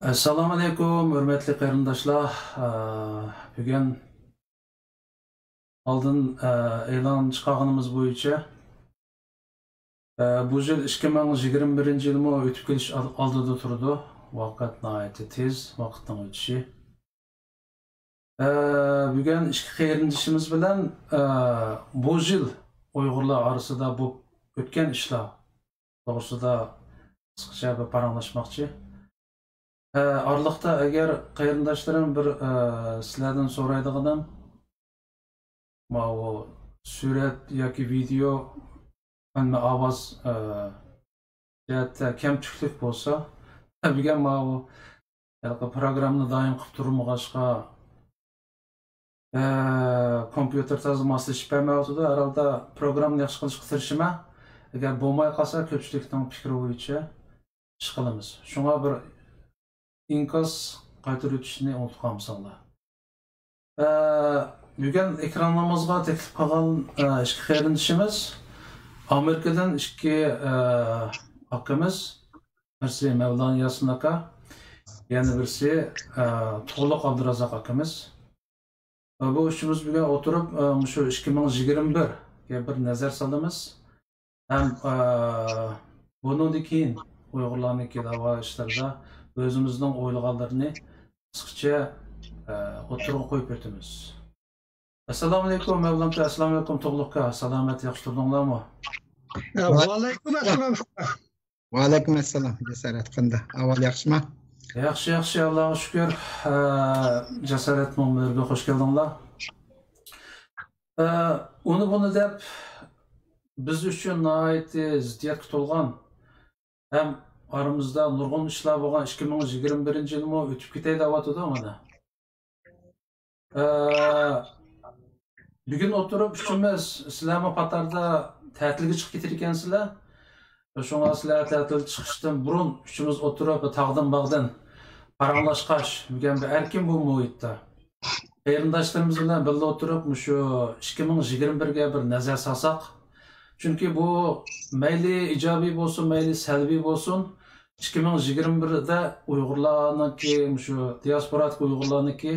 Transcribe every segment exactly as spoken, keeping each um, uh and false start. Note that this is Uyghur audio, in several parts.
ئەسسالامۇئەلەيكۇم، ھۆرمەتلىك قېرىنداشلار. ئە، بۈگۈن ئالدىن، ئە، ئېلان چىقارغىنىمىز بويىچە، ئە، بۇ يىل ئىككى مىڭ يىگىرمە بىرىنچى يىلمۇ ئۆتۈپ كېلىش ئال-، ئالدىدا تۇرىدۇ. ۋاقىت ناھايىتى تېز، ۋاقىتنىڭ ئۆتۈشى. ئە، بۈگۈن ئىككى قېرىندىشىمىز بىلەن، ئە، بۇ يىل ئۇيغۇرلار ئارىسىدا بولۇپ ئۆتكەن ئىشلار توغرىسىدا قىسقىچە بىر پاراڭلاشماقچى. ئە، ئارىلىقتا ئەگەر قېرىنداشلىرىم بىر، ئە، سىلەردىن سورايدىغىنىم، ماۋۇ سۈرەت ياكى ۋىدېئو، ئەمما ئاۋاز، ئە، جەھەتتە كەمچىلىك بولسا، بۈگۈن ماۋۇ ھېلىقى پروگراممىنى دائىم قىلىپ تۇرمىغاچقا، ئە، كومپيۇتېر تازا ماسلىشىپ بەرمەيۋاتىدۇ. ھەر ھالدا پروگراممىنى ياخشى قىلىشقا تىرىشىمەن. ئەگەر بولماي قالسا، كۆپچىلىكنىڭ پىكرى بويىچە ئىش قىلىمىز. شۇڭا بىر ئىنكاس قايتۇرۇۋېتىشنى ئۇنتۇپ قالمىساڭلار. ئە، بۈگۈن ئېكرانىمىزغا تەكلىپ قىلغان، ئە، ئىككى قېرىندىشىمىز ئامېرىكىدىن ئىككى، ئە، ئاكىمىز. بىرسى مەۋلان ياسىن ئاكا، يەنە بىرسى، ئە، تۇغلۇق ئابدۇرازاق ئاكىمىز. ئە، بۇ ئۈچىمىز بۈگۈن ئولتۇرۇپ، ئە، مۇشۇ ئىككى مىڭ يىگىرمە بىرگە بىر نەزەر سالىمىز. ھەم، ئە، بۇنىڭدىن كېيىن ئۇيغۇرلارنىڭكى دەۋا ئىشلىرىدا ئۆزىمىزنىڭ ئويلىغانلىرىنى قىسقىچە، ئە، ئوتتۇرىغا قويۇپ ئۆتىمىز. ئەسسالامۇئەلەيكۇم، مەۋلان ئاكا. ئەسسالامۇئەلەيكۇم، تۇغلۇق ئاكا. سالامەت، ياخشى تۇردۇڭلارمۇ؟ ۋەئەلەيكۇم ئەسسالام. ۋەئەلەيكۇم ئەسسالام. جاسارەت قانداق؟ ئەھۋال ياخشىمۇ؟ ياخشى، ياخشى، ئاللاغا شۈكۈر. ئە، جاسارەت مۇنبىرىگە خوش كەلدىڭلار. ئە، ئۇنى بۇنى دەپ، بىز ئۈچۈن ناھايىتى زىددىيەتكە تولغان ھەم ئارىمىزدا نۇرغۇن ئىشلار بولغان ئىككى مىڭ يىگىرمە بىرىنچى يىلمۇ ئۆتۈپ كېتەي دەۋاتىدۇ مانا. ئە، بۈگۈن ئولتۇرۇپ ئۈچىمىز، سىلەرمۇ پاتاردا تەتىلگە چىقىپ كېتىدىكەنسىلەر. شۇڭا سىلەر تەتىل چىقىشتىن بۇرۇن ئۈچىمىز ئولتۇرۇپ بىر تاغدىن باغدىن پاراڭلاشقاچ، بۈگۈن بىر ئەركىن بۇ مۇھىتتا قېرىنداشلىرىمىز بىلەن بىللە ئولتۇرۇپ مۇشۇ ئىككى مىڭ يىگىرمە بىرگە بىر نەزەر سالساق. چۈنكى بۇ مەيلى ئىجابىي بولسۇن، مەيلى سەلبىي بولسۇن، ئىككى مىڭ يىگىرمە بىردە ئۇيغۇرلارنىڭكى، مۇشۇ دىياسپورادىكى ئۇيغۇرلارنىڭكى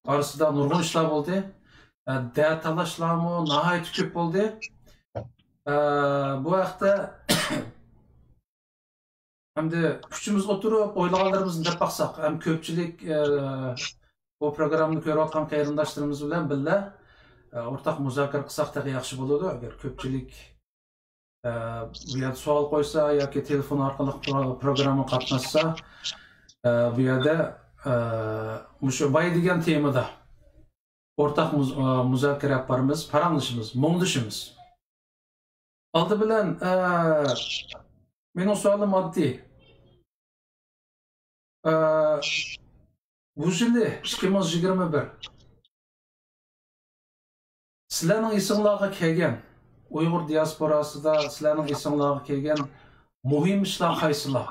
ئارىسىدا نۇرغۇن ئىشلار بولدى. ئە، دەتالاشلارمۇ ناھايىتى كۆپ بولدى. ئە، بۇ ھەقتە ئەمدى ئۈچىمىز ئولتۇرۇپ ئويلىغانلىرىمىزنى دەپ باقساق، ھەم كۆپچىلىك، ئە، بۇ پروگراممىنى كۆرۈۋاتقان قېرىنداشلىرىمىز بىلەن بىللە، ئە، ئورتاق مۇزاكىرە قىلساق تېخى ياخشى بولىدۇ. ئەگەر كۆپچىلىك، ئە، بۇ يەردە سوئال قويسا ياكى تېلېفون ئارقىلىق پرو-، پروگراممىغا قاتناشسا، ئە، بۇ يەردە، ئە، مۇشۇ باي دېگەن تېمىدا ئورتاق مۇز-، ئە، مۇزاكىرە ئېلىپ بارىمىز، پاراڭلىشىمىز، مۇڭدىشىمىز. ئالدى بىلەن، ئە، مېنىڭ سوئالىم ئاددىي. ئە، بۇ يىلى ئىككى مىڭ يىگىرمە بىر. سىلەرنىڭ ئېسىڭلارغا كەلگەن، ئۇيغۇر دىياسپوراسىدا سىلەرنىڭ ئېسىڭلارغا كەلگەن مۇھىم ئىشلار قايسىلار؟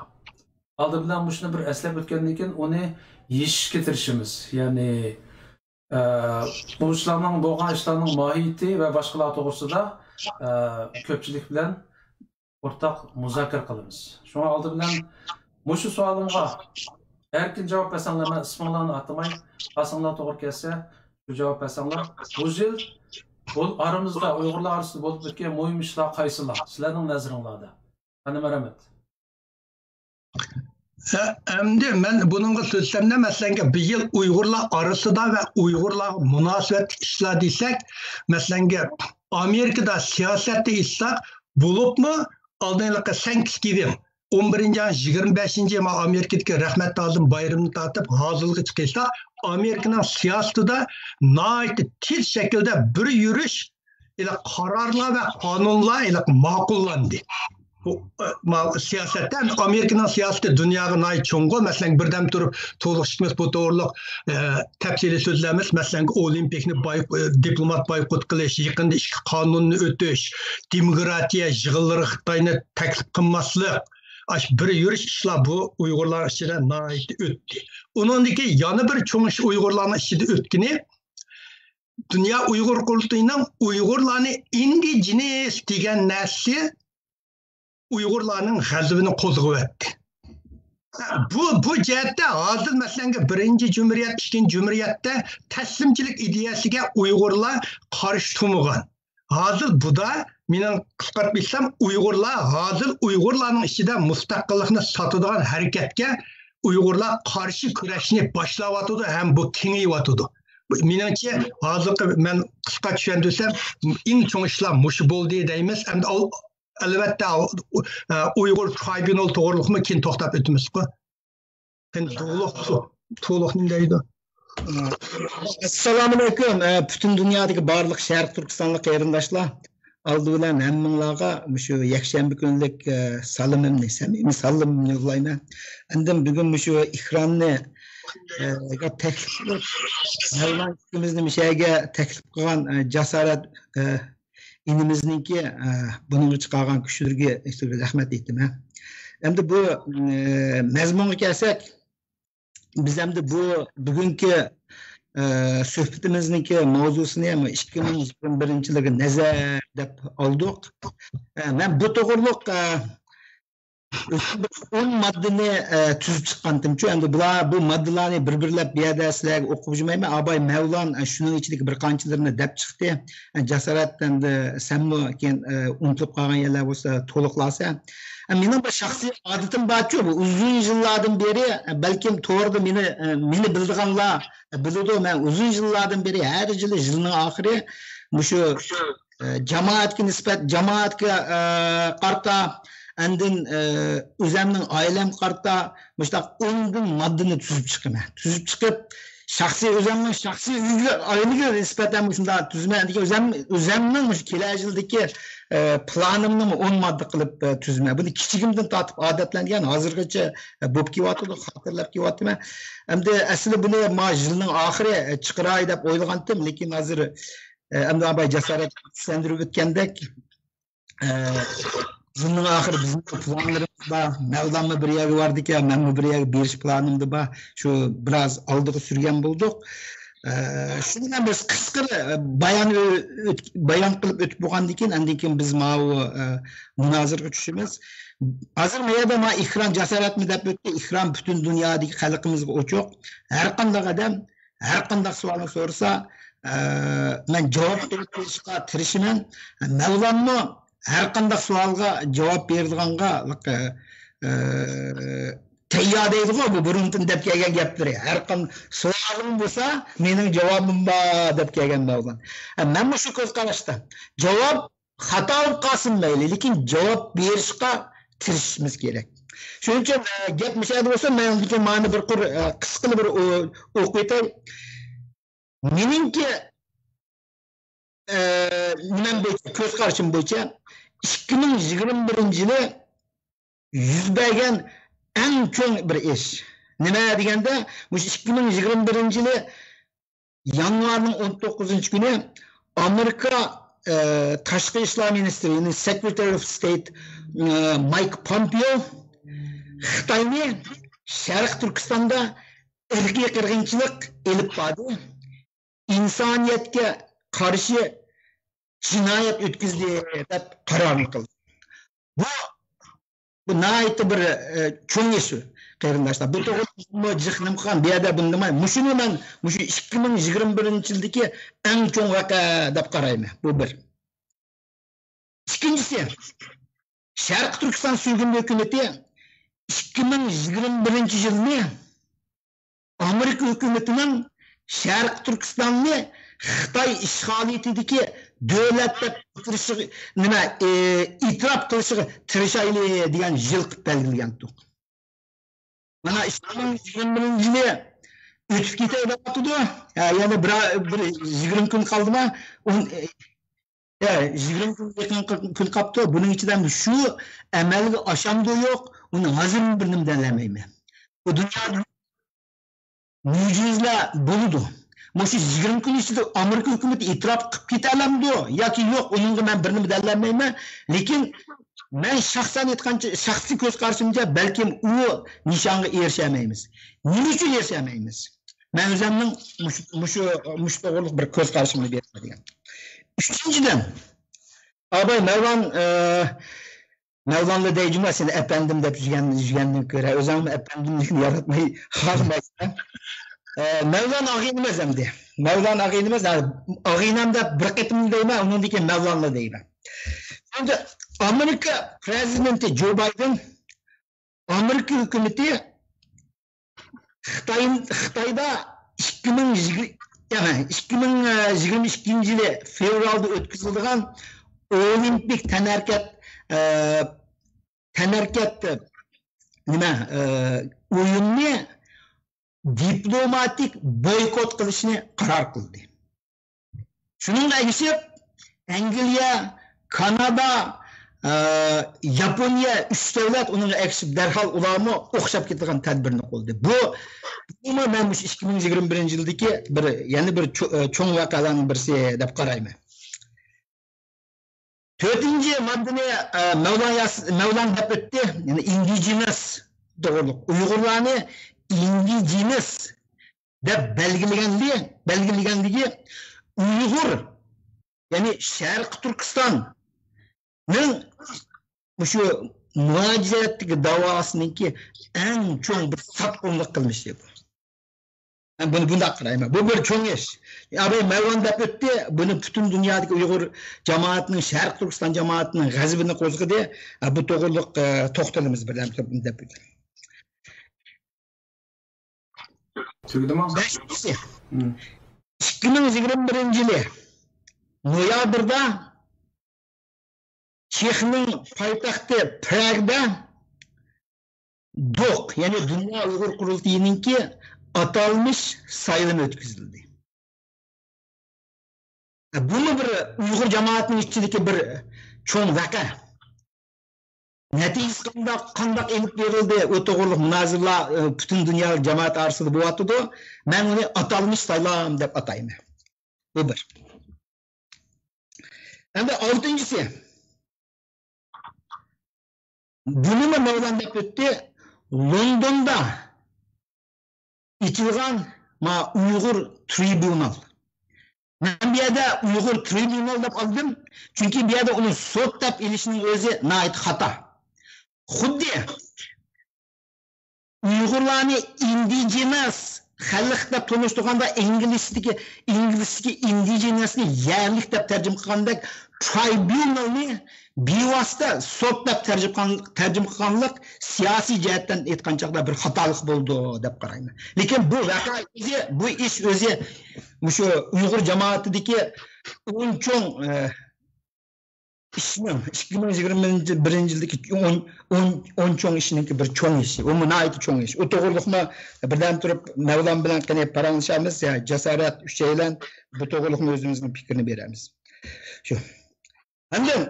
ئالدى بىلەن مۇشۇنى بىر ئەسلەپ ئۆتكەندىن كېيىن ئۇنى يېشىشكە تىرىشىمىز. يەنى، ئە، بۇ ئىشلارنىڭ، بولغان ئىشلارنىڭ ماھىيىتى ۋە باشقىلار توغرىسىدا، ئە، كۆپچىلىك بىلەن ئورتاق مۇزاكىرە قىلىمىز. شۇڭا ئالدى بىلەن مۇشۇ سوئالىمغا ئەركىن جاۋاب بەرسەڭلار، مەن ئىسمىڭلارنى ئاتىماي، ئاسىڭلار توغرا كەلسە، شۇ جاۋاب بەرسەڭلار. بۇ يىل بۇ ئارىمىزدا، ئۇيغۇرلار ئارىسىدا بولۇپ ئۆتكەن مۇھىم ئىشلار قايسىلار سىلەرنىڭ نەزىرىڭلاردا؟ ئەنە، مەرھەمەت. ھە، ئەمدى مەن بۇنىڭغا سۆزلىسەمدە، مەسىلەنگە، بىر يىل ئۇيغۇرلار ئارىسىدا ۋە ئۇيغۇرلارغا مۇناسىۋەتلىك ئىشلار دېسەك، مەسىلەنگە، ئامېرىكىدا سىياسەتتە ئېيتساق، بولۇپمۇ ئالدىنقى سەنكسگىۋىڭ، ئون بىرىنچى ئاينىڭ يىگىرمە بەشىنچى، مانا، ئامېرىكىدىكى رەھمەت تازىم بايرىمىدىن تارتىپ ھازىرغىچە قىلسا، ئامېرىكىنىڭ سىياسىتىدە ناھايىتى تېز شەكىلدە بىر يۈرۈش ھېلىقى قارارلار ۋە قانۇنلار ھېلىقى ماقۇللاندى. بۇ، ئە، ما-، سىياسەتتە، ئەمدى ئامېرىكىنىڭ سىياسىتى دۇنياغا ناھايىتى چوڭغۇ. مەسىلەن، بىردەم تۇرۇپ تولۇق چىقىمىز بۇ توغرۇلۇق، ئە، تەپسىلىي سۆزلەيمىز. مەسىلەن، ئولىمپىكنى باي-، ئە، دىپلومات بايقۇت قىلىش، يېقىندا ئىككى قانۇننى ئۆتۈش، دېموكراتىيە يىغىنلىرىغا خىتاينى تەكلىپ قىلماسلىق. ئاشۇ بىر يۈرۈش ئىشلار بۇ ئۇيغۇرلار ئىچىدە ناھايىتى ئۆتتى. ئۇنىڭدىكى يەنە بىر چوڭ ئىش ئۇيغۇرلارنىڭ ئىچىدە ئۆتكىنى، دۇنيا ئۇيغۇر قۇرۇلتىيىنىڭ ئۇيغۇرلارنى ئىندىجېنىس دېگەن نەرسىسى ئۇيغۇرلارنىڭ غەزىپىنى قوزغىۋەتتى. بۇ، بۇ جەھەتتە ھازىر، مەسىلەن، بىرىنچى جۇمھۇرىيەت، ئىككىنچى جۇمھۇرىيەتتە تەسلىمچىلىك ئىدىيەسىگە ئۇيغۇرلار قارشى تۇرمىغان. ھازىر بۇدا مېنىڭ قىسقارتىپ ئېيتسام، ئۇيغۇرلار ھازىر ئۇيغۇرلارنىڭ ئىچىدە مۇستەقىللىقنى ساتىدىغان ھەرىكەتكە ئۇيغۇرلار قارشى كۈرەشنى باشلاۋاتىدۇ ھەم بۇ كېڭىيىۋاتىدۇ. مېنىڭچە، ھازىرقى مەن قىسقا چۈشەندۈرسەم، ئەڭ چوڭ ئىشلار مۇشۇ بولدى دەيمىز. ئەمدى ئەلۋەتتە، ئۇيغۇر ترايبۇنال توغرۇلۇقمۇ كېيىن توختاپ ئۆتىمىزغۇ. ئەمدى تولۇق، تولۇق نېمە دەيدۇ؟ ئەسسالامۇئەلەيكۇم. ئە، پۈتۈن دۇنيادىكى بارلىق شەرقىي تۈركىستانلىق قېرىنداشلار. ئالدى بىلەن ھەممىڭلارغا مۇشۇ يەكشەنبە كۈنلۈك، ئە، سالىمىمنى، سەمىمىي سالىمىمنى يوللايمەن. ئاندىن بۈگۈن مۇشۇ ئېكراننى، ئە، تەكلىپ قىلىپ، مەۋلان ئىككىمىزنى مۇشۇ يەرگە تەكلىپ قىلغان، ئە، جاسارەت، ئە، ئىنىمىزنىڭكى، ئە، بۇنىڭغا چىقارغان كۈچلىرىگە رەھمەت ئېيتىمەن. ئەمدى بۇ، ئە، مەزمۇنغا كەلسەك، بىز ئەمدى بۇ بۈگۈنكى، ئە، سۆھبىتىمىزنىڭكى ماۋزۇسىنى ئىككى مىڭ يىگىرمە بىرىنچى يىلغا نەزەر دەپ ئالدۇق. ئە، مەن بۇ توغرۇلۇق، ئە، ئۆزۈم بىر ئون ماددىنى، ئە، تۈزۈپ چىققانتىمچۇ. ئەمدى بۇلار، بۇ ماددىلارنى بىر-بىرلەپ بۇ يەردە سىلەرگە ئوقۇپ يۈرمەيمەن. ئاباي مەۋلان، ئە، شۇنىڭ ئىچىدىكى بىر قانچىلىرىنى دەپ چىقتى. ئە، جاسارەت، ئەمدى سەنمۇ كېيىن، ئە، ئۇنتۇلۇپ قالغان يەرلەر بولسا تولۇقلارسەن. ئە، مېنىڭ بىر شەخسىي ئادىتىم بارچۇ، بۇ ئۇزۇن يىللاردىن بېرى، ئە، بەلكىم توردا مېنى، ئە، مېنى بىلىدىغانلار، ئە، بىلىدۇ. مەن ئۇزۇن يىللاردىن بېرى ھەر يىلى يىلنىڭ ئاخىرى مۇشۇ، ئە، جامائەتكە نىسبەت، جامائەتكە، ئە، قارىتا، ئاندىن، ئە، ئۆزەمنىڭ ئائىلەمگە قارىتا مۇشۇنداق ئوندىن ماددىنى تۈزۈپ چىقىمەن. تۈزۈپ چىقىپ، شەخسىي ئۆزەمنىڭ شەخسىي ئۆيگە، ئائىلىگە نىسبەتەن مۇشۇنداق تۈزىمەن. ئۆزەم، ئۆزەمنىڭ مۇشۇ كېلەر يىلدىكى، ئە، پىلانىمنىمۇ ئون ماددا قىلىپ، ئە، تۈزىمەن. بۇنى كىچىكىمدىن تارتىپ ئادەتلەنگەن، ھازىرغىچە، ئە، بولۇپ كېلىۋاتىدۇ، خاتىرىلەپ كېلىۋاتىمەن. ئەمدى ئەسلى بۇنى ما يىلنىڭ ئاخىرى، ئە، چىقىراي دەپ ئويلىغانتىم، لېكىن ھازىر، ئە، ئەمدى ئاباي جاسارەت چۈشەندۈرۈپ ئۆتكەندەك، ئە، يىلنىڭ ئاخىرى بىزنىڭ پىلانلىرىمىز بار. مەۋلانمۇ بىر يەرگە بارىدىكەن، مەنمۇ بىر يەرگە بېرىش پىلانىمدا بار. شۇ بىراز ئالدىغا سۈرگەن بولدۇق. ئە، شۇ بىلەن بىز قىسقا، ئە، بايان ئۆ-، ئۆت-، بايان قىلىپ ئۆتۈپ بولغاندىن كېيىن، ئاندىن كېيىن بىز ماۋۇ، ئە، مۇنازىرىگە چۈشىمىز. ھازىر ما يەردە ما ئېكران جاسارەتمۇ دەپ ئۆتتى. ئېكران پۈتۈن دۇنيادىكى خەلقىمىزگە ئوچۇق. ھەر قانداق ئادەم ھەر قانداق سوئالنى سورىسا، ئە، مەن جاۋاب بېرىپ بېرىشقا تىرىشىمەن. مەۋلانمۇ ھەر قانداق سوئالغا جاۋاب بېرىدىغانغا، ئە، ئە، تەييار دەيدىغۇ، بۇ بۇرۇندىن دەپ كەلگەن گەپلىرى. ھەر قانداق سوئالىڭ بولسا، مېنىڭ جاۋابىم بار دەپ كەلگەن مەۋلان. ئە، مەنمۇ شۇ كۆز قاراشتا. جاۋاب خاتا بولۇپ قالسۇن مەيلى، لېكىن جاۋاب بېرىشقا تىرىشىشىمىز كېرەك. شۇنىڭ ئۈچۈن، ئە، گەپ مۇشۇ يەردە بولسۇن، مەن ئاندىن كېيىن مانا بىر قۇر، ئە، قىسقىلا بىر ئو-، ئوقۇۋېتەي. مېنىڭكى، ئە، نېمەم بويىچە، كۆز قارىشىم بويىچە، ئىككى مىڭ يىگىرمە بىرىنچى يىلى يۈز بەرگەن ئەڭ چوڭ بىر ئىش. نېمە دېگەندە، مۇشۇ ئىككى مىڭ يىگىرمە بىرىنچى يىلى يانۋارنىڭ ئون توققۇزىنچى كۈنى ئامېرىكا، ئە، تاشقى ئىشلار مىنىستىرى، يەنى Secretary of State، ئە، مايك پومپېئو خىتاينى شەرقىي تۈركىستاندا ئىرقىي قىرغىنچىلىق ئېلىپ باردى، ئىنسانىيەتكە قارشى جىنايەت ئۆتكۈزدى دەپ قارارنى قىلدى. بۇ، بۇ ناھايىتى بىر، ئە، چوڭ ئىش، قېرىنداشلار. بۇ توغرىدا جىق نېمە قىلغان، بۇ يەردە بۇنى دېمەي. مۇشۇنى مەن مۇشۇ ئىككى مىڭ يىگىرمە بىرىنچى يىلدىكى ئەڭ چوڭ ۋەقە دەپ قارايمەن. بۇ بىر. ئىككىنچىسى، شەرقىي تۈركىستان سۈرگۈن ھۆكۈمىتى ئىككى مىڭ يىگىرمە بىرىنچى يىلنى ئامېرىكا ھۆكۈمىتىنىڭ شەرقىي تۈركىستاننى خىتاي ئىشغالىيىتىدىكى دۆلەت دەپ كۆتۈرۈشىگە، نېمە، ئى، ئېتىراپ قىلىشىغا تىرىشايلى دېگەن يىل قىلىپ بەلگىلىگەنتۇق. مانا، ئىككى مىڭ يىگىرمە بىرىنچى يىلى ئۆتۈپ كېتەي دەۋاتىدۇ. ھە، يەنە بىر، بىر يىگىرمە كۈن قالدىما؟ ئون، ھە، يىگىرمە كۈن، يېقىن كۈن قاپتۇ. بۇنىڭ ئىچىدە شۇ ئەمەلگە ئاشامدۇ يوق، ئۇنى ھازىرمۇ بىر نېمە دېيەلمەيمەن. بۇ دۇنيادا مۆجىزىلەر بولىدۇ. مۇشۇ يىگىرمە كۈن ئىچىدە ئامېرىكا ھۆكۈمىتى ئېتىراپ قىلىپ كېتەلەمدۇ ياكى يوق، ئۇنىڭغا مەن بىر نېمە دېيەلمەيمەن. لېكىن مەن شەخسەن ئېيتقانچە، شەخسىي كۆز قارىشىمچە، بەلكىم ئۇ نىشانغا ئېرىشەلمەيمىز. نېمە ئۈچۈن ئېرىشەلمەيمىز؟ مەن ئۆزۈمنىڭ مۇشۇ، مۇشۇ، مۇشۇ توغرىلىق بىر كۆز قارىشىمنى بېرىمەن دېگەن. ئۈچىنچىدىن، ئاباي مەۋلان، ئە، مەۋلانلا دەي جۇما، سېنى ئەپەندىم دەپ يۈرگەن، يۈرگەندىن كۆرە، ئۆزۈڭمۇ ئەپەندىملىكنى ياراتماي خالىمايسەن. ئە، مەۋلان ئاغىنىمىز ئەمدى. مەۋلان ئاغىنىمىز، ھە، ئاغىنەم دەپ بىر قېتىم دەيمەن، ئۇنىڭدىن كېيىن مەۋلانلا دەيمەن. ئەمدى ئامېرىكا پرېزىدېنتى جو بايدېن، ئامېرىكا ھۆكۈمىتى خىتاي، خىتايدا ئىككى مىڭ يىگىرمە، يەنى ئىككى مىڭ يىگىرمە ئىككىنچى يىلى فېۋرالدا ئۆتكۈزۈلىدىغان ئولىمپىك تەنھەرىكەت، ئە، تەنھەرىكەت، نېمە، ئە، ئويۇننى دىپلوماتىك بويكوت قىلىشنى قارار قىلدى. شۇنىڭغا ئەگىشىپ، ئەنگلىيە، كانادا، ئە، ياپونىيە، ئۈچ دۆلەت ئۇنىڭغا ئەگىشىپ، دەرھال ئۇلارمۇ ئوخشاپ كېتىدىغان تەدبىرنى قوللىدى. بۇ، بۇمۇ مەن مۇشۇ ئىككى مىڭ يىگىرمە بىرىنچى يىلدىكى بىر، يەنە بىر چو-، ئە، چوڭ ۋەقەلەرنىڭ بىرسى دەپ قارايمەن. تۆتىنچى ماددىنى، ئە، مەۋلان ياس-، مەۋلان دەپ ئۆتتى. يەنى ئىندىجېنەس توغرۇلۇق. ئۇيغۇرلارنى ئىندىجېنەس دەپ بەلگىلىگەنلىكى، بەلگىلىگەنلىكى ئۇيغۇر، يەنى شەرقىي تۈركىستاننىڭ مۇشۇ مۇھاجىرەتتىكى داۋاسىنىڭكى ئەڭ چوڭ بىر ساتقۇنلۇق قىلمىشى بۇ. مەن بۇنى بۇنداق قارايمەن. بۇ بىر چوڭ ئىش. ئاباي مەۋلان دەپ ئۆتتى. بۇنى پۈتۈن دۇنيادىكى ئۇيغۇر جامائىتىنىڭ، شەرقىي تۈركىستان جامائىتىنىڭ غەزىپىنى قوزغىدى. ئە، بۇ توغرۇلۇق، ئە، توختىلىمىز بىردەم دەپ ئۆتتى. تۈگىدىمۇ؟ بەشىنچىسى. مم. ئىككى مىڭ يىگىرمە بىرىنچى يىلى نويابىردا چېخنىڭ پايتەختى پراگدا دوق، يەنى دۇنيا ئۇيغۇر قۇرۇلتىيىنىڭكى ئاتالمىش سايلىمى ئۆتكۈزۈلدى. بۇمۇ بىر ئۇيغۇر جامائىتىنىڭ ئىچىدىكى بىر چوڭ ۋەقە. نەتىجىسى قانداق، قانداق ئېلىپ بېرىلدى، ئۇ توغرۇلۇق مۇنازىرىلەر، ئى، پۈتۈن دۇنيا جامائەت ئارىسىدا بولۇۋاتىدۇ. مەن ئۇنى ئاتالمىش سايلام دەپ ئاتايمەن. بۇ بىر. ئەمدى ئالتىنچىسى. بۇنىمۇ مەۋلان دەپ ئۆتتى. لوندوندا ئېچىلغان ما ئۇيغۇر ترىبۇنال. مەن بۇ يەردە ئۇيغۇر ترىبۇنال دەپ ئالدىم. چۈنكى بۇ يەردە ئۇنى سوت دەپ ئېلىشنىڭ ئۆزى ناھايىتى خاتا. خۇددى ئۇيغۇرلارنى ئىندىجېنەس خەلق دەپ تونۇشتۇرغاندا، ئىنگلىزچىدىكى، ئىنگلىزچىدىكى ئىندىجېنەسنى يەرلىك دەپ تەرجىمە قىلغاندەك، ترىبۇنالنى بىۋاسىتە سوت دەپ تەرجىمە قىلغان-، تەرجىمە قىلغانلىق سىياسىي جەھەتتىن ئېيتقان چاغدا بىر خاتالىق بولىدۇ دەپ قارايمەن. لېكىن بۇ ۋەقە ئۆزى، بۇ ئىش ئۆزى مۇشۇ ئۇيغۇر جامائىتىدىكى ئون چوڭ، ئە، ئىشنىڭ، ئىككى مىڭ يىگىرمە بىرىنچى يىلدىكى ئون، ئون، ئون چوڭ ئىشنىڭكى بىر چوڭ ئىشى. ئۇمۇ ناھايىتى چوڭ ئىش. ئۇ توغرۇلۇقمۇ بىردەم تۇرۇپ مەۋلان بىلەن قېنى پاراڭلىشارمىز يا جاسارەت ئۈچەيلەن بۇ توغرۇلۇقمۇ ئۆزىمىزنىڭ پىكرىنى بېرەرمىز. شۇ. ئاندىن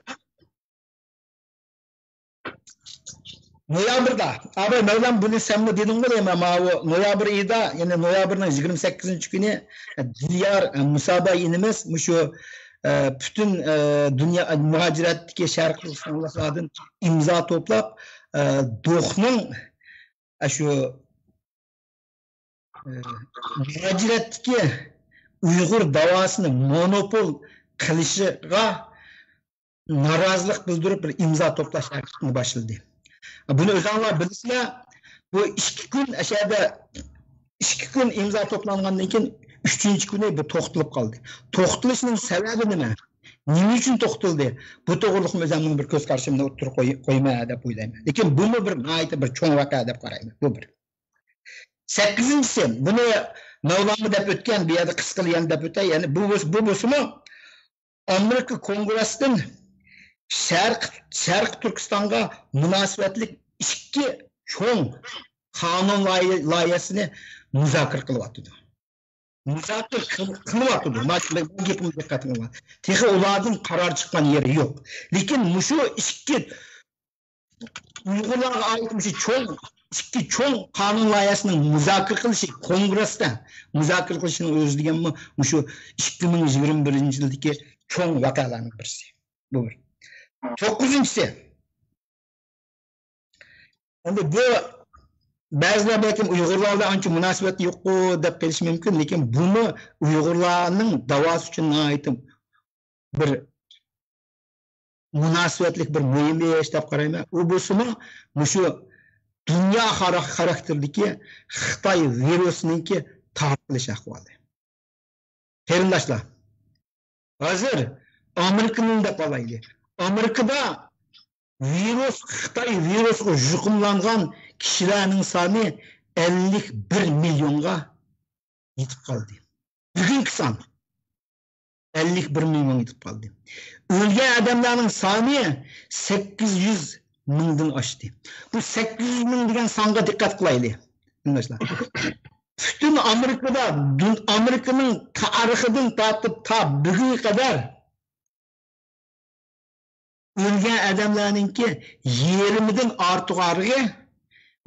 نويابىردا، ئاباي مەۋلان بۇنى سەنمۇ دېدىڭغۇ دەيمەن، ماۋۇ نويابىر ئېيىدا، يەنى نويابىرنىڭ يىگىرمە سەككىزىنچى كۈنى دىليار مۇسابا ئىنىمىز مۇشۇ، ئە، پۈتۈن، ئە، دۇنيا، ئە، مۇھاجىرەتتىكى شەرقىي تۈركىستانلىقلاردىن ئىمزا توپلاپ، ئە، دوخنىڭ، ئە، شۇ، ئە، مۇھاجىرەتتىكى ئۇيغۇر داۋاسىنى مونوپول قىلىشىغا نارازىلىق بىلدۈرۈپ، بىر ئىمزا توپلاش ھەرىكىتىنى باشلىدى. بۇنى ئۆزۈڭلار بىلىسىلەر، بۇ ئىككى كۈن ئەشەدە، ئىككى كۈن ئىمزا توپلانغاندىن كېيىن، ئۈچىنچى كۈنى بۇ توختىلىپ قالدى. توختىلىشنىڭ سەۋەبى نېمە؟ نېمە ئۈچۈن توختىلدى؟ بۇ توغرۇلۇقمۇ ئۆزۈمنىڭ بىر كۆز قارىشىمنى ئوتتۇرىغا قوي-، قويما دەپ ئويلايمەن. لېكىن بۇمۇ بىر ناھايىتى بىر چوڭ ۋەقە دەپ قارايمەن. بۇ بىر. سەككىزىنچىسى، بۇنى مەۋلانمۇ دەپ ئۆتكەن، بۇ يەردە قىسقىلا يەنە دەپ ئۆتەي. يەنى بۇ بولسا، بۇ بولسىمۇ ئامېرىكا كونگرېسىدىن شەرق، شەرقىي تۈركىستانغا مۇناسىۋەتلىك ئىككى چوڭ قانۇن لايىھە-، لايىھەسىنى مۇزاكىرە قىلىۋاتىدۇ. مۇزاكىرە قىل-، قىلىۋاتىدۇ. مانا شۇنداق بۇ گېپىمگە دىققەت قىلىڭلار. تېخى ئۇلاردىن قارار چىققان يېرى يوق. لېكىن مۇشۇ ئىككى ئۇيغۇرلارغا ئائىت مۇشۇ چوڭ، ئىككى چوڭ قانۇن لايىھەسىنىڭ مۇزاكىرە قىلىشى، كونگرېستا مۇزاكىرە قىلىشىنىڭ ئۆزى دېگەنمۇ مۇشۇ ئىككى مىڭ يىگىرمە بىرىنچى يىلدىكى چوڭ ۋەقەلەرنىڭ بىرسى. بۇ بىر. توققۇزىنچىسى. ئەمدى بۇ بەزىلەر بەلكىم ئۇيغۇرلار بىلەن ئانچە مۇناسىۋەت يوققۇ دەپ قېلىشى مۇمكىن، لېكىن بۇمۇ ئۇيغۇرلارنىڭ داۋاسى ئۈچۈن ناھايىتى بىر مۇناسىۋەتلىك بىر مۇھىم ئىش دەپ قارايمەن. ئۇ بولسىمۇ مۇشۇ دۇنيا خارا-، خاراكتېرىدىكى خىتاي ۋىرۇسىنىڭكى تارقىلىش ئەھۋالى. قېرىنداشلار، ھازىر ئامېرىكىنى دەپ ئالايلى. ئامېرىكىدا ۋىرۇس، خىتاي ۋىرۇسىغا يۇقۇملانغان كىشىلەرنىڭ سانى ئەللىك بىر مىليونغا يېتىپ قالدى. بۈگۈنكى سان ئەللىك بىر مىليونغا يېتىپ قالدى. ئۆلگەن ئادەملەرنىڭ سانى سەككىز يۈز مىڭدىن ئاشتى. بۇ سەككىز يۈز مىڭ دېگەن سانغا دىققەت قىلايلى، قېرىنداشلار. پۈتۈن ئامېرىكىدا، دۇن-، ئامېرىكىنىڭ تارىخىدىن تارتىپ تا بۈگۈنگە قەدەر ئۆلگەن ئادەملەرنىڭكى يېرىمىدىن ئارتۇقى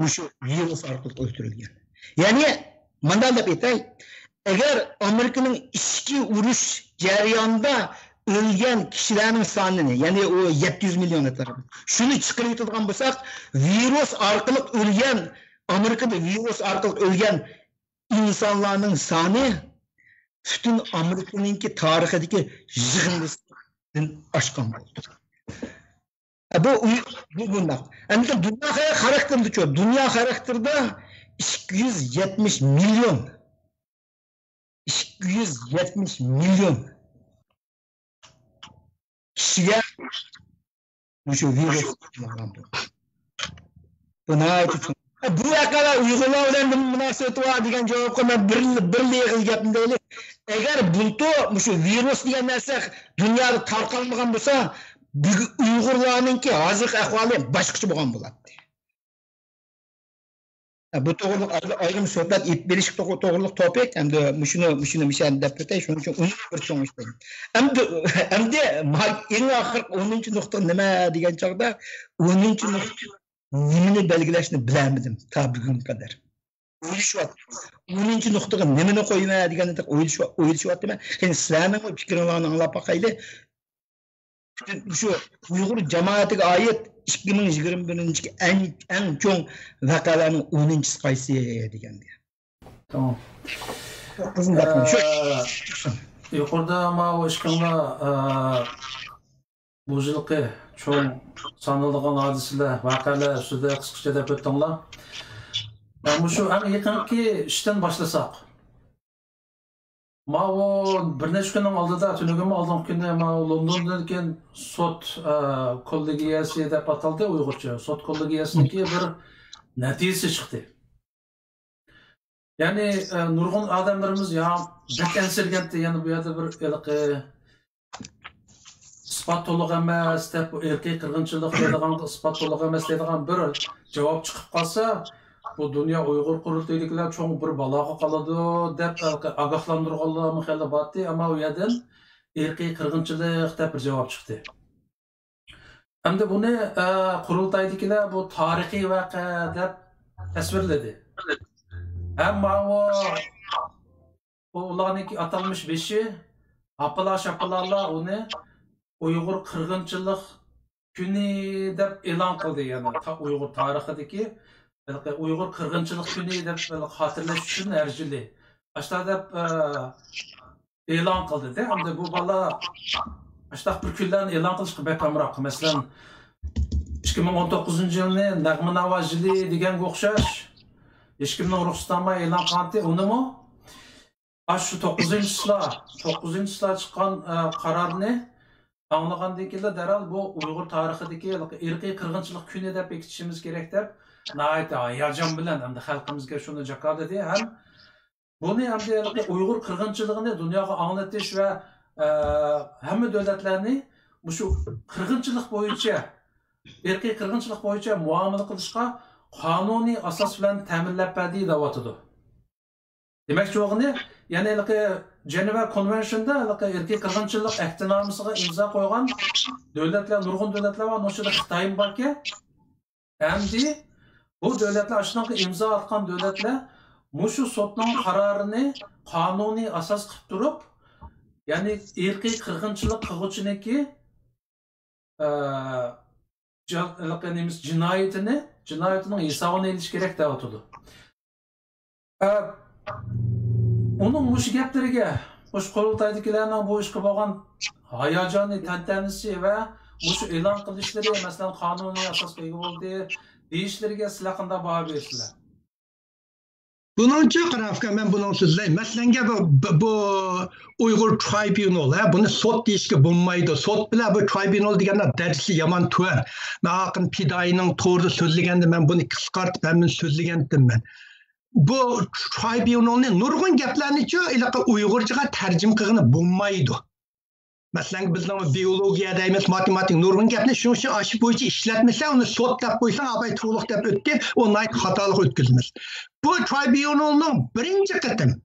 مۇشۇ ۋىرۇس ئارقىلىق ئۆلتۈرۈلگەن. يەنى، مۇنداق دەپ ئېيتاي، ئەگەر ئامېرىكىنىڭ ئىچكى ئۇرۇش جەريانىدا ئۆلگەن كىشىلەرنىڭ سانىنى، يەنى ئۇ يەتتە يۈز مىليون ئەتراپىدا، شۇنى چىقىرىۋېتىدىغان بولساق، ۋىرۇس ئارقىلىق ئۆلگەن، ئامېرىكىدا ۋىرۇس ئارقىلىق ئۆلگەن ئىنسانلارنىڭ سانى پۈتۈن ئامېرىكىنىڭكى تارىخىدىكى يىغىندىسىدىن ئاشقان بولدى. ئە، بۇ، بۇ بۇنداق. ئەمدى دۇنيا خاراكتېرىدىچۇ؟ دۇنيا خاراكتېرىدە ئىككى يۈز يەتمىش مىليون، ئىككى يۈز يەتمىش مىليون كىشىگە مۇشۇ ۋىرۇس يۇقۇملانغان بولدى. بۇ ناھايىتى چوڭ. بۇ ۋەقەلەر ئۇيغۇرلار بىلەن نېمە مۇناسىۋىتى بار دېگەن جاۋابقا مەن بىر، بىرلا ئېغىز گەپنى دەيلى. ئەگەر بۇلتۇر مۇشۇ ۋىرۇس دېگەن نەرسە دۇنيادا تارقالمىغان بولسا، بۈگۈن ئۇيغۇرلارنىڭكى ھازىرقى ئەھۋالى باشقىچە بولغان بولاتتى. بۇ توغرىلىق ئايرىم سۆھبەت ئېلىپ بېرىش توغرىلىق توپىك. ئەمدى مۇشۇنى، مۇشۇنى مىشەن دەپ ئۆتەي. شۇنىڭ ئۈچۈن ئۇنى بىر چوڭ ئىش قىلدىم. ئەمدى، ئەمدى ما-، ئەڭ ئاخىرقى ئونىنچى نۇقتا نېمە دېگەن چاغدا، ئونىنچى نۇقتا نېمىنى بەلگىلەشنى بىلەلمىدىم تا بۈگۈنگە قەدەر. ئويلىشىۋاتىمەن. ئونىنچى نۇقتىغا نېمىنى قويىمەن دېگەندە ئويلىشىۋا-، ئويلىشىۋاتىمەن. قېنى سىلەرنىڭ پىكرىڭلارنى ئاڭلاپ باقايلى. پۈتۈن شۇ ئۇيغۇر جامائىتىگە ئائىت ئىككى مىڭ يىگىرمە بىرىنچى يىلدىكى ئەڭ، ئەڭ چوڭ ۋەقەلەرنىڭ ئونىنچىسى قايسى دېگەندە. تامام. قىزىم دەپ شۇ. ئە، يۇقىرىدا ماۋۇ ئىككىڭلار، ئە، بۇ يىلقى چوڭ سانىلىدىغان ھادىسىلەر، ۋەقەلەر ئۈستىدە قىسقىچە دەپ ئۆتتۈڭلار. مەن مۇشۇ ئەڭ يېقىنقى ئىشتىن باشلىساق. ماۋۇ بىر نەچچە كۈننىڭ ئالدىدا، تۈنۈگۈنمۇ ئالدىنقى كۈنى ماۋۇ لوندوندىن كېيىن سوت، ئە، كوللېگىيەسى دەپ ئاتالدى ئۇيغۇرچە. سوت كوللېگىيەسىنىڭكى بىر نەتىجىسى چىقتى. يەنى، ئە، نۇرغۇن ئادەملىرىمىز يا بەك ئەنسىرىگەنتى، يەنە بۇ يەردە بىر ھېلىقى ئىسپات تولۇق ئەمەس دەپ، بۇ ئىرقىي قىرغىنچىلىق دەيدىغانغا ئىسپات تولۇق ئەمەس دەيدىغان بىر جاۋاب چىقىپ قالسا، بۇ دۇنيا ئۇيغۇر قۇرۇلتىيىدىكىلەر چوڭ بىر بالاغا قالىدۇ دەپ، ھېلىقى ئاگاھلاندۇرغانلارمۇ خېلى بارتى، ئەمما ئۇ يەردىن ئىرقىي قىرغىنچىلىق دەپ بىر جاۋاب چىقتى. ئەمدى بۇنى، ئە، قۇرۇلتايدىكىلەر بۇ تارىخىي ۋەقە دەپ تەسۋىرلىدى. ھەم ماۋۇ، بۇ ئۇلارنىڭكى ئاتالمىش بېشى، ھاپىلا شاپىلالار ئۇنى ئۇيغۇر قىرغىنچىلىق كۈنى دەپ ئېلان قىلدى. يەنى تا-، ئۇيغۇر تارىخىدىكى ھېلىقى ئۇيغۇر قىرغىنچىلىق كۈنى دەپ خاتىرىلەش ئۈچۈن ھەر يىلى ئاشۇنداق دەپ، ئە، ئېلان قىلدى-دە. ئەمدى بۇ بالا ئاشۇنداق بىر كۈنلەرنى ئېلان قىلىشقا بەك ئامراق. مەسىلەن، ئىككى مىڭ ئون توققۇزىنچى يىلنى نەغمە ناۋا يىلى دېگەنگە ئوخشاش، ھېچكىمنىڭ رۇخسىتى ئالماي ئېلان قىلغانتى. ئۇنىمۇ ئاشۇ توققۇزىنچى چىسلا، توققۇزىنچى چىسلا چىققان، ئە، قارارنى ئاڭلىغاندىن كېيىنلا دەرھال بۇ ئۇيغۇر تارىخىدىكى ئىرقىي قىرغىنچىلىق كۈنى دەپ بېكىتىشىمىز كېرەك دەپ، ناھايىتى ھاياجان بىلەن ئەمدى خەلقىمىزگە شۇنى جاكارلىدى ھەم بۇنى ئەمدى ھېلىقى ئۇيغۇر قىرغىنچىلىقىنى دۇنياغا ئاڭلىتىش ۋە، ئە، ھەممە دۆلەتلەرنى مۇشۇ قىرغىنچىلىق بويىچە، ئىرقىي قىرغىنچىلىق بويىچە مۇئامىلە قىلىشقا قانۇنىي ئاساس بىلەن تەمىنلەپ بەردى دەۋاتىدۇ. دېمەكچى بولغىنى، يەنى ھېلىقى جەنۋە كونۋېنشندا ھېلىقى ئىرقىي قىرغىنچىلىق ئەھدىنامىسىغا ئىمزا قويغان دۆلەتلەر، نۇرغۇن دۆلەتلەر بار، ئۇنىڭ ئىچىدە خىتايمۇ باركەن. ئەمدى بۇ دۆلەتلەر، ئاشۇنىڭغا ئىمزا ئاتقان دۆلەتلەر مۇشۇ سوتنىڭ قارارىنى قانۇنىي ئاساس قىلىپ تۇرۇپ، يەنى ئىرقىي قىرغىنچىلىق قىلغۇچىنىڭكى، ئە، جا-، ھېلىقى نېمىسى، جىنايىتىنى، جىنايىتىنىڭ ھېسابىنى ئېلىش كېرەك دەۋاتىدۇ. ئە، ئۇنىڭ مۇشۇ گەپلىرىگە، مۇشۇ قۇرۇلتايدىكىلەرنىڭ بۇ ئىشقا بولغان ھاياجانى، تەنتەنىسى ۋە مۇشۇ ئېلان قىلىشلىرى، مەسىلەن، قانۇنىي ئاساسقا ئىگە بولدى دېيىشلىرىگە سىلەر قانداق باھا بېرىسىلەر؟ بۇنىڭچۇ، قارا ئۇكا، مەن بۇنىڭ سۆزلەي. مەسىلەنگە، بۇ، بۇ، بۇ ئۇيغۇر ترايبۇنال، ھە، بۇنى سوت دېيىشكە بولمايدۇ. سوت بىلەن بۇ ترايبۇنال دېگەننىڭ دەرىجىسى يامان تۆۋەن. مەن ئاقىن پىدائىينىڭ توغرىدا سۆزلىگەندە مەن بۇنى قىسقارتىپ ھەممىنى سۆزلىگەنتىم مەن. بۇ ترايبۇنالنى نۇرغۇن گەپلەرنىچۇ ھېلىقى ئۇيغۇرچىغا تەرجىمە قىلغىلى بولمايدۇ. مەسىلەن، بىزنىڭ بىئولوگىيە دەيمىز، ماتېماتىكا، نۇرغۇن گەپنى شۇنىڭ ئۈچۈن ئاشۇ بويىچە ئىشلەتمىسە، ئۇنى سوت دەپ قويساڭ، ئاپاي تۇغلۇق دەپ ئۆتتى، ئۇ ناھايىتى خاتالىق ئۆتكۈزىمىز. بۇ ترايبۇنالنىڭ بىرىنچى قېتىم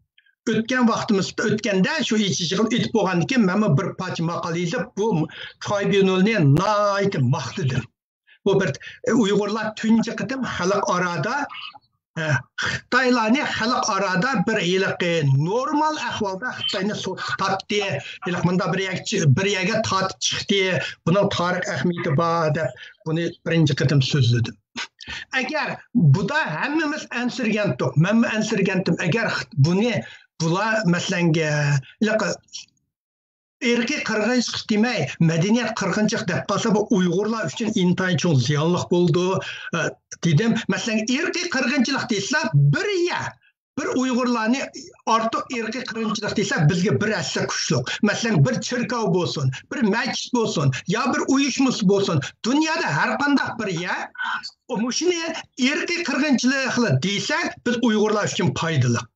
ئۆتكەن ۋاقتىمىزدا، ئۆتكەندە شۇ ئېچىشىغا ئۆتۈپ بولغاندىن كېيىن، مەنمۇ بىر پارچە ماقالە يېزىپ، بۇ ترايبۇنالنى ناھايىتى ماختىدىم. بۇ بىر، ئۇيغۇرلار تۇنجى قېتىم خەلق ئارادا، ئە، خىتايلارنى خەلق ئارادا بىر ھېلىقى نورمال ئەھۋالدا خىتاينى سوتقا تارتتى، ھېلىقى مۇنداق بىر يەرگە، بىر يەرگە تارتىپ چىقتى، بۇنىڭ تارىخ ئەھمىيىتى بار دەپ بۇنى بىرىنچى قېتىم سۆزلىدىم. ئەگەر بۇدا ھەممىمىز ئەنسىرىگەنتۇق، مەنمۇ ئەنسىرىگەنتىم، ئەگەر بۇنى بۇلار مەسىلەنگە ھېلىقى ئىرقىي قىرغىنچىلىق دېمەي، مەدەنىيەت قىرغىنچىلىق دەپ قالسا، بۇ ئۇيغۇرلار ئۈچۈن ئىنتايىن چوڭ زىيانلىق بولىدۇ، ئە، دېدىم. مەسىلەن، ئىرقىي قىرغىنچىلىق دېسە، بىر يەر، بىر ئۇيغۇرلارنى ئارتۇق ئىرقىي قىرغىنچىلىق دېسە، بىزگە بىر ھەسسە كۈچلۈك. مەسىلەن، بىر چېركاۋ بولسۇن، بىر مەسچىت بولسۇن، يا بىر ئۇيۇشمىسى بولسۇن، دۇنيادا ھەر قانداق بىر يەر، مۇشۇنى ئىرقىي قىرغىنچىلىق دېسە، بىز ئۇيغۇرلار ئۈچۈن پايدىلىق.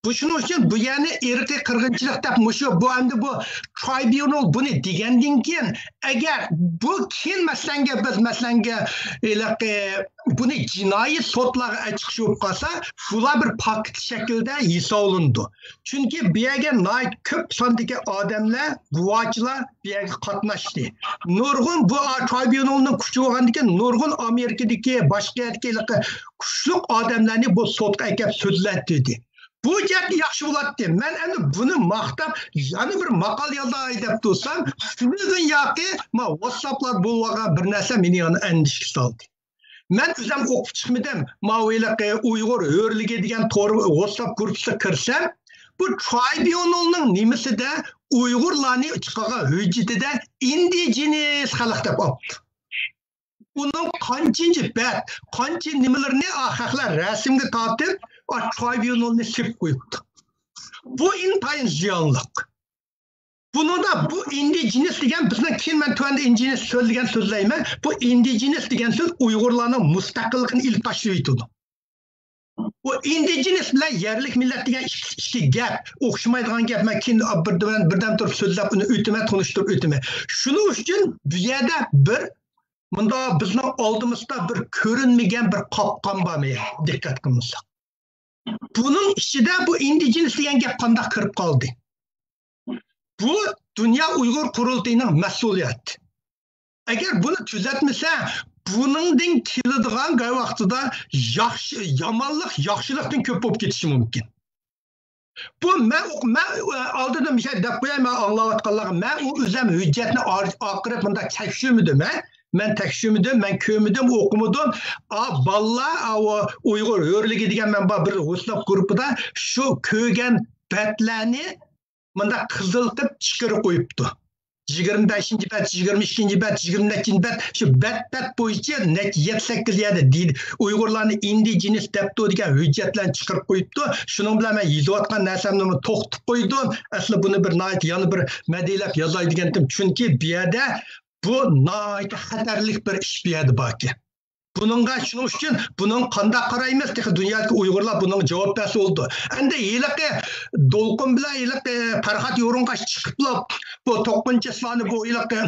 بۇ شۇنىڭ ئۈچۈن بۇ يەرنى ئىرقىي قىرغىنچىلىق دەپ مۇشۇ، بۇ ئەمدى بۇ ترايبۇنال بۇنى دېگەندىن كېيىن، ئەگەر بۇ كېيىن مەسىلەنگە بىز مەسىلەنگە ھېلىقى بۇنى جىنايى سوتلارغا ئەچىقىش بولۇپ قالسا، بۇلار بىر پاكىت شەكلىدە ھېسابلىنىدۇ. چۈنكى بۇ يەرگە ناھايىتى كۆپ ساندىكى ئادەملەر، گۇۋاچىلار بۇ يەرگە قاتناشتى. نۇرغۇن بۇ ترايبۇنالنىڭ كۈچى بولغاندىن كېيىن نۇرغۇن ئامېرىكىدىكى، باشقا يەردىكى ھېلىقى كۈچلۈك ئادەملەرنى بۇ سوتقا ئەكەپ سۆزلەتتى. بۇ جەھەتتە ياخشى بولاتتى. مەن ئەمدى بۇنى ماختاپ، يەنە بىر ماقالە يازاي دەپ تۇرسام، تېلېفون ياكى ما ۋاتساپلار بولۇۋالغان بىر نەرسە مېنى يەنە ئەندىشىگە سالدى. مەن ئۆزۈم ئوقۇپ چىقمىدىم. ماۋۇ ھېلىقى ئۇيغۇر ھۆرلۈكى دېگەن تور ۋاتساپ گۇرۇپپىسىغا كىرسەم، بۇ ترايبۇنالنىڭ نېمىسىدە ئۇيغۇرلارنى چىقارغان ھۆججىتىدە ئىندىجېنىس خەلق دەپ ئاپتۇ. ئۇنىڭ قانچىنچى بەت، قانچە نېمىلىرىنى ئا خەقلەر رەسىمگە تارتىپ، ئا ترايبۇنالنى سېلىپ قويۇپتۇ. بۇ ئىنتايىن زىيانلىق. بۇنىڭدا بۇ ئىندىجېنىس دېگەن، بىزنىڭ كېيىن مەن تۆۋەندە ئىندىجېنىس سۆزلىگەن سۆزلەيمەن. بۇ ئىندىجېنىس دېگەن سۆز ئۇيغۇرلارنىڭ مۇستەقىللىقىنى ئېلىپ تاشلىۋېتىدۇ. بۇ ئىندىجېنىس بىلەن يەرلىك مىللەت دېگەن ئىككى، ئىككى گەپ، ئوخشىمايدىغان گەپ. مەن كېيىن بىردەم، بىردەم تۇرۇپ سۆزلەپ ئۇنى ئۆتىمەن، تونۇشتۇرۇپ ئۆتىمەن. شۇنىڭ ئۈچۈن بۇ يەردە بىر مۇنداق بىزنىڭ ئالدىمىزدا بىر كۆرۈنمىگەن بىر قاپقان بار، مەن دىققەت قىلمىساق. بۇنىڭ ئىچىدە بۇ ئىندىجېنىس دېگەن گەپ قانداق كىرىپ قالدى؟ بۇ دۇنيا ئۇيغۇر قۇرۇلتىيىنىڭ مەسئۇلىيىتى. ئەگەر بۇنى تۈزەتمىسە، بۇنىڭدىن كېلىدىغان ۋاقتىدا ياخشى، يامانلىق ياخشىلىقتىن كۆپ بولۇپ كېتىشى مۇمكىن. بۇ مەن، مەن ئالدىدا بىر شەي دەپ قوياي، مەن ئاڭلاۋاتقانلارغا، مەن ئۇ ئۆزۈم ھۆججەتنى ئار-، ئاقىرىپ مۇنداق تەكشۈرمىدىم، ھە؟ مەن تەكشۈرمىدىم، مەن كۆرمىدىم، ئوقۇمىدىم. ئا، بالىلار، ئا، ئۇ ئۇيغۇر ھۆرلۈكى دېگەن مەن بار بىر ۋاتساپ گۇرۇپپىدا شۇ كۆرگەن بەتلەرنى مۇنداق قىزىل قىلىپ چىقىرىپ قويۇپتۇ. يىگىرمە بەشىنچى بەت، يىگىرمە ئىككىنچى بەت، يىگىرمە نەچچىنچى بەت، شۇ بەت بەت بويىچە نەچچە يەتتە سەككىز يەردە دېدى. ئۇيغۇرلارنى ئىندىجېنىس دەپتۇ دېگەن ھۆججەتلەرنى چىقىرىپ قويۇپتۇ. شۇنىڭ بىلەن مەن يېزىۋاتقان نەرسەمنىمۇ توختىتىپ قويدۇم. ئەسلى بۇنى بىر ناھايىتى يەنە بىر مەدھىيەلەپ يازاي دېگەنتىم. چۈنكى بۇ يەردە بۇ ناھايىتى خەتەرلىك بىر ئىش بۇ يەردە باركەن. بۇنىڭغا شۇنىڭ ئۈچۈن بۇنىڭ قانداق قارايمىز؟ تېخى دۇنيادىكى ئۇيغۇرلار بۇنىڭغا جاۋاب بەرسە بولىدۇ. ئەمدى ھېلىقى دولقۇن بىلەن ھېلىقى پەرھات يورۇنغاچ چىقىپلا بۇ توققۇزىنچى چىسلانى بۇ ھېلىقى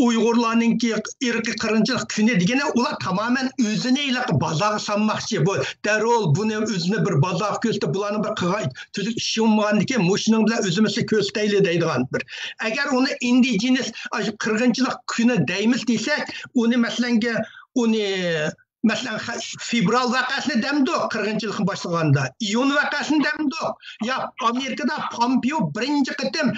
ئۇيغۇرلارنىڭكى ئىرقىي قىرغىنچىلىق كۈنى دېگىنى ئۇلار تامامەن ئۆزىنى ھېلىقى بازارغا سالماقچى. بۇ دەررۇ بۇنى ئۆزىنى بىر بازارغا كۆرسىتىپ بۇلارنىڭ بىر قىلغان تۈزۈك ئىشى بولمىغاندىكىن مۇشۇنىڭ بىلەن ئۆزىمىزنى كۆرسىتەيلى دەيدىغان بىر. ئەگەر ئۇنى ئىندىجېنىس قىرغىنچىلىق كۈنى دەيمىز دېسەك، ئۇنى مەسىلەنگە ئۇنى مەسىلەن، خە-، فېۋرال ۋەقەسىنى دەمدۇق، قىرغىنچىلىقنى باشلىغاندا، ئىيۇن ۋەقەسىنى دەمدۇق. يا ئامېرىكىدا پامپېئو بىرىنچى قېتىم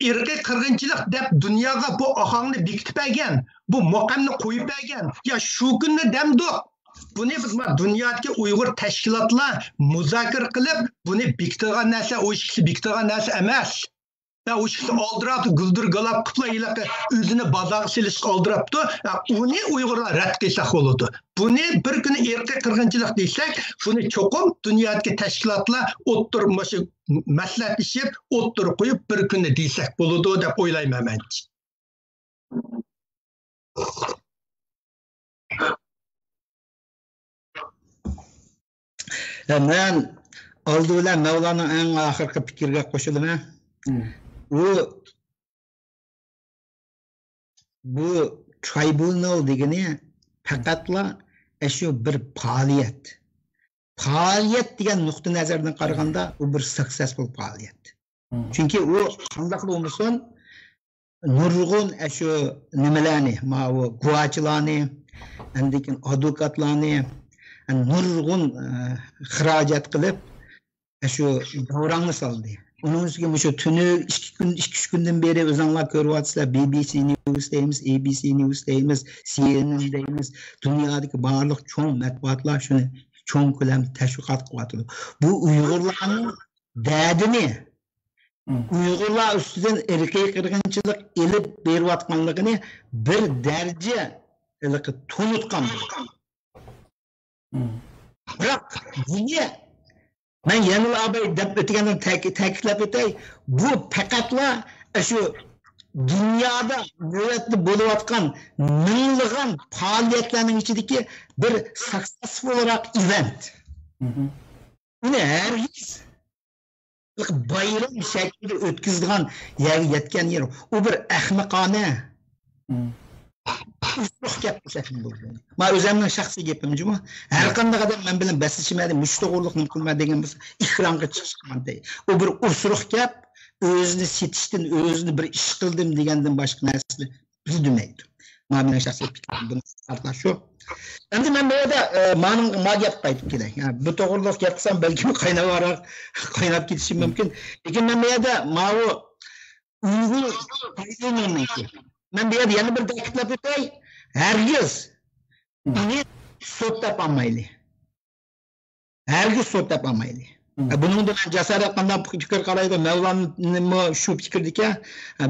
ئىرقىي قىرغىنچىلىق دەپ دۇنياغا بۇ ئاھاڭنى بېكىتىپ بەرگەن، بۇ مۇقامنى قويۇپ بەرگەن. يا شۇ كۈننى دەمدۇق. بۇنى بىز ما دۇنيادىكى ئۇيغۇر تەشكىلاتلار مۇزاكىرە قىلىپ، بۇنى بېكىتىدىغان نەرسە، ئۇ ئىككىسى بېكىتىدىغان نەرسە ئەمەس. ھە، ئۇ ئالدىراپ، گۈلدۈر گالاپ قىپلا ھېلىقى ئۆزىنى بازارغا سېلىشقا ئالدىراپتۇ. ھە، ئۇنى ئۇيغۇرلار رەت قىلساق بولىدۇ. بۇنى بىر كۈنى ئىرقىي قىرغىنچىلىق دېسەك، بۇنى چوقۇم دۇنيادىكى تەشكىلاتلار ئوتتۇرا، مۇشۇ مەسلىھەتلىشىپ، ئوتتۇرا قويۇپ، بىر كۈنى دېسەك بولىدۇ دەپ ئويلايمەن مەنچە. يا، مەن ئالدى بىلەن مەۋلاننىڭ ئەڭ ئاخىرقى پىكرىگە قوشۇلىمەن. مم. بۇ، بۇ ترايبۇنال دېگىنى پەقەتلا ئەشۇ بىر پائالىيەت. پائالىيەت دېگەن نۇقتىئى نەزەردىن قارىغاندا، ئۇ بىر سۇكسېسفۇل پائالىيەت. مم. چۈنكى ئۇ قانداقلا بولمىسۇن، نۇرغۇن ئەشۇ نېمىلەرنى، ماۋۇ گۇۋاچىلارنى، ئاندىن كېيىن ئادۋوكاتلارنى، نۇرغۇن، ئە، خىراجەت قىلىپ، ئەشۇ داۋراڭنى سالدى. ئۇنىڭ ئۈستىگە مۇشۇ تۈنۈگۈن ئىككى كۈن، ئىككى، ئۈچ كۈندىن بېرى ئۆزۈڭلار كۆرۈۋاتىسىلەر، بى بى سى نيۇز دەيمىز، ئەي بى سى نيۇز دەيمىز، سى ئېن ئېن دەيمىز، دۇنيادىكى بارلىق چوڭ مەتبۇئاتلار شۇنى چوڭ كۆلەمدە تەشۋىقات قىلىۋاتىدۇ. بۇ ئۇيغۇرلارنىڭ دەردىنى، مم. ئۇيغۇرلار ئۈستىدىن ئىرقىي قىرغىنچىلىق ئېلىپ بېرىۋاتقانلىقىنى بىر دەرىجە ھېلىقى تونۇتقان. مم. بىراق بۇنى مەن يەنىلا ئاباي دەپ ئۆتكەندىن تەك-، تەكىتلەپ ئۆتەي، بۇ پەقەتلا شۇ دۇنيادا نۆۋەتتە بولۇۋاتقان مىڭلىغان پائالىيەتلەرنىڭ ئىچىدىكى بىر سۇكسېسفۇلراق ئىۋېنت. مم. ئۇنى ھەرگىز بايرام شەكلىدە ئۆتكۈزىدىغان يەرگە يەتكەن يېرى. ئۇ بىر ئەخمىقانە، مم. ئۇسرۇق گەپ دېسەكمۇ بولىدۇ. مانا ئۆزۈمنىڭ شەخسىي گېپىم جۇمۇ. ھەر قانداق ئادەم مەن بىلەن بەسلىشىمەن، مۇشۇ توغرىلىق نېمە قىلىمەن دېگەن بولسا، ئېكرانغا چىقىشقا ماڭدى. ئۇ بىر ئۇسرۇق گەپ، ئۆزىنى سېتىشتىن، ئۆزىنى بىر ئىش قىلدىم دېگەندىن باشقا نەرسىنى بىلدۈرمەيدۇ. مانا مېنىڭ شەخسىي پىكرىم بۇنىڭ ھەققىدە شۇ. ئەمدى مەن بۇ يەردە، ئە، مانىڭ، ما گەپكە قايتىپ كېلەي. يەنى بۇ توغرىلىق گەپ قىلسام، بەلكىم قايناۋاراق، قايناپ كېتىشىم مۇمكىن. لېكىن مەن بۇ يەردە ماۋۇ ئۇيغۇر تايتىنىڭكى. مەن بۇ يەردە يەنە بىر تەكىتلەپ ئۆتەي. ھەرگىز مم. ئۇنى سوت دەپ ئالمايلى. ھەرگىز سوت دەپ ئالمايلى. مم. بۇنىڭدا مەن جاسارەت قانداق پىكىر قارايدۇ، مەۋلانمۇ شۇ پىكىردىكەن.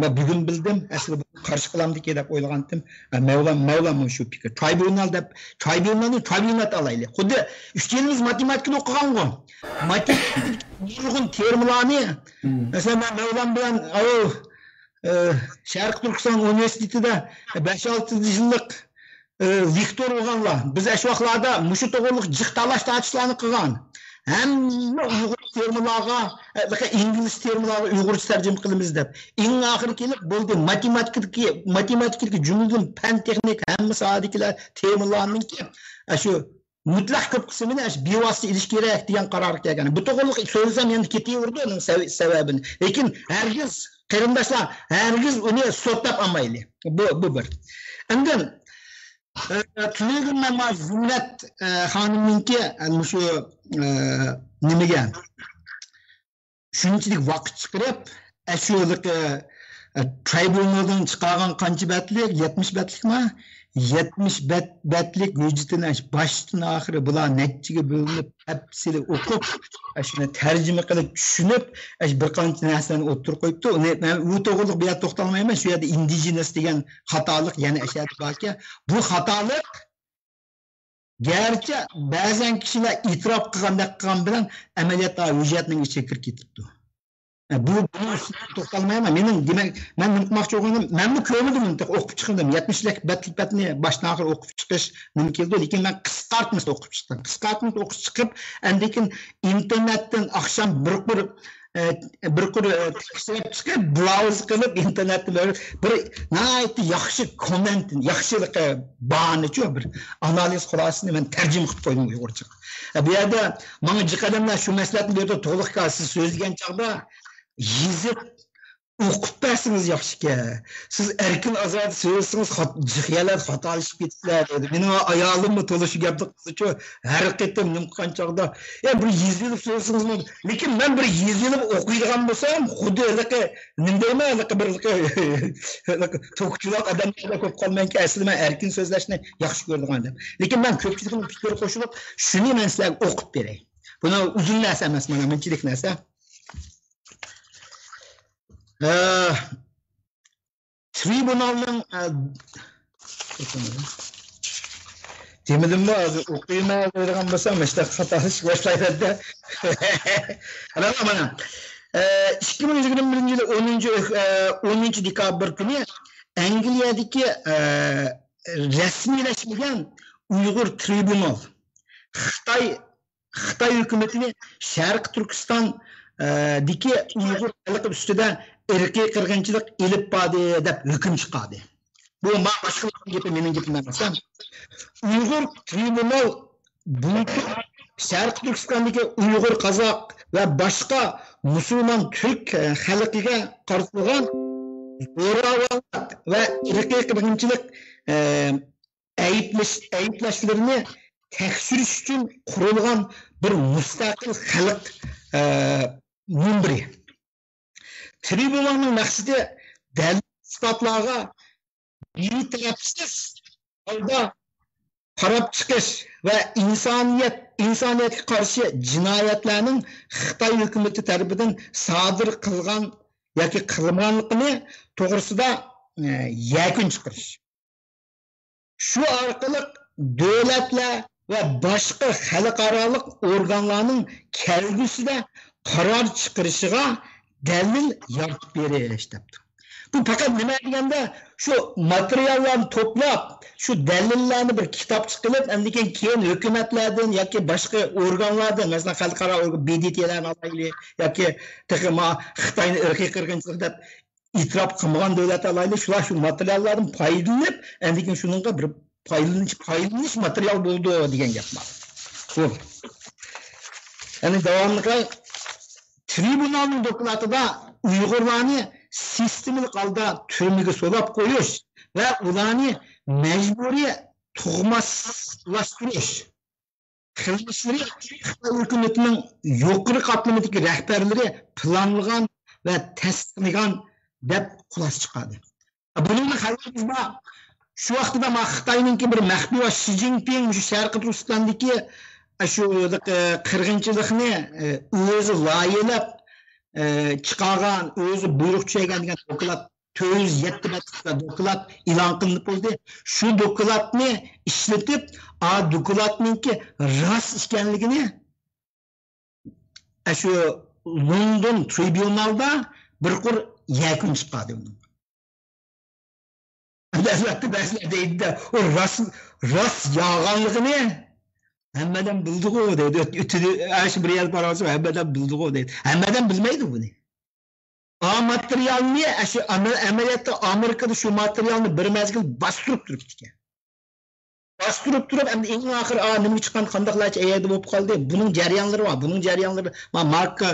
مەن بۈگۈن بىلدىم، ئەسلى بۇنى قارشى قىلامدىكى دەپ ئويلىغانتىم. مەۋلان، مەۋلانمۇ شۇ پىكىر. ترايبۇنال دەپ، ترايبۇنالنى ترايبۇنال ئالايلى. خۇددى ئۈچ يىلىمىز ماتېماتىكىدا ئوقۇغانغۇ. ماتېماتىكىدىكى نۇرغۇن تېرمىلارنى، مم. مەسىلەن، مەن مەۋلان بىلەن، ئاۋۇ، ئە، شەرقىي تۈركىستان ئۇنىۋېرسىتېتىدا بەش-ئالتە يىللىق، ئە، لېكتور بولغانلار. بىز ئاشۇ ۋاقىتلاردا مۇشۇ توغرىلىق جىق تالاش-تارتىشلارنى قىلغان. ھەممە ئۇيغۇر تېرمىلارغا، ئە، ئىنگلىز تېرمىلارغا ئۇيغۇرچە تەرجىمە قىلىمىز دەپ. ئەڭ ئاخىرى كېلىپ بولدى، ماتېماتىكىدىكى، ماتېماتىكىدىكى جۈملىدىن پەن تېخنىك ھەممە ساھەدىكىلەر تېمىلارنىڭكى، ئە، شۇ مۇتلەق كۆپ قىسمىنى ئەش-، بىۋاسىتە ئېلىش كېرەك دېگەن قارارغا كەلگەن. بۇ توغرىلىق سۆزلىسەم يەنە كېتىۋېرىدۇ ئۇنىڭ سەۋ-، سەۋەبىنى. لېكىن ھەرگىز، قېرىنداشلار، ھەرگىز ئۇنى سوتلاپ ئالمايلى. بۇ، بۇ بىر. ئاندىن، ئە، تۈنۈگۈن مەن ما زىننەت، ئە، خانىمنىڭكى، ئە، مۇشۇ، ئە، نېمىگە، شۇنچىلىك ۋاقىت چىقىرىپ، ئەشۇ ھېلىقى، ئە، ترايبۇنالدىن چىقارغان قانچە بەتلىك؟ يەتمىش بەتلىكما؟ يەتمىش بەت-، بەتلىك ھۆججىتىنى ئەش-، باشتىن ئاخىرى بۇلار نەچچىگە بۆلۈنۈپ، تەپسىلىي ئوقۇپ، ئەشۇنى تەرجىمە قىلىپ، چۈشىنىپ، ئەش-، بىر قانچە نەرسىلەرنى ئوتتۇرىغا قويۇپتۇ. ئۇنى مەن ئۇ توغرىلىق بۇ يەردە توختالمايمەن. شۇ يەردە ئىندىجېنەس دېگەن خاتالىق يەنە ئەشەدە باركەن. بۇ خاتالىق گەرچە بەزەن كىشىلەر ئېتىراپ قىلغاندەك قىلغان بىلەن، ئەمەلىيەتتە ھۆججەتنىڭ ئىچىگە كىرىپ كېتىپتۇ. بۇ، بۇنىڭ ئۈستىدە توختالمايمەن. مېنىڭ دېمەك، مەن نېمە قىلماقچى بولغىنىم، مەنمۇ كۆرمىدىم، ئوقۇپ چىقمىدىم. يەتمىش بەتلىك بەتنى باشتىن ئاخىر ئوقۇپ چىقىش نېمە كېلىدۇ، لېكىن مەن قىسقارتمىسىدا ئوقۇپ چىقتىم. قىسقارتمىسىدا ئوقۇپ چىقىپ، ئاندىن كېيىن ئىنتېرنېتتىن ئاخشام بىر قۇر ئە، بىر قۇر، ئە، تېكىست ئېلىپ چىقىپ، براۋز قىلىپ، ئىنتېرنېتتىن بىر، بىر ناھايىتى ياخشى كوممېنت، ياخشىلىقى بارنىچۇ، بىر ئانالىز خۇلاسىسىنى مەن تەرجىمە قىلىپ قويدۇم ئۇيغۇرچىغا. ئە، بۇ يەردە ماڭا جىق ئادەملەر شۇ مەسلىھەتنى بېرىدۇ، تۇغلۇق ئاكا، سىز سۆزلىگەن چاغدا يېزىپ ئوقۇپ بەرسىڭىز ياخشىكەن. سىز ئەركىن ئازادە سۆزلىسىڭىز، خات-، جىق يەرلەردە خاتالىشىپ كېتىسىلەر، دېدى. مېنىڭ ئايالىممۇ تولا شۇ گەپنى قىلسىچۇ، ھەر قېتىم نېمە قىلغان چاغدا، يا، بىر يېزىۋېلىپ سۆزلىسىڭىزمۇ، لېكىن مەن بىر يېزىۋېلىپ ئوقۇيدىغان بولسام، خۇددى ھېلىقى، نېمە دەيمەن، ھېلىقى بىر، ھېلىقى، ھېلىقى توكچىلار ئادەملەردەك بولۇپ قالمايمەنكى، ئەسلى مەن ئەركىن سۆزلەشنى ياخشى كۆرىدىغان ئادەم. لېكىن مەن كۆپچىلىكنىڭ پىكرىگە قوشۇلۇپ، شۇنى مەن سىلەرگە ئوقۇپ بېرەي. بۇنى ئۇزۇن نەرسە ئەمەس، مانا مۇنچىلىك نەرسە. ئە، ترىبۇنالنىڭ، ئە، دېمىدىممۇ، ھازىر ئوقۇيمەن دەيدىغان بولسام، مۇشۇنداق خاتالىشىپ باشلايمەن-دە. قاراڭلار مانا. ئە، ئىككى مىڭ يىگىرمە بىرىنچى يىلى ئونىنچى ئۆك-، ئە، ئونىنچى دېكابىر كۈنى ئەنگلىيەدىكى، ئە، رەسمىيلەشمىگەن ئۇيغۇر ترىبۇنال خىتاي، خىتاي ھۆكۈمىتىنى شەرقىي تۈركىستان، ئە، دىكى ئۇيغۇر خەلقى ئۈستىدە ئىرقىي قىرغىنچىلىق ئېلىپ باردى دەپ ھۆكۈم چىقاردى. بۇ ما باشقىلارنىڭ گېپى، مېنىڭ گېپىم ئەمەس. ئۇيغۇر ترىبۇنال بۇ شەرقىي تۈركىستاندىكى ئۇيغۇر، قازاق ۋە باشقا مۇسۇلمان تۈرك، ئە، خەلقىگە قارىتىلغان زوراۋانلىق ۋە ئىرقىي قىرغىنچىلىق، ئە، ئەيىبلەش، ئەيىبلەشلىرىنى تەكشۈرۈش ئۈچۈن قۇرۇلغان بىر مۇستەقىل خەلق، ئە، مۇنبىرى. ترىبۇنالنىڭ مەقسىتى دەلىل ئىسپاتلارغا بىتەرەپسىز ھالدا قاراپ چىقىش ۋە ئىنسانىيەت، ئىنسانىيەتكە قارشى جىنايەتلەرنىڭ خىتاي ھۆكۈمىتى تەرىپىدىن سادىر قىلغان ياكى قىلمىغانلىقىنى توغرىسىدا، ئە، يەكۈن چىقىرىش. شۇ ئارقىلىق دۆلەتلەر ۋە باشقا خەلقئارالىق ئورگانلارنىڭ كەلگۈسىدە قارار چىقىرىشىغا دەلىل يارىتىپ بېرىش، دەپتۇ. بۇ پەقەت نېمە دېگەندە، شۇ ماتېرىياللارنى توپلاپ، شۇ دەلىللەرنى بىر كىتابچە قىلىپ، ئاندىن كېيىن، كېيىن ھۆكۈمەتلەردىن ياكى باشقا ئورگانلاردىن، مەسىلەن، خەلقئارا ئورگان، ب د ت لارنى ئالايلى، ياكى تېخى ما خىتاينى ئىرقىي قىرغىنچىلىق دەپ ئېتىراپ قىلمىغان دۆلەت ئالايلى، شۇلار شۇ ماتېرىياللاردىن پايدىلىنىپ، ئاندىن كېيىن شۇنىڭغا بىر پايدىلىنىش، پايدىلىنىش ماتېرىيال بولىدۇ دېگەن گەپ بار. بۇ. يەنى داۋاملىق ترىبۇنالنىڭ دوكلاتىدا ئۇيغۇرلارنى سىستېمىلىق ھالدا تۈرمىگە سولاپ قويۇش ۋە ئۇلارنى مەجبۇرىي تۇغماسلاشتۇرۇش قىلمىشلىرى خىتاي ھۆكۈمىتىنىڭ يۇقىرى قاتلىمىدىكى رەھبەرلىرى پىلانلىغان ۋە تەستىقلىغان دەپ خۇلاسە چىقاردى. بۇنىڭدىن خەۋىرىمىز بار. شۇ ۋاقتىدا ما خىتاينىڭكى بىر مەخپىي ۋە شى جىنپىڭ شۇ شەرقىي تۈركىستاندىكى، ئە، شۇ، ئە، قىرغىنچىلىقنى، ئە، ئۆزى لايىھەلەپ، ئە، چىقارغان، ئۆزى بۇيرۇق چۈشۈرگەن دېگەن دوكلات، تۆت يۈز يەتتە بەتلىك دوكلات ئېلان قىلىنىپ بولدى. شۇ دوكلاتنى ئىشلىتىپ، ئا دوكلاتنىڭكى راست ئىكەنلىكىنى ئە، شۇ لوندون ترىبۇنالدا بىر قۇر يەكۈن چىقاردى ئۇنىڭ. ئەلۋەتتە، بەزىلەر دەيدۇ-دە، ئۇ راست، راست يالغانلىقىنى ھەممە ئادەم بىلدىغۇ دەيدۇ. ئۆتىدى، ئاشۇ بىر يەر بارغانسېرى ھەممە ئادەم بىلدىغۇ دەيدۇ. ھەممە ئادەم بىلمەيدۇ بۇنى. ئا ماتېرىيالنى، ئاشۇ ئەمەل-، ئەمەلىيەتتە ئامېرىكىدا شۇ ماتېرىيالنى بىر مەزگىل باستۇرۇپ تۇرۇپتىكەن. باستۇرۇپ تۇرۇپ، ئەمدى ئەڭ ئاخىر، ئا، نېمىگە چىققان، قانداقلارچە ئەيەردە بولۇپ قالدى؟ بۇنىڭ جەريانلىرى بار، بۇنىڭ جەريانلىرى، ما-، ماركو،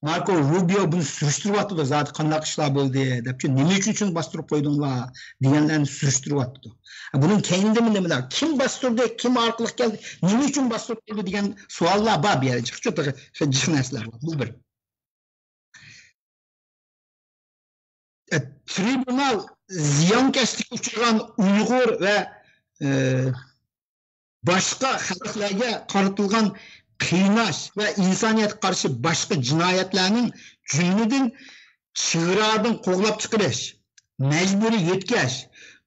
ماركو روبىيو بۇنى سۈرۈشتۈرۈۋاتىدۇ، زادى قانداق ئىشلار بولدى دەپ، نېمە ئۈچۈن شۇنى باستۇرۇپ قويدۇڭلار دېگەنلەرنى سۈرۈشتۈرۈۋاتىدۇ. بۇنىڭ كەينىدىمۇ نېمىلەر؟ كىم باستۇردى؟ كىم ئارقىلىق كەلدى؟ نېمە ئۈچۈن باستۇرۇپ قويدى دېگەن سوئاللار بار بۇ يەردە، جىق، جىق نەرسىلەر بار. بۇ بىر. ترىبۇنال زىيانكەشلىككە ئۇچرىغان ئۇيغۇر ۋە، ئە، باشقا خەلقلەرگە قارىتىلغان قىيناش ۋە ئىنسانىيەتكە قارشى باشقا جىنايەتلەرنىڭ، جۈملىدىن چېگرادىن قوغلاپ چىقىرىش، مەجبۇرىي يۆتكەش،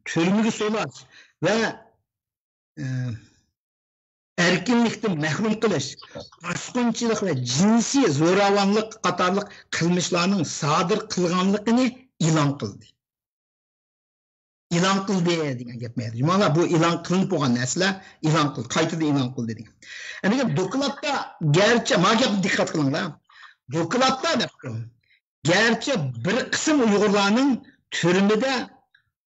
تۈرمىگە سولاش ۋە، ئە، ئەركىنلىكتىن مەھرۇم قىلىش، باسقۇنچىلىق ۋە جىنسىي زوراۋانلىق قاتارلىق قىلمىشلارنىڭ سادىر قىلغانلىقىنى ئېلان قىلدى. ئېلان قىلدى دېگەن گەپ. مانا بۇ ئېلان قىلىنىپ بولغان نەرسىلەر ئېلان قىلدى، قايتىدىن ئېلان قىلدى دېگەن. ئەمدى دوكلاتتا گەرچە، ما گەپنى دىققەت قىلىڭلار. دوكلاتتا دەپتۇ. گەرچە بىر قىسىم ئۇيغۇرلارنىڭ تۈرمىدە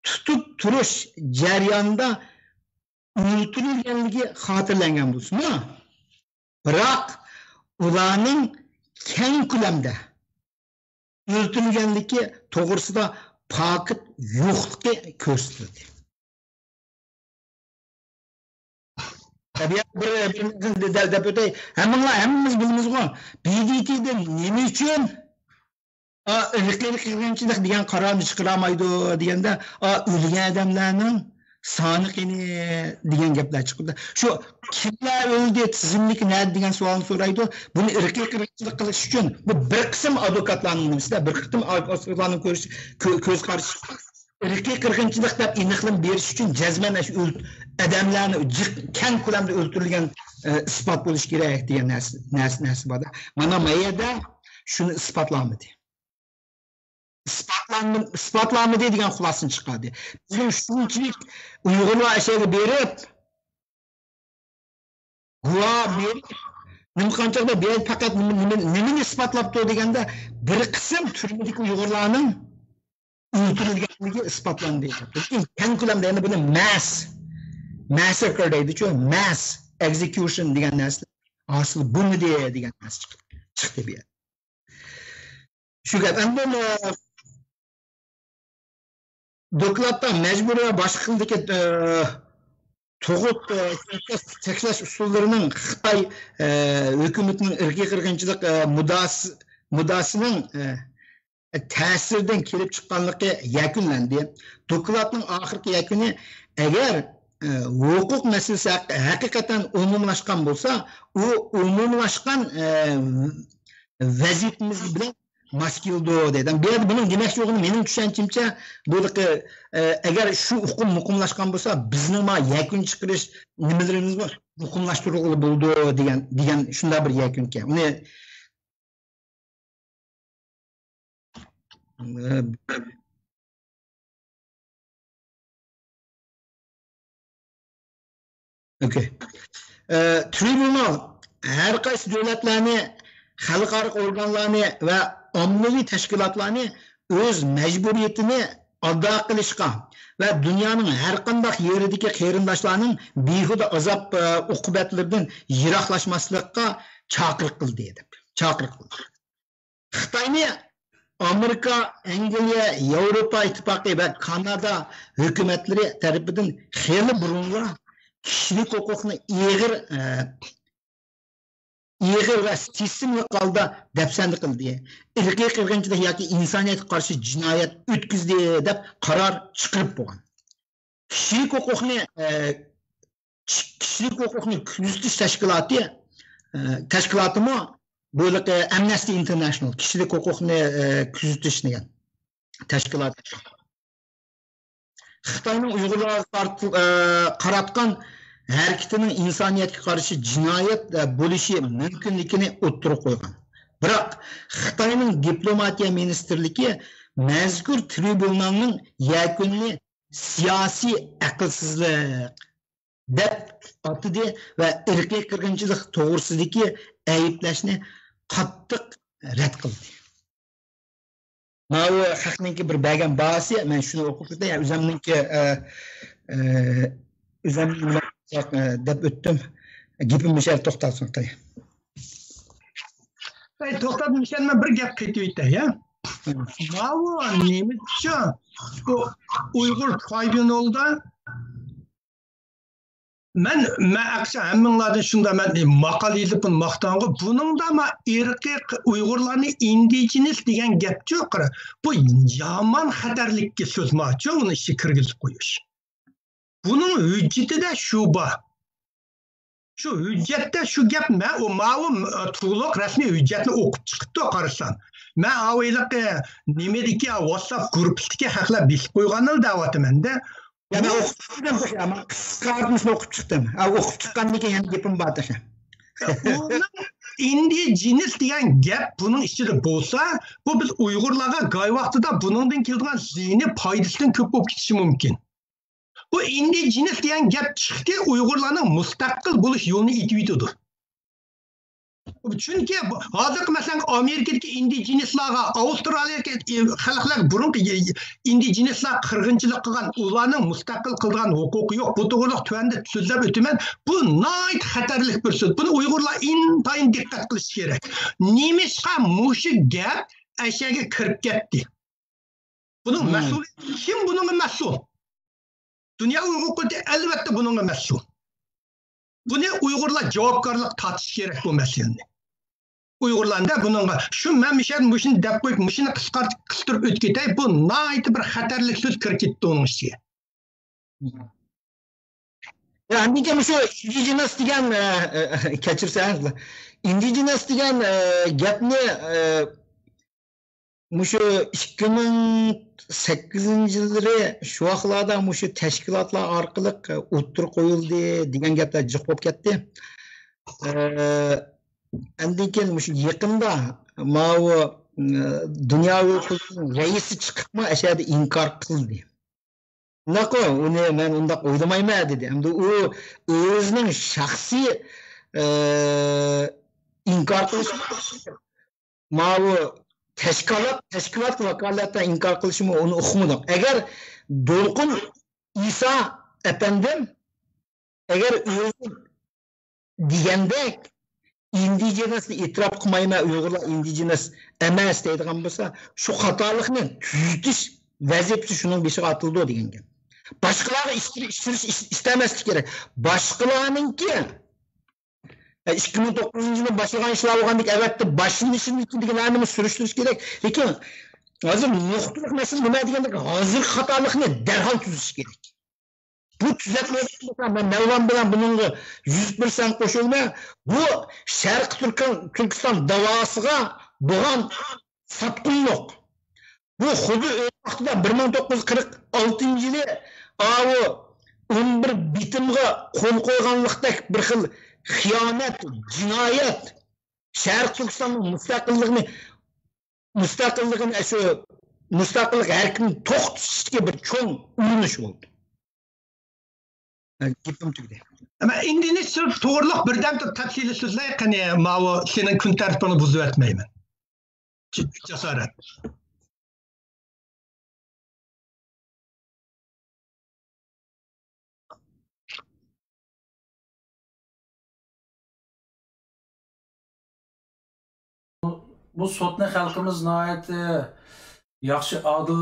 تۇتۇپ تۇرۇش جەريانىدا ئۆلتۈرۈلگەنلىكى خاتىرىلەنگەن بولسىمۇ، بىراق ئۇلارنىڭ كەڭ كۆلەمدە ئۆلتۈرۈلگەنلىكى توغرىسىدا پاكىت يوقلۇقى كۆرسىتىلدى. بىر، بىر نەرسىنى دە-، دەپ ئۆتەي. ھەممىڭلار، ھەممىمىز بىلىمىزغۇ، ب د ت دىن نېمە ئۈچۈن، ئا، ئىرقىي قىرغىنچىلىق دېگەن قارارنى چىقىرالمايدۇ دېگەندە، ئا، ئۆلگەن ئادەملەرنىڭ سانى قېنى دېگەن گەپلەر چىقىدۇ. شۇ كىملەر ئۆلدى، تىزىملىكى نەدە دېگەن سوئالنى سورايدۇ. بۇنى ئىرقىي قىرغىنچىلىق قىلىش ئۈچۈن بۇ بىر قىسىم ئادۋوكاتلارنىڭ نېمىسىدە، بىر قىسىم ئادۋوكاتلارنىڭ كۆرۈش، كۆ-، كۆز قارىشى ئىرقىي قىرغىنچىلىق دەپ ئېنىقلىما بېرىش ئۈچۈن جەزمەن ئاشۇ ئۆل-، ئادەملەرنى جىق، كەڭ كۆلەمدە ئۆلتۈرۈلگەن، ئە، ئىسپات بولۇشى كېرەك دېگەن نەرسە، نەرسە، نەرسە بار-دە. مانا ما يەردە شۇنى ئىسپاتلالمىدى. ئىسپاتلانم-، ئىسپاتلانمىدى دېگەن خۇلاسىنى چىقاردى. بىزنىڭ شۇنچىلىك ئۇيغۇرلار ئەشەگە بېرىپ، گۇۋاھ بېرىپ، نېمە قانچىلىقتا بۇ يەردە پەقەت نېمە، نېمە، نېمىنى ئىسپاتلاپتۇ دېگەندە، بىر قىسىم تۈرمىدىكى ئۇيغۇرلارنىڭ ئۆلتۈرۈلگەنلىكى ئىسپاتلاندى. لېكىن كەڭ كۆلەمدە يەنە بۇنى مەس، مەسسەكر دەيدىچۇ، مەس ئېكزېكيۇشن دېگەن نەرسە ھاسىل بولمىدى دېگەن نەرسە چىقتى، چىقتى بۇ يەردە. شۇ گەپ. ئاندىن، ئە، دوكلاتتا مەجبۇرىي ۋە باشقا خىلدىكى، ئە، تۇغۇت، ئە، چەكلەش، چەكلەش ئۇسۇللىرىنىڭ خىتاي، ئە، ھۆكۈمىتىنىڭ ئىرقىي قىرغىنچىلىق، ئە، مۇددىئاسى، مۇددىئاسىنىڭ، ئە، تەسىرىدىن كېلىپ چىققانلىقى يەكۈنلەندى. دوكلاتنىڭ ئاخىرقى يەكۈنى، ئەگەر، ئە، ھوقۇق مەسىلىسى ھەق-، ھەقىقەتەن ئومۇملاشقان بولسا، ئۇ ئومۇملاشقان، ئە، ۋەزىيىتىمىز بىلەن ماس كېلىدۇ دەيدۇ. بۇ يەردە بۇنىڭ دېمەكچى بولغىنى، مېنىڭ چۈشەنچەمچە، بۇ، ئە، ئەگەر شۇ ئۇقۇم مۇقىملاشقان بولسا، بىزنىڭ ما يەكۈن چىقىرىش نېمىلىرىمىزمۇ مۇقىملاشتۇرغىلى بولىدۇ دېگەن، دېگەن شۇنداق بىر يەكۈنكەن. ئۇنى ئوكەي. ئە، ترىبۇنال ھەر قايسى دۆلەتلەرنى، خەلقئارا ئورگانلارنى ۋە ئاممىۋى تەشكىلاتلارنى ئۆز مەجبۇرىيىتىنى ئادا قىلىشقا ۋە دۇنيانىڭ ھەر قانداق يېرىدىكى قېرىنداشلارنىڭ بىھۇدە ئازاب، ئە، ئوقۇبەتلىرىدىن يىراقلاشماسلىققا چاقىرىق قىلدى، دەپ چاقىرىق قىلدى. خىتاينى ئامېرىكا، ئەنگلىيە، ياۋروپا ئىتتىپاقى ۋە كانادا ھۆكۈمەتلىرى تەرىپىدىن خېلى بۇرۇنلا كىشىلىك ھوقۇقنى ئېغىر، ئە، ئېغىر ۋە سىستېمىلىق ھالدا دەپسەندە قىلدى، ئىرقىي قىرغىنچىلىق ياكى ئىنسانىيەتكە قارشى جىنايەت ئۆتكۈزدى دەپ قارار چىقىرىپ بولغان. كىشىلىك ھوقۇقنى، ئە، كىشىلىك ھوقۇقنى كۆزىتىش تەشكىلاتى، ئە، تەشكىلاتىمۇ بۇ، ئە، ئەمنەستى ئىنتېرناشنال، كىشىلىك ھوقۇقنى، ئە، كۆزىتىش دېگەن تەشكىلات خىتاينىڭ ئۇيغۇرلارغا قارىتىل-، ئە، قاراتقان ھەرىكىتىنىڭ ئىنسانىيەتكە قارشى جىنايەت، ئە، بولۇشى مۇمكىنلىكىنى ئوتتۇرىغا قويغان. بىراق خىتاينىڭ دىپلوماتىيە مىنىستىرلىكى مەزكۇر ترىبۇنالنىڭ يەكۈنىنى سىياسىي ئەقىلسىزلىق دەپ ئاتىدى ۋە ئىرقىي قىرغىنچىلىق توغرىسىدىكى ئەيىبلەشنى قاتتىق رەت قىلدى. ماۋۇ خەقنىڭكى بىر بەرگەن باھاسى، مەن شۇنى ئوقۇپ ئۆتەي، ئۆزۈمنىڭكى، ئە، ئە، ئۆزۈمنىڭ، ئە، دەپ ئۆتتۈم. گېپىم مۇشۇ يەردە توختالسۇن، قېنى. ئەي، توختات، مۇشۇ يەردە مەن بىر گەپ قېتىۋېتەي، يا. ماۋۇ نېمىشۇ؟ بۇ ئۇيغۇر ترايبۇنالدا مەن، مەن ئەكسى ھەممىڭلاردىن شۇنداق مەن ماقالە يېزىپ بۇنى ماختىغانغۇ، بۇنىڭدا ما ئىرقىي ق-، ئۇيغۇرلارنى ئىندىجېنىس دېگەن گەپچۇ، قارا، بۇ يامان خەتەرلىك سۆز ماچۇ، ئۇنى ئىچىگە كىرگۈزۈپ قويۇش. بۇنىڭ ھۆججىتىدە شۇ بار. شۇ ھۆججەتتە شۇ گەپ، مەن ئۇ ماۋۇ، ئە، تولۇق رەسمىي ھۆججەتنى ئوقۇپ چىقىپتۇ، قارىسام. مەن ئاۋۇ ھېلىقى نېمىدىكى، ۋاتساپ گۇرۇپپىسىدىكى خەقلەر بېسىپ قويغاننى دەۋاتىمەن-دە. يا، مەن ئوقۇپ چىقتىم، يا، مەن قىسقارتمىسىنى ئوقۇپ چىقتىم. ھە، ئوقۇپ چىققاندىن كېيىن يەنە گېپىم بار تېخى. ئۇنىڭ ئىندىجېنىس دېگەن گەپ بۇنىڭ ئىچىدە بولسا، بۇ بىز ئۇيغۇرلارغا گاي ۋاقتىدا بۇنىڭدىن كېلىدىغان زىيىنى، پايدىسىدىن كۆپ بولۇپ كېتىشى مۇمكىن. بۇ ئىندىجېنىس دېگەن گەپ چىقتى، ئۇيغۇرلارنىڭ مۇستەقىل بولۇش يولىنى ئېتىۋېتىدۇ. چۈنكى بۇ، ھازىرقى مەسىلەن، ئامېرىكىدىكى ئىندىجېنىسلارغا، ئاۋسترالىيەدىكى، ئى، خەلقلەر، بۇرۇنقى، ئى، ئىندىجېنىسلار قىرغىنچىلىق قىلغان، ئۇلارنىڭ مۇستەقىل قىلىدىغان ھوقۇقى يوق. بۇ توغرىلىق تۆۋەندە سۆزلەپ ئۆتىمەن. بۇ ناھايىتى خەتەرلىك بىر سۆز. بۇنى ئۇيغۇرلار ئىنتايىن دىققەت قىلىشى كېرەك. نېمىشقا مۇشۇ گەپ ئەشەگە كىرىپ كەتتى؟ بۇنىڭ مەسئۇلى كىم؟ بۇنىڭغا مەسئۇل؟ دۇنيا ئۇيغۇر قۇرۇلتىيى ئەلۋەتتە بۇنىڭغا مەسئۇل. بۇنى ئۇيغۇرلار جاۋابكارلىق تارتىشى كېرەك بۇ مەسىلىنى. ئۇيغۇرلارنى بۇنىڭغا، شۇ مەن مۇشۇ يەردە مۇشۇنى دەپ قويۇپ، مۇشۇنى قىسقارتىپ، قىستۇرۇپ ئۆتۈپ كېتەي، بۇ ناھايىتى بىر خەتەرلىك سۆز كىرىپ كەتتى ئۇنىڭ ئىچىگە. يا، ئەمدىكى مۇشۇ ئىندىجېنس دېگەن، ئە، ئە، كەچۈرسەڭىز، ئىندىجېنس دېگەن، ئە، گەپنى، ئە، مۇشۇ ئىككى مىڭ سەككىزىنچى يىللىرى شۇ ۋاقىتلاردا مۇشۇ تەشكىلاتلار ئارقىلىق ئوتتۇرىغا قويۇلدى دېگەن گەپلەر جىق بولۇپ كەتتى. ئە، ئاندىن كېيىن مۇشۇ يېقىندا ماۋۇ، ئە، دۇنيا ھوقۇقىنىڭ رەئىسى چىقىپمۇ ئەشەدە ئىنكار قىلدى. ئۇنداققۇ، ئۇنى مەن ئۇنداق ئويلىمايمەن دېدى. ئەمدى ئۇ ئۆزىنىڭ شەخسىي، ئە، ئىنكار قىلىشى، ماۋۇ تەشكىلات، تەشكىلات ۋاكالىتەن ئىنكار قىلىشىمۇ ئۇنى ئۇقمىدۇق. ئەگەر دولقۇن ئىسا ئەپەندىم، ئەگەر ئۆزى دېگەندەك ئىندىجېنسنى ئېتىراپ قىلمايمەن، ئۇيغۇرلار ئىندىجېنس ئەمەس دەيدىغان بولسا، شۇ خاتالىقنى تۈزىتىش ۋەزىپىسى شۇنىڭ بېشىغا ئاتىلىدۇ دېگەن گەپ. باشقىلارغا ئىش-، ئىش سۈرۈش، ئىش-، ئىستەمەسلىك كېرەك. باشقىلارنىڭكى، ئە، ئىككى مىڭ توققۇزىنچى يىلى باشلىغان ئىشلار بولغاندەك، ئەۋەتتە باشلىنىشىدىكىلەرنىمۇ سۈرۈشتۈرۈش كېرەك. لېكىن ھازىر نۇقتىلىق مەسىلە نېمە دېگەندە، ھازىرقى خاتالىقنى دەرھال تۈزىتىش كېرەك. بۇ تۈزەتمەيدىغان بولسا، مەن مەۋلان بىلەن بۇنىڭغا يۈز پىرسەنت قوشۇلىمەن. بۇ شەرقىي تۈركىن-، تۈركىستان داۋاسىغا بولغان ساتقۇنلۇق. بۇ خۇددى ئۆز ۋاقتىدا بىر مىڭ توققۇز يۈز قىرىق ئالتىنچى يىلى ئاۋۇ ئون بىر بېتىمغا قول قويغانلىقتەك بىر خىل خىيانەت، جىنايەت. شەرقىي تۈركىستاننىڭ مۇستەقىللىقىنى، مۇستەقىللىقىنى، شۇ مۇستەقىللىق ھەرىكىتىنى توختىتىشتىكى بىر چوڭ ئۇرۇنۇش بولدى. گېپىم تۈگىدى. ئەمما ئىندىنى سىرت توغرىلىق بىردەم تەپسىلىي سۆزلەي قېنى، ماۋۇ سېنىڭ كۈن تەرتىپىڭنى بۇزۇۋەتمەيمەن. جاسارەت. بۇ سوتنى خەلقىمىز ناھايىتى ياخشى، ئادىل،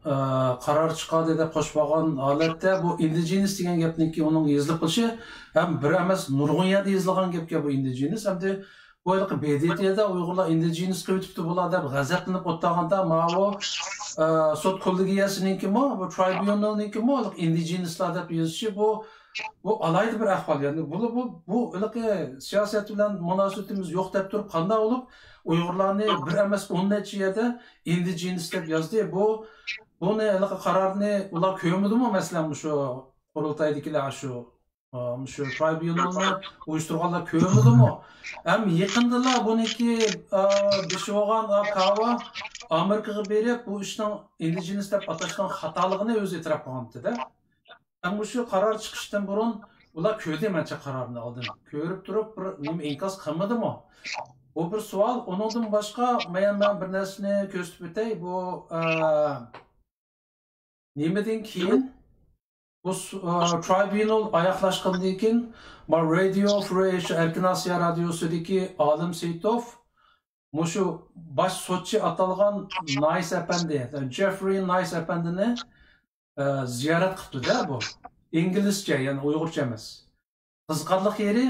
ئە، قارار چىقاردى دەپ خوش بولغان ھالەتتە، بۇ ئىندىجېنس دېگەن گەپنىڭكى ئۇنىڭ يېزىلىپ قېلىشى ھەم بىر ئەمەس، نۇرغۇن يەردە يېزىلغان گەپكەن بۇ ئىندىجېنس. ئەمدى بۇ ھېلىقى ب د ت دا ئۇيغۇرلار ئىندىجېنس قىلىۋېتىپتۇ بۇلار دەپ غەزەپلىنىپ ئولتۇرغاندا، ماۋۇ، ئە، سوت كوللېگىيەسىنىڭكىمۇ، بۇ ترايبۇنالنىڭكىمۇ ھېلىقى ئىندىجېنسلار دەپ يېزىشى، بۇ، بۇ ئالاھىدە بىر ئەھۋال. يەنى بۇ، بۇ، بۇ ھېلىقى سىياسەت بىلەن مۇناسىۋىتىمىز يوق دەپ تۇرۇپ، قانداق بولۇپ ئۇيغۇرلارنى بىر ئەمەس، ئون نەچچە يەردە ئىندىجېنس دەپ يازدى. بۇ، بۇنى ھېلىقى قارارنى ئۇلار كۆرمىدىمۇ؟ مەسىلەن، مۇشۇ قۇرۇلتايدىكىلەر شۇ، ئا، مۇشۇ ترايبۇنالنى ئۇيۇشتۇرغانلار كۆرمىدىمۇ؟ ھەم يېقىندىلا بۇنىڭكى، ئا، بېشى بولغان، ئا، كاۋا ئامېرىكىغا بېرىپ، بۇ ئىشنىڭ ئىندىجېنس دەپ ئاتاشنىڭ خاتالىقىنى ئۆزى ئېتىراپ قىلغانتىدە. مۇشۇ قارار چىقىشتىن بۇرۇن ئۇلار كۆردى مەنچە قارارنى ئالدىن. كۆرۈپ تۇرۇپ بىر نېمە ئىنكاس قىلمىدىمۇ؟ بۇ بىر سوئال. ئۇنىڭدىن باشقا مەن، مەن بىر نەرسىنى كۆرسىتىپ ئۆتەي. بۇ، ئە، نېمىدىن كېيىن بۇ س-، ئە، ترايبۇنال ئاياغلاشقاندىن كېيىن ما رادىيو فرى، شۇ ئەركىن ئاسىيا رادىيوسىدىكى ئالىم سېيىتوف مۇشۇ باش سوتچى ئاتالغان نايس ئەپەندى، جېفرى نايس ئەپەندىنى ئە، زىيارەت قىپتۇ-دە بۇ. ئىنگلىزچە، يەنى ئۇيغۇرچە ئەمەس. قىزىقارلىق يېرى،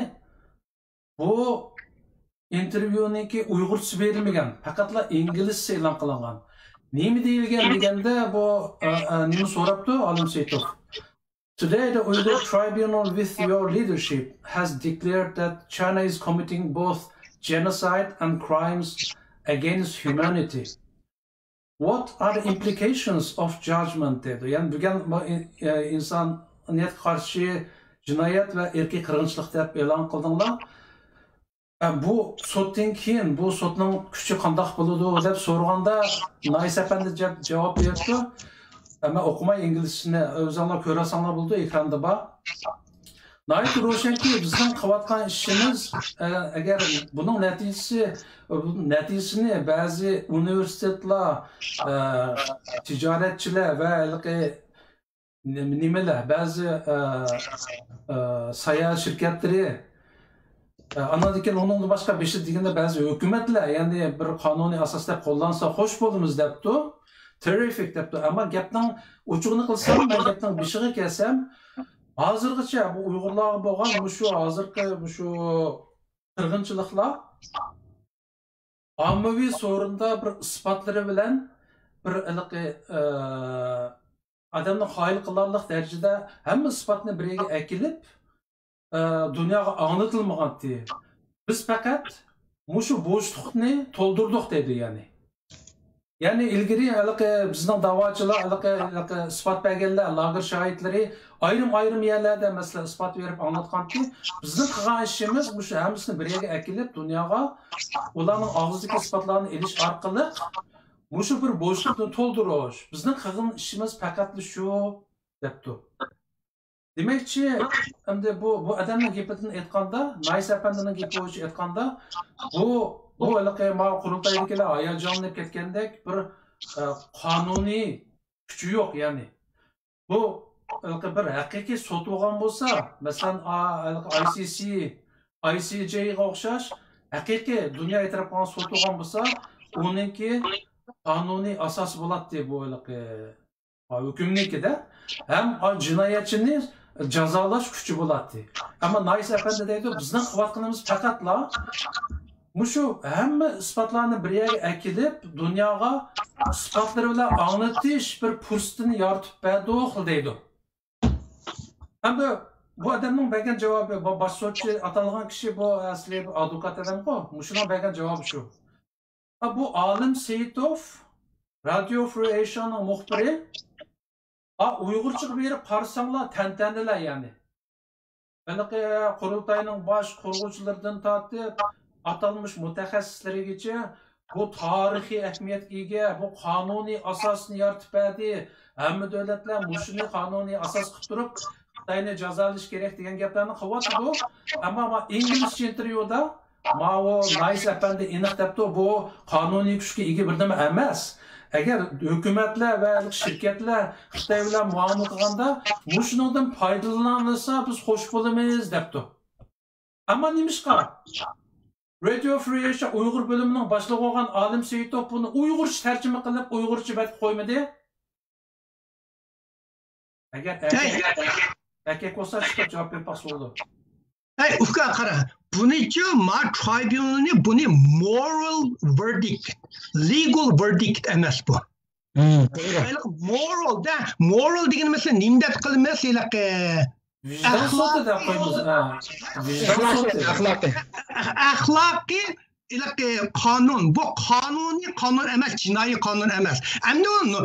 بۇ ئىنتېرۋيۇنىڭكى ئۇيغۇرچىسى بېرىلمىگەن، پەقەتلا ئىنگلىزچە ئېلان قىلىنغان. نېمە دېيىلگەن دېگەندە، بۇ، ئە، ئە، نېمە سوراپتۇ ئالىم سېيىتوف؟ Today, the Uyghur Tribunal, with your leadership, has declared that China is committing both genocide and crimes against humanity. What are the implications of judgment دەيدۇ. يەنى بۈگۈن بۇ ئىن-، ئە، ئىنسانىيەتكە قارشى جىنايەت ۋە ئىرقىي قىرغىنچىلىق دەپ ئېلان قىلدىڭلار. ئە، بۇ سوتتىن كېيىن بۇ سوتنىڭ كۈچى قانداق بولىدۇ دەپ سورىغاندا، نايس ئەپەندى جاپ-، جاۋاب بېرىپتۇ. ئە، مەن ئوقۇماي ئىنگلىزچىسىنى، ئۆزۈڭلار كۆرەلىسەڭلار بولىدۇ، ئېكراندا بار. ناھايىتى روشەنكى، بىزنىڭ قىلىۋاتقان ئىشىمىز، ئە، ئەگەر بۇنىڭ نەتىجىسى، نەتىجىسىنى بەزى ئۇنىۋېرسىتېتلار، ئە، تىجارەتچىلەر ۋە ھېلىقى نېمە-، نېمىلەر، بەزى، ئە، ئە، ساياھەت شىركەتلىرى، ئە، ئاندىن كېيىن ئۇنىڭدىن باشقا بېشى دېگەندە بەزى ھۆكۈمەتلەر، يەنى بىر قانۇنىي ئاساس دەپ قوللانسا خوش بولىمىز دەپتۇ. تېررىفىك دەپتۇ. ئەمما گەپنىڭ ئوچۇقىنى قىلسام، مەن گەپنىڭ بېشىغا كەلسەم، ھازىرغىچە بۇ ئۇيغۇرلارغا بولغان مۇشۇ ھازىرقى مۇشۇ قىرغىنچىلىقلار ئاممىۋى سورۇندا بىر ئىسپاتلىرى بىلەن بىر ھېلىقى، ئە، ئادەمنى قايىل قىلارلىق دەرىجىدە ھەممە ئىسپاتنى بىر يەرگە ئەكېلىپ، ئە، دۇنياغا ئاڭلىتىلمىغانتى. بىز پەقەت مۇشۇ بوشلۇقنى تولدۇردۇق دەيدۇ، يەنى. يەنى ئىلگىرى ھېلىقى بىزنىڭ داۋاچىلار، ھېلىقى، ھېلىقى ئىسپات بەرگەنلەر، لاگېر شاھىتلىرى ئايرىم-ئايرىم يەرلەردە، مەسىلەن، ئىسپات بېرىپ ئاڭلاتقانتى. بىزنىڭ قىلغان ئىشىمىز مۇشۇ ھەممىسىنى بىر يەرگە ئەكېلىپ، دۇنياغا ئۇلارنىڭ ئاغزىدىكى ئىسپاتلارنى ئېلىش ئارقىلىق مۇشۇ بىر بوشلۇقنى تولدۇرۇش. بىزنىڭ قىلغان ئىشىمىز پەقەتلا شۇ، دەپتۇ. دېمەكچى، ئەمدى بۇ، بۇ ئادەمنىڭ گېپىدىن ئېيتقاندا، نايس ئەپەندىنىڭ گېپى بويىچە ئېيتقاندا، بۇ، بۇ ھېلىقى ماۋۇ قۇرۇلتايدىكىلەر ھاياجانلىنىپ كەتكەندەك بىر، ئە، قانۇنىي كۈچى يوق، يەنى. بۇ ھېلىقى بىر ھەقىقىي سوت بولغان بولسا، مەسىلەن، ئا، ھېلىقى ئاي سىي سىي، ئاي سىي جېيغا ئوخشاش ھەقىقىي دۇنيا ئېتىراپ قىلغان سوت بولغان بولسا، ئۇنىڭكى قانۇنىي ئاساسى بولاتتى بۇ ھېلىقى ھۆكۈمنىڭكىدە ھەم جىنايەتچىنى جازالاش كۈچى بولاتتى. ئەمما نايس ئەپەندى دەيدۇ، بىزنىڭ قىلىۋاتقىنىمىز پەقەتلا مۇشۇ ھەممە ئىسپاتلارنى بىر يەرگە ئەكېلىپ، دۇنياغا ئىسپاتلىرى بىلەن ئاڭلىتىش بىر پۇرسىتىنى يارىتىپ بەردۇق دەيدۇ. ئەمدى بۇ ئادەمنىڭ بەرگەن جاۋابى، بۇ باش سوتچى ئاتالغان كىشى، بۇ ئەسلى ئادۋوكات ئادەمغۇ، مۇشۇنىڭ بەرگەن جاۋابى شۇ. ھا، بۇ ئالىم سېيىتوف، رادىيو فرى ئېيشانىڭ مۇخبىرى، ھا، ئۇيغۇرچىغا بېرىپ قارىساڭلار، تەنتەنىلەر يەنى. ھېلىقى قۇرۇلتاينىڭ باش قۇرغۇچىلىرىدىن تارتىپ، ئاتالمىش مۇتەخەسسىسلىرىگىچە بۇ تارىخىي ئەھمىيەتكە ئىگە، بۇ قانۇنىي ئاساسنى يارىتىپ بەردى. ھەممە دۆلەتلەر مۇشۇنى قانۇنىي ئاساس قىلىپ تۇرۇپ، خىتاينى جازالاش كېرەك دېگەن گەپلەرنى قىلىۋاتىدۇ. ئەمما ما ئىنگلىزچە ئىنتېرۋيۇدا ماۋۇ نايس ئەپەندى ئېنىق دەپتۇ، بۇ قانۇنىي كۈچكە ئىگە بىر نېمە ئەمەس. ئەگەر ھۆكۈمەتلەر ۋە شىركەتلەر خىتاي بىلەن مۇئامىلە قىلغاندا مۇشۇنىڭدىن پايدىلىنالىسا بىز خوش بولىمىز دەپتۇ. ئەمما نېمىشقا رادىيو فرى ئېيشا ئۇيغۇر بۆلۈمىنىڭ باشلىقى بولغان ئالىم سېيىتوف بۇنى ئۇيغۇرچە تەرجىمە قىلىپ ئۇيغۇرچە بەتكە قويمىدى؟ ئەگەر ھەي، ئەركەك، ئەركەك بولسا چىقىپ جاۋاب بېرىپ باقسا بولىدۇ. ھەي، ئۇكا، قارا، بۇنىچۇ ما ترايبۇنالنى بۇنى مورال ۋېردىكت، لېگال ۋېردىكت ئەمەس بۇ. ھىم، توغرا. ھېلىقى مورال دە، مورال دېگىنىمىز نېمە دەپ قىلىمىز؟ ھېلىقى ۋىجدان سوتى دەپ قويىمىز. ھە. ۋىجدان ئەخلاقىي، سوتى. ئەخلاقىي. ئەخلاقىي، ھېلىقى قانۇن. بۇ قانۇنىي قانۇن ئەمەس، جىنايى قانۇن ئەمەس. ئەمدى ئۇ،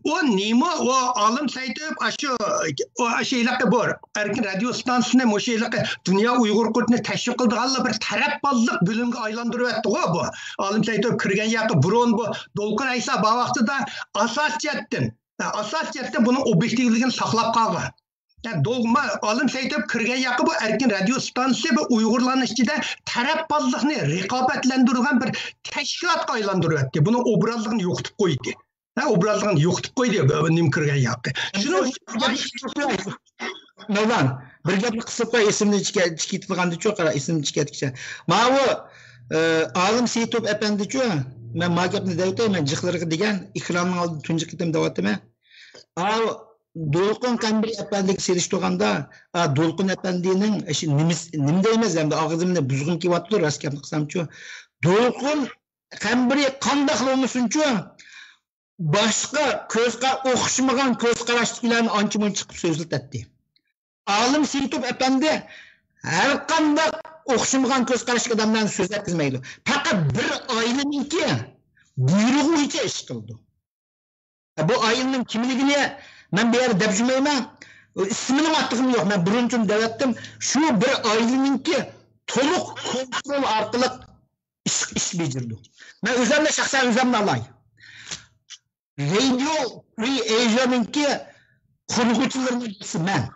ئۇ نېمە، ئۇ ئالىم سەيتوف، ئاشۇ، ئۇ ئاشۇ ھېلىقى بۇ ئەركىن رادىيو ئىستانسىسىنى مۇشۇ ھېلىقى دۇنيا ئۇيغۇر قۇرۇلتىيىنى تەشۋىق قىلىدىغانلا بىر تەرەپ باللىق بۆلۈمگە ئايلاندۇرۇۋەتتىغۇ بۇ. ئالىم سەيتوف كىرگەن ياقى بۇرۇن بۇ دولقۇن ئەيسا بار ۋاقتىدا ئاساسىي جەھەتتىن، ئاساسىي جەھەتتىن بۇنىڭ ئوبيېكتىۋلىكىنى ساقلاپ قالغان. يا، دولما ئالىم سەيتوف كىرگەن ياقى بۇ ئەركىن رادىيو ئىستانسىسى بۇ ئۇيغۇرلارنىڭ ئىچىدە تەرەپ باللىقنى رىقابەتلەندۈرىدىغان بىر تەشكىلاتقا ئايلاندۇرۇۋەتتى. بۇنىڭ ئوبرازلىقىنى يوقىتىپ قويدى. ھە، ئوبرازلىقىنى يوقىتىپ قويدى، بۇ نېمە كىرگەن ياقى. شۇنىڭ ئۈچۈن مەۋلان، بىر گەپنى قىسىپ قوي، ئېسىمدىن چىقە-، چىقىپ كېتىدىغاندىچۇ، قارا، ئېسىمدىن چىقىپ كېتىدىچۇ. ماۋۇ، ئە، ئالىم سېيىتوف ئەپەندىچۇ، مەن ما گەپنى دەۋېتەي، مەن جىقلىرىغا دېگەن، ئېكراننىڭ ئالدىدا تۇنجى قېتىم دەۋاتىمەن. ئاۋۇ دولقۇن قەمبىرى ئەپەندىگە سېلىشتۇرغاندا، ئا، دولقۇن ئەپەندىنىڭ، ئىش، نېمىس-، نېمە دەيمىز ئەمدى، ئاغزىمنى بۇزغۇم كېلىۋاتىدۇ، راست گەپنى قىلسامچۇ. دولقۇن قەمبىرى قانداقلا بولمىسۇنچۇ، باشقا كۆز قا-، ئوخشىمىغان كۆز قاراشتىكىلەرنى ئانچە مۇنچە چىقىپ سۆزلىتەتتى. ئالىم سېيىتوف ئەپەندى ھەرقانداق ئوخشىمىغان كۆز قاراشتىكى ئادەملەرنى سۆزلەتكۈزمەيدۇ. پەقەت بىر ئائىلىنىڭكى بۇيرۇقى بويىچە ئىش قىلىدۇ. بۇ ئائىلىنىڭ كىملىكىنى مەن بۇ يەردە دەپ يۈرمەيمەن. ئىسمىنىڭ ئاتىغىمۇ يوق. مەن بۇرۇنچىمۇ دەۋەتتىم. شۇ بىر ئائىلىنىڭكى تولۇق كونترول ئارقىلىق ئىش، ئىش بېجىرىدۇ. مەن ئۆزۈمنى شەخسەن ئۆزۈمنى ئالاي. رادىيو فرى ئېيژىيانىڭكى قۇرغۇچىلىرىنىڭ بىرسى مەن.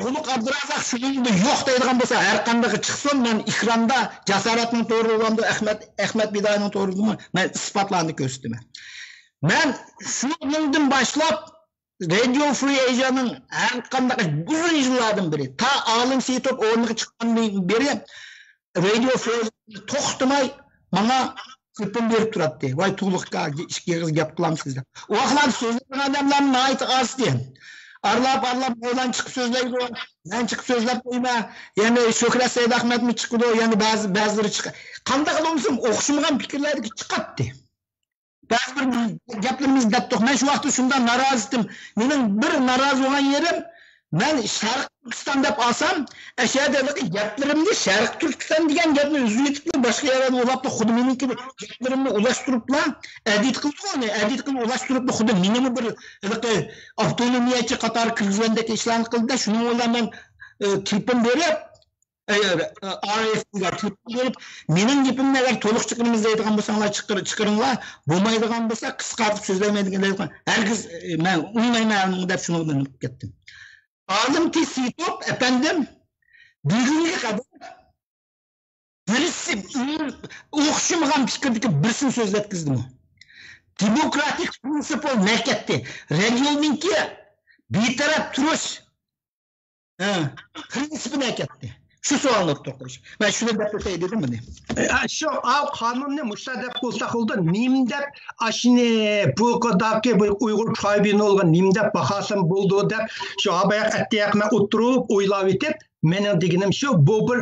تولۇق ئابدۇرازاق شۇنىڭدا يوق دەيدىغان بولسا، ھەر قاندىقى چىقسۇن، مەن ئېكراندا جاسارەتنىڭ توغرىلىقىدا، ئەخمەت، ئەخمەت بىدايىنىڭ توغرىلىقىدا مەن ئىسپاتلارنى كۆرسىتىمەن. مەن شۇنىڭدىن باشلاپ رادىيو فرى ئېيژىيانىڭ ھەر قانداق ئۇزۇن يىللاردىن بېرى، تا ئالىم سېيىتوف ئورنىغا چىققاندىن بېرى رادىيو فرى ئېيژىيانى توختىماي ماڭا ئۆپۈن بېرىپ تۇراتتى. ۋاي تۇغلۇق ئىككى ئېغىز گەپ قىلامسىز دەپ. ئۇ ۋاقىتلاردا سۆزلەيدىغان ئادەملەرمۇ ناھايىتى ئاز ئىدى. ئارىلاپ، ئارىلاپ مەۋلان چىقىپ سۆزلەيدۇ. مەن چىقىپ سۆزلەپ قويىمەن. يەنە شۆھرەت سەيدىئەخمەتمۇ چىقىدۇ. يەنە بەزى، بەزىلىرى چىقىدۇ. قانداق بولمىسۇن ئوخشىمىغان پىكىرلەردىكى چىقاتتى. بەزى بىر گەپلىرىمىزنى دەپتۇق. مەن شۇ ۋاقىتتا شۇنداق نارازى ئىدىم. مېنىڭ بىر نارازى بولغان يېرىم، مەن شەرقىي تۈركىستان دەپ ئالسام، ئەشەدە ھېلىقى گەپلىرىمنى شەرقىي تۈركىستان دېگەن گەپنى ئۈزۈۋېتىپلا، باشقا يەرلەرگە ئۇلاپلا، خۇددى مېنىڭكى گەپلىرىمنى ئۇلاشتۇرۇپلا، ئەدىت قىلىدىغۇ ئۇنى، ئەدىت قىلىپ ئۇلاشتۇرۇپلا، خۇددى مېنىمۇ بىر ھېلىقى ئاپتونومىيەچى قاتارىغا كىرگۈزگەندەك ئىشلارنى قىلدى. شۇنىڭ بىلەن مەن، ئە، تېلېفون بېرىپ، ئەگەر، ئە، ئار ئېف بار، تېلېفون بېرىپ، مېنىڭ گېپىمنى ئەگەر تولۇق چىقىرىمىز دەيدىغان بولساڭلار، چىقىر-، چىقىرىڭلار، بولمايدىغان بولسا، قىسقارتىپ سۆزلەيمەن دېگەن، ھەرگىز، ئە، مەن ئۇنىمايمەن دەپ شۇنىڭ بىلەن ئۆتۈپ كەتتىم. ئالىم تى سىتوپ ئەپەندىم بۈگۈنگە قەدەر بىرسى ئوخشىمىغان پىكىردىكى بىرسىنى سۆزلەتكۈزدىمۇ؟ دېموكراتىك پرىنسىپ نەكەتتى. رەنجولنىڭكى بىتەرەپ تۇرۇش، ھە، پرىنسىپى نەكەتتى. شۇ سوئالنى ئوتتۇرىغا قويۇش. مەن شۇنى دەپ ئۆتەي دېدىم بۇنى. ئە، شۇ، ئاۋ، قانۇننى مۇشۇنداق دەپ بولساق بولىدۇ. نېمە دەپ ئاشۇنى بۇ قاداقى بۇ ئۇيغۇر ترايبۇنالغا نېمە دەپ باھاسام بولىدۇ دەپ شۇ باياق ئەتتىياق مەن ئوتتۇرۇپ ئويلاۋېتىپ، مېنىڭ دېگىنىم شۇ، بۇ بىر،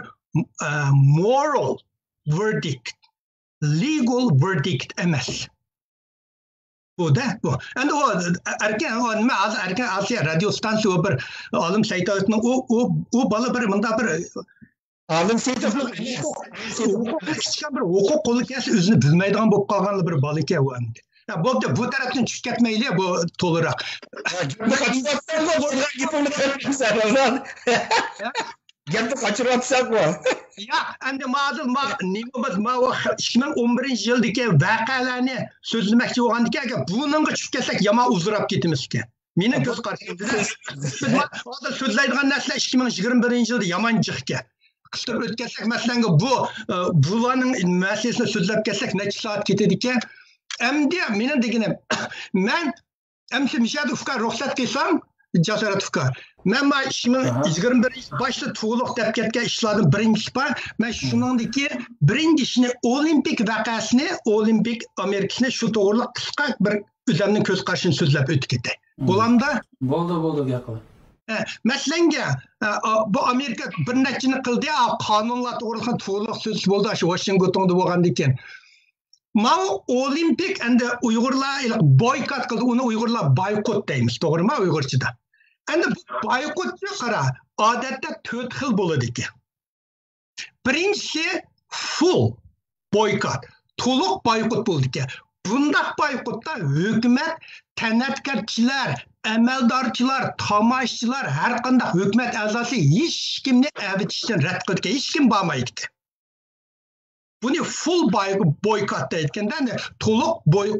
ئە، moral verdict، legal verdict ئەمەس. بۇ-دە، بۇ. ئەمدى ئۇ ئەركىن، ئۇ نېمە، ھازىر ئەركىن ئاسىيا رادىيو ستانسىسى، ئۇ بىر ئالىم سەيتايېۋنىڭ، ئۇ، ئۇ، ئۇ بالا بىر مۇنداق بىر ئالىم سەيتايېۋنىڭ ھوقۇق، ھوقۇق، كىچىككىنە بىر ھوقۇق قولى كەلسە ئۆزىنى بىلمەيدىغان بولۇپ قالغان بىر بالا ئىكەن ئۇ ئەمدى. ھە، بوپتۇ، بۇ تەرەپتىن چۈشۈپ كەتمەيلى، بۇ تولىراق. گەپنى قاچىلاپسەنغۇ، بولغان گېپىڭنى قىلىپسەن، رامزان. گەپنى قاچۇرۇۋاتىسەنغۇ. ياق، ئەمدى ما ھازىر ما نېمە بىز ما ئىككى مىڭ ئون بىرىنچى يىلدىكى ۋەقەلەرنى سۆزلىمەكچى بولغاندىكىن، ئەگەر بۇنىڭغا چۈشۈپ كەتسەك يامان ئۇزىراپ كېتىمىزكەن. مېنىڭ كۆز قارىشىمدا بىز ما ھازىر سۆزلەيدىغان نەرسىلەر ئىككى مىڭ يىگىرمە بىرىنچى يىلدا يامان جىقكەن. قىستۇرۇپ ئۆتكەزسەك، مەسىلەنگە بۇ، ئە، بۇلارنىڭ مەسىلىسىنى سۆزلەپ كەتسەك نەچچە سائەت كېتىدىكەن. ئەمدى مېنىڭ دېگىنىم، مەن ئەمسە مىشەدە ئۇكا رۇخسەت قىلساڭ، جاسارەت ئۇكا. مەن ما ئىككى مىڭ يىگىرمە بىر باشتا تۇغلۇق دەپ كەتكەن ئىشلاردىن بىرىنچىسى بار. مەن شۇنىڭدىكى بىرىنچى ئىشنى، ئولىمپىك ۋەقەسىنى، ئولىمپىك ئامېرىكىسىنى شۇ توغرىلىق قىسقا بىر ئۆزۈمنىڭ كۆز قارىشىمنى سۆزلەپ ئۆتۈپ كېتەي. بولامدا؟ بولدى، بولدى، گەپ قىلىڭ. ئە، مەسىلەنگە، ئە، ئا، بۇ ئامېرىكا بىر نەچچىنى قىلدى، ئا، قانۇنلار توغرىسىدا تۇغلۇق سۆز بولدى، شۇ ۋاشىنگتوندا بولغاندىن كېيىن. ماۋۇ ئولىمپىك ئەمدى ئۇيغۇرلار ھېلىقى بويكوت قىلدى، ئۇنى ئۇيغۇرلار بايقۇت دەيمىز، توغرىمۇ ئۇيغۇرچىدا؟ ئەمدى بۇ بايقۇتنى قارا، ئادەتتە تۆت خىل بولىدىكەن. بىرىنچىسى فۇل بويكوت، تولۇق بايقۇت بولىدىكەن. بۇنداق بايقۇتتا ھۆكۈمەت، تەنھەرىكەتچىلەر، ئەمەلدارچىلار، تاماشىچىلار، ھەر قانداق ھۆكۈمەت ئەزاسى ھېچكىمنى ئەۋېتىشتىن رەت قىلىدىكەن، ھېچكىم بارمايدىكەن. بۇنى فۇل باي-، بويكوت دەيدىكەندە، يەنى تولۇق بوي-،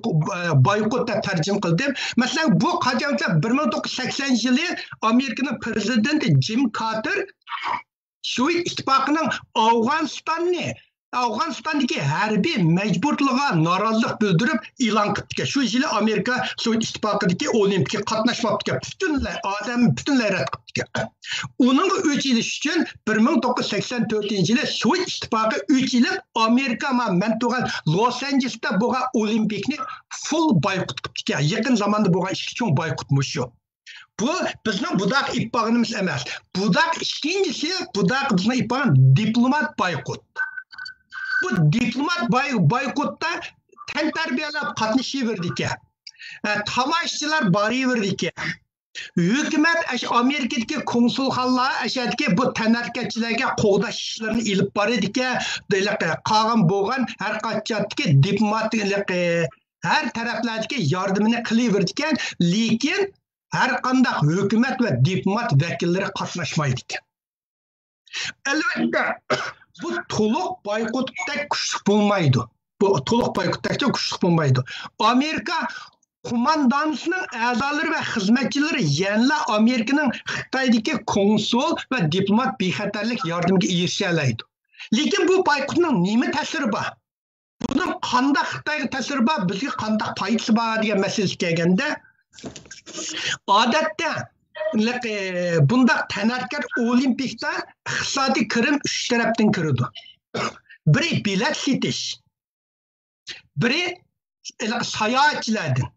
بايقۇت دەپ تەرجىمە قىلدىم. مەسىلەن، بۇ قاچانكى بىر مىڭ توققۇز يۈز سەكسەنىنچى يىلى ئامېرىكىنىڭ پىرېزىدېنتى جىم كارتېر سوۋېت ئىتتىپاقىنىڭ ئافغانىستاننى، ئافغانىستاندىكى ھەربىي مەجبۇرلىقىغا نارازىلىق بىلدۈرۈپ ئېلان قىپتىكەن. شۇ يىلى ئامېرىكا سوۋېت ئىتتىپاقىدىكى ئولىمپىكىغا قاتناشماپتىكەن. پۈتۈنلەي ئادەم پۈتۈنلەي رەت قىپتىكەن. ئۇنىڭغا ئۆچ ئېلىش ئۈچۈن بىر مىڭ توققۇز يۈز سەكسەن تۆتىنچى يىلى سوۋېت ئىتتىپاقى ئۆچ ئېلىپ، ئامېرىكا ما-، مەن تۇرغان لوس ئانژېلېستا بولغان ئولىمپىكنى فۇل بايقۇت قىپتىكەن. يېقىن زاماندا بولغان ئىككى چوڭ بايقۇت مۇشۇ. بۇ بىزنىڭ بۇداق ئېلىپ بارغىنىمىز ئەمەس. بۇداق ئىككىنچىسى، بۇداق بىزنىڭ ئېلىپ بارغان دىپلومات بايقۇت. بۇ دىپلومات باي-، بايقۇتتا تەنتەربىيەلەر قاتنىشىۋېرىدىكەن. ئە، تاماشىچىلار بارىۋېرىدىكەن. ھۆكۈمەت ئاشۇ ئامېرىكىدىكى كونسۇلخانىلار ئاشۇ يەردىكى بۇ تەنھەرىكەتچىلەرگە قوغداش ئىشلىرىنى ئېلىپ بارىدىكەن. قالغان بولغان ھەر قاچاندىكى دىپلوماتىك، ھەر تەرەپلەردىكى ياردىمىنى قىلىۋېرىدىكەن. لېكىن ھەر قانداق ھۆكۈمەت ۋە دىپلومات ۋەكىللىرى قاتناشمايدىكەن. ئەلۋەتتە، بۇ تولۇق بايقۇتتەك كۈچلۈك بولمايدۇ. بۇ تولۇق بايقۇتتەكچە كۈچلۈك بولمايدۇ. ئامېرىكا قوماندانسىنىڭ ئەزالىرى ۋە خىزمەتچىلىرى يەنىلا ئامېرىكىنىڭ خىتايدىكى كونسۇل ۋە دىپلومات بىخەتەرلىك ياردىمىگە ئېرىشەلەيدۇ. لېكىن بۇ بايقۇتنىڭ نېمە تەسىرى بار؟ بۇنىڭ قانداق خىتايغا تەسىرى بار، بىزگە قانداق پايدىسى بار دېگەن مەسىلىگە كەلگەندە، ئادەتتە، بۇنداق تەنھەرىكەت ئولىمپىكتا ئىقتىسادىي كىرىم ئۈچ تەرەپتىن كىرىدۇ. بىرى بېلەت سېتىش، بىرى ساياھەتچىلەردىن،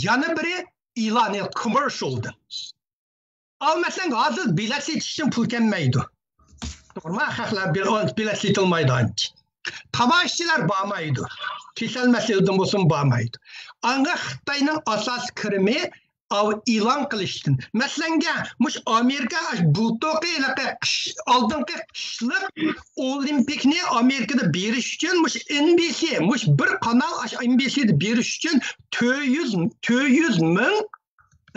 يەنە بىرى ئېلان، كوممېرشىيالدىن. ئال مەسىلەن، ھازىر بېلەت سېتىشتىن پۇل كەلمەيدۇ. توغرىمۇ؟ خەقلەر بېلەت سېتىلمايدۇ ئانچە. تاماشىچىلار بارمايدۇ. كېسەلمە سېلىدىن بولسىمۇ بارمايدۇ. ئاڭغا خىتاينىڭ ئاساسىي كىرىمى ئاۋۇ ئېلان قىلىشتىن. مەسىلەنگە، مۇشۇ ئامېرىكا بۇلتۇرقى ھېلىقى قىش، ئالدىنقى قىشلىق ئولىمپىكنى ئامېرىكىدا بېرىش ئۈچۈن مۇشۇ ئېن بى سى، مۇشۇ بىر قانال ئاشۇ ئېن بى سىدا بېرىش ئۈچۈن تۆت يۈز، تۆت يۈز مىڭ،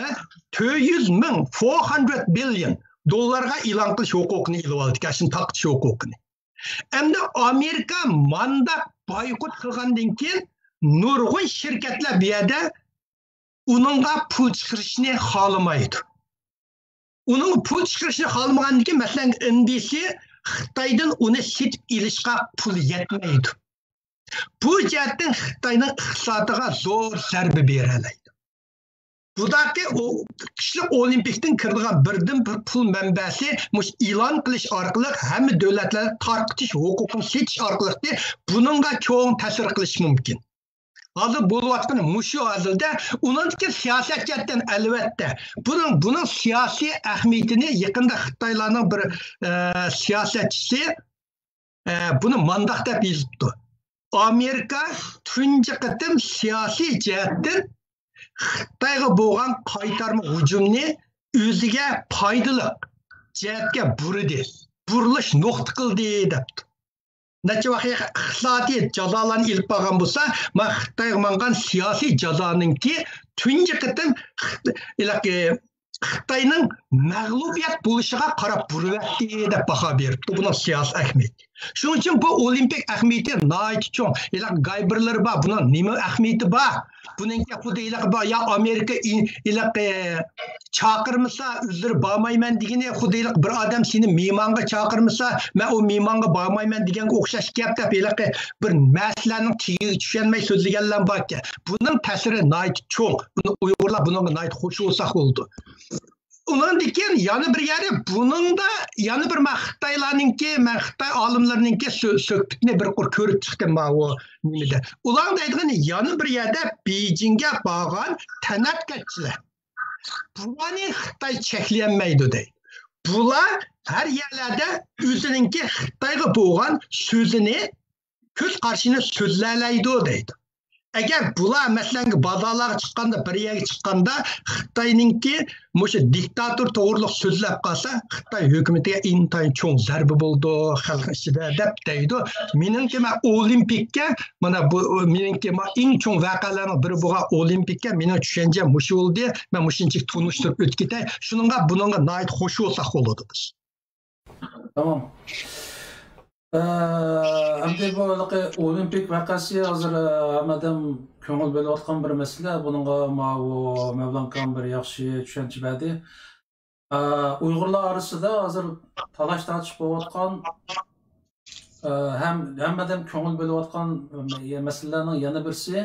ھە، تۆت يۈز مىڭ، فور ھەندرەت بىليون دوللارغا ئېلان قىلىش ھوقۇقىنى ئېلىۋالدىكەن، شۇنى تارقىتىش ھوقۇقىنى. ئەمدى ئامېرىكا مانداق بايقۇت قىلغاندىن كېيىن، نۇرغۇن شىركەتلەر بۇ يەردە ئۇنىڭغا پۇل چىقىرىشنى خالىمايدۇ. ئۇنىڭ پۇل چىقىرىشنى خالىمىغاندىن كېيىن، مەسىلەن، ئېن بى سى خىتايدىن ئۇنى سېتىپ ئېلىشقا پۇل يەتمەيدۇ. بۇ جەھەتتىن خىتاينىڭ ئىقتىسادىغا زور زەربە بېرەلەيدۇ. بۇداقى ئۇ قىشلىق ئولىمپىكتىن كىرىدىغان بىردىن بىر پۇل مەنبەسى مۇشۇ ئېلان قىلىش ئارقىلىق، ھەممە دۆلەتلەرگە تارقىتىش ھوقۇقىنى سېتىش ئارقىلىق بۇنىڭغا چوڭ تەسىر قىلىشى مۇمكىن. ھازىر بولۇۋاتقىنى مۇشۇ ھازىردا، ئۇنىڭدىكى سىياسەت جەھەتتىن ئەلۋەتتە بۇنىڭ، بۇنىڭ سىياسىي ئەھمىيىتىنى يېقىندا خىتايلارنىڭ بىر، ئە، سىياسەتچىسى، ئە، بۇنى مانداق دەپ يېزىپتۇ: ئامېرىكا تۇنجى قېتىم سىياسىي جەھەتتىن خىتايغا بولغان قايتارما ھۇجۇمنى ئۆزىگە پايدىلىق جەھەتكە بۇرىدى، بۇرۇلۇش نۇقتا قىلدى، دەپتۇ. نەچچە ۋاقىت ئىقتىسادىي جازالارنى ئېلىپ بارغان بولسا، مانا خىتايغا ماڭغان سىياسىي جازانىڭكى تۇنجى قېتىم خىت-، ھېلىقى خىتاينىڭ مەغلۇبىيەت بولۇشىغا قاراپ بۇرۇۋەتتى دەپ باھا بېرىپتۇ. بۇنىڭ سىياسىي ئەھمىيىتى. شۇنىڭ ئۈچۈن بۇ ئولىمپىك ئەھمىيىتى ناھايىتى چوڭ. ھېلىقى گايبېرلىرى بار، بۇنىڭ نېمە ئەھمىيىتى بار؟ بۇنىڭكى خۇددى ھېلىقى بار، يا ئامېرىكا ئىن-، ھېلىقى چاقىرمىسا، ئۆزلىرى بارمايمەن دېگىنى، خۇددى ھېلىقى بىر ئادەم سېنى مېھمانغا چاقىرمىسا، مەن ئۇ مېھمانغا بارمايمەن دېگەنگە ئوخشاش گەپ دەپ، ھېلىقى بىر مەسىلەنىڭ تېگىگە چۈشەلمەي سۆزلىگەنلەر باركەن. بۇنىڭ تەسىرى ناھايىتى چوڭ. بۇنى ئۇيغۇرلار بۇنىڭغا ناھايىتى خوش بولساق بولىدۇ. ئۇنىڭدىن كېيىن يەنە بىر يەرى، بۇنىڭدا يەنە بىر، مانا خىتايلارنىڭكى، مەن خىتاي ئالىملىرىنىڭكى سۆ-، سۆھبىتىنى بىر قۇر كۆرۈپ چىقتىم ماۋۇ نېمىدە. ئۇلار دەيدىغىنى، يەنە بىر يەردە بېيجىڭگە بارغان تەنھەرىكەتچىلەر، بۇلارنى خىتاي چەكلىيەلمەيدۇ دەيدۇ. بۇلار ھەر يەرلەردە ئۆزىنىڭكى خىتايغا بولغان سۆزىنى، كۆز قارىشىنى سۆزلەيدۇ دەيدۇ. ئەگەر بۇلار، مەسىلەن، بازارلارغا چىققاندا، بىر يەرگە چىققاندا خىتاينىڭكى مۇشۇ دىكتاتور توغرۇلۇق سۆزلەپ قالسا، خىتاي ھۆكۈمىتىگە ئىنتايىن چوڭ زەربە بولىدۇ خەلقنىڭ ئىچىدە، دەپ دەيدۇ. مېنىڭكى، مەن ئولىمپىككە، مانا بۇ مېنىڭكى، ما-، ئەڭ چوڭ ۋەقەلەرنىڭ بىرى بولغان ئولىمپىككە مېنىڭ چۈشەنچەم مۇشۇ بولدى. مەن مۇشۇنچىلىك تونۇشتۇرۇپ ئۆتۈپ كېتەي. شۇنىڭغا، بۇنىڭغا ناھايىتى خوش بولساق بولىدۇ بىز. تامام. ئە، ئەمدى بۇ ھېلىقى ئولىمپىك ۋەقەسى ھازىر، ئە، ھەممە ئادەم كۆڭۈل بۆلۈۋاتقان بىر مەسىلە. بۇنىڭغا ماۋۇ مەۋلانكام بىر ياخشى چۈشەنچە بەردى. ئە، ئۇيغۇرلار ئارىسىدا ھازىر تالاش-تارتىش بولۇۋاتقان، ئە، ھەم ھەممە ئادەم كۆڭۈل بۆلۈۋاتقان مەسىلىلەرنىڭ يەنە بىرسى،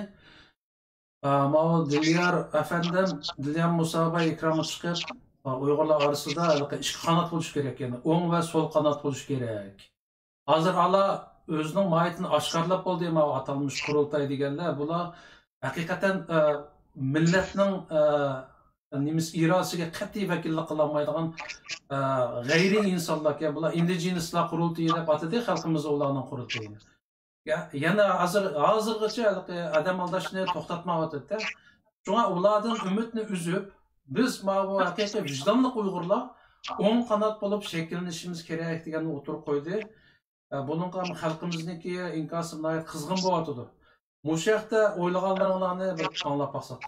ئە، ماۋۇ دىليار ئەپەندىم، دىليار مۇسا باي ئېكرانغا چىقىپ، ئە، ئۇيغۇرلار ئارىسىدا ھېلىقى ئىككى قانات بولۇشى كېرەك، يەنى ئوڭ ۋە سول قانات بولۇشى كېرەك. ھازىر ئالا ئۆزىنىڭ ماھىيىتىنى ئاشكارىلاپ بولدى، ماۋۇ ئاتالمىش قۇرۇلتاي دېگەنلەر، بۇلار ھەقىقەتەن، ئە، مىللەتنىڭ، ئە، نېمىسى، ئىرادىسىگە قەتئىي ۋەكىللىك قىلالمايدىغان، ئە، غەيرىي ئىنسانلاركەن، بۇلار ئىندىجېنىسلار قۇرۇلتىيى دەپ ئاتىدى خەلقىمىز ئۇلارنىڭ قۇرۇلتىيىنى. يا-، يەنە ھازىر، ھازىرغىچە ھېلىقى ئادەم ئالداشنى توختاتمايۋاتىدۇ. شۇڭا ئۇلاردىن ئۈمىدنى ئۈزۈپ، بىز ماۋۇ ھەقىقىي ۋىجدانلىق ئۇيغۇرلار ئوڭ قانات بولۇپ شەكىللىنىشىمىز كېرەك دېگەننى ئوتتۇرىغا قويدى. ئە، بۇنىڭغا خەلقىمىزنىڭكى ئىنكاسى ناھايىتى قىزغىن بولۇۋاتىدۇ. مۇشۇ ھەقتە ئويلىغانلىرىڭلارنى بىر ئاڭلاپ باقساق.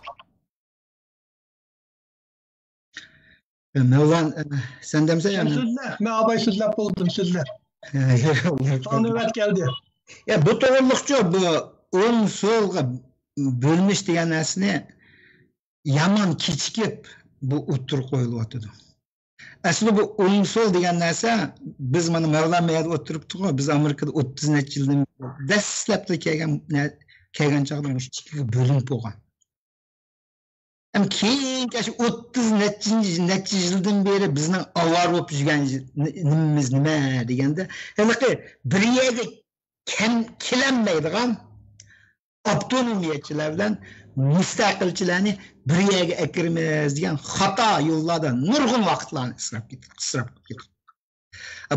مەۋلان، ئە، سەن دەمسەن يا مەن؟ سۆزلە، مەن ئاباي سۆزلەپ بولدۇم، سۆزلە. ساڭا نۆۋەت كەلدى. يا، بۇ توغرىلىقچۇ، بۇ ئوڭ سولغا بۆلۈنۈش دېگەن نەرسىنى يامان كېچىكىپ بۇ ئوتتۇرىغا قويۇلۇۋاتىدۇ. ئەسلى بۇ ئوڭ سول دېگەن نەرسە، بىز مانا مەۋلان مەيەردە ئولتۇرۇپتۇق، بىز ئامېرىكىدا ئوتتۇز نەچچە يىلدىن دەسلەپتە كەلگەن، كەلگەن چاغدا مۇشۇ ئىككىگە بۆلۈنۈپ بولغان. ئەمما كېيىنكى شۇ ئوتتۇز نەچچە، نەچچە يىلدىن بېرى بىزنىڭ ئاۋارە بولۇپ يۈرگەن نېمىمىز نېمە دېگەندە، ھېلىقى بىر يەرگە كەم-، كېلەلمەيدىغان ئاپتونومىيەچىلەر بىلەن مۇستەقىلچىلەرنى بىر يەرگە ئەكىرىمىز دېگەن خاتا يوللاردا نۇرغۇن ۋاقىتلارنى ئىسراپ كېتىپ، ئىسراپ قىلىپ كېتىپتۇ.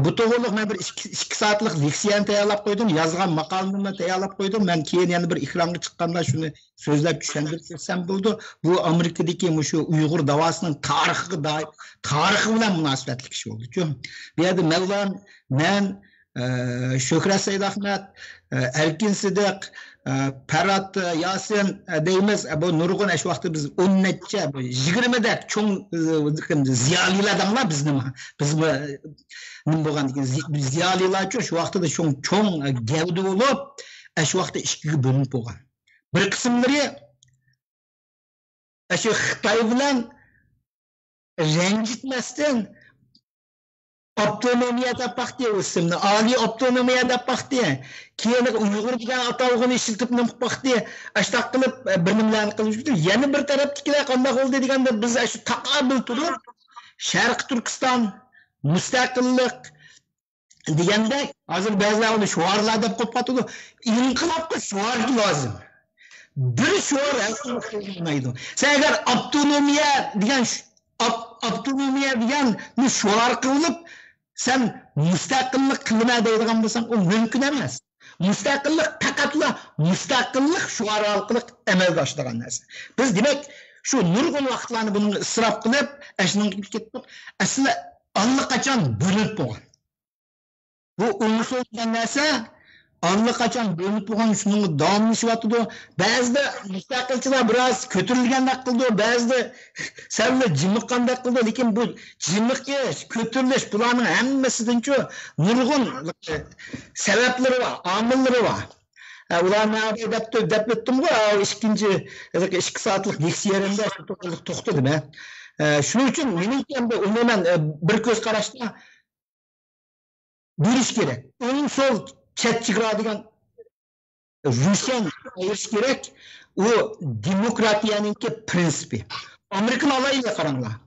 بۇ توغرىلىق مەن بىر ئىككى، ئىككى سائەتلىك لېكسىيەنى تەييارلاپ قويدۇم، يازغان ماقالىمنى تەييارلاپ قويدۇم. مەن كېيىن يەنە بىر ئېكرانغا چىققاندا شۇنى سۆزلەپ چۈشەندۈرۈپ بەرسەم بولىدۇ. بۇ ئامېرىكىدىكى مۇشۇ ئۇيغۇر داۋاسىنىڭ تارىخىغا دائىر، تارىخى بىلەن مۇناسىۋەتلىك ئىش بولدىچۇ. بۇ يەردە مەۋلان، مەن، ئە، شۆھرەت سەيدئەخمەت، ئە، ئەركىن سىدىق، ئە، پەرھات، ئە، ياسىن، ئە، دەيمىز. ئە، بۇ نۇرغۇن، ئە، شۇ ۋاقىتتا بىز ئون نەچچە، بۇ يىگىرمە دەك چوڭ، ئە، زىيالىيلار دەڭلار بىزنىمۇ، بىزمۇ، ئە، نېمە بولغاندىكىن، زىيالىيلارچۇ شۇ ۋاقىتتا چوڭ، چوڭ، ئە، گەۋدە بولۇپ، ئە، شۇ ۋاقىتتا ئىككىگە بۆلۈنۈپ بولغان. بىر قىسىملىرى ئاشۇ خىتاي بىلەن رەنجىتمەستىن ئاپتونومىيە دەپ باقتى، ئۇ ئىسىمنى ئالىي ئاپتونومىيە دەپ باقتى. كېيىن ئۇيغۇر دېگەن ئاتالغۇنى ئىشلىتىپ نېمە قىلىپ باقتى. ئاشتاق قىلىپ بىر نېمىلەرنى قىلىپ يۈردى. يەنە بىر تەرەپتىكىلەر قانداق بولدى دېگەندە، بىز ئاشۇ تاقابىل تۇرۇپ، شەرقىي تۈركىستان، مۇستەقىللىق، دېگەندەك، ھازىر بەزىلەر ئۇنى شوئارلار دەپ قويۇپ قاتىدۇ. ئىنقىلابقا شوئار لازىم. بىر شوئار ھەر خىل بولمايدۇ. سەن ئەگەر ئاپتونومىيە دېگەن ش-، ئاپ-، ئاپتونومىيە دېگەننى شوئار قىلىپ، سەن مۇستەقىللىق قىلىمەن دەيدىغان بولساڭ، ئۇ مۇمكىن ئەمەس. مۇستەقىللىق پەقەتلا مۇستەقىللىق شوئارى ئارقىلىق ئەمەلگە ئاشىدىغان نەرسە. بىز، دېمەك، شۇ نۇرغۇن ۋاقىتلارنى بۇنىڭغا ئىسراپ قىلىپ، ئەشۇنىڭغا كېتىپ كەتتۇق. ئەسلى ئاللىقاچان بۆلۈنۈپ بولغان. بۇ ئوڭ سول دېگەن نەرسە ئاللىقاچان بۆلۈنۈپ بولغان، شۇنىڭغا داۋاملىشىۋاتىدۇ. بەزىدە مۇستەقىلچىلار بىراز كۆتۈرۈلگەندەك قىلىدۇ، بەزىدە سەللا جىمىققاندەك قىلىدۇ. لېكىن بۇ جىمىقىش، كۆتۈرۈلۈش، بۇلارنىڭ ھەممىسىدىنچۇ نۇرغۇن سەۋەبلىرى بار، ئامىللىرى بار. ئە، ئۇلارنى دەپ، دەپ ئۆتتۈمغۇ، ئە، ئىككىنچى، ئىككى سائەتلىك لېكسىيەمدە شۇ توغرىلىق توختىدىم، ھە. ئە، شۇنىڭ ئۈچۈن مېنىڭكى ئەمدى ئومۇمەن، ئە، بىر كۆز قاراشتا بۆلۈش كېرەك. ئوڭ سول چەت چېگرا دېگەن روشەن ئايرىش كېرەك. ئۇ دېموكراتىيەنىڭكى پرىنسىپى. ئامېرىكىنى ئالايلى قاراڭلار.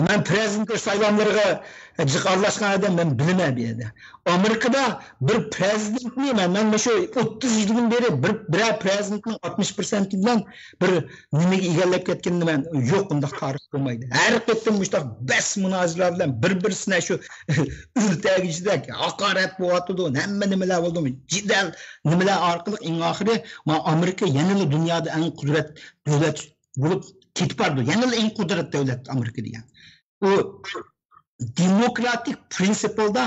مەن پرېزىدېنت سايلاملىرىغا جىق ئارىلاشقان ئادەم، مەن بىلىمەن بۇ يەردە. ئامېرىكىدا بىر پرېزىدېنتنى مەن، مەن مۇشۇ ئوتتۇز يىلدىن بېرى بىر، بىرەر پرېزىدېنتنىڭ ئاتمىش پىرسەنت بىلەن بىر نېمىگە ئىگىلەپ كەتكىنىنى مەن، يوق، ئۇنداق تارىخ بولمايدۇ. ھەر قېتىم مۇشۇنداق بەس مۇنازىرىلەر بىلەن بىر-بىرسىنى شۇ ئۆلتەرگۈچىدەك ھاقارەت بولۇۋاتىدۇ، ھەممە نېمىلەر بولدى، جېدەل نېمىلەر ئارقىلىق ئەڭ ئاخىرى مانا ئامېرىكا يەنىلا دۇنيادا ئەڭ قۇدرەت دۆلەت بولۇپ كېتىپ بارىدۇ. يەنىلا ئەڭ قۇدرەت دۆلەت ئامېرىكا دېگەن. ئۇ دېموكراتىك پرىنسىپلدا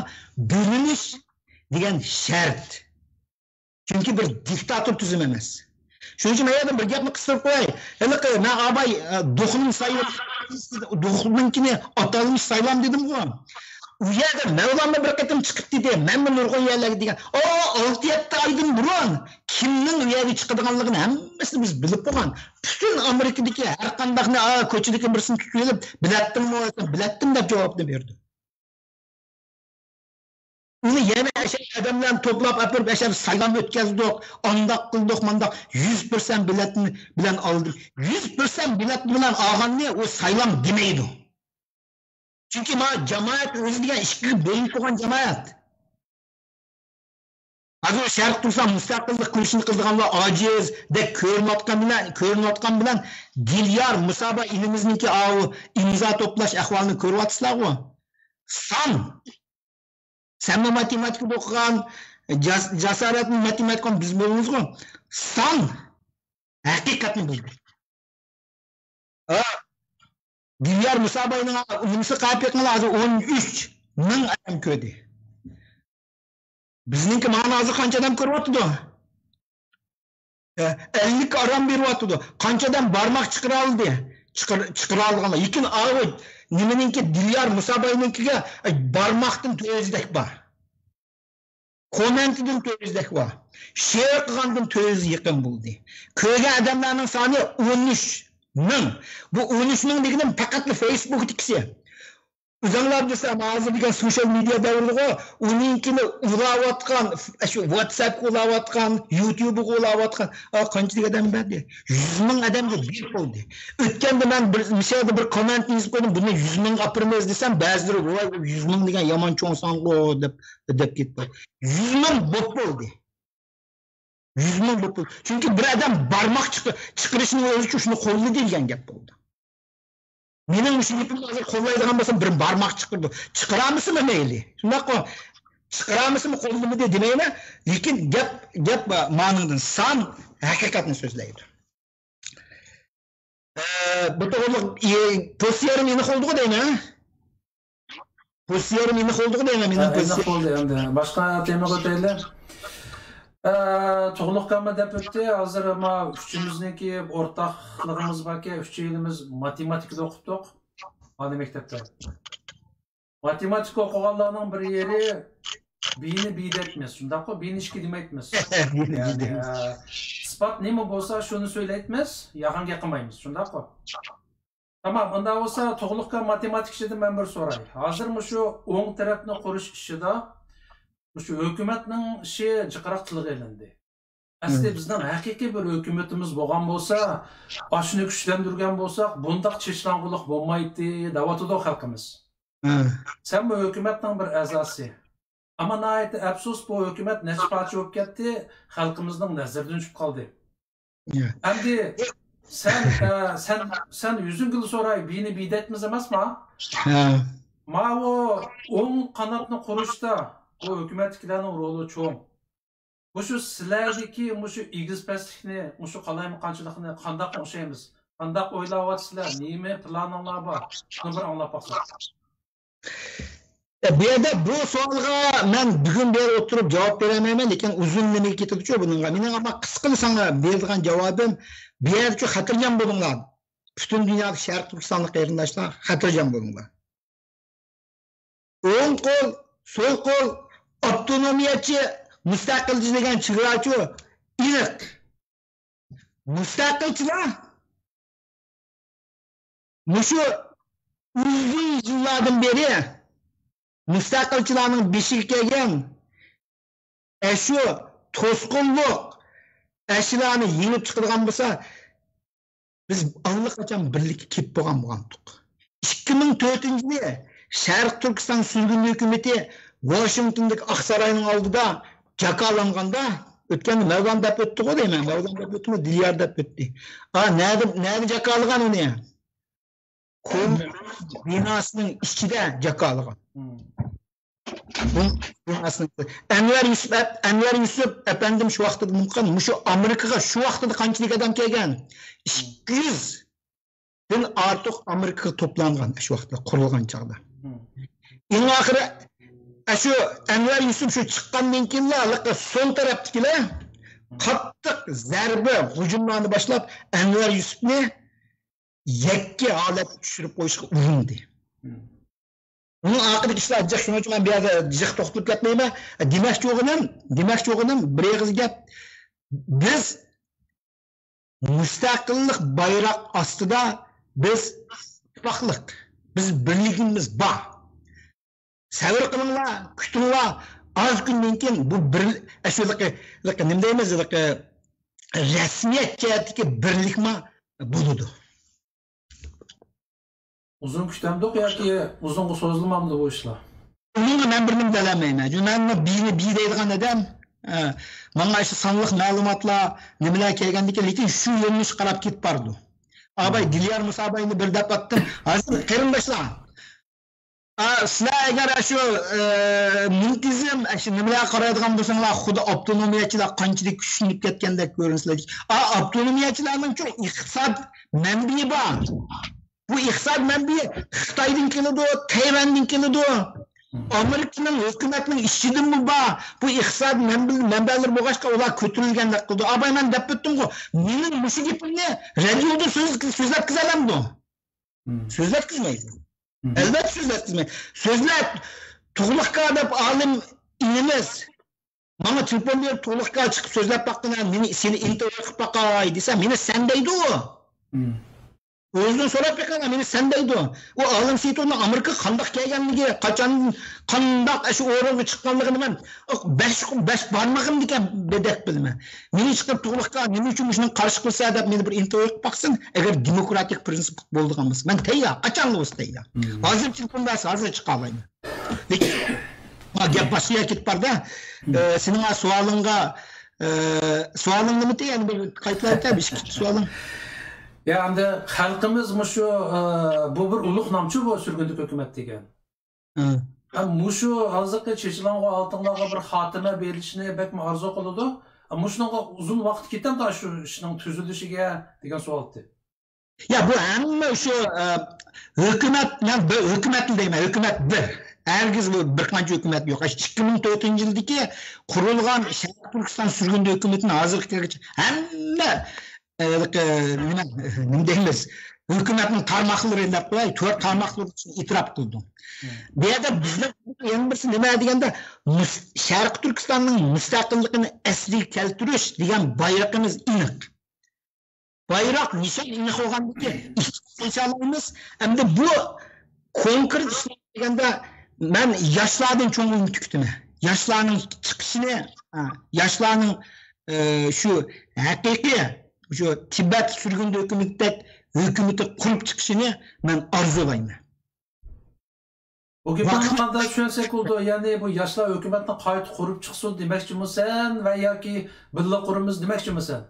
بۆلۈنۈش دېگەن شەرت. چۈنكى بىر دىكتاتور تۈزۈم ئەمەس. شۇنىڭ ئۈچۈن مەن يەنە بىر گەپنى قىستۇرۇپ قوياي. ھېلىقى مەن ئاباي، ئە، دوخنىم سايلام، دوخنىنىڭكىنى ئاتالمىش سايلام دېدىمغۇ. ئۇ يەردە مەۋلانمۇ بىر قېتىم چىقىپ دېدى، مەنمۇ نۇرغۇن يەرلەرگە دېگەن. ئا، ئالتە يەتتە ئايدىن بۇرۇن كىمنىڭ ئۇ يەرگە چىقىدىغانلىقىنى ھەممىسىنى بىز بىلىپ بولغان. پۈتۈن ئامېرىكىدىكى ھەر قانداقنى، ئا، كوچىدىكى بىرسىنى تۇتۇۋېلىپ، بىلەتتىڭمۇ؟ بىلەتتىم دەپ جاۋابنى بەردى. ئۇنى يەنە ئەشەدە ئادەملەرنى توپلاپ ئاپىرىپ، ئەشەدە سايلام ئۆتكۈزدۇق، ئانداق قىلدۇق، مانداق. يۈز پىرسەنت بېلەت بىلەن ئالدىم. يۈز پىرسەنت بېلەت بىلەن ئالغاننى ئۇ سايلام دېمەيدۇ. چۈنكى مانا جامائەت ئۆزى دېگەن ئىككىگە بۆلۈنۈپ قالغان جامائەت. ھازىر شەرقىي تۈركىستان مۇستەقىللىق كۈرىشىنى قىلىدىغانلار ئاجىزدەك كۆرۈنۈۋاتقان بىلەن، كۆرۈنۈۋاتقان بىلەن دىليار مۇسابا ئىنىمىزنىڭكى ئاۋۇ ئىمزا توپلاش ئەھۋالىنى كۆرۈۋاتىسىلەرغۇ. سان. سەنمۇ ماتېماتىكىدا ئوقۇغان، جاس-، جاسارەتمۇ ماتېماتىكا بىز بولىمىزغۇ. سان ھەقىقەتنى بۇزدى. ھە. دىليار مۇساباينىڭ نېمىسى قاراپ بېقىڭلار، ھازىر ئون ئۈچ مىڭ ئادەم كۆردى. بىزنىڭكى مانا ھازىر قانچە ئادەم كۆرۈۋاتىدۇ؟ ئەللىككە ئاران بېرىۋاتىدۇ. قانچە ئادەم بارماق چىقىرالدى؟ چىقىر-، چىقىرالىغانلار. لېكىن ئاۋۇ نېمىنىڭكى، دىليار مۇساباينىڭكىگە، ئە، بارماقتىن تۆت يۈزدەك بار. كوممېنتىدىن تۆت يۈزدەك بار. شېئىر قىلغاندىن تۆت يۈزگە يېقىن بولدى. كۆرگەن ئادەملەرنىڭ سانى ئون ئۈچ مىڭ. بۇ ئون ئۈچ مىڭ دېگىنىم پەقەتلا فېيسبۇكتىكىسى. ئۆزۈڭلار بىلسەڭ، ھازىر دېگەن سوشال مېدىيا دەۋرىدىغۇ، ئۇنىڭكىنى ئۇلاۋاتقان، شۇ ۋاتساپقا ئۇلاۋاتقان، يۇتيۇبقا ئۇلاۋاتقان، ئا، قانچىلىك ئادەم بەردى؟ يۈز مىڭ ئادەمگە بېرىپ بولدى. ئۆتكەندە مەن بىر، مىسالدا بىر كوممېنت يېزىپ قويدۇم، بۇنى يۈز مىڭغا ئاپىرىمىز دېسەم، بەزىلىرى، ۋاي، يۈز مىڭ دېگەن يامان چوڭساڭغۇ دەپ، دەپ كېتىپتۇ. يۈز مىڭ بوپ بولدى. يۈز مىڭ بوپ بولدى. چۈنكى بىر ئادەم بارماق چىق-، چىقىرىشنىڭ ئۆزى شۇنى قوللىدى دېگەن گەپ بولدى. مېنىڭ مۇشۇ گېپىمنى ھازىر قوللايدىغان بولسا، بىر بارماق چىقىرىدۇ. چىقىرالمىسىمۇ مەيلى. شۇنداققۇ؟ چىقىرالمىسىمۇ، قوللىمىدى دېمەيمەن. لېكىن گەپ، گەپ مانىڭدىن، سان ھەقىقەتنى سۆزلەيدۇ. ئە، بۇ توغرىلىق، ئى، پوزىتسىيەم ئېنىق بولدىغۇ دەيمەن. پوزىتسىيەم ئېنىق بولدىغۇ دەيمەن، مېنىڭ ھە، ئېنىق پوزىتسىيەم. بولدى ئەمدى. باشقا تېمىغا ئۆتەيلى. ئە، تۇغلۇق ئاكاممۇ دەپ ئۆتتى. ھازىر ما ئۈچىمىزنىڭكى ئورتاقلىقىمىز باركەن، ئۈچەيلىمىز ماتېماتىكىدا ئوقۇپتۇق. ئالىي مەكتەپتە. ماتېماتىكا ئوقۇغانلارنىڭ بىر يېرى بىنى بى دەيمىز، شۇنداققۇ؟ بىنى ئىككى دېمەيمىز. بىنى بى يەنى، دەيمىز. ئە، ئىسپات نېمە بولسا، شۇنى سۆزلەيمىز، يالغان گەپ قىلمايمىز، شۇنداققۇ؟ تامام، ئۇنداق بولسا، تۇغلۇق ئاكا، ماتېماتىكىچىدىن مەن بىر سوراي. ھازىر مۇشۇ ئوڭ تەرەپنى قۇرۇش ئىشىدا مۇشۇ ھۆكۈمەتنىڭ ئىشى جىقراق تىلغا ئېلىندى. ئەسلى مم. بىزنىڭ ھەقىقىي بىر ھۆكۈمىتىمىز بولغان بولسا، ئاشۇنى كۈچلەندۈرگەن بولساق، بۇنداق چېچىلاڭغۇلۇق بولمايتتى، دەۋاتىدۇ خەلقىمىز. مم. سەن بۇ ھۆكۈمەتنىڭ بىر ئەزاسى. ئەمما ناھايىتى ئەپسۇس، بۇ ھۆكۈمەت نەچچە پارچە بولۇپ كەتتى، خەلقىمىزنىڭ نەزىرىدىن چۈشۈپ قالدى. يا. ئەمدى سەن، ئە، سەن، سەن يۈزۈڭگىلا سوراي، بىنى بى دەيمىز ئەمەسما؟ ھە. ماۋۇ ئوڭ قاناتنى قۇرۇشتا بۇ ھۆكۈمەتتىكىلەرنىڭ رولى چوڭ. مۇشۇ سىلەردىكى مۇشۇ ئېگىز-پەسلىكنى، مۇشۇ قالايمىقانچىلىقنى قانداق ئوڭشايمىز؟ قانداق ئويلاۋاتىسىلەر؟ نېمە پىلانىڭلار بار؟ شۇنى بىر ئاڭلاپ باقساق. بۇ يەردە بۇ سوئالغا مەن بۈگۈن بۇ يەردە ئولتۇرۇپ جاۋاب بېرەلمەيمەن، لېكىن ئۇزۇن نېمە كېتىدىچۇ بۇنىڭغا. مېنىڭ ئەمما قىسقىلا ساڭا بېرىدىغان جاۋابىم، بۇ يەردىچۇ خاتىرجەم بولۇڭلار. پۈتۈن دۇنيادىكى شەرقىي تۈركىستانلىق قېرىنداشلار، خاتىرجەم بولۇڭلار. ئوڭ قول، سول قول، ئاپتونومىيەچى، مۇستەقىلچى دېگەن چېگراچۇ ئېنىق. مۇستەقىلچىلار مۇشۇ ئۇزۇن يىللاردىن بېرى مۇستەقىلچىلارنىڭ بېشىغا كەلگەن ئەشۇ توسقۇنلۇق، ئەشۇلارنى يېڭىپ چىقىدىغان بولسا، بىز ئاللىقاچان بىرلىككە كېلىپ بولغان بولغانتۇق. ئىككى مىڭ تۆتىنچى يىلى شەرقىي تۈركىستان سۈرگۈن ھۆكۈمىتى ۋاشىنگتوندىكى ئاقساراينىڭ ئالدىدا جاكارلانغاندا، ئۆتكەندە مەۋلان دەپ ئۆتتىغۇ دەيمەن، مەۋلان دەپ ئۆتتىمۇ، دىليار دەپ ئۆتتى. ئا، نەدە، نەدە جاكارلىغان ئۇنى؟ كوم بىناسىنىڭ ئىچىدە جاكارلىغان. بۇ، بۇ ئەسلىدە ئەنۋەر يۈسۈپ ئەپ-، ئەنۋەر يۈسۈپ ئەپەندىم شۇ ۋاقىتتا نېمە قىلغان؟ مۇشۇ ئامېرىكىغا شۇ ۋاقىتتا قانچىلىك ئادەم كەلگەن؟ ئىككى يۈزدىن ئارتۇق ئامېرىكىغا توپلانغان شۇ ۋاقىتتا قۇرۇلغان چاغدا. ئەڭ ئاخىرى شۇ ئەنۋەر يۈسۈپ شۇ چىققاندىن كېيىنلا ھېلىقى سول تەرەپتىكىلەر قاتتىق زەربە، ھۇجۇملارنى باشلاپ، ئەنۋەر يۈسۈپنى يەككە ھالەتكە چۈشۈرۈپ قويۇشقا ئۇرۇندى. ئۇنىڭ ئارقىدىكى ئىشلار جىق، شۇنىڭ ئۈچۈن مەن بۇ يەردە جىق توختىلىپ كەتمەيمەن. دېمەكچى بولغىنىم، دېمەكچى بولغىنىم بىر ئېغىز گەپ. بىز مۇستەقىللىق بايراق ئاستىدا بىز ئىتتىپاقلىق، بىز بىرلىكىمىز بار. سەۋر قىلىڭلار، كۈتۈڭلار. ئاز كۈندىن كېيىن بۇ بىر، ئەشۇ ھېلىقى، ھېلىقى نېمە دەيمىز، ھېلىقى رەسمىيەت جەھەتتىكى بىرلىكمۇ بولىدۇ. ئۇزۇن كۈتەمدۇق ياكى ئۇزۇنغا سوزۇلمامدۇ بۇ ئىشلار؟ ئۇنىڭغا مەن بىر نېمە دېيەلمەيمەن. چۈنكى مەن بۇ بىنى بى دەيدىغان ئادەم، ئە، ماڭا شۇ سانلىق مەلۇماتلار، نېمىلەر كەلگەندىكىن، لېكىن شۇ يۆنىلىشكە قاراپ كېتىپ بارىدۇ. ئاباي، دىليار مۇساباينى بىر دەپ ئاتتىم. ھازىر قېرىنداشلار، ئا، سىلەر ئەگەر شۇ، ئە، مۇنتىزىم، ئە، شۇ نېمىلەرگە قارايدىغان بولساڭلار، خۇددى ئاپتونومىيەچىلەر قانچىلىك كۈچلىنىپ كەتكەندەك كۆرۈنىسىلەر. ئا، ئاپتونومىيەچىلەرنىڭچۇ ئىقتىساد مەنبىيى بار. بۇ ئىقتىساد مەنبىيى خىتايدىن كېلىدۇ، تەيۋەندىن كېلىدۇ. ئامېرىكىنىڭ ھۆكۈمەتنىڭ ئىچىدىنمۇ بار. بۇ ئىقتىساد مەنبە-، مەنبەلىرى بولغاچقا، ئۇلار كۆتۈرۈلگەندەك قىلىدۇ. ئاباي، مەن دەپ ئۆتتۈمغۇ، مېنىڭ مۇشۇ گېپىمنى رادىيودا سۆز-، سۆزلەتكۈزەلەمدۇ؟ سۆزلەتكۈزمەيدۇ. ئەلۋەتتە سۆزلەتكۈزمەيدۇ. سۆزلەپ، تۇغلۇق ئاكا دەپ ئالىم ئىنىمىز ماڭا تېلېفون بېرىپ، تۇغلۇق ئاكا چىقىپ سۆزلەپ باققىنا، مېنى، سېنى ئىنتېرۋيۇ قىلىپ باقاي دېسە، مېنى سەن دەيدۇ. ئۆزىدىن سوراپ بېقىڭا، مېنى سەن دەيدۇ. ئۇ ئالىم سېيىتوننىڭ ئامېرىكىغا قانداق كەلگەنلىكى، قاچان، قانداق ئاشۇ ئورۇنغا چىققانلىقىنى مەن بەش، بەش بارمىقىمدىكى بىردەك بىلىمەن. مېنى چىقىپ، تۇغلۇق ئاكا، نېمە ئۈچۈن مۇشۇنىڭغا قارشى قىلىسەن دەپ مېنى بىر ئىنتېرۋيۇ قىلىپ باقسۇن. ئەگەر دېموكراتىك پىرىنسىپ بولىدىغان بولسا، مەن تەييار، قاچانلا بولسا تەييار. ھازىر تېلېفون بەرسە، ھازىر چىقالايمەن. لېكىن، ھا، گەپ باشقا يەرگە كېتىپ باردا. ئە، سېنىڭ سوئالىڭغا، ئە، سوئالىڭ نېمىدى؟ يەنە بىر قايتىلايتە، بىر ئىككى سوئالىڭ. يا ئەمدى خەلقىمىز مۇشۇ، ئە، بۇ بىر ئۇلۇغ نامچۇ بۇ سۈرگۈندىكى ھۆكۈمەت دېگەن. ھە. ھەم مۇشۇ ھازىرقى چېچىلانغۇ ئالتۇنلارغا بىر خاتىمە بېرىلىشىنى بەكمۇ ئارزۇ قىلىدۇ. مۇشۇنىڭغا ئۇزۇن ۋاقىت كېتەمدۇ شۇ ئىشنىڭ تۈزۈلۈشىگە دېگەن سوئال. يا، بۇ ھەممە شۇ، ئە، ھۆكۈمەت، مەن بىر ھۆكۈمەتنى دەيمەن، ھۆكۈمەت بىر. ھەرگىز بۇ بىر قانچە ھۆكۈمەت يوق. ئىككى مىڭ تۆتىنچى يىلدىكى قۇرۇلغان شەرقىي تۈركىستان سۈرگۈندە ھۆكۈمىتىنى ھازىرغا كەلگۈچە ھەممە، ئە، ئە، نېمە، نېمە دەيمىز؟ ھۆكۈمەتنىڭ تارماقلىرى دەپ قوياي، تۆت تارماقلىرى ئۈچۈن ئېتىراپ قىلدى. بۇ يەردە بىزنىڭ يەنە بىرسى نېمە دېگەندە، مۇس-، شەرقىي تۈركىستاننىڭ مۇستەقىللىقىنى ئەسلىگە كەلتۈرۈش دېگەن بايرىقىمىز ئېنىق. بايراق نىشان ئېنىق بولغاندىكىن ئىشقا ئاشۇرالايمىز. ئەمدى بۇ كونكرېت ئىشلار دېگەندە، مەن ياشلاردىن چوڭ ئۈمىد كۈتىمەن. ياشلارنىڭ چىقىشىنى، ھە، ياشلارنىڭ، ئە، شۇ ھەقىقىي، شۇ تىبەت سۈرگۈندە ھۆكۈمىتىدەك ھۆكۈمىتى قۇرۇپ چىقىشىنى مەن ئارزۇلايمەن. بۇ گېپىڭنى قانداق چۈشەنسەك بولىدۇ؟ يەنى بۇ ياشلار ھۆكۈمەتنى قايتا قۇرۇپ چىقسۇن دېمەكچىمۇسەن ۋە ياكى بىللە قۇرىمىز دېمەكچىمۇسەن؟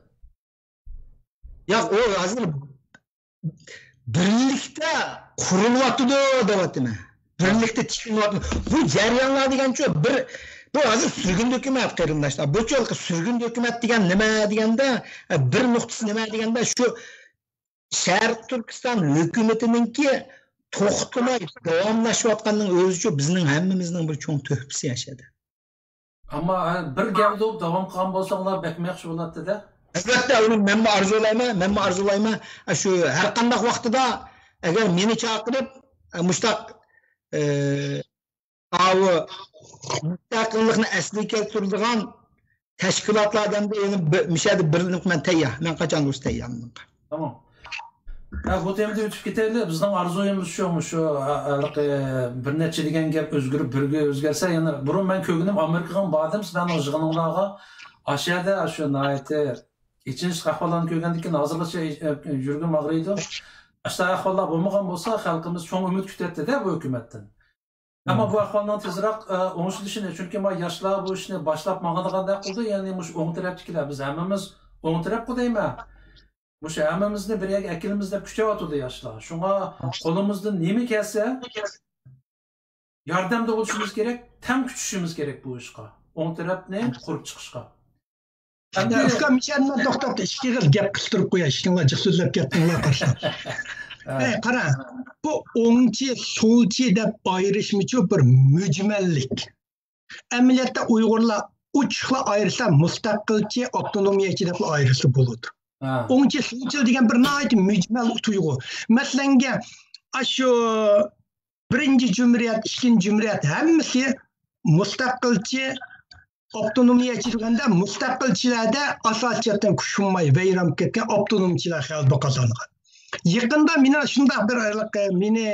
ياق، ئۇ ھازىر بىرلىكتە قۇرۇلۇۋاتىدۇ دەۋاتىمەن. بىرلىكتە تىكلىنىۋاتىدۇ. بۇ جەريانلار دېگەنچۇ بىر، بۇ ھازىر سۈرگۈندە ھۆكۈمەت، قېرىنداشلار. بۇ چولقى سۈرگۈندە ھۆكۈمەت دېگەن نېمە دېگەندە، بىر نۇقتىسى نېمە دېگەندە، شۇ شەرقىي تۈركىستان ھۆكۈمىتىنىڭكى توختىماي داۋاملىشىۋاتقاننىڭ ئۆزىچۇ بىزنىڭ ھەممىمىزنىڭ بىر چوڭ تۆھپىسى ئاشۇ يەردە. ئەمما، ھە، بىر گەۋدە بولۇپ داۋام قىلغان بولساڭلار بەكمۇ ياخشى بولاتتى-دە. ئەلۋەتتە، ئۇنى مەنمۇ ئارزۇلايمەن، مەنمۇ ئارزۇلايمەن. شۇ ھەر قانداق ۋاقتىدا ئەگەر مېنى چاقىرىپ، مۇشتاق، ئە، ئاۋۇ مۇستەقىللىقنى ئەسلىگە كەلتۈرىدىغان تەشكىلاتلار دېگەندە، يەنە بىر، مۇشۇ يەردە بىرلىنىپ مەن تەييار. مەن قاچان بولسا تەييار بۇنىڭغا. تامام. ھە، بۇ تېمىدىن ئۆتۈپ كېتەيلى. بىزنىڭ ئارزۇيىمىز شۇ، مۇشۇ، ھە، ھېلىقى بىر نەچچە دېگەن گەپ ئۆزگىرىپ، بىرگە ئۆزگەرسە، يەنە بۇرۇن مەن كۆرگىنىم ئامېرىكىغا باردىم، سىلەرنىڭ يىغىنىڭلارغا. ئاشۇ يەردە شۇ ناھايىتى ئېچىنىشلىق ئەھۋاللارنى كۆرگەندىن كېيىن ھازىرغىچە، ئە، يۈرىكىم ئاغرىيدۇ. ئاشۇنداق ئەھۋاللار بولمىغان بولسا، خەلقىمىز چوڭ ئۈمىد كۈتەتتى-دە بۇ ھۆكۈمەتتىن. ئەمما بۇ ئەھۋالنىڭ تېزراق، ئە، ئوڭشىلىشىنى، چۈنكى ما ياشلار بۇ ئىشنى باشلاپ ماڭىدىغاندەك قىلدى، يەنى مۇشۇ ئوڭ تەرەپتىكىلەر، بىز ھەممىمىز ئوڭ تەرەپقۇ دەيمەن. مۇشۇ ھەممىمىزنى بىر يەرگە ئەكېلىمىز دەپ كۈچەۋاتىدۇ ياشلار. شۇڭا قولىمىزدىن نېمە كەلسە، ياردەمدە بولۇشىمىز كېرەك، تەڭ كۈچىشىمىز كېرەك بۇ ئىشقا. ئوڭ تەرەپنى قۇرۇپ چىقىشقا. ئەمدى ئۇكام، مىشەن، مەن توختاپ، ئىككى خىل گەپ قىستۇرۇپ قوياي، ئىككىڭلار جىق سۆزلەپ كەتتىڭلار قارىسام. ھە. ئەي، قارا، بۇ ئوڭچى، سولچى دەپ ئايرىشمىچۇ بىر مۈجمەللىك. ئەمەلىيەتتە ئۇيغۇرلار ئوچۇقلا ئايرىسا، مۇستەقىلچى، ئاپتونومىيەچى دەپلا ئايرىسا بولىدۇ. ھە. ئوڭچى، سولچى دېگەن بىر ناھايىتى مۈجمەل تۇيغۇ. مەسىلەنگە، ئاشۇ بىرىنچى جۇمھۇرىيەت، ئىككىنچى جۇمھۇرىيەت ھەممىسى مۇستەقىلچى، ئاپتونومىيەچى دېگەندە، مۇستەقىلچىلەردە ئاساسىي جەھەتتىن كۈچ بولماي ۋەيران بولۇپ كەتكەن، ئاپتونومچىلار غەلىبە قازانغان. يېقىندا مېنى شۇنداق بىر، مېنى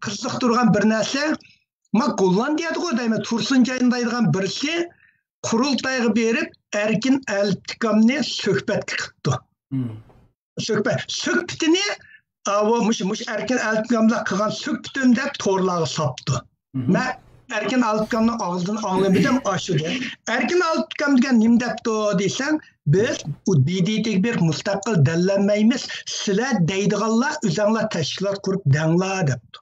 قىزىقتۇرغان بىر نەرسە، ما گوللاندىيەدىغۇ دەيمەن، تۇرسۇنجاينى دەيدىغان بىرسى قۇرۇلتايغا بېرىپ، ئەركىن ئەلپتىكامنى سۆھبەتكە قىپتۇ. سۆھبەت، سۆھبىتىنى، ئاۋۇ مۇشۇ، مۇشۇ ئەركىن ئەلپىكامدا قىلغان سۆھبىتىم دەپ تورلارغا ساپتۇ. مەن ئەركىن ئەلپىكامنىڭ ئاغزىدىن ئاڭلىمىدىم ئاشۇ دەپ. ئەركىن ئەلپىكام دېگەن نېمە دەپتۇ دېسەڭ، بىز ئۇ دىدىتىگە بېرىپ مۇستەقىل دەللەنمەيمىز، سىلەر دەيدىغانلار ئۆزەڭلار تەشكىلات قۇرۇپ دەڭلار دەپتۇ.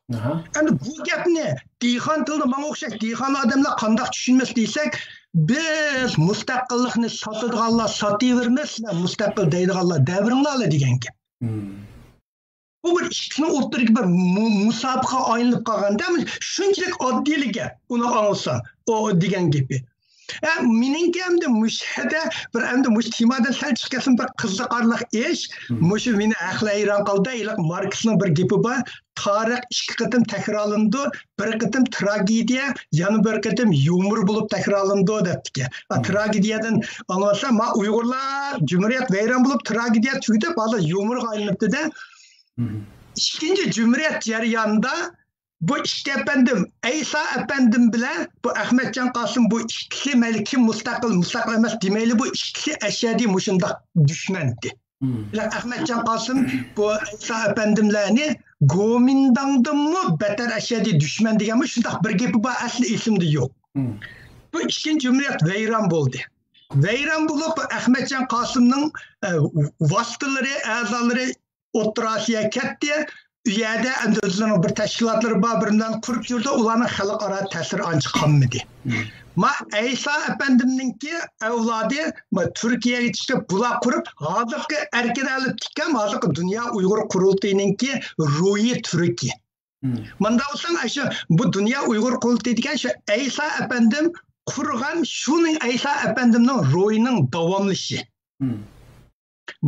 ئەمدى بۇ گەپنى دېھقان تىلىدا ماڭا ئوخشاش دېھقان ئادەملەر قانداق چۈشىنىمىز دېسەك، بىز مۇستەقىللىقنى ساتىدىغانلار ساتىۋېرىمىز، سىلەر مۇستەقىل دەيدىغانلار دەۋېرىڭلارلا دېگەن گەپ. بۇ بىر ئىككىسىنىڭ ئوتتۇرىدىكى بىر مۇ-، مۇسابىقە ئايلىنىپ قالغاندا، شۇنچىلىك ئاددىيلا گەپ، ئۇنى ئاڭلىسا، ئۇ دېگەن گېپى. ھە، مېنىڭكى ئەمدى مۇشۇ يەردە بىر، ئەمدى مۇشۇ تېمادىن سەل چىقىپ كەتسۇن، بىر قىزىقارلىق ئىش. مم. مۇشۇ مېنى ھەقلا ھەيران قالدى. ھېلىقى ماركسنىڭ بىر گېپى بار، تارىخ ئىككى قېتىم تەكرارلىنىدۇ، بىر قېتىم تراگېدىيە، يەنە بىر قېتىم يۇمۇر بولۇپ تەكرارلىنىدۇ دەپتىكەن. مم. تراگېدىيەدىن ئاڭلىسام، ما ئۇيغۇرلار جۇمھۇرىيەت ۋەيران بولۇپ، تراگېدىيە تۈگىتىپ، ھازىر يۇمۇرغا ئايلىنىپتۇ-دە. مم. ئىككىنچى جۇمھۇرىيەت جەريانىدا بۇ ئىككى ئەپەندىم، ئەيسا ئەپەندىم بىلەن بۇ ئەخمەتجان قاسىم، بۇ ئىككىسى مەيلى كىم مۇستەقىل، مۇستەقىل ئەمەس دېمەيلى، بۇ ئىككىسى ئەشەددىي مۇشۇنداق دۈشمەندى. بىلەن ئەخمەتجان قاسىم بۇ ئەيسا ئەپەندىملەرنى گومىنداڭدىنمۇ بەتەر ئەشەددىي دۈشمەن دېگەن مۇشۇنداق بىر گېپى بار، ئەسلى ئېسىمدە يوق. بۇ ئىككىنچى جۇمھۇرىيەت ۋەيران بولدى. ۋەيران بولۇپ، بۇ ئەخمەتجان قاسىمنىڭ، ئە، ۋاسىتىلىرى، ئەزالىرى ئوتتۇرا ئاسىياغا كەتتى. ئۇ يەردە ئەمدى ئۆزلىرىنىڭ بىر تەشكىلاتلىرى بار، بىر نېمىلەرنى قۇرۇپ يۈردى، ئۇلارنىڭ خەلقئارا تەسىرى ئانچە قالمىدى. ما ئەيسا ئەپەندىمنىڭكى ئەۋلادى ما تۈركىيەگە چىقىپ، بۇلار قۇرۇپ، ھازىرقى ئەركىن ئەلىپ تىككەن، ھازىرقى دۇنيا ئۇيغۇر قۇرۇلتىيىنىڭكى روھىي تۈركى. مۇنداق بولساڭ، ئاشۇ بۇ دۇنيا ئۇيغۇر قۇرۇلتىيى دېگەن شۇ ئەيسا ئەپەندىم قۇرغان، شۇنىڭ ئەيسا ئەپەندىمنىڭ روھىنىڭ داۋاملىشى.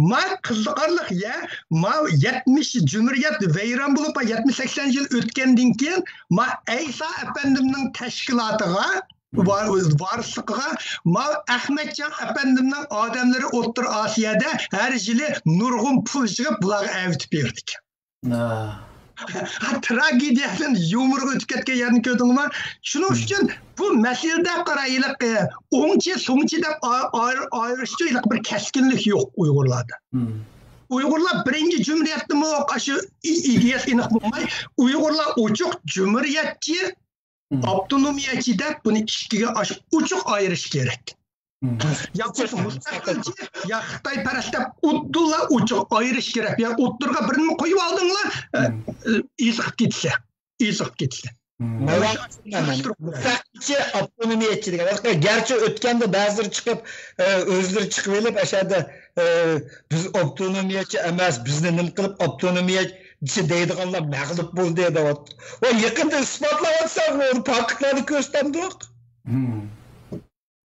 ما قىزىقارلىق يە، ما يەتمىش جۇمھۇرىيەت ۋەيران بولۇپ، يەتمىش سەكسەن يىل ئۆتكەندىن كېيىن، ما ئەيسا ئەپەندىمنىڭ تەشكىلاتىغا، ۋار-، ۋارىسلىقىغا، ما ئەخمەتجان ئەپەندىمنىڭ ئادەملىرى ئوتتۇرا ئاسىيادا ھەر يىلى نۇرغۇن پۇل يىغىپ، بۇلارغا ئەۋېتىپ بېرىدىكەن. تراگېدىيەدىن يۇمۇرغا ئۆتۈپ كەتكەن يەرنى كۆردۈڭمۇ؟ شۇنىڭ ئۈچۈن بۇ مەسىلىدە قارا، ھېلىقى ئوڭچى، سوڭچى دەپ ئا-، ئاير-، ئايرىشچە ھېلىقى بىر كەسكىنلىك يوق ئۇيغۇرلاردا. ئۇيغۇرلار بىرىنچى جۇمھۇرىيەتتىمۇ ئاشۇ ئىدىيەسى ئېنىق بولماي، ئۇيغۇرلار ئوچۇق جۇمھۇرىيەتچى، ئاپتونومىيەچى دەپ بۇنى ئىككىگە ئاش-، ئوچۇق ئايرىش كېرەك. يا بولمىسا مۇستەقىلچى، يا خىتايپەرەس دەپ ئۇددىلا ئوچۇق ئايرىش كېرەك. يا ئوتتۇرىغا بىرنېمە قويۇپ ئالدىڭلار، ئېزىقىپ كېتىسە، ئېزىقىپ كېتىسە. مەۋلان، مۇستەقىلچى، ئاپتونومىيەچى دېگەن. گەرچە ئۆتكەندە بەزىلىرى چىقىپ، ئۆزلىرى چىقىۋېلىپ، ئەشەدە، بىز ئاپتونومىيەچى ئەمەس، بىزنى نېمە قىلىپ ئاپتونومىيەچى دەيدىغانلار مەغلۇپ بولدى دەۋاتىدۇ. ۋە يېقىندا ئىسپاتلاۋاتساق، ئۇ پاكىتلارنى كۆرسەتتۇق.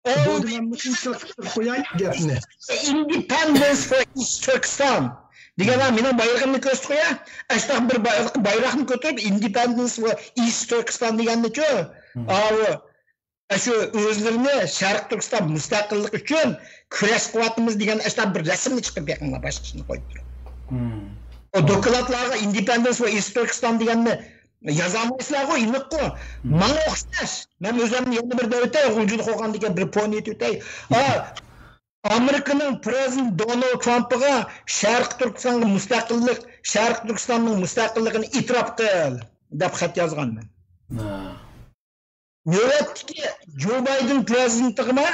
بولدى، مەن مۇشۇنى قىلىپ قوياي گەپنى. Independence for East Turkestan دېگەن مېنىڭ بايرىقىمنى كۆرسىتىپ قويا. ئاشۇنداق بىر بايراقنى كۆتۈرۈپ، Independence for East Turkestan دېگەننىچۇ؟ ئاۋۇ، ئاشۇ ئۆزلىرىنى شەرقىي تۈركىستان مۇستەقىللىقى ئۈچۈن كۈرەش قىلىۋاتىمىز دېگەن ئاشۇنداق بىر رەسىمنى چىقىپ بېقىڭلار، باشقىسىنى قويۇپ تۇرۇپ. ئۇ دوكلاتلارغا Independence for East Turkestan دېگەننى يازالمايسىلەرغۇ، ئېنىققۇ. ماڭا ئوخشاش. مەن ئۆزۈمنى يەنە بىر دەۋەتەي، غۇلجىدا قالغاندىكىن بىر پونى ئېتىۋېتەي. ئا، ئامېرىكىنىڭ پىرېزىدېنت دونالد ترامپىغا شەرقىي تۈركىستانغا مۇستەقىللىق، شەرقىي تۈركىستاننىڭ مۇستەقىللىقىنى ئېتىراپ قىل دەپ خەت يازغانمەن. نۆۋەتتىكى جو بايدېن پىرېزىدېنتىغىمۇ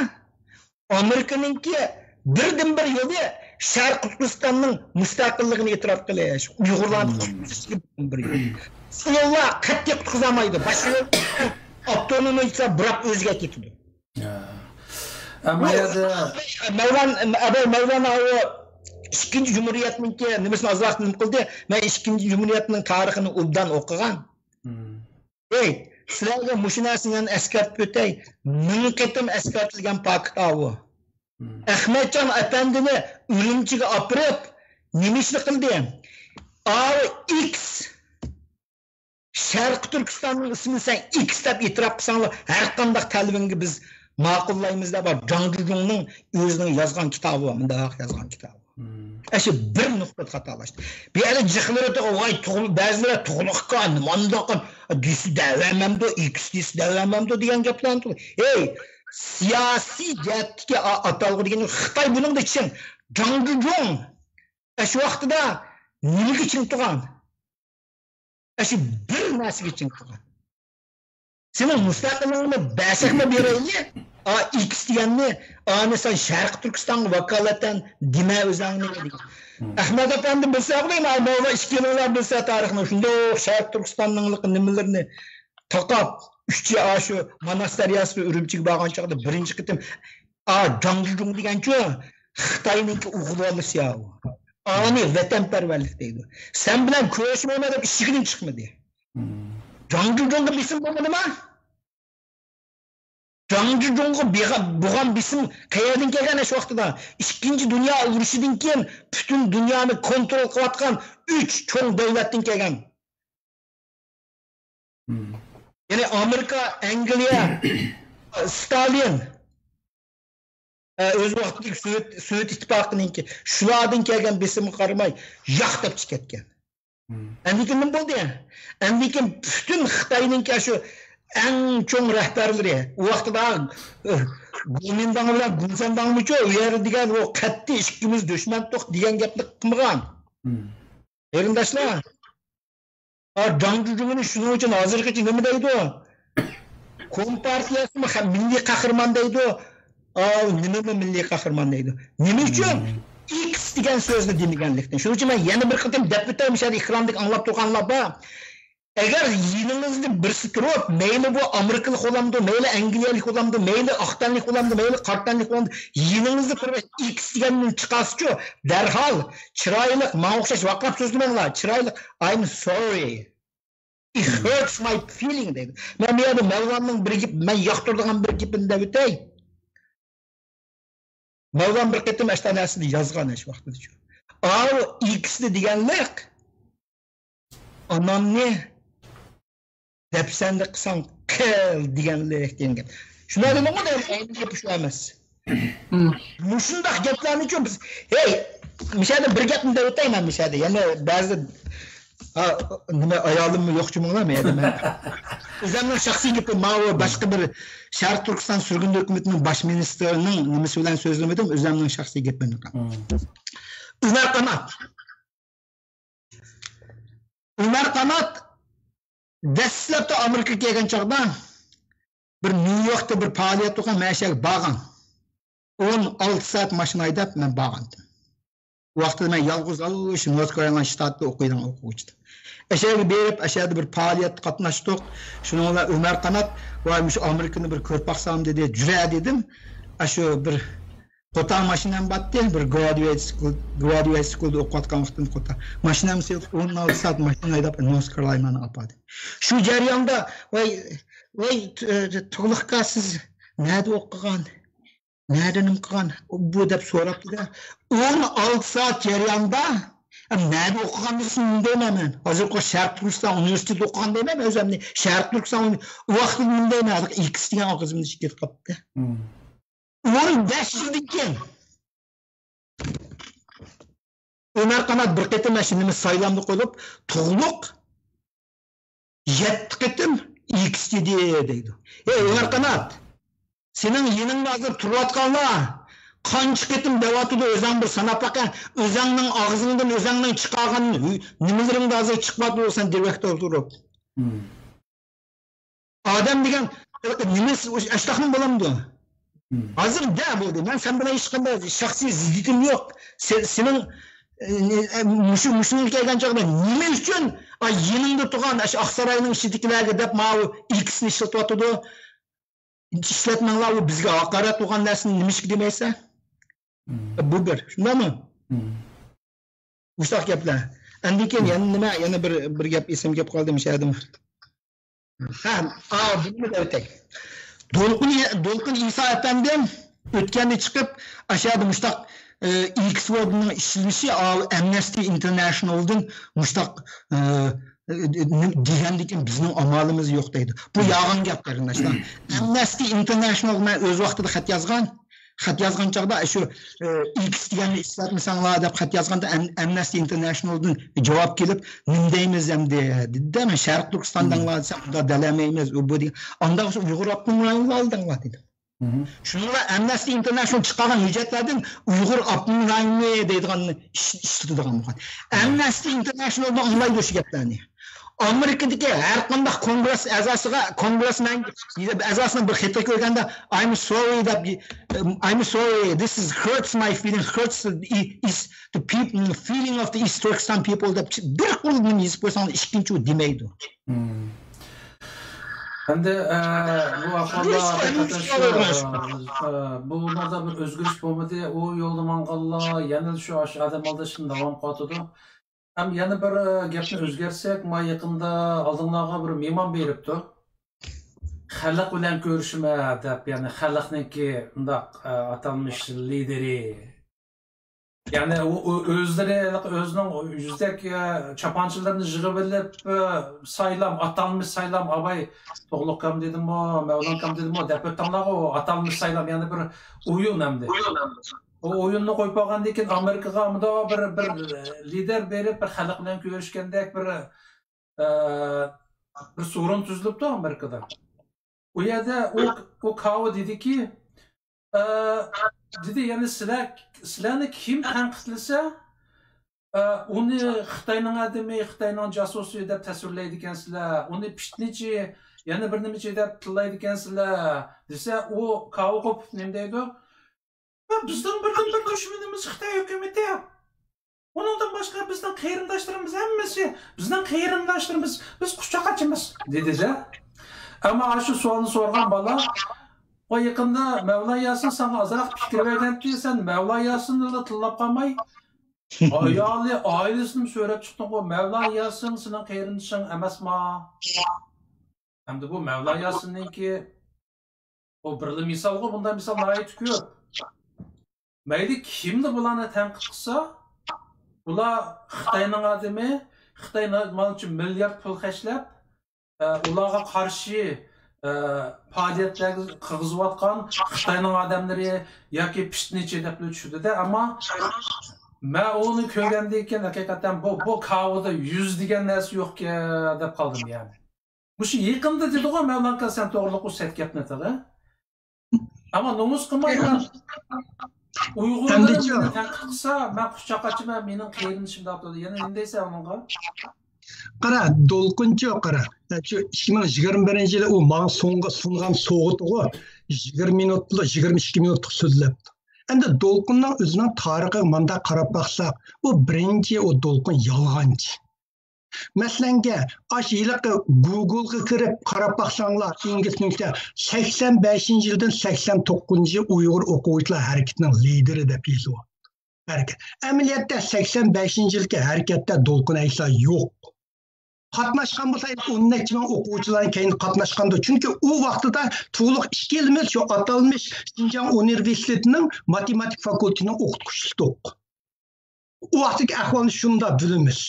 ئامېرىكىنىڭكى بىردىنبىر يولى شەرقىي تۈركىستاننىڭ مۇستەقىللىقىنى ئېتىراپ قىلىش، ئۇيغۇرلارنى قۇتقۇزۇشتىكى بىردىنبىر يول. شۇ يوللار قەتئىي قۇتقۇزالمايدۇ. باشقا يول ئاپتونومىيە بۇراپ ئۆزىگە كېتىدۇ. ئەمما يەردە مەۋلان، ئەبەي مەۋلان ئاۋۇ ئىككىنچى جۇمھۇرىيەتنىڭكى نېمىسىنى ئازراق نېمە قىلدى. مەن ئىككىنچى جۇمھۇرىيەتنىڭ تارىخىنى ئوبدان ئوقۇغان. ئەي، سىلەرگە مۇشۇ نەرسىنى يەنە ئەسكەرتىپ ئۆتەي. مىڭ قېتىم ئەسكەرتىلگەن پاكىت ئاۋۇ. ئەخمەتجان ئەپەندىنى ئۈرۈمچىگە ئاپىرىپ، نېمە ئىشنى قىلدى؟ ئاۋۇ ئىكس، شەرقىي تۈركىستاننىڭ ئىسمىنى سەن ئىكس دەپ ئېتىراپ قىلساڭلار، ھەر قانداق تەلىپىڭگە بىز ماقۇللايمىز دەپ، جاڭ جۇجۇڭنىڭ ئۆزىنىڭ يازغان كىتابى بار، مۇنداق يازغان كىتابى. ئەشۇ بىر نۇقتىدا خاتالاشتى. بۇ يەردە جىقلىرى، ۋاي، بەزىلەر تۇغلۇققا نېمانداق دېسە دەۋەرمەمدۇ، ئىكس دېسە دەۋەرمەمدۇ دېگەن گەپلەرنى تۇغ-، ھەي، سىياسىي جەھەتتىكى ئاتالغۇ دېگەن خىتاي بۇنىڭدا چىڭ. جاڭ جۇجۇڭ ئەشۇ ۋاقتىدا نېمىگە چىڭ تۇرغان؟ ئەشۇ بىر نەرسىگە چىڭ تۇرغان. سېنىڭ مۇستەقىللىقىڭنى بەرسەكلا بېرەيلى، ئا، ئىكس دېگەننى، ئانى سەن شەرقىي تۈركىستانغا ۋاكالىتەن دېمە ئۆزۈڭنى دېگەن. ئەخمەت ئەپەندى بىلسە، ئا، ماۋۇ ئىككىلىڭلار بىلسە تارىخنى، شۇنداق شەرقىي تۈركىستاننىڭ نېمىلىرىنى تاقاپ، ئۈچى ئاشۇ ماناس دەرياسىدىن ئۈرۈمچىگە بارغان چاغدا بىرىنچى قېتىم، ئا، جاڭ جۇجۇڭ دېگەنچۇ، خىتاينىڭكى ئوغۇل بالىسى يا ئۇ. ئانى ۋەتەنپەرۋەرلىك دەيدۇ. سەن بىلەن كۆرۈشمەيمەن دەپ ئىشىكىدىن چىقمىدى. جاڭ جۇجۇڭغا بېسىم بولمىدىما؟ جاڭ جۇجۇڭغا بېغا-، بولغان بېسىم قەيەردىن كەلگەن ئاشۇ ۋاقتىدا؟ ئىككىنچى دۇنيا ئۇرۇشىدىن كېيىن پۈتۈن دۇنيانى كونترول قىلىۋاتقان ئۈچ چوڭ دۆلەتتىن كەلگەن. يەنى ئامېرىكا، ئەنگلىيە، ستالىن، ئە، ئۆز ۋاقتىدىكى سوۋېت، سوۋېت ئىتتىپاقىنىڭكى، شۇلاردىن كەلگەن بېسىمغا قارىماي، ياق دەپ چىقىپ كەتكەن. ئەندىن كېيىن نېمە بولدى؟ ئەندىن كېيىن پۈتۈن خىتاينىڭكى شۇ ئەڭ چوڭ رەھبەرلىرى، ئۇ ۋاقتىدا، ئە، گومىنداڭ بىلەن گۇنسەنداڭمۇچۇ، ئۇ يەردە دېگەن، ئۇ قەتئىي ئىككىمىز دۈشمەنتۇق دېگەن گەپنى قىلمىغان. قېرىنداشلار، ئا، جاڭ جۇجۇڭنى شۇنىڭ ئۈچۈن ھازىرغىچە نېمە دەيدۇ؟ كومپارتىيەسىمۇ خە-، مىللىي قەھرىمان دەيدۇ. ئا، نېمىمۇ مىللىي قەھرىمان دەيدۇ. نېمە ئۈچۈن؟ ئىكس دېگەن سۆزنى دېمىگەنلىكتىن. شۇنىڭ ئۈچۈن مەن يەنە بىر قېتىم دەپ ئۆتەي، مۇشۇ يەردە ئېكراندىكى ئاڭلاپ تۇرغانلار بار. ئەگەر يېنىڭىزدا بىرسى تۇرۇپ، مەيلى بۇ ئامېرىكىلىق بولامدۇ، مەيلى ئەنگلىيەلىك بولامدۇ، مەيلى ئاق تەنلىك بولامدۇ، مەيلى قارا تەنلىك بولامدۇ، يېنىڭىزدا تۇرۇپ ئىكس دېگەننى چىقارسىچۇ، دەرھال چىرايلىق، ماڭا ئوخشاش ۋارقىراپ سۆزلىمەڭلار، چىرايلىق، I'm sorry. It hurts my feeling دەيدۇ. مەن بۇ يەردە مەۋلاننىڭ بىر گېپى، مەن ياقتۇرىدىغان بىر گېپىنى دەپ ئۆتەي. مەۋلان بىر قېتىم ئاشۇنداق نەرسىنى يازغان ئاشۇ ۋاقتىدىچۇ. ئاۋۇ ئىكىسىنى دېگەنلىك، ئانامنى دەپسەندە قىلساڭ قىل دېگەنلىك دېگەن گەپ. شۇنداق دېدىڭغۇ، دەيمەن، ئەينى گېپى شۇ ئەمەس. مۇشۇنداق گەپلەرنىچۇ بىز، ھەي، مۇشەدە بىر گەپنى دەپ ئۆتەي مەن مۇشەدە. يەنە بەزى، ھا، نېمە، ئايالىممۇ يوقچۇ ماڭا مەيەدە مەن. ئۆزەمنىڭ شەخسىي گېپى، ماۋۇ باشقا بىر شەرقىي تۈركىستان سۈرگۈندە ھۆكۈمىتىنىڭ باش مىنىستىرىنىڭ نېمىسى بىلەن سۆزلىمىدىم، ئۆزەمنىڭ شەخسىي گېپىم. ئۆمەر قانات. ئۆمەر قانات دەسلەپتە ئامېرىكىغا كەلگەن چاغدا بىر نيۇ يوركتا بىر پائالىيەت بولغان، مەن شۇ يەرگە بارغان. ئون ئالتە سائەت ماشىنا ھەيدەپ مەن بارغانتىم. ئۇ ۋاقىتتا مەن يالغۇز، ئاۋۇ شۇ نورت كارولىنا شتاتىدا ئوقۇيدىغان ئوقۇغۇچىدىم. ئەشەگە بېرىپ، ئەشەدە بىر پائالىيەتكە قاتناشتۇق. شۇنىڭ بىلەن ئۆمەر قانات، ۋاي، مۇشۇ ئامېرىكىنى بىر كۆرۈپ باقسام، دېدى. جۈرە، دېدىم. ئاشۇ بىر قوتان ماشىنام بارتتى، بىر گرادۇئېيت سكۇل، گرادۇئېيت سكۇلدا ئوقۇۋاتقان ۋاقتىم قوتان. ماشىنامنى سېلىپ، ئون ئالتە سائەت ماشىنا ھەيدەپ، نورت كارولىنانى ئاپاردىم. شۇ جەرياندا، ۋاي، ۋاي، ت-، ت-، تۇغلۇق ئاكا، سىز نەدە ئوقۇغان؟ نەدە نېمە قىلغان؟ بۇ دەپ سوراپتۇ-دە. ئون ئالتە سائەت جەرياندا، ئە، نەدە ئوقۇغان دېسە، نېمە دەيمەن مەن؟ ھازىرقى شەرقىي تۈركىستان ئۇنىۋېرسىتېتىدا ئوقۇغان دەيمەن ئۆزۈمنى. شەرقىي تۈركىستان ئۇنى-، ئۇ ۋاقىتتا نېمە دەيمەن؟ ھازىر ئىكىس دېگەن ئاغزىمدىن چىقىپ كېتىپ قاپتۇ. ئون بەش يىلدىن كېيىن ئۆمەر قانات بىر قېتىم مەن شۇ نېمە سايلامدا قويۇپ، تۇغلۇق يەتتە قېتىم ئىكىس يېدى دەيدۇ. ھەي، ئۆمەر قانات، سېنىڭ يېنىڭدا ھازىر تۇرۇۋاتقانلار قانچە قېتىم دەۋاتىدۇ، ئۆزۈڭ بىر ساناپ باقە، ئۆزۈڭنىڭ ئاغزىڭدىن ئۆزۈڭنىڭ چىقارغان نېمىلىرىڭدە ھازىر چىقىۋاتىدۇ، سەن دىرېكتور تۇرۇپ. ئادەم دېگەن نېمە، ئاشتاقمۇ بولامدۇ؟ ھازىر دە بولدى. مەن سەن بىلەن ھېچقانداق شەخسىي زىددىيىتىم يوق. سېنىڭ، ئە، مۇشۇ، مۇشۇنىڭغا كەلگەن چاغدا نېمە ئۈچۈن، ئا، يېنىڭدا تۇرغان ئاشۇ ئاقساراينىڭ ئىچىدىكىلەرگە دەپ ماۋۇ ئىكىسنى ئىشلىتىۋاتىدۇ؟ ئىشلەتمەڭلار، ئۇ بىزگە ھاقارەت بولغان نەرسىنى نېمىشقا دېمەيسەن؟ بۇ بىر. شۇنداقمۇ؟ مۇشۇنداق گەپلەر. ئاندىن كېيىن يەنە نېمە؟ يەنە بىر، بىر گەپ ئېسىمگە كېلىپ قالدى، مۇشۇ يەردىمۇ. ھە، ئا، بۇنى دەۋېتەي. دولقۇن، دولقۇن ئىسا ئەپەندىم ئۆتكەندە چىقىپ، ئاشۇ يەردە مۇشتاق، ئى، ئىكس ۋوردنىڭ ئىشلىشى، ئا، ئەمنەستى ئىنتېرنېشنالدىن مۇشتاق، ئى، ئى، دېگەندىكىن بىزنىڭ ئامالىمىز يوق دەيدۇ. بۇ يالغان گەپ، قېرىنداشلار. ئەمنەستى ئىنتېرنېشنالغا مەن ئۆز ۋاقتىدا خەت يازغان. خەت يازغان چاغدا شۇ، ئى، ئىكس دېگەننى ئىشلەتمىسەڭلار دەپ خەت يازغاندا، ئەم-، ئەمنەستى ئىنتېرنېشنالدىن جاۋاب كېلىپ، نېمە دەيمىز ئەمدى؟ دېدى، مەن شەرقىي تۈركىستان دەڭلار دېسەم، ئۇنداق دەلەيمەيمىز، ئۇ بۇ دېگەن. ئانداق بولسا ئۇيغۇر ئاپتونوم رايونىنى ئالدىڭلار دېدىم. شۇنىڭ بىلەن ئەمنەستى ئىنتېرنېشنال چىقارغان ھۆججەتلەردىن ئۇيغۇر ئاپتونوم رايونى دەيدىغاننى ئىش-، ئىشلىتىدىغان بولغان. ئەمنەستى ئىنتېرنېشنالدا ئاڭلايدۇ شۇ گەپلەرنى. ئامېرىكىدىكى ھەر قانداق كونگرېس ئەزاسىغا، كونگرېسمەن ئەزاسىنىڭ بىر خېتىگە كۆرگەندە، I'm sorry دەپ، I'm sorry, this is hurts my feeling, hurts the, is the peop-, feeling of the East Turkestan people دەپ بىر قۇر نېمە يېزىپ قويساڭ، ئىككىنچى ئۇ دېمەيدۇ. ئەمدى، ئە، بۇ ئەھۋالدا ھەقىقەتەن شۇ، ئە، ئە، بۇنىڭدا بىر ئۆزگىرىش بولمىدى. ئۇ يولدا ماڭغانلار يەنە شۇ، شۇ ئادەم ئالداشتىن داۋام قىلىۋاتىدۇ. ھەم يەنە بىر، ئە، گەپنى ئۆزگەرتسەك، ما يېقىندا ئالدىڭلارغا بىر مېھمان بېرىپتۇ. خەلق بىلەن كۆرۈشىمە دەپ، يەنى خەلقنىڭكى مۇنداق، ئە، ئاتالمىش لىدېرى. يەنى ئۇ، ئۇ ئۆزلىرى ھېلىقى ئۆزىنىڭ يۈزدەك، ئە، چاپانچىلىرىنى يىغىۋېلىپ، ئە، سايلام، ئاتالمىش سايلام، ئاباي توغلۇقكام دېدىمۇ، مەۋلانكام دېدىمۇ دەپ ئۆتتۈڭلارغۇ، ئۇ ئاتالمىش سايلام، يەنى بىر ئويۇن ئەمدى. ئۇ ئويۇننى قويۇپ بولغاندىن كېيىن ئامېرىكىغا مۇنداق بىر، بىر، ئە، لىدېر بېرىپ، بىر خەلق بىلەن كۆرۈشكەندەك بىر، ئە، بىر سورۇن تۈزۈلۈپتۇ ئامېرىكىدا. ئۇ يەردە ئۇ، ئۇ كاۋا دېدىكى، ئە، دېدى، يەنى سىلەر، سىلەرنى كىم تەنقىدلىسە، ئە، ئۇنى خىتاينىڭ ئادىمى، خىتاينىڭ جاسۇسى دەپ تەسۋىرلەيدىكەنسىلەر، ئۇنى پىتنىچى، يەنە بىر نېمىچى دەپ تىللايدىكەنسىلەر دېسە، ئۇ كاۋا قوپۇپ نېمە دەيدۇ؟ ۋە بىزنىڭ بىردىنبىر دۈشمىنىمىز خىتاي ھۆكۈمىتى. ئۇنىڭدىن باشقا بىزنىڭ قېرىنداشلىرىمىز ھەممىسى، بىزنىڭ قېرىنداشلىرىمىز، بىز قۇچاق ئاچىمىز، دېدى-دە. ئەمما ئاشۇ سوئالنى سورىغان بالا، ۋە يېقىندا مەۋلا ياسىن ساڭا ئازراق پىكىر بەرگەنتى، سەن مەۋلا ياسىننىلا تىللاپ قالماي، ئايالى، ئائىلىسىنىمۇ سۆرەپ چىقتىڭغۇ، مەۋلا ياسىن سېنىڭ قېرىندىشىڭ ئەمەسما؟ ئەمدى بۇ مەۋلا ياسىننىڭكى، ئۇ بىرلا مىسالغۇ، بۇنداق مىسال ناھايىتى كۆپ. مەيلى كىملا بۇلارنى تەنقىد قىلسا، بۇلار خىتاينىڭ ئادىمى، خىتاي مانا شۇ مىليارد پۇل خەجلەپ، ئە، ئۇلارغا قارشى، ئە، پائالىيەتلەر قىلغۇزۇۋاتقان خىتاينىڭ ئادەملىرى ياكى پىتنىچى دەپلا چۈشىدۇ-دە. ئەمما مەن ئۇنى كۆرگەندىن كېيىن، ھەقىقەتەن بۇ، بۇ كاۋىدا يۈز دېگەن نەرسە يوقكەن دەپ قالدىم، يەنى. مۇشۇ يېقىندا دېدىغۇ مەۋلان كاسەن توغرىلىق ئۇ سەت گەپنى تېخى. ئەمما نومۇس قىلمايلا ئۇيغۇرلار مېنى تەنقىد قىلسا، مەن قۇچاق ئاچىمەن، مېنىڭ قېرىندىشىم دەپ تۇرىدۇ. يەنە نېمە دەيسەن ئۇنىڭغا؟ قارا، دولقۇنچۇ قارا. شۇ ئىككى مىڭ يىگىرمە بىرىنچى يىلى ئۇ ماڭا سوڭغا سۇنغان سوۋغىتىغۇ، يىگىرمە مىنۇتلۇق، يىگىرمە ئىككى مىنۇتلۇق سۆزلەپتۇ. ئەمدى دولقۇننىڭ ئۆزىنىڭ تارىخىغا مانداق قاراپ باقساق، ئۇ بىرىنچى، ئۇ دولقۇن يالغانچى. مەسىلەنگە، ئاشۇ ھېلىقى گۇگلغا كىرىپ قاراپ باقساڭلار، ئىنگلىز نېمىسىدە سەكسەن بەشىنچى يىلدىن سەكسەن توققۇزىنچى يىل ئۇيغۇر ئوقۇغۇچىلار ھەرىكىتىنىڭ لىدىرى دەپ يېزىۋاتىدۇ. ھەرىكەت. ئەمەلىيەتتە سەكسەن بەشىنچى يىلقى ھەرىكەتتە دولقۇن ئەيسا يوق. قاتناشقان بولسا، ئون نەچچە مىڭ ئوقۇغۇچىلارنى كەينىدىن قاتناشقاندۇ. چۈنكى ئۇ ۋاقتىدا تولۇق ئىككىلىمىز شۇ ئاتالمىش شىنجاڭ ئۇنىۋېرسىتېتىنىڭ ماتېماتىكا فاكۇلتېتىنىڭ ئوقۇتقۇچىسىدۇق. ئۇ ۋاقىتتىكى ئەھۋالنى شۇنداق بىلىمىز.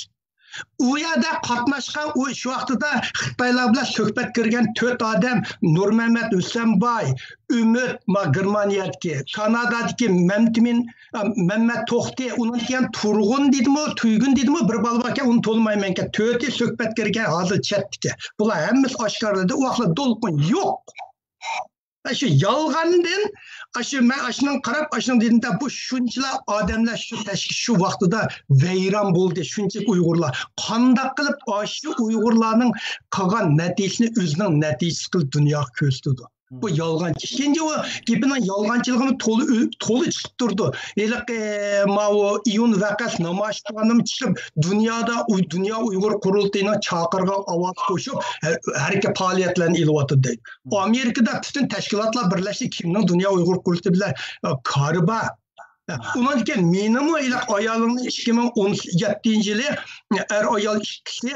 ئۇ يەردە قاتناشقان، ئۇ شۇ ۋاقتىدا خىتايلار بىلەن سۆھبەتكە كىرگەن تۆت ئادەم، نۇرمەمەت ھۈسەنباي، ئۈمىد، ما، گېرمانىيەدىكى، كانادادىكى مەمتىمىن، ئە، مەممەت توختى، ئۇنىڭدىن كېيىن تۇرغۇن دېدىمۇ، تۈيگۈن دېدىمۇ، بىر بالا باركەن، ئۇنى تونۇمايمەنكەن. تۆتى سۆھبەتكە كىرگەن، ھازىر چەتتىكى. بۇلار ھەممىسى ئاشكارىلىدى. ئۇ ۋاقىتلار دولقۇن يوق. شۇ يالغاندىن، شۇ مەن ئاشۇنىڭ قاراپ، ئاشۇنىڭ دېدىمدە، بۇ شۇنچىلا ئادەملەر شۇ تەشكىل، شۇ ۋاقتىدا ۋەيران بولدى، شۇنچىلىك ئۇيغۇرلار. قانداق قىلىپ ئاشۇ ئۇيغۇرلارنىڭ قىلغان نەتىجىسىنى ئۆزىنىڭ نەتىجىسى قىلىپ دۇنياغا كۆرسىتىدۇ؟ بۇ يالغان. ئىككىنچى، ئۇ گېپىنىڭ يالغانچىلىقىنى تولا، تولا چىقىپ تۇرىدۇ. ھېلىقى ماۋۇ ئىيۇن ۋەقەسى نامايىش قىلغاندىمۇ چىقىپ، دۇنيادا ئۇ-، دۇنيا ئۇيغۇر قۇرۇلتىيىنىڭ چاقىرغان ئاۋاز قوشۇپ، ھە-، ھەرىكەت پائالىيەتلەرنى ئېلىۋاتىدۇ دەيدۇ. ئامېرىكىدا پۈتۈن تەشكىلاتلار بىرلەشتى، كىمنىڭ دۇنيا ئۇيغۇر قۇرۇلتىيى بىلەن، ئە، كارى بار؟ ئۇنىڭدىن كېيىن مېنىمۇ ھېلىقى ئايالىمنى ئىككى مىڭ ئون يەتتىنچى يىلى ئەر ئايال ئىككىسى،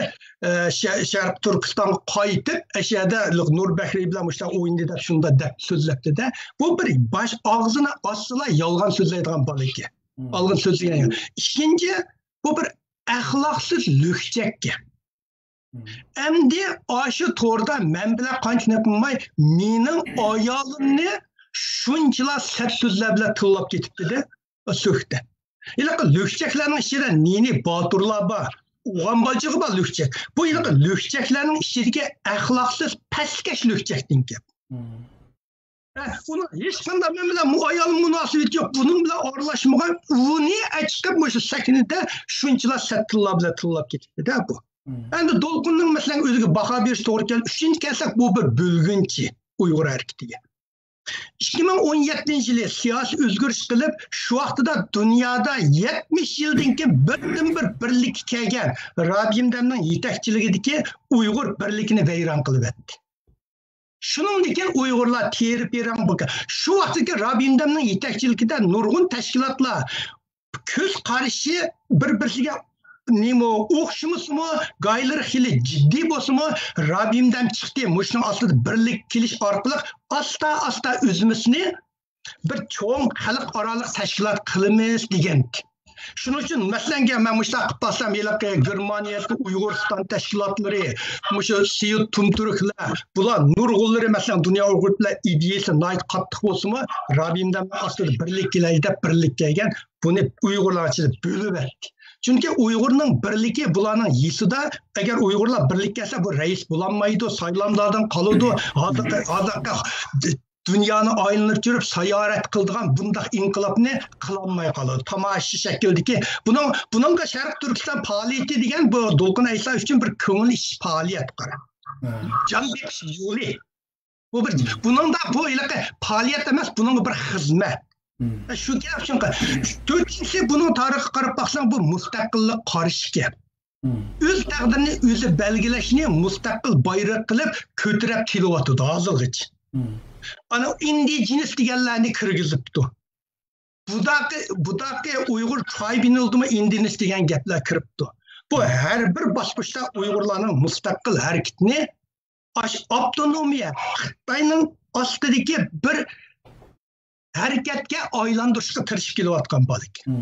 ئە، شە-، شەرقىي تۈركىستانغا قايتىپ، ئەشەدە نۇر بەكرى بىلەن مۇشۇنداق ئوينىدى دەپ، شۇنداق دەپ سۆزلەپتىدە. بۇ بىر باش ئاغزىنى ئاچسىلا يالغان سۆزلەيدىغان بالا ئىكەن. يالغان سۆزلىگەن. ئىككىنچى، بۇ بىر ئەخلاقسىز لۈكچەككەن. ئەمدى ئاشۇ توردا مەن بىلەن قانچە نېپىم بار، مېنىڭ ئايالىمنى شۇنچىلا سەت سۆزلەر بىلەن تىللاپ كېتىپتىدە، سۆكتە. ھېلىقى لۈكچەكلەرنىڭ ئىچىدە نى-نى باتۇرلار بار، ئوغان باجىغا بار لۈكچەك. بۇ ھېلىقى لۈكچەكلەرنىڭ ئىچىدىكى ئەخلاقسىز، پەسكەش لۈكچەكتىن گەپ. ئۇنىڭ ھېچقانداق مەن بىلەن مۇ-، ئايال مۇناسىۋىتى يوق. بۇنىڭ بىلەن ئارىلاشمىغان، ئۇنى ئەچىقىپ مۇشۇ سەھنىدە شۇنچىلا سەت تىللار بىلەن تىللاپ كېتىپتىدە بۇ. ئەمدى دولقۇننىڭ، مەسىلەن، ئۆزىگە باھا بېرىش توغرا كەلدى. ئۈچىنچى كەلسەك، بۇ بىر بۆلگۈنچى ئۇيغۇر ھەرىكىتىگە. ئىككى مىڭ ئون يەتتىنچى يىلى سىياسىي ئۆزگىرىش قىلىپ، شۇ ۋاقتىدا دۇنيادا يەتمىش يىلدىن كېيىن بىردىنبىر بىرلىككە كەلگەن رابىيىمدەمنىڭ يېتەكچىلىكىدىكى ئۇيغۇر بىرلىكىنى ۋەيران قىلىۋەتتى. شۇنىڭدىن كېيىن ئۇيغۇرلار تېرە-پېرەڭ بولغان. شۇ ۋاقىتتىكى رابىيىمدەمنىڭ يېتەكچىلىكىدە نۇرغۇن تەشكىلاتلار كۆز قارىشى بىر-بىرسىگە نېمە ئوخشىمىسىمۇ، گايلىرى خېلى جىددىي بولسىمۇ، رابىيىمدەم چىقتى، مۇشۇنىڭ ئاستىدا بىرلىككە كېلىش ئارقىلىق ئاستا-ئاستا ئۆزىمىزنى بىر چوڭ خەلقئارالىق تەشكىلات قىلىمىز دېگەنتى. شۇنىڭ ئۈچۈن، مەسىلەنگە، مەن مۇشۇنداق قىلىپ باقسام، ھېلىقى گېرمانىيەدىكى ئۇيغۇرىستان تەشكىلاتلىرى، مۇشۇ سيۇد تۈنتۈركلەر، بۇلار نۇرغۇنلىرى، مەسىلەن، دۇنيا ئۇيغۇر بىلەن ئىدىيەسى ناھايىتى قاتتىق بولسىمۇ، رابىيىمدەمنىڭ ئاستىدا بىرلىككە كېلەيلى دەپ بىرلىككە كەلگەن، بۇنى ئۇيغۇرلار ئىچىدە بۆلۈۋەتتى. چۈنكى ئۇيغۇرنىڭ بىرلىكى بۇلارنىڭ يېسىدا، ئەگەر ئۇيغۇرلار بىرلىككە كەلسە، بۇ رەئىس بولالمايدۇ، سايلاملاردىن قالىدۇ، ھازىرقى، ھازىرقى دۇنيانى ئايلىنىپ يۈرۈپ ساياھەت قىلىدىغان بۇنداق ئىنقىلابنى قىلالماي قالىدۇ. تاماشىچى شەكلىدىكى، بۇنىڭ، بۇنىڭغا شەرقىي تۈركىستان پائالىيىتى دېگەن بۇ دولقۇن ئەيسا ئۈچۈن بىر كۆڭۈل ئېچىش پائالىيەت قارا. جان بېقىش يولى. بۇ بىر، بۇنىڭدا بۇ ھېلىقى پائالىيەت ئەمەس، بۇنىڭغا بىر خىزمەت. شۇ گەپ شۇنىڭغا. تۆتىنچىسى، بۇنىڭ تارىخىغا قاراپ باقساڭ، بۇ مۇستەقىللىق قارىشى گەپ. ئۆز تەقدىرىنى ئۆزى بەلگىلەشنى مۇستەقىل بايرىقى قىلىپ كۆتۈرۈپ كېلىۋاتىدۇ ھازىرغىچە. ئانا ئىندىجېنىس دېگەنلەرنى كىرگۈزۈپتۇ. بۇداقى، بۇداقى ئۇيغۇر ترايبىنىلدىمۇ ئىندىجېنىس دېگەن گەپلەر كىرىپتۇ. بۇ ھەر بىر باسقۇچتا ئۇيغۇرلارنىڭ مۇستەقىل ھەرىكىتىنى ئاش-، ئاپتونومىيە، خىتاينىڭ ئاستىدىكى بىر ھەرىكەتكە ئايلاندۇرۇشقا تىرىشىپ كېلىۋاتقان بالىكەن.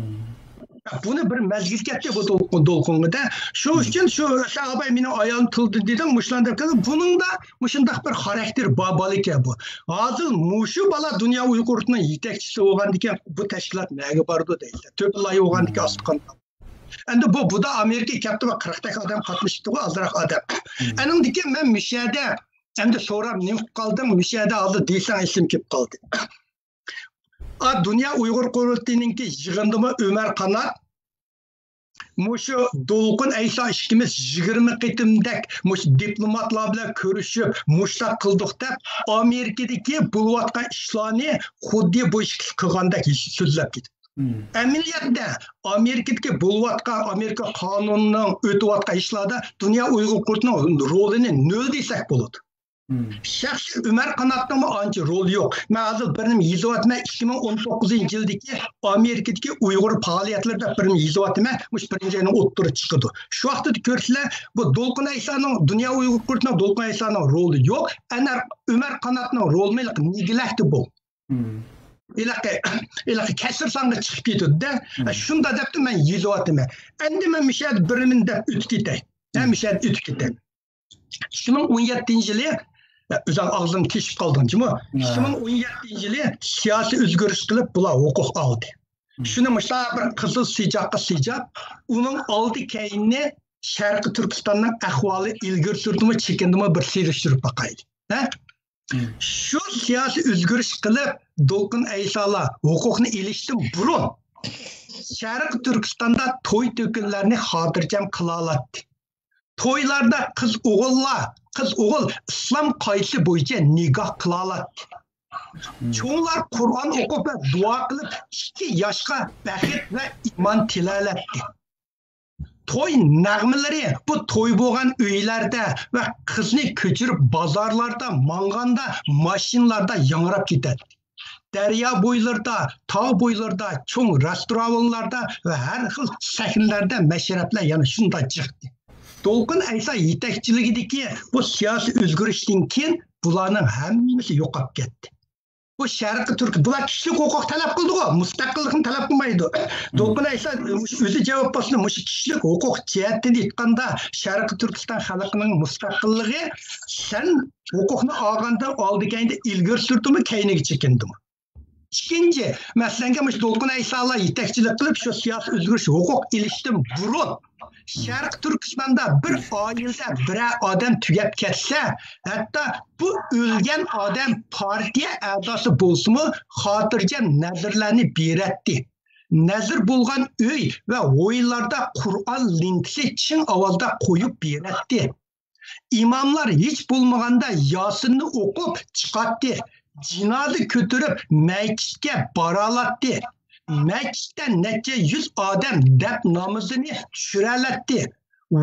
بۇنى بىر مەزگىل كەتتى بۇ دولقۇن، دولقۇنغىدا. شۇ ئۈچۈن شۇ، سەن ئاباي مېنىڭ ئايالىم تىلدا دېدىڭ، مۇشۇلارنى دەپ كەلدىڭ. بۇنىڭدا مۇشۇنداق بىر خاراكتېر بار بالىكەن بۇ. ھازىر مۇشۇ بالا دۇنيا ئۇيغۇر قۇرۇلتىيىنىڭ يېتەكچىسى بولغاندىكىن بۇ تەشكىلات نەگە بارىدۇ دەيدىلەر. تۆپىلاي بولغاندىكىن ئاستى قانداق. ئەمدى بۇ، بۇدا ئامېرىكا كەپتۇ ۋە قىرىقتەك ئادەم قاتنىشىپتىغۇ، ئازراق ئادەم. ئەنىڭدىن كېيىن مەن مۇشۇ يەردە ئەمدى سوراپ نېمە قىلىپ قالدىڭ، مۇشۇ يەردە ھازىر دېسەڭ ئېسىم كېلىپ قالدى. ئا، دۇنيا ئۇيغۇر قۇرۇلتىيىنىڭكى يىغىندىمۇ ئۆمەر قانات، مۇشۇ دولقۇن ئەيسا ئىككىمىز يىگىرمە قېتىمدەك مۇشۇ دىپلوماتلار بىلەن كۆرۈشۈپ، مۇشۇنداق قىلدۇق دەپ، ئامېرىكىدىكى بولۇۋاتقان ئىشلارنى خۇددى بۇ ئىشقا قىلغاندەك سۆزلەپ كېتىپتۇ. ئەمەلىيەتتە ئامېرىكىدىكى بولۇۋاتقان، ئامېرىكا قانۇنىنىڭ ئۆتۈۋاتقان ئىشلاردا دۇنيا ئۇيغۇر قۇرۇلتىيىنىڭ رولىنى نۆل دېسەك بولىدۇ. شەخسىي ئۆمەر قاناتنىڭمۇ ئانچە رولى يوق. مەن ھازىر بىر نېمە يېزىۋاتىمەن، ئىككى مىڭ ئون توققۇزىنچى يىلدىكى ئامېرىكىدىكى ئۇيغۇر پائالىيەتلىرى دەپ بىر نېمە يېزىۋاتىمەن، مۇشۇ بىرىنچى ئاينىڭ ئوتتۇرىدا چىقىدۇ. شۇ ۋاقىتتا كۆرسىلەر، بۇ دولقۇن ئەيسانىڭ، دۇنيا ئۇيغۇر قۇرۇلتىيىنىڭ دولقۇن ئەيسانىڭ رولى يوق. ئەنە ئۆمەر قاناتنىڭ رولىمۇ نېگىلەكتە بۇ. ھېلىقى، ھېلىقى كەسىر سانغا چىقىپ كېتىدۇ-دە. شۇنداق دەپتۇ، مەن يېزىۋاتىمەن. ئەمدى مەن مۇشۇ يەردە بىر نېمىنى دەپ ئۆتۈپ كېتەي. مەن مۇشۇ يەردە ئۆتۈپ كېتەي. ئىككى مىڭ ئون يەتتىنچى يىلى، ئۆزۈڭ ئاغزىمنى تېشىپ قالدىڭ جۇمۇ. ئىككى مىڭ ئون يەتتىنچى يىلى سىياسىي ئۆزگىرىش قىلىپ، بۇلار ھوقۇق ئالدى. شۇنى مۇشۇنداق بىر قىزىل سىجاققا سىجاپ، ئۇنىڭ ئالدى كەينىنى شەرقىي تۈركىستاننىڭ ئەھۋالى ئىلگىرى سۈردىمۇ، چېكىندىمۇ، بىر سېلىشتۇرۇپ باقايلى. ھە؟ شۇ سىياسىي ئۆزگىرىش قىلىپ، دولقۇن ئەيسالار ھوقۇقنى ئېلىشتىن بۇرۇن شەرقىي تۈركىستاندا توي تۆكۈنلەرنى خاتىرجەم قىلالاتتى. تويلاردا قىز ئوغۇللار، قىز ئوغۇل ئىسلام قائىدىسى بويىچە نىكاھ قىلالاتتى. چوڭلار قۇرئان ئوقۇپ ۋە دۇئا قىلىپ، ئىككى ياشقا بەخت ۋە ئىمان تىلەلەتتى. توي نەغمىلىرى بۇ توي بولغان ئۆيلەردە ۋە قىزنى كۆچۈرۈپ بازارلاردا ماڭغاندا ماشىنىلاردا ياڭراپ كېتەتتى. دەريا بويلىرىدا، تاغ بويلىرىدا، چوڭ رېستورانلاردا ۋە ھەر خىل سەھنىلەردە مەشرەپلەر يەنە شۇنداق جىقتى. دولقۇن ئەيسا يېتەكچىلىكىدىكى بۇ سىياسىي ئۆزگىرىشتىن كېيىن بۇلارنىڭ ھەممىسى يوقاپ كەتتى. بۇ شەرقىي تۈرك، بۇلار كىشىلىك ھوقۇق تەلەپ قىلىدىغۇ، مۇستەقىللىقنى تەلەپ قىلمايدۇ. دولقۇن ئەيسا مۇشۇ ئۆزى جاۋاب بولسۇن، مۇشۇ كىشىلىك ھوقۇق جەھەتتىن ئېيتقاندا، شەرقىي تۈركىستان خەلقىنىڭ مۇستەقىللىقى، سەن ھوقۇقنى ئالغاندا ئالدى كەينىدە ئىلگىرى سۈردىمۇ، كەينىگە چېكىندىمۇ؟ ئىككىنچى، مەسىلەنگە، مۇشۇ دولقۇن ئەيسالار يېتەكچىلىك قىلىپ، شۇ سىياسىي ئۆزگىرىش ھوقۇق ئېلىشتىن بۇرۇن، شەرقىي تۈركىستاندا بىر ئائىلىدە بىرەر ئادەم تۈگەپ كەتسە، ھەتتا بۇ ئۆلگەن ئادەم پارتىيە ئەزاسى بولسىمۇ، خاتىرجەم نەزىرلەرنى بېرەتتى. نەزىر بولغان ئۆي ۋە ھويلىلاردا قۇرئان لېنتىسى چىڭ ئاۋازدا قويۇپ بېرەتتى. ئىماملار ھېچ بولمىغاندا ياسىننى ئوقۇپ چىقاتتى. جىنازا كۆتۈرۈپ مەسچىتكە بارالاتتى. مەسچىتتە نەچچە يۈز ئادەم دەپ نامىزىنى چۈشۈرەلەتتى.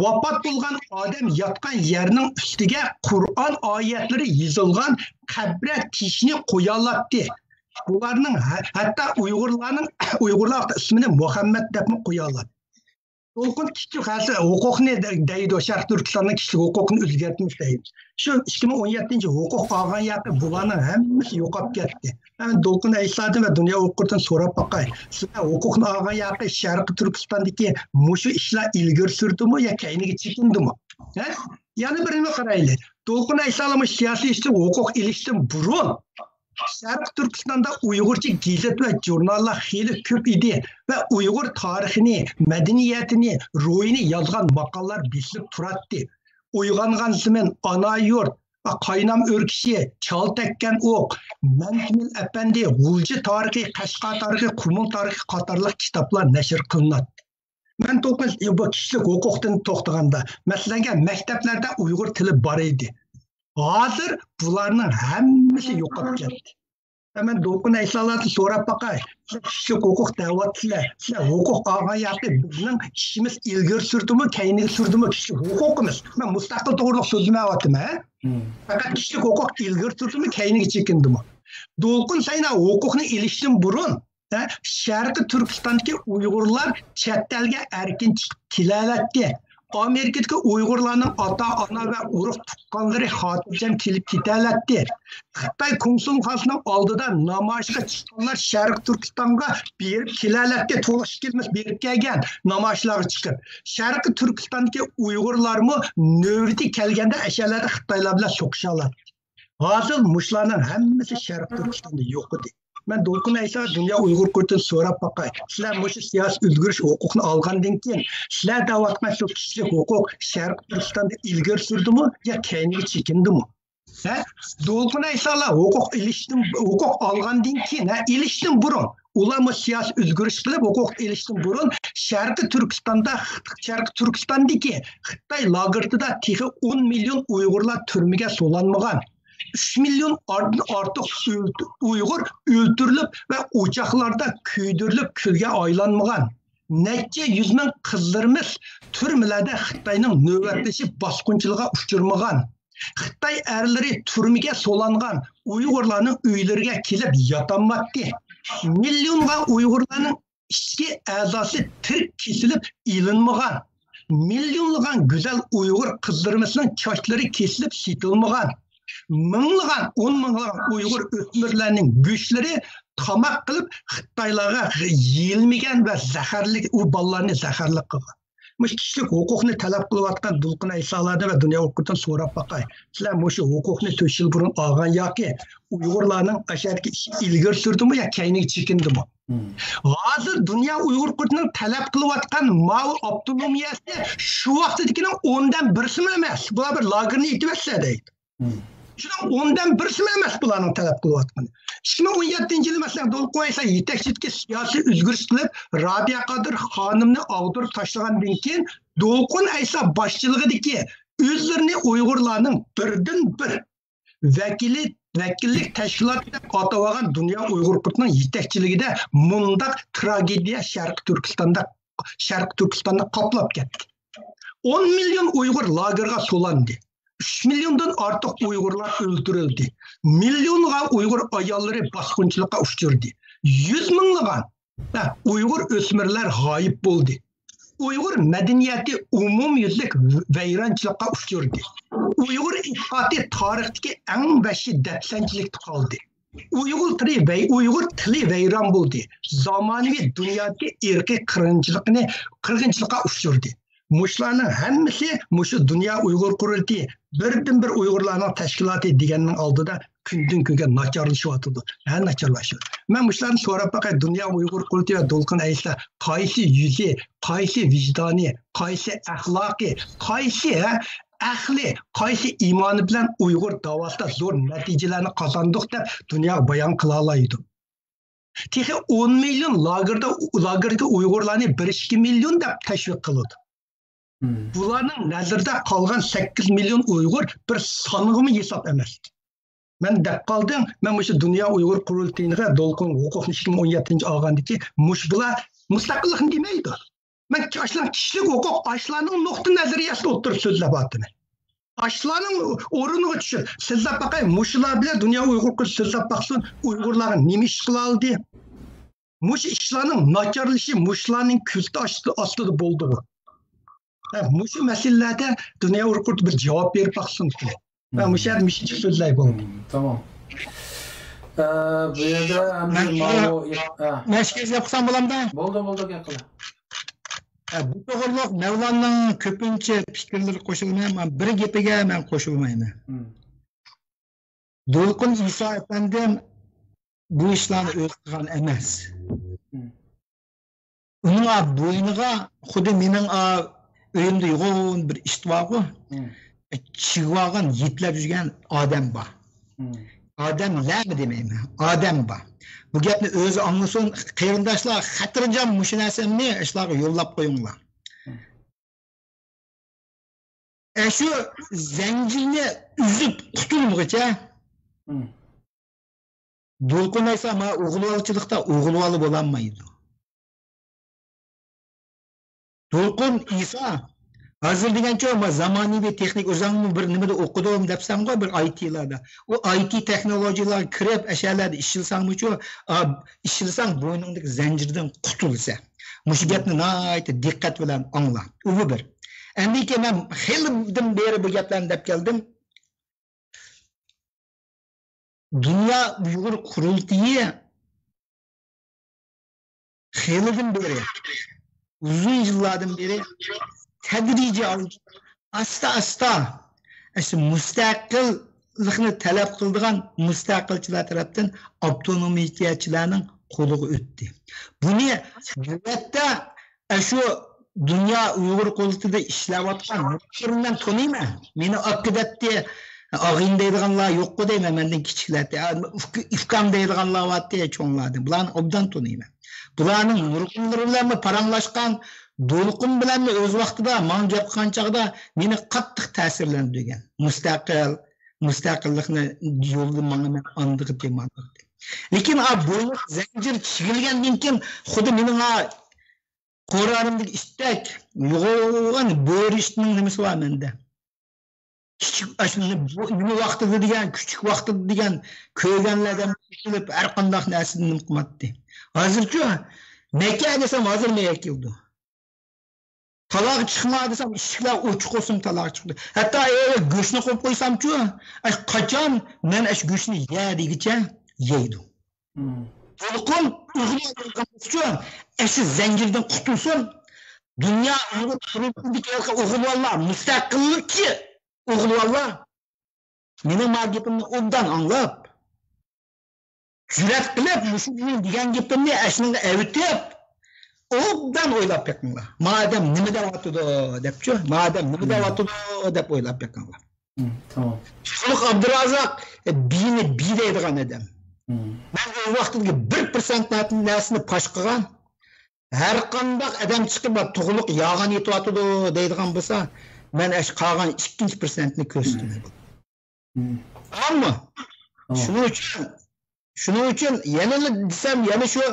ۋاپات بولغان ئادەم ياتقان يەرنىڭ ئۈستىگە قۇرئان ئايەتلىرى يېزىلغان قەبرە تېشىنى قويالاتتى. بۇلارنىڭ ھە-، ھەتتا ئۇيغۇرلارنىڭ، ئۇيغۇرلار ئىسمىنى مۇھەممەد دەپمۇ قويالاتتى. دولقۇن كىشىلىك ھەقسى ھوقۇقنى دە-، دەيدۇ، شەرقىي تۈركىستاننىڭ كىشىلىك ھوقۇقىنى ئۆزگەرتمىش دەيدۇ. شۇ ئىككى مىڭ ئون يەتتىنچى ھوقۇق ئالغان ياقى بۇلارنىڭ ھەممىسى يوقاپ كەتتى. مەن دولقۇن ئەيسادىن ۋە دۇنيا ئۇيغۇردىن سوراپ باقاي. سىلەر ھوقۇقنى ئالغان ياقى شەرقىي تۈركىستاندىكى مۇشۇ ئىشلار ئىلگىرى سۈردىمۇ يا كەينىگە چېكىندىمۇ؟ ھە؟ يەنە بىرىنى قارايلى. دولقۇن ئەيسالار مۇشۇ سىياسىي ئىشتا ھوقۇق ئېلىشتىن بۇرۇن شەرقىي تۈركىستاندا ئۇيغۇرچە گېزىت ۋە ژۇرناللار خېلى كۆپ ئىدى ۋە ئۇيغۇر تارىخىنى، مەدەنىيىتىنى، روھىنى يازغان ماقالىلار بېسىلىپ تۇراتتى. ئويغانغان زېمىن، ئانا يۇرت، قاينام ئۆركىشى، چال تەگكەن ئوق، مەنتىمىل ئەپەندى، غۇلجا تارىخى، قەشقەر تارىخى، قۇمۇل تارىخى قاتارلىق كىتابلار نەشر قىلىناتتى. مەن توقۇنۇش، بۇ كىشىلىك ھوقۇقتىن توختىغاندا، مەسىلەنگە، مەكتەپلەردە ئۇيغۇر تىلى بار ئىدى. ھازىر بۇلارنىڭ ھەممىسى يوقاپ كەتتى. مەن دولقۇن ئەيسالاردىن سوراپ باقاي. سىلەر كىشىلىك ھوقۇق دەۋاتىسىلەر. سىلەر ھوقۇق ئالغان ياقى بىزنىڭ ئىشىمىز ئىلگىرى سۈردىمۇ، كەينىگە سۈردىمۇ كىشىلىك ھوقۇقىمىز؟ مەن مۇستەقىل توغرىلىق سۆزلىمەيۋاتىمەن. ھە؟ مم. پەقەت كىشىلىك ھوقۇق ئىلگىرى سۈردىمۇ، كەينىگە چېكىندىمۇ؟ دولقۇن سەينا ھوقۇقنى ئېلىشتىن بۇرۇن، ھە، شەرقىي تۈركىستاندىكى ئۇيغۇرلار چەت ئەلگە ئەركىن چىقىپ كېلەلەتتى. ئامېرىكىدىكى ئۇيغۇرلارنىڭ ئاتا-ئانا ۋە ئۇرۇق-تۇغقانلىرى خاتىرجەم كېلىپ كېتەلەتتى. خىتاي كونسۇلخانىسىنىڭ ئالدىدا نامايىشقا چىققانلار شەرقىي تۈركىستانغا بېرىپ كېلەلەتتى. تولۇق ئىككىلىمىز بېرىپ كەلگەن نامايىشلارغا چىقىپ. شەرقىي تۈركىستاندىكى ئۇيغۇرلارمۇ نۆۋىتى كەلگەندە ئەشەلەردە خىتايلار بىلەن سوقۇشالاتتى. ھازىر مۇشۇلارنىڭ ھەممىسى شەرقىي تۈركىستاندا يوق ئىدى. مەن دولقۇن ئەيسا دۇنيا ئۇيغۇر قۇرۇلتىيىدىن سوراپ باقاي. سىلەر مۇشۇ سىياسىي ئۆزگىرىش ھوقۇقنى ئالغاندىن كېيىن، سىلەر دەۋاتقان شۇ كىشىلىك ھوقۇق شەرقىي تۈركىستاندا ئىلگىرى سۈردىمۇ يا كەينىگە چېكىندىمۇ؟ ھە؟ دولقۇن ئەيسالا ھوقۇق ئېلىشتىن، ھوقۇق ئالغاندىن كېيىن، ھە، ئېلىشتىن بۇرۇن، ئۇلارمۇ سىياسىي ئۆزگىرىش قىلىپ، ھوقۇق ئېلىشتىن بۇرۇن شەرقىي تۈركىستاندا، شەرقىي تۈركىستاندىكى خىتاي لاگېرىدا تېخى ئون مىليون ئۇيغۇرلار تۈرمىگە سولانمىغان. ئۈچ مىليون ئار-، ئارتۇق ئۆلتۈ-، ئۇيغۇر ئۆلتۈرۈلۈپ ۋە ئوچاقلاردا كۆيدۈرۈلۈپ كۈلگە ئايلانمىغان. نەچچە يۈز مىڭ قىزلىرىمىز تۈرمىلەردە خىتاينىڭ نۆۋەتلىشىپ باسقۇنچىلىقىغا ئۇچرىمىغان. خىتاي ئەرلىرى تۈرمىگە سولانغان ئۇيغۇرلارنىڭ ئۆيلىرىگە كېلىپ ياتالماتتى. مىليونغا ئۇيغۇرلارنىڭ ئىچكى ئەزاسى تىرىك كېسىلىپ ئېلىنمىغان، مىليونلىغان گۈزەل ئۇيغۇر قىزلىرىمىزنىڭ چاچلىرى كېسىلىپ سېتىلمىغان، مىڭلىغان، ئون مىڭلىغان ئۇيغۇر ئۆسمۈرلەرنىڭ گۆشلىرى تاماق قىلىپ خىتايلارغا يېيىلمىگەن ۋە زەھەرلىك، ئۇ بالىلارنى زەھەرلىك قىلغان. مۇشۇ كىشىلىك ھوقۇقنى تەلەپ قىلىۋاتقان دولقۇن ئەيسالاردىن ۋە دۇنيا ھوقۇقىدىن سوراپ باقاي. سىلەر مۇشۇ ھوقۇقنى تۆت يىل بۇرۇن ئالغان ياكى ئۇيغۇرلارنىڭ ئەشەدىكى ئىشى ئىلگىرى سۈردىمۇ يا كەينىگە چېكىندىمۇ؟ ھازىر دۇنيا ئۇيغۇر قۇرۇلتىيىنىڭ تەلەپ قىلىۋاتقان ماۋۇ ئاپتونومىيەسى شۇ ۋاقتىدىكىنىڭ ئوندىن بىرسىمۇ ئەمەس. بۇلار بىر لاگېرنى ئېتىۋەتسە دەيدۇ. شۇنىڭ ئوندىن بىرسىمۇ ئەمەس بۇلارنىڭ تەلەپ قىلىۋاتقىنى. ئىككى مىڭ ئون يەتتىنچى يىلى، مەسىلەن، دولقۇن ئەيسا يېتەكچىلىكى سىياسىي ئۆزگىرىش قىلىپ، رابىيە قادىر خانىمنى ئاغدۇرۇپ تاشلىغاندىن كېيىن، دولقۇن ئەيسا باشچىلىقىدىكى ئۆزلىرىنى ئۇيغۇرلارنىڭ بىردىن بىر ۋەكىلى، ۋەكىللىك تەشكىلاتى دەپ ئاتاۋالغان دۇنيا ئۇيغۇر قۇرۇلتىيىنىڭ يېتەكچىلىكىدە مۇنداق تراگېدىيە شەرقىي تۈركىستاندا، شەرقىي تۈركىستاننى قاپلاپ كەتتى. ئون مىليون ئۇيغۇر لاگېرغا سولاندى. ئۈچ مىليوندىن ئارتۇق ئۇيغۇرلار ئۆلتۈرۈلدى. مىليونغا ئۇيغۇر ئاياللىرى باسقۇنچىلىققا ئۇچرىدى. يۈز مىڭلىغان، ھە، ئۇيغۇر ئۆسمۈرلەر غايىب بولدى. ئۇيغۇر مەدەنىيىتى ئومۇميۈزلۈك ۋەيرانچىلىققا ئۇچرىدى. ئۇيغۇر ئېتىقادى تارىختىكى ئەڭ ۋەھشىي دەپسەندىچىلىكتە قالدى. ئۇيغۇر تىلى ۋەي-، ئۇيغۇر تىلى ۋەيران بولدى. زامانىۋى دۇنيادىكى ئىرقىي قىرغىنچىلىقنى، قىرغىنچىلىققا ئۇچرىدى. مۇشۇلارنىڭ ھەممىسى مۇشۇ دۇنيا ئۇيغۇر قۇرۇلتىيى، بىردىنبىر ئۇيغۇرلارنىڭ تەشكىلاتى دېگەننىڭ ئالدىدا كۈندىن كۈنگە ناچارلىشىۋاتىدۇ. ھە، ناچارلىشىۋاتىدۇ. مەن مۇشۇلارنى سوراپ باقاي، دۇنيا ئۇيغۇر قۇرۇلتىيى ۋە دولقۇن ئەيسا قايسى يۈزى، قايسى ۋىجدانى، قايسى ئەخلاقى، قايسى، ھە، ئەقلى، قايسى ئىمانى بىلەن ئۇيغۇر داۋاسىدا زور نەتىجىلەرنى قازاندۇق دەپ دۇنياغا بايان قىلالايدۇ؟ تېخى ئون مىليون لاگېردا، لاگېردىكى ئۇيغۇرلارنى بىر ئىككى مىليون دەپ تەشۋىق قىلىدۇ. بۇلارنىڭ نەزىرىدە قالغان سەككىز مىليون ئۇيغۇر بىر سانغىمۇ ھېساب ئەمەس. مەن دەپ قالدىم، مەن مۇشۇ دۇنيا ئۇيغۇر قۇرۇلتىيىغا دولقۇن ھوقۇقنى ئىككى مىڭ ئون يەتتىنچى ئالغاندىكى مۇش بۇلار مۇستەقىللىقنى دېمەيدۇ. مەن ئاشۇلارنىڭ كىشىلىك ھوقۇق، ئاشۇلارنىڭ نۇقتىئى نەزەرىيەسىدە ئوتتۇرىدا سۆزلەپ ئاتىمەن. ئاشۇلارنىڭ ئورنىغا چۈشۈپ سۆزلەپ باقاي، مۇشۇلار بىلەن دۇنيا ئۇيغۇر قۇرۇلتىيى سۆزلەپ باقسۇن، ئۇيغۇرلارغا نېمە ئىش قىلالىدى؟ مۇشۇ ئىشلارنىڭ ناچارلىشى مۇشۇلارنىڭ كۆزىتى ئاستىدا بولدىغۇ؟ ھە، مۇشۇ مەسىلىلەردە دۇنيا ئۇيغۇر قۇرۇلتىيى بىر جاۋاب بېرىپ باقسۇن. مەن مۇشۇ يەردە مۇشۇنچە سۆزلەي بولدى. تامام. ئە، بۇ يەردە ئەمدى ماۋۇ، ئە. مەن شۇ گەپ قىلسام بولامدا؟ بولدى، بولدى، گەپ قىل. ئە، بۇ توغرىلىق مەۋلاننىڭ كۆپىنچە پىكىرلىرى قوشۇلماي، مەن بىر گېپىگە مەن قوشۇلمايمەن. دولقۇن ئىسا ئەپەندىم بۇ ئىشلارنى ئۆزى قىلغان ئەمەس. ئۇنىڭ بوينىغا خۇددى مېنىڭ ئۆيۈمدە يوغان بىر ئىت بارغۇ، چىگىۋالغان، يېتىلەپ يۈرگەن ئادەم بار. ئادەملەرمۇ دېمەيمەن، ئادەم بار. بۇ گەپنى ئۆزى ئاڭلىسۇن، قېرىنداشلار، خاتىرجەم مۇشۇ نەرسەمنى ئىشلارغا يوللاپ قويۇڭلار. ئەشۇ زەنجىرنى ئۈزۈپ قۇتۇلمىغۇچە دولقۇن ئەيسا ما ئوغۇلۋالچىلىقتا ئوغۇلۋالا بولالمايدۇ. دولقۇن ئىسا ھازىر دېگەنچۇ، ما زامانىۋى تېخنىك، ئۆزۈڭمۇ بىر نېمىدە ئوقۇدۇم دەپسەنغۇ، بىر ئاي تىلاردا. ئۇ ئاي تى تېخنولوگىيىلارغا كىرىپ، ئەشەلەردە ئىشلىساڭمۇچۇ، ئا، ئىشلىساڭ بوينۇڭدىكى زەنجىردىن قۇتۇلىسەن. مۇشۇ گەپنى ناھايىتى دىققەت بىلەن ئاڭلا. ئۇ بىر. ئەندىكىن مەن خېلىدىن بېرى بۇ گەپلەرنى دەپ كەلدىم. دۇنيا ئۇيغۇر قۇرۇلتىيى خېلىدىن بېرى، ئۇزۇن يىللاردىن بېرى تەدرىجىي ھالدا، ئاستا-ئاستا ئاشۇ مۇستەقىللىقنى تەلەپ قىلىدىغان مۇستەقىلچىلار تەرەپتىن ئاپتونومىيەچىلەرنىڭ قولىغا ئۆتتى. بۇنى نۆۋەتتە ئاشۇ دۇنيا ئۇيغۇر قۇرۇلتىيىدا ئىشلەۋاتقان مۇخبىرنى مەن تونۇيمەن. مېنى ئاكا دەپتى، ئاغىنە دەيدىغانلار يوققۇ دەيمەن، مەندىن كىچىكلەر. ئۇكا-، ئۇكام دەيدىغانلار بارتى، چوڭلاردىن. بۇلارنى ئوبدان تونۇيمەن. بۇلارنىڭ نۇرغۇنلىرى بىلەنمۇ پاراڭلاشقان، دولقۇن بىلەنمۇ ئۆز ۋاقتىدا ماڭا گەپ قىلغان چاغدا مېنى قاتتىق تەسىرلەندۈرگەن. مۇستەقىل، مۇستەقىللىقنى يولىدا ماڭىمەن، ئاندىغىتى، ماندىغىتى. لېكىن ئا بوينۇم زەنجىر چىگىلگەندىن كېيىن خۇددى مېنىڭ ئا قورالىمدىكى ئىتتەك يوغان بۆرە ئىتنىڭ نېمىسى بار مەندە. كىچىك، ئاشۇ نېمە ۋاقتىدا دېگەن، كىچىك ۋاقتىدا دېگەن كۆرگەنلەردىن كېلىپ ھەر قانداق نەرسىدىن نېمە قىلماتتى. ھازىرچۇ مەكە دېسەم، ھازىر مەكە كېلىدۇ. تالاغا چىقما دېسەم، ئىشىكلەر ئوچۇق بولسىمۇ تالاغا چىقىدۇ. ھەتتا ئەگەر گۆشنى قويۇپ قويسامچۇ، ئاش قاچان مەن ئاش گۆشنى يە دېگۈچە يەيدۇ. دولقۇن ئۇيغۇرلارغا ئۇچۇن ئەشۇ زەنجىردىن قۇتۇلسۇن. دۇنيا ئۇيغۇر قۇرۇلتىيىدىكى ئوغۇلۋاللار، مۇستەقىللىقچى ئوغۇلۋاللار مېنىڭ ما گېپىمنى ئوبدان ئاڭلاپ، جۈرئەت قىلىپ، مۇشۇ مېنىڭ دېگەن گېپىمنى ئەشۇنىڭغا ئەۋېتىپ، ئوبدان ئويلاپ بېقىڭلار. ما ئادەم نېمە دەۋاتىدۇ دەپچۇ، ما ئادەم نېمە دەۋاتىدۇ دەپ ئويلاپ بېقىڭلار. تامام. تۇغلۇق ئابدۇرازاق، ئە، بىنى بى دەيدىغان ئادەم. مەن ئۆز ۋاقتىدىكى بىر پىرسەنت نەرسىنى پاش قىلغان. ھەر قانداق ئادەم چىقىپ، «تۇغلۇق يالغان ئېيتىۋاتىدۇ» دەيدىغان بولسا، مەن ئەش قالغان ئىككىنچى پىرسەنتنى كۆرسىتىمەن. تاماممۇ؟ شۇنىڭ ئۈچۈن، شۇنىڭ ئۈچۈن يەنىلا دېسەم، يەنە شۇ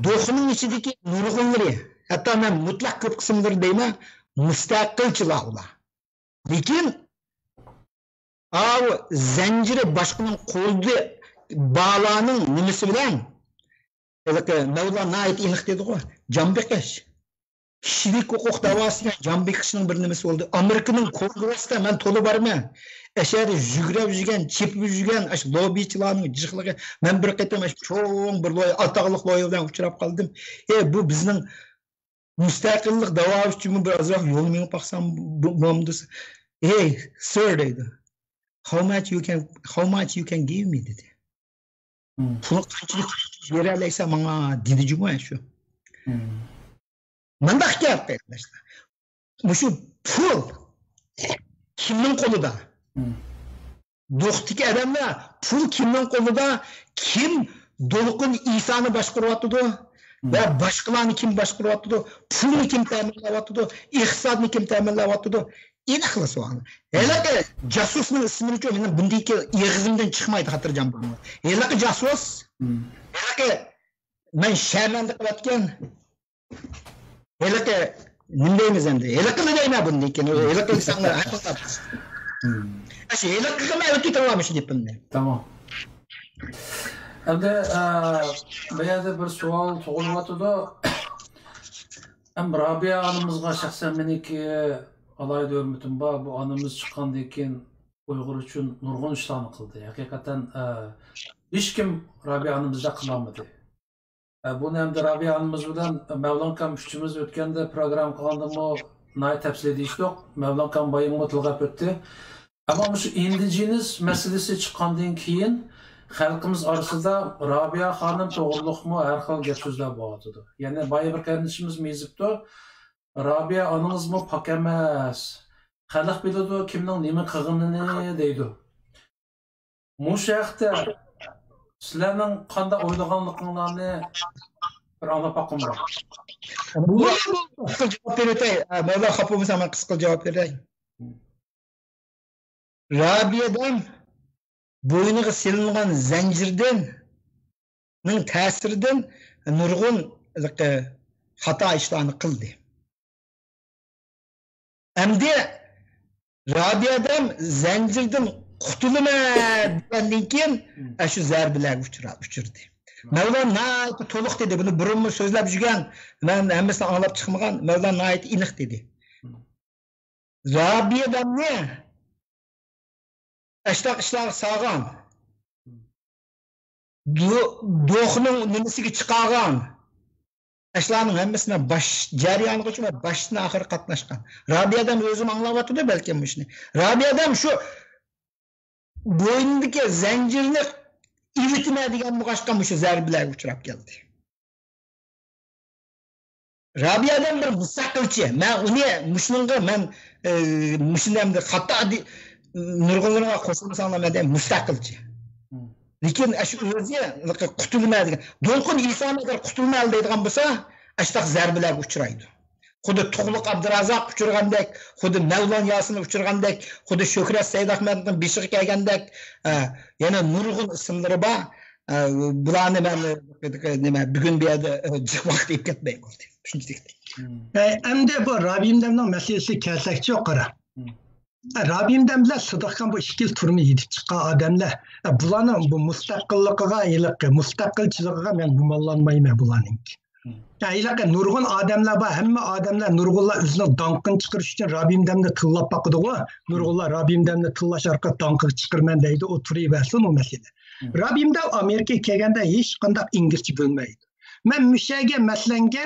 دوخنىڭ ئىچىدىكى نۇرغۇنلىرى، ھەتتا مەن مۇتلەق كۆپ قىسىملىرى دەيمەن، مۇستەقىلچىلار ئۇلار. لېكىن ئاۋۇ زەنجىرى باشقىنىڭ قولىدا بارلارنىڭ نېمىسى بىلەن، ھېلىقى مەۋلا ناھايىتى ئېنىق دېدىغۇ، جان بېقىش. كىشىلىك ھوقۇق دەۋاسى دېگەن جان بېقىشنىڭ بىر نېمىسى بولدى. ئامېرىكىنىڭ كونگرېسىدا مەن تولا بارىمەن. ئەشەدە يۈگرەپ يۈرگەن، چېپىپ يۈرگەن ئاشۇ لوببىچىلارنىڭ جىقلىقى. مەن بىر قېتىم ئاشۇ چوڭ بىر لويا، ئاتاقلىق لويا بىلەن ئۇچراپ قالدىم. ئى، بۇ بىزنىڭ مۇستەقىللىق داۋا ئۈچۈنمۇ بىر ئازراق يول مېڭىپ باقسام بولامدۇ؟ «Hey, sir» دەيدۇ. «How much you can, how much you can give me؟» دېدى. «پۇل قانچىلىك بېرەلەيسەن ماڭا؟» دېدى جۇمۇ شۇ. مۇنداق گەپ قېرىنداشلار. مۇشۇ پۇل كىمنىڭ قولىدا؟ دوختىكى ئادەملەر، پۇل كىمنىڭ قولىدا؟ كىم دولقۇن ئىسانى باشقۇرۇۋاتىدۇ؟ ۋە باشقىلارنى كىم باشقۇرۇۋاتىدۇ؟ پۇلنى كىم تەمىنلەۋاتىدۇ؟ ئىقتىسادنى كىم تەمىنلەۋاتىدۇ؟ ئېنىقلا سوئال. ھېلىقى جاسۇسنىڭ ئىسمىنىچۇ مېنىڭ بۇندىن كېيىن ئېغىزىمدىن چىقمايدۇ، خاتىرجەم بولۇڭ. ھېلىقى جاسۇس، ھېلىقى مەن شەرمەندە قىلىۋەتكەن، ھېلىقى نېمە دەيمىز ئەمدى؟ ھېلىقىنى دەيمەن بۇندىن كېيىن. ھېلىقى دېسەڭلار ھەقىقەت. ئاشۇ ھېلىقىغىمۇ ئەۋەتىپ كېتىۋالامەن شۇ گېپىمنى. تامام. ئەمدى، ئە، بۇ يەردە بىر سوئال تۇغۇلۇۋاتىدۇ. ھەم رابىيە ئانىمىزغا شەخسەن مېنىڭكى ئالاھىدە ھۆرمىتىم بار. بۇ ئانىمىز چىققاندىن كېيىن ئۇيغۇر ئۈچۈن نۇرغۇن ئىشلارنى قىلدى. ھەقىقەتەن، ئە، ھېچكىم رابىيە ئانىمىزدەك قىلالمىدى. ئە، بۇنى ئەمدى رابىيە ئانىمىز بىلەن مەۋلانكام ئۈچىمىز ئۆتكەندە پروگرامما قىلغاندىمۇ ناھايىتى تەپسىلىي دېيىشتۇق. مەۋلانكام بايىممۇ تىلغا ئۆتتى. ئەمما مۇشۇ ئىندىجېنىس مەسىلىسى چىققاندىن كېيىن خەلقىمىز ئارىسىدا رابىيە خانىم توغرۇلۇقمۇ ھەر خىل گەپ سۆزلەر بولۇۋاتىدۇ. يەنى بايا بىر قېرىندىشىمىز يېزىپتۇ، «رابىيە ئانىڭىزمۇ پاك ئەمەس. خەلق بىلىدۇ كىمنىڭ نېمە قىلغىنىنى» دەيدۇ. مۇشۇ ھەقتە سىلەرنىڭ قانداق ئويلىغانلىقىڭلارنى بىر ئاڭلاپ باققۇم بار. بولدى، بولدى. قىسقا جاۋاب بېرىۋېتەي. مەۋلا خاپا بولمىسا، مەن قىسقا جاۋاب بېرەي. رابىيەدىن بوينىغا سېلىنغان زەنجىردىن زەنجىرنىڭ تەسىرىدىن نۇرغۇن خاتا ئىشلارنى قىلدى. ئەمدى رابىيەدەم زەنجىردىن قۇتۇلىمەن دېگەندىن كېيىن، ئە، شۇ زەربىلەرگە ئۇچرا-، ئۇچرىدى. مەۋلان ناھايىتى تولۇق دېدى. بۇنى بۇرۇنمۇ سۆزلەپ يۈرگەن، مەن ھەممىسىنى ئاڭلاپ چىقمىغان. مەۋلان ناھايىتى ئېنىق دېدى. رابىيەدەمنى ئەشتاق ئىشلارغا سالغان، دو-، دوخنىڭ نېمىسىگە چىقارغان، ئەشلارنىڭ ھەممىسىنىڭ باش جەريانىغا شۇ باشتىن ئاخىر قاتناشقان. رابىيەدەم ئۆزىمۇ ئاڭلاۋاتىدۇ بەلكىم مۇشۇنى. رابىيەدەم شۇ بوينىدىكى زەنجىرنى ئېۋىتىمەن دېگەن بولغاچقا مۇشۇ زەربىلەرگە ئۇچراپ كەلدى. رابىيەدەم بىر مۇستەقىلچى. مەن ئۇنى مۇشۇنىڭغا مەن، ئە، مۇشۇنى ئەمدى خاتا دې-، نۇرغۇنلىرىغا قوشۇلمىساڭلار مەن دەيمەن مۇستەقىلچى. لېكىن ئاشۇ ئۆزى قۇتۇلىمەن دېگەن. دولقۇن ئىسام ئەگەر قۇتۇلىمەن دەيدىغان بولسا، ئاشتاق زەربىلەرگە ئۇچرايدۇ. خۇددى تۇغلۇق ئابدۇرازاق ئۇچرىغاندەك، خۇددى مەۋلان ياسىن ئۇچرىغاندەك، خۇددى شۆھرەت سەيدئەخمەتنىڭ بېشىغا كەلگەندەك، ئە، يەنە نۇرغۇن ئىسىملىرى بار. ئە، بۇلارنى مەن، ئە، نېمە، بۈگۈن بۇ يەردە، ئە، جىق ۋاقىت ئېلىپ كەتمەي بولدى. شۇنچىلىك. ئە، ئەمدى بۇ رابىيىمدەمنىڭ مەسىلىسىگە كەلسەكچۇ، قارا. ئە، رابىيىمدەم بىلەن سىدىق خان بۇ ئىككى يىل تۈرمە يېتىپ چىققان ئادەملەر. ئە، بۇلارنىڭ بۇ مۇستەقىللىقىغا، ھېلىقى مۇستەقىلچىلىقىغا مەن گۇمانلانمايمەن بۇلارنىڭكى. يا، ھېلىقى نۇرغۇن ئادەملەر بار، ھەممە ئادەملەر نۇرغۇنلار ئۆزىنىڭ داڭقىنى چىقىرىش ئۈچۈن رابىيىمدەمنى تىللاپ باقىدىغۇ. نۇرغۇنلار رابىيىمدەمنى تىللاش ئارقىلىق داڭقىغا چىقىرىمەن دەيدۇ، ئولتۇرۇۋەرسۇن ئۇ مەسىلە. رابىيىمدەم ئامېرىكىغا كەلگەندە ھېچقانداق ئىنگلىزچە بىلمەيدۇ. مەن مۇشەگە مەسىلەنگە،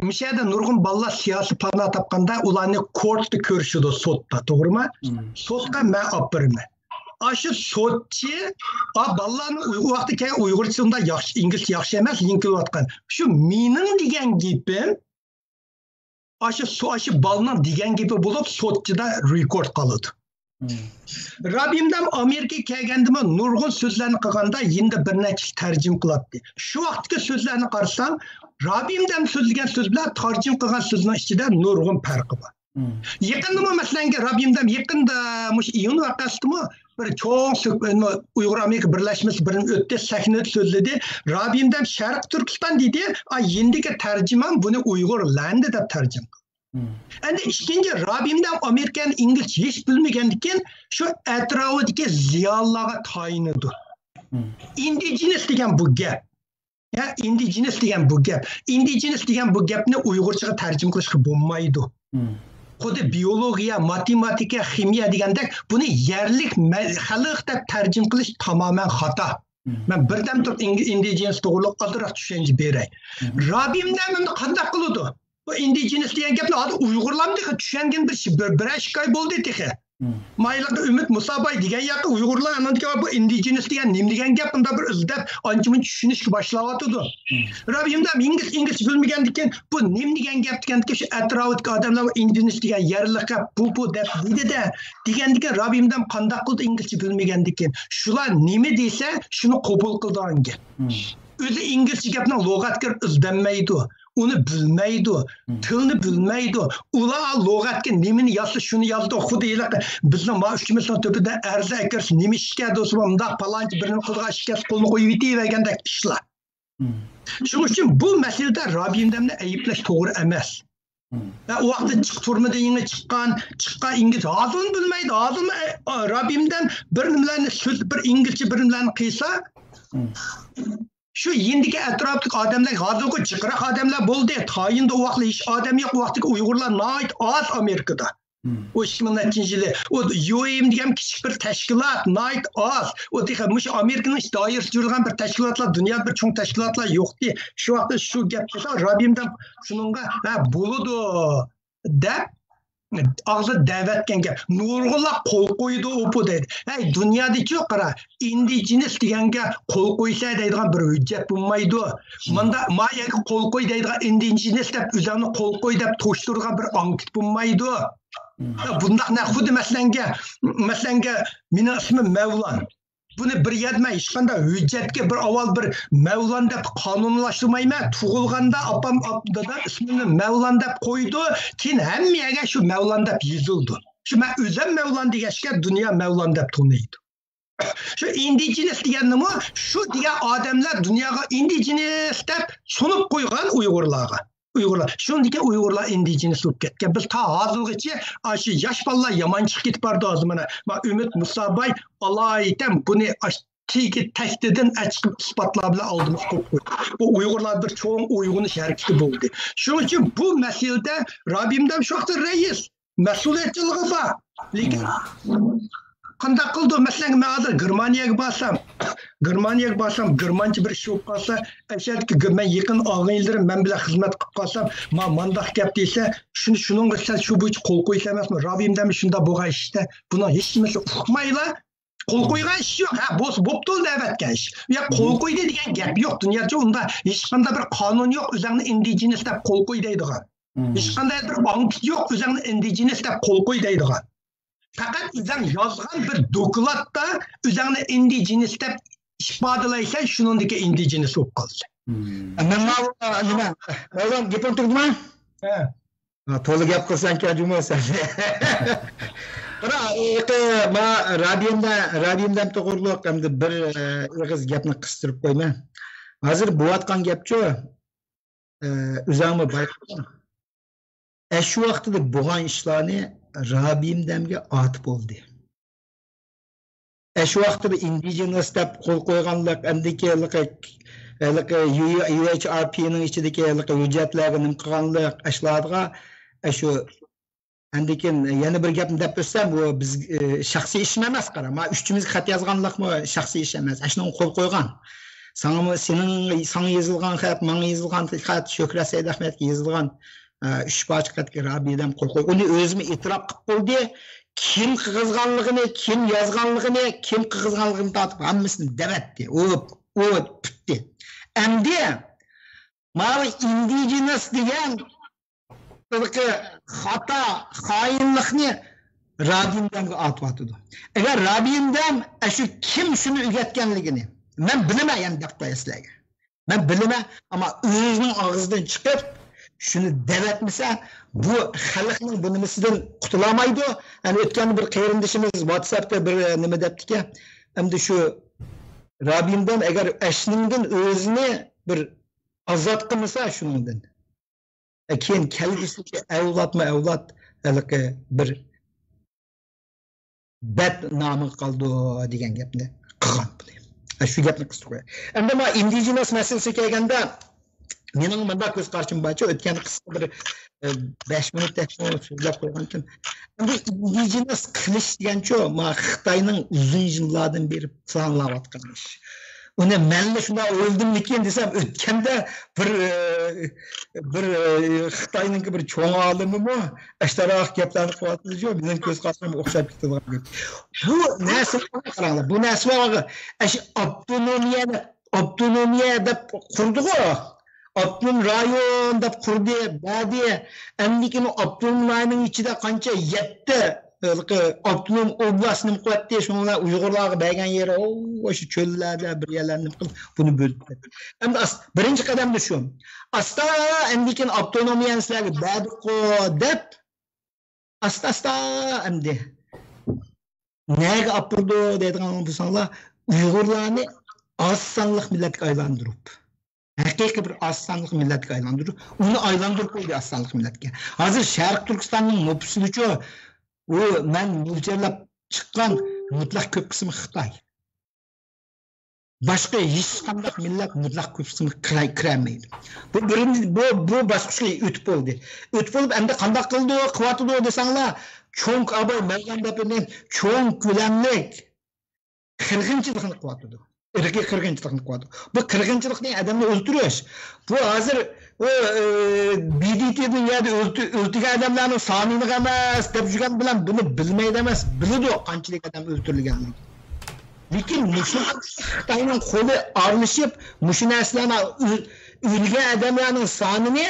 مۇشەدە نۇرغۇن بالىلار سىياسىي پانا تاپقاندا ئۇلارنى كورتتا كۆرۈشىدۇ، سوتتا، توغرىمۇ؟ سوتقا مەن ئاپىرىمەن. ئاشۇ سوتچى، ئا، بالىلارنىڭ ئۇ ۋاقىتتا كەلگەن ئۇيغۇرچىسى ئۇنداق ياخشى، ئىنگلىزچە ياخشى ئەمەس، لىنكىلىۋاتقان. شۇ مېنىڭ دېگەن گېپىم، ئاشۇ سو-، ئاشۇ بالىنىڭ دېگەن گېپى بولۇپ، سوتچىدا رېكورد قالىدۇ. رابىيىمدەم ئامېرىكىغا كەلگەندىمۇ نۇرغۇن سۆزلەرنى قىلغاندا يېنىدا بىر نەچچە تەرجىمە قىلاتتى. شۇ ۋاقىتتىكى سۆزلەرنى قارىسام، رابىيىمدەم سۆزلىگەن سۆز بىلەن تەرجىمە قىلغان سۆزنىڭ ئىچىدە نۇرغۇن پەرقى بار. يېقىندىمۇ، مەسىلەنگە، رابىيىمدەم يېقىندا مۇشۇ ئىيۇن ۋەقەسىدىمۇ بىر چوڭ سۆ-، ئۇيغۇر ئامېرىكا بىرلەشمىسى بىرنى ئۆتتى، سەھنىدە سۆزلىدى. رابىيىمدەم شەرقىي تۈركىستان دېدى، ئا، يېنىدىكى تەرجىمەم بۇنى ئۇيغۇرلاندى دەپ تەرجىمە قىلدى. ئەمدى ئىككىنچى، رابىيىمدەم ئامېرىكانى ئىنگلىزچە ھېچ بىلمىگەندىكىن، شۇ ئەتراپىدىكى زىيالىيلارغا تايىنىدۇ. ئىندىجېنس دېگەن بۇ گەپ. يا، ئىندىجېنس دېگەن بۇ گەپ. ئىندىجېنس دېگەن بۇ گەپنى ئۇيغۇرچىغا تەرجىمە قىلىشقا بولمايدۇ. خۇددى بىيولوگىيە، ماتېماتىكا، خىمىيە دېگەندەك بۇنى يەرلىك مە-، خەلق دەپ تەرجىمە قىلىش تامامەن خاتا. مەن بىردەم تۇرۇپ ئىنگ-، ئىندىجېنس توغرۇلۇق ئازراق چۈشەنچە بېرەي. رابىيىمدەم ئەمدى قانداق قىلىدۇ؟ بۇ ئىندىجېنس دېگەن گەپنى ھازىر ئۇيغۇرلارمۇ تېخى چۈشەنگىنى بىر، بىر، بىرەر ئىككى ئاي بولدى تېخى. مايلىقى ئۈمىد مۇساباي دېگەن ياقى ئۇيغۇرلار ئانىڭدىكى بۇ ئىندىجېنس دېگەن نېمە دېگەن گەپ، ئۇندا بىر ئىزدەپ ئانچە مۇنچە چۈشىنىشكە باشلاۋاتىدۇ. رابىيىمدەم ئىنگلىز، ئىنگلىزچە بىلمىگەندىكىن بۇ نېمە دېگەن گەپ دېگەندىكىن شۇ ئەتراپىدىكى ئادەملەر بۇ ئىندىجېنس دېگەن يەرلىك گەپ، بۇ، بۇ دەپ دېدى-دە، دېگەندىكىن رابىيىمدەم قانداق قىلدى ئىنگلىزچە بىلمىگەندىكىن؟ شۇلار نېمە دېسە شۇنى قوبۇل قىلىدىغان گەپ. ئۆزى ئىنگلىزچە گەپنىڭ لۇغەتكە ئىزدەنمەيدۇ، ئۇنى بىلمەيدۇ، تىلنى بىلمەيدۇ. ئۇلار لۇغەتكە نېمىنى يازسا، شۇنى يازىدۇ. خۇددى ھېلىقى بىزنىڭ ما ئۈچىمىزنىڭ تۆپىدە ئەرز ئەكىرسە، نېمە ئىش ئىكەن دېسە، مۇنداق پالانچى بىرنېمە قىلىدىغان ئىش ئىكەن، قولىنى قويۇۋېتىۋەرگەندەك ئىشلار. شۇنىڭ ئۈچۈن بۇ مەسىلىدە رابىيىمدەمنى ئەيىبلەش توغرا ئەمەس. ۋە ئۇ ۋاقىتتا چىق-، تۈرمىدىن يېڭى چىققان، چىققان ئىنگلىز ھازىرمۇ بىلمەيدۇ. ھازىرمۇ، ئە، ئا، رابىيىمدەم بىر نېمىلەرنى سۆز، بىر ئىنگلىزچە بىر نېمىلەرنى قىلسا، شۇ يېنىدىكى ئەتراپتىكى ئادەملەر، ھازىرقى جىقراق ئادەملەر بولدى. تايىندا ئۇ ۋاقىتتا ھېچ ئادەم يوق. ئۇ ۋاقىتتىكى ئۇيغۇرلار ناھايىتى ئاز ئامېرىكىدا. ئۇ ئىككى مىڭ نەچچىنچى يىلى. ئۇ يۇ ئېم دېگەن كىچىك بىر تەشكىلات، ناھايىتى ئاز. ئۇ تېخى مۇشۇ ئامېرىكىنىڭ دائىرىسىدە يۈرىدىغان بىر تەشكىلاتلار، دۇنيادا بىر چوڭ تەشكىلاتلار يوقتى. شۇ ۋاقىتتا شۇ گەپ قىلسا، رابىيىمدەم شۇنىڭغا، ھە، بولىدۇ دەپ ئاغزىدا دەۋەتكەن گەپ. نۇرغۇنلار قول قويىدۇ، ئوپۇ دەيدۇ. ھەي، دۇنيادىچۇ قارا، ئىندىجېنس دېگەنگە قول قويسا دەيدىغان بىر ھۆججەت بولمايدۇ. ماندا ما يەرگە قول قوي دەيدىغان، ئىندىجېنس دەپ ئۆزۈڭنى قول قوي دەپ توشتۇرغان بىر ئاڭكىت بولمايدۇ. بۇنداق نە خۇددى مەسىلەنگە، مەسىلەنگە مېنىڭ ئىسمىم مەۋلان. بۇنى بىر يەردە مەن ھېچقانداق ھۆججەتكە بىر ئاۋۋال بىر مەۋلان دەپ قانۇنلاشتۇرمايمەن. تۇغۇلغاندا ئاپام، ئاپ-، دادام ئىسمىمنى مەۋلان دەپ قويىدۇ. كېيىن ھەممە يەرگە شۇ مەۋلان دەپ يېزىلىدۇ. شۇ مەن ئۆزۈم مەۋلان دېگەچكە دۇنيا مەۋلان دەپ تونۇيدۇ. شۇ ئىندىجېنىس دېگەننىمۇ شۇ دېگەن ئادەملەر دۇنياغا ئىندىجېنىس دەپ سۇنۇپ قويغان ئۇيغۇرلارغا. ئۇيغۇرلار. شۇندىكىن ئۇيغۇرلار ئىندىجېنىس بولۇپ كەتكەن. بىز تا ھازىرغىچە ئاشۇ ياش بالىلار يامان چىقىپ كېتىپ بارىدۇ ھازىر مانا. ما ئۈمىد مۇساباي ئالايىتەن بۇنى ئاش-، تېگى تەكتىدىن ئەچىقىپ ئىسپاتلار بىلەن ئالدىمىزغا قويۇپ قويدى. بۇ ئۇيغۇرلار بىر چوڭ ئويغىنىش ھەرىكىتى بولدى. شۇنىڭ ئۈچۈن بۇ مەسىلىدە رابىم دەم شۇ ۋاقىتتا رەئىس مەسئۇلىيەتچىلىكى بار. لېكىن قانداق قىلىدۇ؟ مەسىلەن، مەن ھازىر گېرمانىيەگە بارسام، گېرمانىيەگە بارسام، گېرمانچە بىر ئىش بولۇپ قالسا، ئەشەدىكى گېر-، مەن يېقىن ئاغىنىلىرىم مەن بىلەن خىزمەت قىلىپ قالسام، ما-، مانداق گەپ دېسە، شۇنى، شۇنىڭغا سەن شۇ بويىچە قول قويىسەن ئەمەسمۇ؟ رابىم دەم شۇنداق بولغان ئىشتا، بۇنىڭ ھېچ نېمىسى ئۇقمايلا، قول قويغان ئىش يوق. ھە، بولسا بوپتۇ دەۋەتكەن ئىش. يا قول قويدى دېگەن گەپ يوق. دۇنيادا ئۇندا ھېچقانداق بىر قانۇن يوق، ئۆزۈڭنى ئىندىجېنىس دەپ قول قوي دەيدىغان. ھېچقانداق بىر ئاڭكىت يوق، ئۆزۈڭنى ئىندىجېنىس دەپ قول قوي دەيدىغان. پەقەت ئۆزۈڭ يازغان بىر دوكلاتتا ئۆزۈڭنى ئىندىجېنىس دەپ ئىپادىلەيسەن، شۇنىڭدىكى ئىندىجېنىس بولۇپ قالىسەن. مەن ماۋۇ نېمە، مەۋلان، گېپىڭ تۈگىدىما؟ ھە. ھا، تولا گەپ قىلساڭكەن جۇمۇ سەن. قارا، ئېقى، ما، رابىيەمدە، رابىيەمدەم توغرۇلۇق ئەمدى بىر، ئە، ئېغىز گەپنى قىستۇرۇپ قويمەن. ھازىر بوۋاتقان گەپچۇ، ئە، ئۆزەڭمۇ بايقىدىڭ. ئەشۇ ۋاقتىدا بولغان ئىشلارنى رابىيەمدەمگە ئاتىپ بولدى. ئەشۇ ۋاقتىدا ئىندىجېنىس دەپ قول قويغانلىق، ئەمدىكى ھېلىقى، ھېلىقى يۇ-، يۇ ئېيچ ئار پىنىڭ ئىچىدىكى ھېلىقى ھۆججەتلەرگە نېمە قىلغانلىق، ئەشۇلارغا، ئەشۇ ئەندىكىن يەنە بىر گەپنى دەپ ئۆتسەم، بۇ بىز، ئى، شەخسىي ئىشمۇ ئەمەس، قارا. ما ئۈچىمىزگە خەت يازغانلىقمۇ شەخسىي ئىش ئەمەس. ئەشۇنىڭغا قول قويغان. ساڭىمۇ، سېنىڭ، ساڭا يېزىلغان خەت، ماڭا يېزىلغان خەت، شۆھرەت سەيدئەخمەتكە يېزىلغان، ئە، ئۈچ پارچە خەتكە رابىيەدەم قول قوي. ئۇنى ئۆزىمۇ ئېتىراپ قىلىپ بولدى. كىم قىغىزغانلىقىنى، كىم يازغانلىقىنى، كىم قىغىزغانلىقىنى تارتىپ ھەممىسىنى دەۋەتتى. ئۇ، ئۇ پۈتتى. ئەمدى ماۋۇ ئىندىجېنىس دېگەن ھېلىقى خاتا، خائىنلىقنى رابىيەمدەمگە ئاتىۋاتىدۇ. ئەگەر رابىيەمدەم ئەشۇ كىم شۇنى ئۆگەتكەنلىكىنى، مەن بىلىمەن يەنە دەپ قوياي سىلەرگە. مەن بىلىمەن، ئەمما ئۆزىنىڭ ئاغزىدىن چىقىپ، شۇنى دەۋەتمىسە، بۇ خەلقنىڭ بۇ نېمىسىدىن قۇتۇلالمايدۇ. يەنى ئۆتكەندە بىر قېرىندىشىمىز ۋاتساپتا بىر نېمە دەپتىكەن، ئەمدى شۇ رابىيەمدەم ئەگەر ئەشنىڭدىن ئۆزىنى بىر ئازاد قىلمىسا شۇنىڭدىن، ئە، كېيىن كەلگۈسىدىكى ئەۋلادمۇ ئەۋلاد ھېلىقى بىر بەت نامىغا قالىدۇ دېگەن گەپنى قىلغان بۇنى. ئە، شۇ گەپنى قىستۇرۇپ قوياي. ئەمدى ما ئىندىجېنىس مەسىلىسىگە كەلگەندە، مېنىڭ مۇنداق كۆز قارىشىم بارچۇ، ئۆتكەندە قىسقا بىر، ئە، بەش مىنۇت، بەش مىنۇت سۆزلەپ قويغانتىم. ئەمدى ئىندىجېنىس قىلىش دېگەنچۇ، ما خىتاينىڭ ئۇزۇن يىللاردىن بېرى پىلانلاۋاتقان ئىش. ئۇنى مەنلا شۇنداق ئويلىدىممىكىن دېسەم، ئۆتكەندە بىر، ئە، بىر، ئە، خىتاينىڭكى بىر چوڭ ئالىمىمۇ ئاشتاراق گەپلەرنى قىلىۋاتىدۇ، مېنىڭ كۆز قارىشىمغا ئوخشاپ كېتىدىغان گەپ. بۇ نەرسىلەرگە قاراڭلار، بۇ نەرسىلەرگە ئەشۇ ئاپتونومىيە، ئاپتونومىيە دەپ قۇردىغۇ، ئاپتونوم رايون دەپ قۇردى، بەردى. ئەمدىكىن ئاپتونوم رايوننىڭ ئىچىدە قانچە يەتتە ھېلىقى ئاپتونوم ئوبلاست نېمە قىلىۋەتتى، شۇنىڭ بىلەن ئۇيغۇرلارغا بەرگەن يېرى، ئو، شۇ چۆللەردە بىر يەرلەرنى نېمە قىلىپ، بۇنى بۆلۈپ كەتتى. ئەمدى ئاس-، بىرىنچى قەدەمدە شۇ. ئاستا ئەمدىكىن ئاپتونومىيەنى سىلەرگە بەردۇققۇ دەپ، ئاستا-ئاستا ئەمدى نەگە ئاپىرىدۇ دەيدىغان بولساڭلار، ئۇيغۇرلارنى ئاز سانلىق مىللەتكە ئايلاندۇرۇپ، ھەقىقىي بىر ئاز سانلىق مىللەتكە ئايلاندۇرۇپ، ئۇنى ئايلاندۇرۇپ قويدى ئاز سانلىق مىللەتكە. ھازىر شەرقىي تۈركىستاننىڭ نوپۇسىدىچۇ، ئۇ مەن مۆلچەرلەپ چىققان مۇتلەق كۆپ قىسمى خىتاي. باشقا ھېچقانداق مىللەت مۇتلەق كۆپ قىسمى كىرە-، كىرەلمەيدۇ. بۇ بىرىنچى، بۇ، بۇ باسقۇچقا ئۆتۈپ بولدى. ئۆتۈپ بولۇپ، ئەمدى قانداق قىلىدۇ، قىلىۋاتىدۇ دېسەڭلار، چوڭ ئاباي مەيدان دەپ چوڭ كۆلەملىك قىرغىنچىلىقنى قىلىۋاتىدۇ. ئىرقىي قىرغىنچىلىقنى قىلىۋاتىدۇ. بۇ قىرغىنچىلىق دېگەن ئادەمنى ئۆلتۈرۈش. بۇ ھازىر ئۇ، ئى، بى دى تى دىن يەردە ئۆلتۈ-، ئۆلتۈرگەن ئادەملەرنىڭ سانىنى ئەمەس دەپ يۈرگەن بىلەن بۇنى بىلمەيدۇ ئەمەس، بىلىدۇ قانچىلىك ئادەم ئۆلتۈرۈلگەنلىكىنى. لېكىن مۇشۇ خىتاينىڭ قولى ئارىلىشىپ، مۇشۇ نەرسىلەرنى ئۆ-، ئۆلگەن ئادەملەرنىڭ سانىنى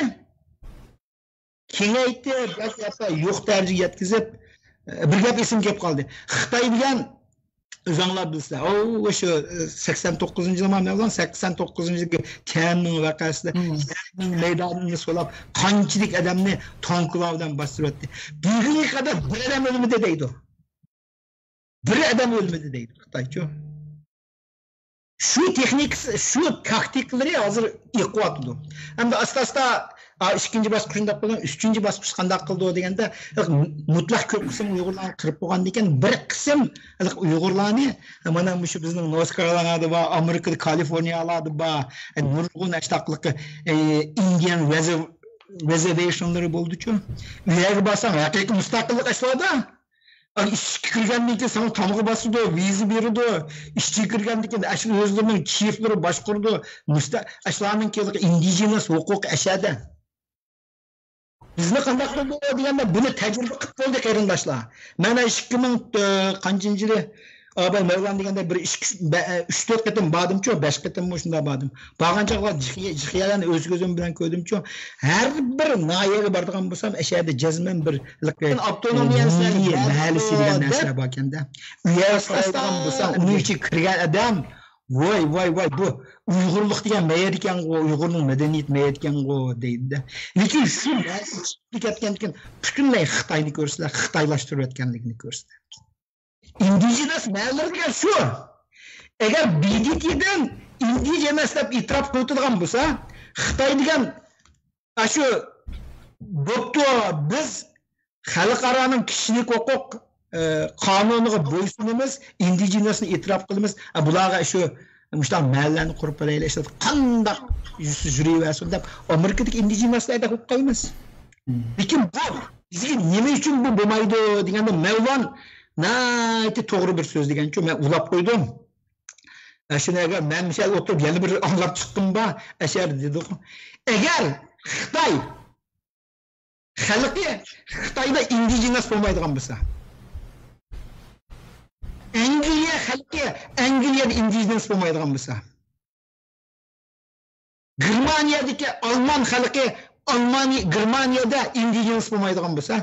كېڭەيتىپ، بەك ھەتتا يوق دەرىجىگە يەتكۈزۈپ، بىر گەپ ئېسىمگە كېلىپ قالدى. خىتاي دېگەن ئۆزۈڭلار بىلىسىلەر. ئۇ، شۇ، سەكسەن توققۇزىنچى يىلمۇ، مەۋلان، سەكسەن توققۇزىنچى يىلى تيەنئەنمېن ۋەقەسىدە تيەنئەنمېن مەيدانىنى سولاپ، قانچىلىك ئادەمنى تانكىلار بىلەن باستۇرۇۋەتتى. بۈگۈنگە قەدەر بىر ئادەم ئۆلمىدى دەيدۇ. بىر ئادەم ئۆلمىدى دەيدۇ خىتايچۇ. شۇ تېخنىكىسى، شۇ تاكتىكىلىرى ھازىر ئېقىۋاتىدۇ. ئەمدى ئاستا-ئاستا، ئا، ئىككىنچى باسقۇچ شۇنداق قىلدى، ئۈچىنچى باسقۇچ قانداق قىلىدۇ دېگەندە، مۇتلەق كۆپ قىسىم ئۇيغۇرلارنى قىرىپ بولغاندىن كېيىن، بىر قىسىم ئۇيغۇرلارنى، مانا مۇشۇ بىزنىڭ نورس كارولىنادا بار، ئامېرىكىدا كالىفورنىيالاردا بار، نۇرغۇن ئاشتاقلىقى، ئىندىيان رېزېرۋېيشنلىرى بولدىچۇ. ئۇ يەرگە بارساڭ، ھەقىقىي مۇستەقىللىق ئەسلىدە ئىشىككە كىرگەندىن كېيىن ساڭا تامغا باسىدۇ، ۋىزا بېرىدۇ. ئىشىككە كىرگەندىن كېيىن ئەشۇ ئۆزلىرىنىڭ چىفلىرى باشقۇرىدۇ. مۇشتا-، ئەشۇلارنىڭكى ئىندىجېنەس ھوقۇقى ئەشەدە. بىزنى قانداق قىلدى دېگەندە، بۇنى تەجرىبە قىلىپ بولدى قېرىنداشلار. مەن ئىككى مىڭ، ئە، قانچىنچى يىلى، ئاباي مەۋلان دېگەندە بىر ئىككى، ئۈچ، بە-، ئە، ئۈچ تۆت قېتىم باردىمچۇ، بەش قېتىممۇ شۇنداق باردىم. بارغان چاغلار جىخ-، جىخيەلەرنى ئۆز كۆزۈم بىلەن كۆردۈمچۇ. ھەر بىر ناھىيەگە بارىدىغان بولسام، ئەشەدە جەزمەن بىر ئاپتونومىيە مىللىي مەھەللىسى دېگەن نەرسىلەر باركەندە. ئۇ يەرگە قارايدىغان بولساڭ، ئۇنىڭ ئىچىگە كىرگەن ئادەم، ۋاي، ۋاي، ۋاي، بۇ ئۇيغۇرلۇق دېگەن مەيەدىكەنغۇ، ئۇيغۇرنىڭ مەدەنىيىتى مەيەدىكەنغۇ دەيدىدە. لېكىن شۇ مەھەللىگە كەتكەندىن كېيىن پۈتۈنلەي خىتاينى كۆرسىلەر، خىتايلاشتۇرۇۋەتكەنلىكىنى كۆرسىلەر. ئىندىجېنەس مەھەللىلەر دېگەن شۇ. ئەگەر بى دى تىدىن ئىندىجېنەس دەپ ئېتىراپ قىلىۋېتىدىغان بولسا، خىتاي دېگەن ئاشۇ بوپتۇ، بىز خەلقئارانىڭ كىشىلىك ھوقۇق، ئە، قانۇنىغا بويسۇنىمىز، ئىندىجېنەسنى ئېتىراپ قىلىمىز. ئە، بۇلارغا شۇ، مۇشۇنداق مەھەللىلەرنى قۇرۇپ بېرەيلى، ئىشلەت قانداق يۈرسە يۈرۈۋەرسۇن دەپ ئامېرىكىدىكى ئىندىجېنەسلەردەك بولۇپ قالىمىز. لېكىن بۇ بىزگە نېمە ئۈچۈن بۇ بولمايدۇ دېگەندە، مەۋلان ناھايىتى توغرا بىر سۆز دېگەنچۇ، مەن ئۇلاپ قويدۇم. ئە، شۇنى ئەگەر مەن مۇشۇ يەردە ئولتۇرۇپ يەنە بىر ئاڭلاپ چىققۇم بار، ئەشەر دېدۇق. ئەگەر خىتاي خەلقى خىتايدا ئىندىجېنەس بولمايدىغان بولسا، ئەنگلىيە خەلقى ئەنگلىيەدە ئىندىجېنەس بولمايدىغان بولسا، گېرمانىيەدىكى ئالمان خەلقى ئالمانىيە، گېرمانىيەدە ئىندىجېنەس بولمايدىغان بولسا،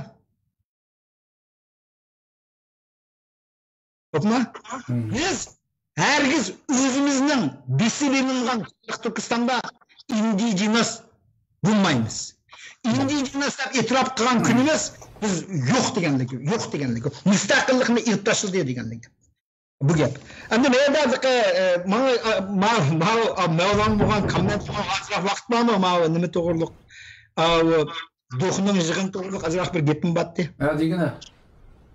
توپما؟ بىز ھەرگىز ئۆزىمىزنىڭ بېسىپ ئېلىنغان شەرقىي تۈركىستاندا ئىندىجېنەس بولمايمىز. ئىندىجېنەس دەپ ئېتىراپ قىلغان كۈنىمىز بىز يوق دېگەنلىك، يوق دېگەنلىك، مۇستەقىللىقنى ئېلىپ تاشلىدى دېگەنلىك. بۇ گەپ. ئەمدى مەيەردە، ئە، ماڭا، ئە، ما-، ما-، ئا، مەۋلان بولغان كوممېنت بولغان ئازراق ۋاقىت بارمۇ؟ ماۋۇ نېمە توغرۇلۇق؟ ئا، ئۇ دوخنىڭ يىغىنى توغرۇلۇق ئازراق بىر گېپىم بارتى. ھە، دېگىنە.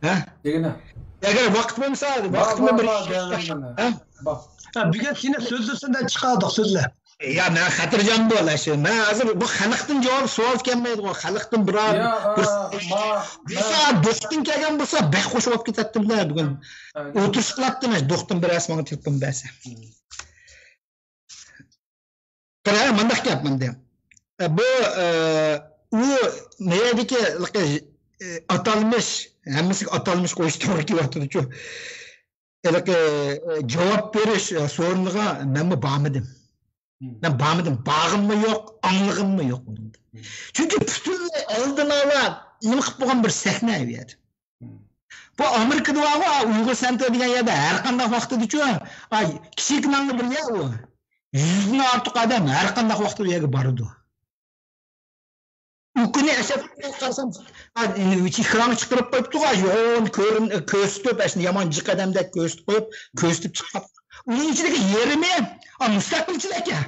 ھە؟ دېگىنە. ئەگەر ۋاقىت بولمىسا، ۋاقىتنى بار، بىر بار، دېگىنە. ھە؟ بار. ھە، بۈگۈن سېنى سۆزلىسىدە چىقاردۇق، سۆزلە. يا، مەن خاتىرجەم بول، ئاشۇ. مەن ھازىر بۇ خەلقتىن جاۋاب سوئال كەلمەيدىغۇ. خەلقتىن بىرەر يا، بىر، ئا، ما-، بىر ما- سائەت دوختىن كەلگەن بولسا، بەك خوش بولۇپ كېتەتتىم-دە بۈگۈن. ھە. ئولتۇرۇش قىلاتتىم، دوختىن بىرەرسى ماڭا تېلېفون بەرسە. قارا، مۇنداق گەپ مەندە. ئە، بۇ، ئە، ئۇ نېمىدىكى، ئە، ئاتالمىش، ھەممىسىگە ئاتالمىش قويۇش توغرا كېلىۋاتىدۇچۇ. ھېلىقى، ئە، جاۋاب بېرىش، ئە، سورۇنىغا مەنمۇ بارمىدىم. مەن بارمىدىم، بارغىنىممۇ يوق، ئاڭلىغىنىممۇ يوق ئۇنىڭدىن. چۈنكى پۈتۈنلەي ئالدىن ئالا نېمە قىلىپ بولغان بىر سەھنە ئۇ يەردە. بۇ ئامېرىكىدا بارغۇ، ئۇيغۇر سەنتىرى دېگەن يەردە ھەر قانداق ۋاقتىدىچۇ، ئاي، كىچىك نانغا بىر يەر ئۇ. يۈزدىن ئارتۇق ئادەم ھەر قانداق ۋاقىتتا ئۇ يەرگە بارىدۇ. ئۇ كۈنى ئەشەدە قارىسام، ئا، ئېكرانغا چىقىرىپ قويۇپتۇغۇ، يوغان كۆرۈن-، كۆرسىتىپ، ئاشۇنى يامان جىق ئادەمدەك كۆرسىتىپ قويۇپ، كۆرسىتىپ چىقىپ. ئۇنىڭ ئىچىدىكى يېرىمى، ئا، مۇستەقىلچىلەر ئىكەن.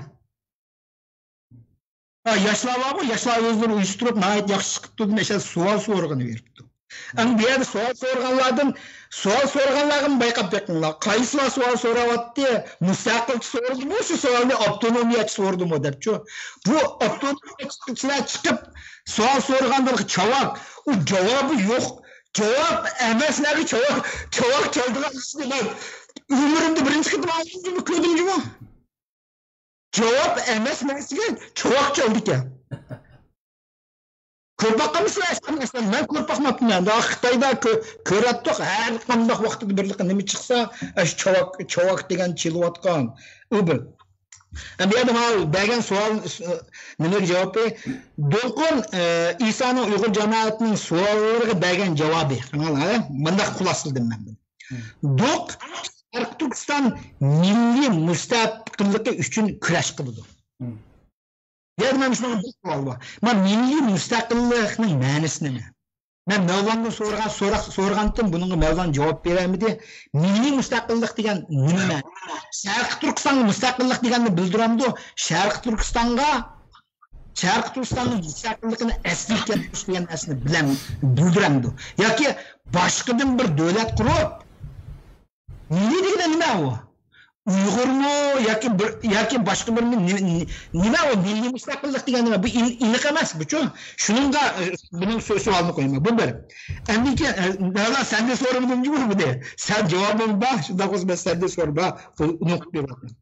ھە، ياشلار بارغۇ، ياشلار ئۆزلىرى ئۇيۇشتۇرۇپ، ناھايىتى ياخشى چىقىپتۇ دېمەي، سوئال سورىغىنى بېرىپتۇ. ئەمدى بۇ يەردە سوئال سورىغانلاردىن، سوئال سورىغانلارغىمۇ بايقاپ بېقىڭلار. قايسىلار سوئال سوراۋاتتى؟ مۇستەقىلچى سورىدىمۇ شۇ سوئالنى، ئاپتونومىيەچى سورىدىمۇ دەپچۇ. بۇ ئاپتونومىيەچىلەر چىقىپ سوئال سورىغاندا چاۋاك، ئۇ جاۋابى يوق. جاۋاب ئەمەسلەرگە چاۋاك، چاۋاك چالىدىغان ئىشنى مەن ئۆمرۈمدە بىرىنچى قېتىم ئاڭلىدىم جۇمۇ، كۆردۈم جۇمۇ. جاۋاب ئەمەس نەرسىگە چاۋاك چالىدىكەن. كۆرۈپ باققانمىسىلەر ئەسلى؟ مەن كۆرۈپ باقماپتىمەن. خىتايدا كۆ-، كۆرەتتۇق، ھەر قانداق ۋاقىتتا بىرلىقى نېمە چىقسا، ئاشۇ چاۋاك، چاۋاك دېگەن چېلىۋاتقان. ئۇ بىر. ئەمدى يەنە ماۋۇ بەرگەن سوئال، نېمىگە جاۋابى؟ دولقۇن، ئە، ئىسانىڭ ئۇيغۇر جامائەتنىڭ سوئاللىرىغا بەرگەن جاۋابى. قاراڭلار، مۇنداق خۇلاسىلىدىم مەن بۇنى. دوق شەرقىي تۈركىستان مىللىي مۇستەقىللىقى ئۈچۈن كۈرەش قىلىدۇ. يەنە مەن شۇنىڭغا بىر سوئال بار. ما مىللىي مۇستەقىللىقنىڭ مەنىسى نېمە؟ مەن مەۋلاندىن سورىغان سوراق سورىغانتىم، بۇنىڭغا مەۋلان جاۋاب بېرەلمىدى. مىللىي مۇستەقىللىق دېگەن نېمە؟ شەرقىي تۈركىستانغا مۇستەقىللىق دېگەننى بىلدۈرەمدۇ؟ شەرقىي تۈركىستانغا، شەرقىي تۈركىستاننىڭ مۇستەقىللىقىنى ئەسلىگە كەلتۈرۈش دېگەن نەرسىنى بىلەم، بىلدۈرەمدۇ؟ ياكى باشقىدىن بىر دۆلەت قۇرۇپ، مىللىي دېگىنى نېمە ئۇ؟ ئۇيغۇرمۇ ياكى بىر، ياكى باشقا بىر نېمە، نېمە ئۇ مىللىي مۇستەقىللىق دېگەن نېمە؟ بۇ ئېن-، ئېنىق ئەمەس بۇچۇ. شۇنىڭغا، ئە، بۇنىڭ سو-، سوئالىنى قويىمەن. بۇ بىر. ئەندىن كېيىن، ئە، مەۋلا سەندىن سورىمىدىم جۇمۇ بۇنى. سەن جاۋابىڭ بار، شۇنداق بولسا مەن سەندىن سورىما. بۇ نۇقتا بېرىۋاتىمەن.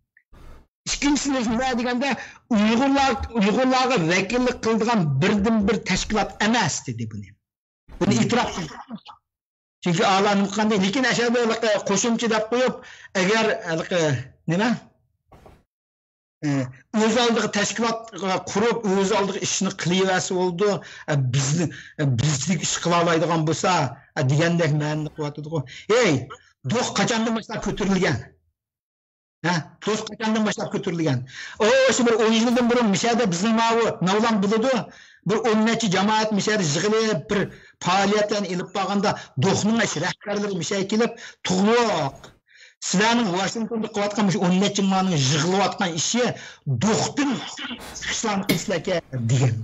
ئىككىنچىسى نېمە دېگەندە، ئۇيغۇرلار، ئۇيغۇرلارغا ۋەكىللىك قىلىدىغان بىردىنبىر تەشكىلات ئەمەس دېدى بۇنى. بۇنى ئېتىراپ قىلدى. چۈنكى ئالا نېمە قىلغاندا، لېكىن ئەشەدە قوشۇمچە دەپ قويۇپ، ئەگەر ھېلىقى نېمە؟ ئۆز ئالدىغا تەشكىلات قۇرۇپ، ئۆز ئالدىغا ئىشنى قىلىۋەرسە بولىدۇ. بىزنى، بىزدەك ئىش قىلالايدىغان بولسا، دېگەندەك مەنىنى قىلىۋاتىدىغۇ. ھەي، دوق قاچاندىن باشلاپ كۆتۈرۈلگەن؟ ھە؟ دوق قاچاندىن باشلاپ كۆتۈرۈلگەن؟ ئۇ، شۇ بىر ئون يىلدىن بۇرۇن مىشەدە بىزنىڭ ماۋۇ مەۋلان بىلىدۇ. بىر ئون نەچچە جامائەت مىشەدە يىغىلىپ، بىر پائالىيەتلەرنى ئېلىپ بارغاندا، دوقنىڭ ئاشۇ رەھبەرلىرى مىشەگە كېلىپ، تۇغلۇق، سىلەرنىڭ ۋاشىنگتوندا قىلىۋاتقان مۇشۇ ئون نەچچە مىڭلارنىڭ يىغىلىۋاتقان ئىشى دوقتىن چىقىشلارنى قىلسىلەركەن دېگەن.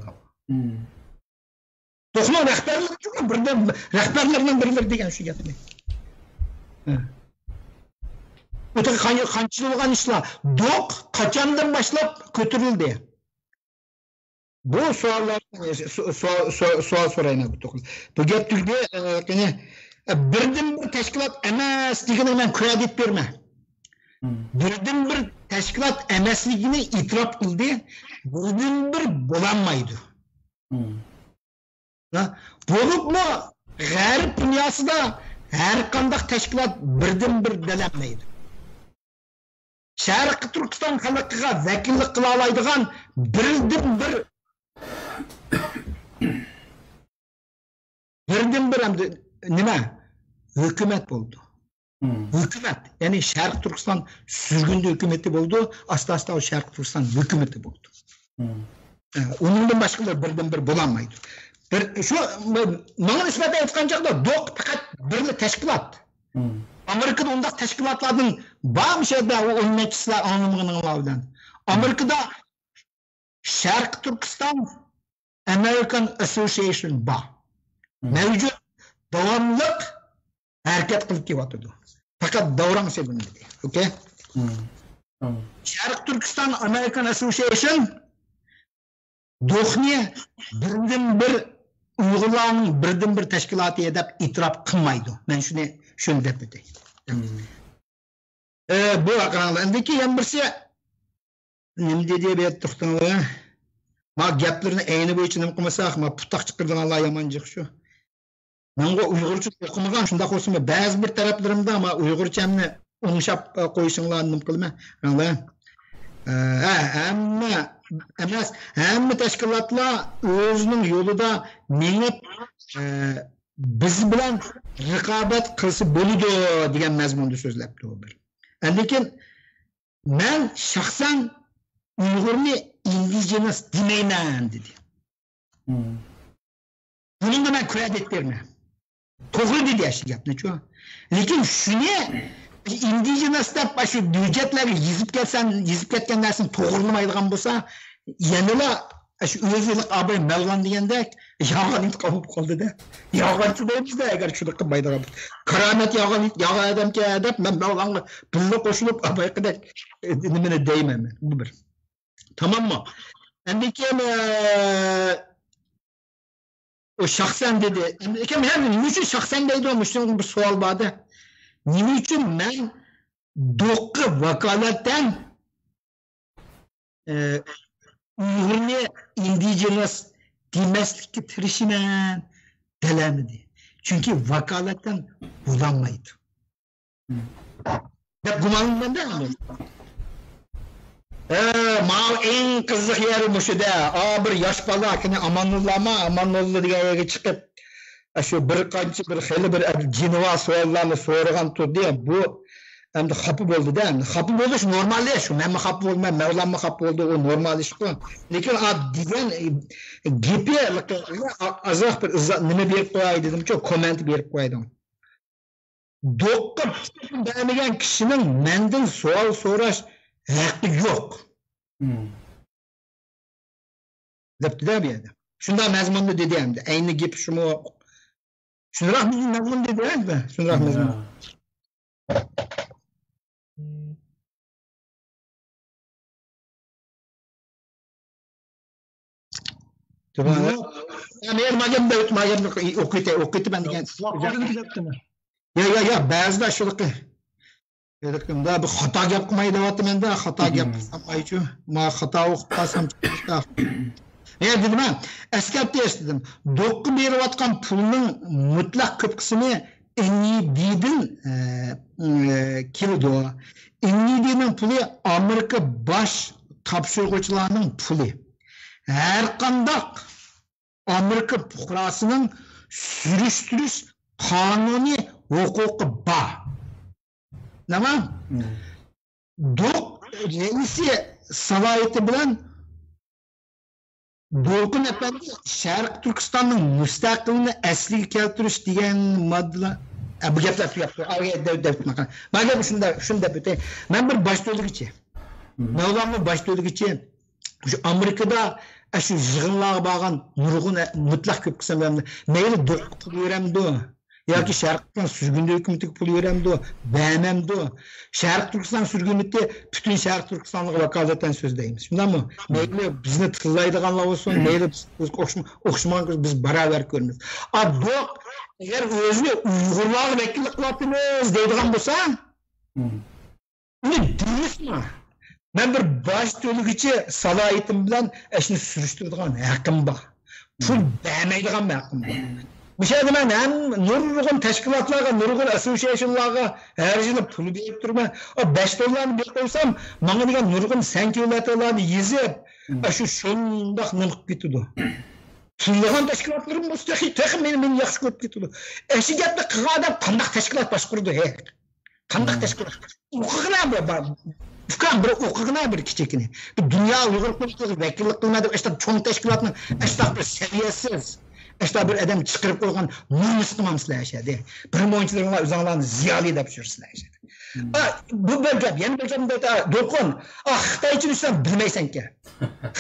دوقنىڭ رەھبەرلىرى، بىردىن رەھبەرلىرىنىڭ بىرلىرى دېگەن شۇ گەپنى. بۇ تېخى قان-، قانچە يىل بولغان ئىشلار. دوق قاچاندىن باشلاپ كۆتۈرۈلدى؟ بۇ سوئاللار، سو-، سو-، سو-، سوئال سورايمەن بۇ توغرىدا. بۇ گەپ تۈگدى. ئە، قېنى، ئە، بىردىنبىر تەشكىلات ئەمەس دېگىنىگە مەن كرېدىت بېرىمەن. بىردىنبىر تەشكىلات ئەمەسلىكىنى ئېتىراپ قىلدى. بىردىنبىر بولالمايدۇ. ھە؟ بولۇپمۇ غەرب دۇنياسىدا ھەر قانداق تەشكىلات بىردىنبىر بولالمايدۇ. شەرقىي تۈركىستان خەلقىگە ۋەكىللىك قىلالايدىغان بىردىنبىر، بىردىنبىر ئەمدى نېمە؟ ھۆكۈمەت بولىدۇ. ھۆكۈمەت، يەنى شەرقىي تۈركىستان سۈرگۈندە ھۆكۈمىتى بولىدۇ، ئاستا-ئاستا ئۇ شەرقىي تۈركىستان ھۆكۈمىتى بولىدۇ. ئە، ئۇنىڭدىن باشقىلار بىردىنبىر بولالمايدۇ. بىر، شۇ، ماڭا نىسبەتەن ئېيتقان چاغدا دوق پەقەت بىرلا تەشكىلات. ئامېرىكىدا ئۇنداق تەشكىلاتلاردىن بار، مۇشۇ يەردە ئۇ ئون نەچچىسىلەر ئاڭلىمىغىنىڭلار بىلەن. ئامېرىكىدا شەرقىي تۈركىستان ئامېرىكان ئاسسوسىيېشن بار. مەۋجۇت، داۋاملىق ھەرىكەت قىلىپ كېلىۋاتىدۇ. پەقەت داۋراڭ سېلىنمىدى. ئوكەي؟ شەرقىي تۈركىستان ئامېرىكان ئاسسوسىيېشن دوقنى بىردىنبىر، ئۇيغۇرلارنىڭ بىردىنبىر تەشكىلاتى دەپ ئېتىراپ قىلمايدۇ. مەن شۇنى، شۇنى دەپ ئۆتەي. ئە، بۇ قاراڭلار. ئەندىكى يەنە بىرسى نېمە دېدى؟ بۇ يەردە توختاڭلار. ما گەپلىرىنى ئەينى بويىچە نېمە قىلمىساق، ما پۇتاق چىقىرىدىغانلار يامان جىق شۇ. مەنغۇ ئۇيغۇرچە ئوقۇمىغان، شۇنداق بولسىمۇ بەزى بىر تەرەپلىرىمدە ما ئۇيغۇرچەمنى ئوڭشاپ، ئە، قويسۇڭلار، نېمە قىلىمەن؟ قاراڭلار. ئە، ھە، ھەممە ئەمەس، ھەممە تەشكىلاتلار ئۆزىنىڭ يولىدا مېڭىپ، ئە، بىز بىلەن رىقابەت قىلسا بولىدۇ دېگەن مەزمۇندا سۆزلەپتۇ بىر. ئەندىكىن مەن شەخسەن ئۇيغۇرنى ئىندىجېنس دېمەيمەن دېدى. بۇنىڭغا مەن كرېدىت بېرىمەن. توغرا دېدى ئاشۇ گەپنىچۇ. لېكىن شۇنى ئىندىجېنس دەپ ئاشۇ ھۆججەتلەرگە يېزىپ كەتسەن، يېزىپ كەتكەن نەرسىنى توغرىلىمايدىغان بولسا، يەنىلا ئاشۇ ئۆزى ھېلىقى ئاباي مەۋلان دېگەندەك يالغان ئېيتقان بولۇپ قالدى-دە. يالغانچى دەيمىز-دە، ئەگەر شۇنداق قىلمايدىغان بولسا. كارامەت يالغان، يالغان ئادەمكەن دەپ مەن مەۋلانغا بىللە قوشۇلۇپ ئابايقىدەك، ئە، نېمىنى دەيمەن مەن. بۇ بىر. تاماممۇ؟ ئەندىن كېيىن، ئە، ئۇ شەخسەن دېدى. ئەندىن كېيىن، ھەم نېمە ئۈچۈن شەخسەن دەيدۇ؟ مۇشۇنىڭ بىر سوئال بار-دە. نېمە ئۈچۈن مەن دوققا ۋاكالەتەن، ئە، ئۇيغۇرنى ئىندىجېنس دېمەسلىككە تىرىشىمەن دېيەلمىدى. چۈنكى ۋاكالەتەن بولالمايدۇ. دەپ گۇمانلىنىمەن-دە ئەمدى. ئە، ماۋۇ ئەڭ قىزىق يېرى مۇشۇ-دە. ئا، بىر ياش بالا، كېنى ئاماننۇللامۇ، ئاماننۇللا دېگەن يەرگە چىقىپ، ئە، شۇ بىر قانچە بىر خېلى بىر جىنىۋا سوئاللارنى سورىغان تۇردى. بۇ، ئەمدى خاپا بولدى-دە، ئەمدى خاپا بولۇش نورمال ئىش. مەنمۇ خاپا بولىمەن، مەۋلانمۇ خاپا بولدى، ئۇ نورمال ئىشقۇ. لېكىن ئا دېگەن گېپى ئازراق بىر ئىزا-، نېمە بېرىپ قوياي دېدىمچۇ، كوممېنت بېرىپ قويدۇم. دوققا پۇتىنى بەرمىگەن كىشىنىڭ مەندىن سوئال سوراش ھەققى يوق. دەپتۇ-دە بۇ يەردە. شۇنداق مەزمۇندا دېدى ئەمدى. ئەينى گېپى شۇمۇ. شۇنداق مەزمۇن دېدى ئەمدى. شۇنداق مەزمۇن. تۇرۇڭ. يا، مەن ما گەپنى، ما گەپنى ئوقۇۋېتەي، ئوقۇۋېتىمەن دېگەن. يا، يا، يا، بەزىدە شۇلىقى. ھېلىقىمدا بىر خاتا گەپ قىلماي دەۋاتىمەن-دە، خاتا گەپ قىلسام ئايچۇ، ما خاتا ئوقۇپ قالسام چىقىشتا. يا دېدىم ھە، ئەسكەرتىش دېدىم. دوققا بېرىۋاتقان پۇلنىڭ مۇتلەق كۆپ قىسمى ئېن ئى دىدىن، ئە، ئە، كېلىدۇ. ئېن ئى دىنىڭ پۇلى ئامېرىكا باش تاپشۇرغۇچىلارنىڭ پۇلى. ھەرقانداق ئامېرىكا پۇقراسىنىڭ سۈرۈشتۈرۈش قانۇنىي ھوقۇقى بار. نېمە؟ دوق رەئىسى سالاھىيىتى بىلەن دولقۇن ئەپەندى شەرقىي تۈركىستاننىڭ مۇستەقىللىقىنى ئەسلىگە كەلتۈرۈش دېگەن ماددىلار، ئە، بۇ گەپلەر تۈگەپتۇ. ئا، دەۋ-، دەۋ-، ما گەپ شۇنداق، شۇنى دەپ ئۆتەي. مەن بىر باش تۆلىگۈچى. مەۋلانمۇ باش تۆلىگۈچى. شۇ ئامېرىكىدا، ئە، شۇ يىغىنلارغا بارغان نۇرغۇن، ئە، مۇتلەق كۆپ قىسىم مەيلى دوققا پۇل بېرەمدۇ؟ ياكى شەرقىي تۈركىستان سۈرگۈندە ھۆكۈمىتىگە پۇل بېرەمدۇ، بەرمەمدۇ؟ شەرقىي تۈركىستان سۈرگۈن ھۆكۈمىتى پۈتۈن شەرقىي تۈركىستانلىققا ۋاكالىتەن سۆزلەيمىز. شۇنداقمۇ؟ مەيلى بىزنى تىللايدىغانلار بولسۇن، مەيلى بىز، بىز ئوخشىما-، ئوخشىمىغان، بىز باراۋەر كۆرىمىز. ئا، دوق، ئەگەر ئۆزىنى ئۇيغۇرلارغا ۋەكىللىك قىلىۋاتىمىز دەيدىغان بولسا، ئۇنى دېمىسىلا، مەن بىر باش تۆلىگۈچى سالاھىيىتىم بىلەن ئىشنى سۈرۈشتۈرىدىغان ھەققىم بار. پۇل بەرمەيدىغان ھەققىم بار. مۇشۇ يەردە مەن ھەم نۇرغۇن تەشكىلاتلارغا، نۇرغۇن ئاسسوسىيېشنلارغا ھەر يىلى پۇل بېرىپ تۇرىمەن. ئا، بەش دوللارنى بېرىپ قويسام، ماڭا دېگەن نۇرغۇن سەنچۈەنلەرنى يېزىپ، ئا، شۇ شۇنداق نېمە قىلىپ كېتىدۇ. تىللىغان تەشكىلاتلىرىم بولسا تېخى، تېخى مېنى، مېنى ياخشى كۆرۈپ كېتىدۇ. ئەشۇ گەپنى قىلغان ئادەم قانداق تەشكىلات باشقۇرىدۇ، ھەي؟ قانداق تەشكىلات؟ ئوقۇغىنا بىر، بار. ئۇكام، بىر ئوقۇغىنا بىر كىچىككىنە. بىر دۇنيا ئۇيغۇر قۇرۇلتىيىغا ۋەكىللىك قىلماي دەپ، ئاشۇنداق چوڭ تەشكىلاتنىڭ ئاشۇنداق بىر سەۋىيەسىز، ئاشۇنداق بىر ئادەم چىقىرىپ قويغان نومۇس قىلمامسىلەر ئەشەدە. بىر مۇنچىلىرىڭلار ئۆزۈڭلارنى زىيالىي دەپ يۈرسىلەر ئەشەدە. ئا، بۇ بىر گەپ، يەنە بىر گەپ، دولقۇن. ئا، خىتايچە دېسەم بىلمەيسەنكەن.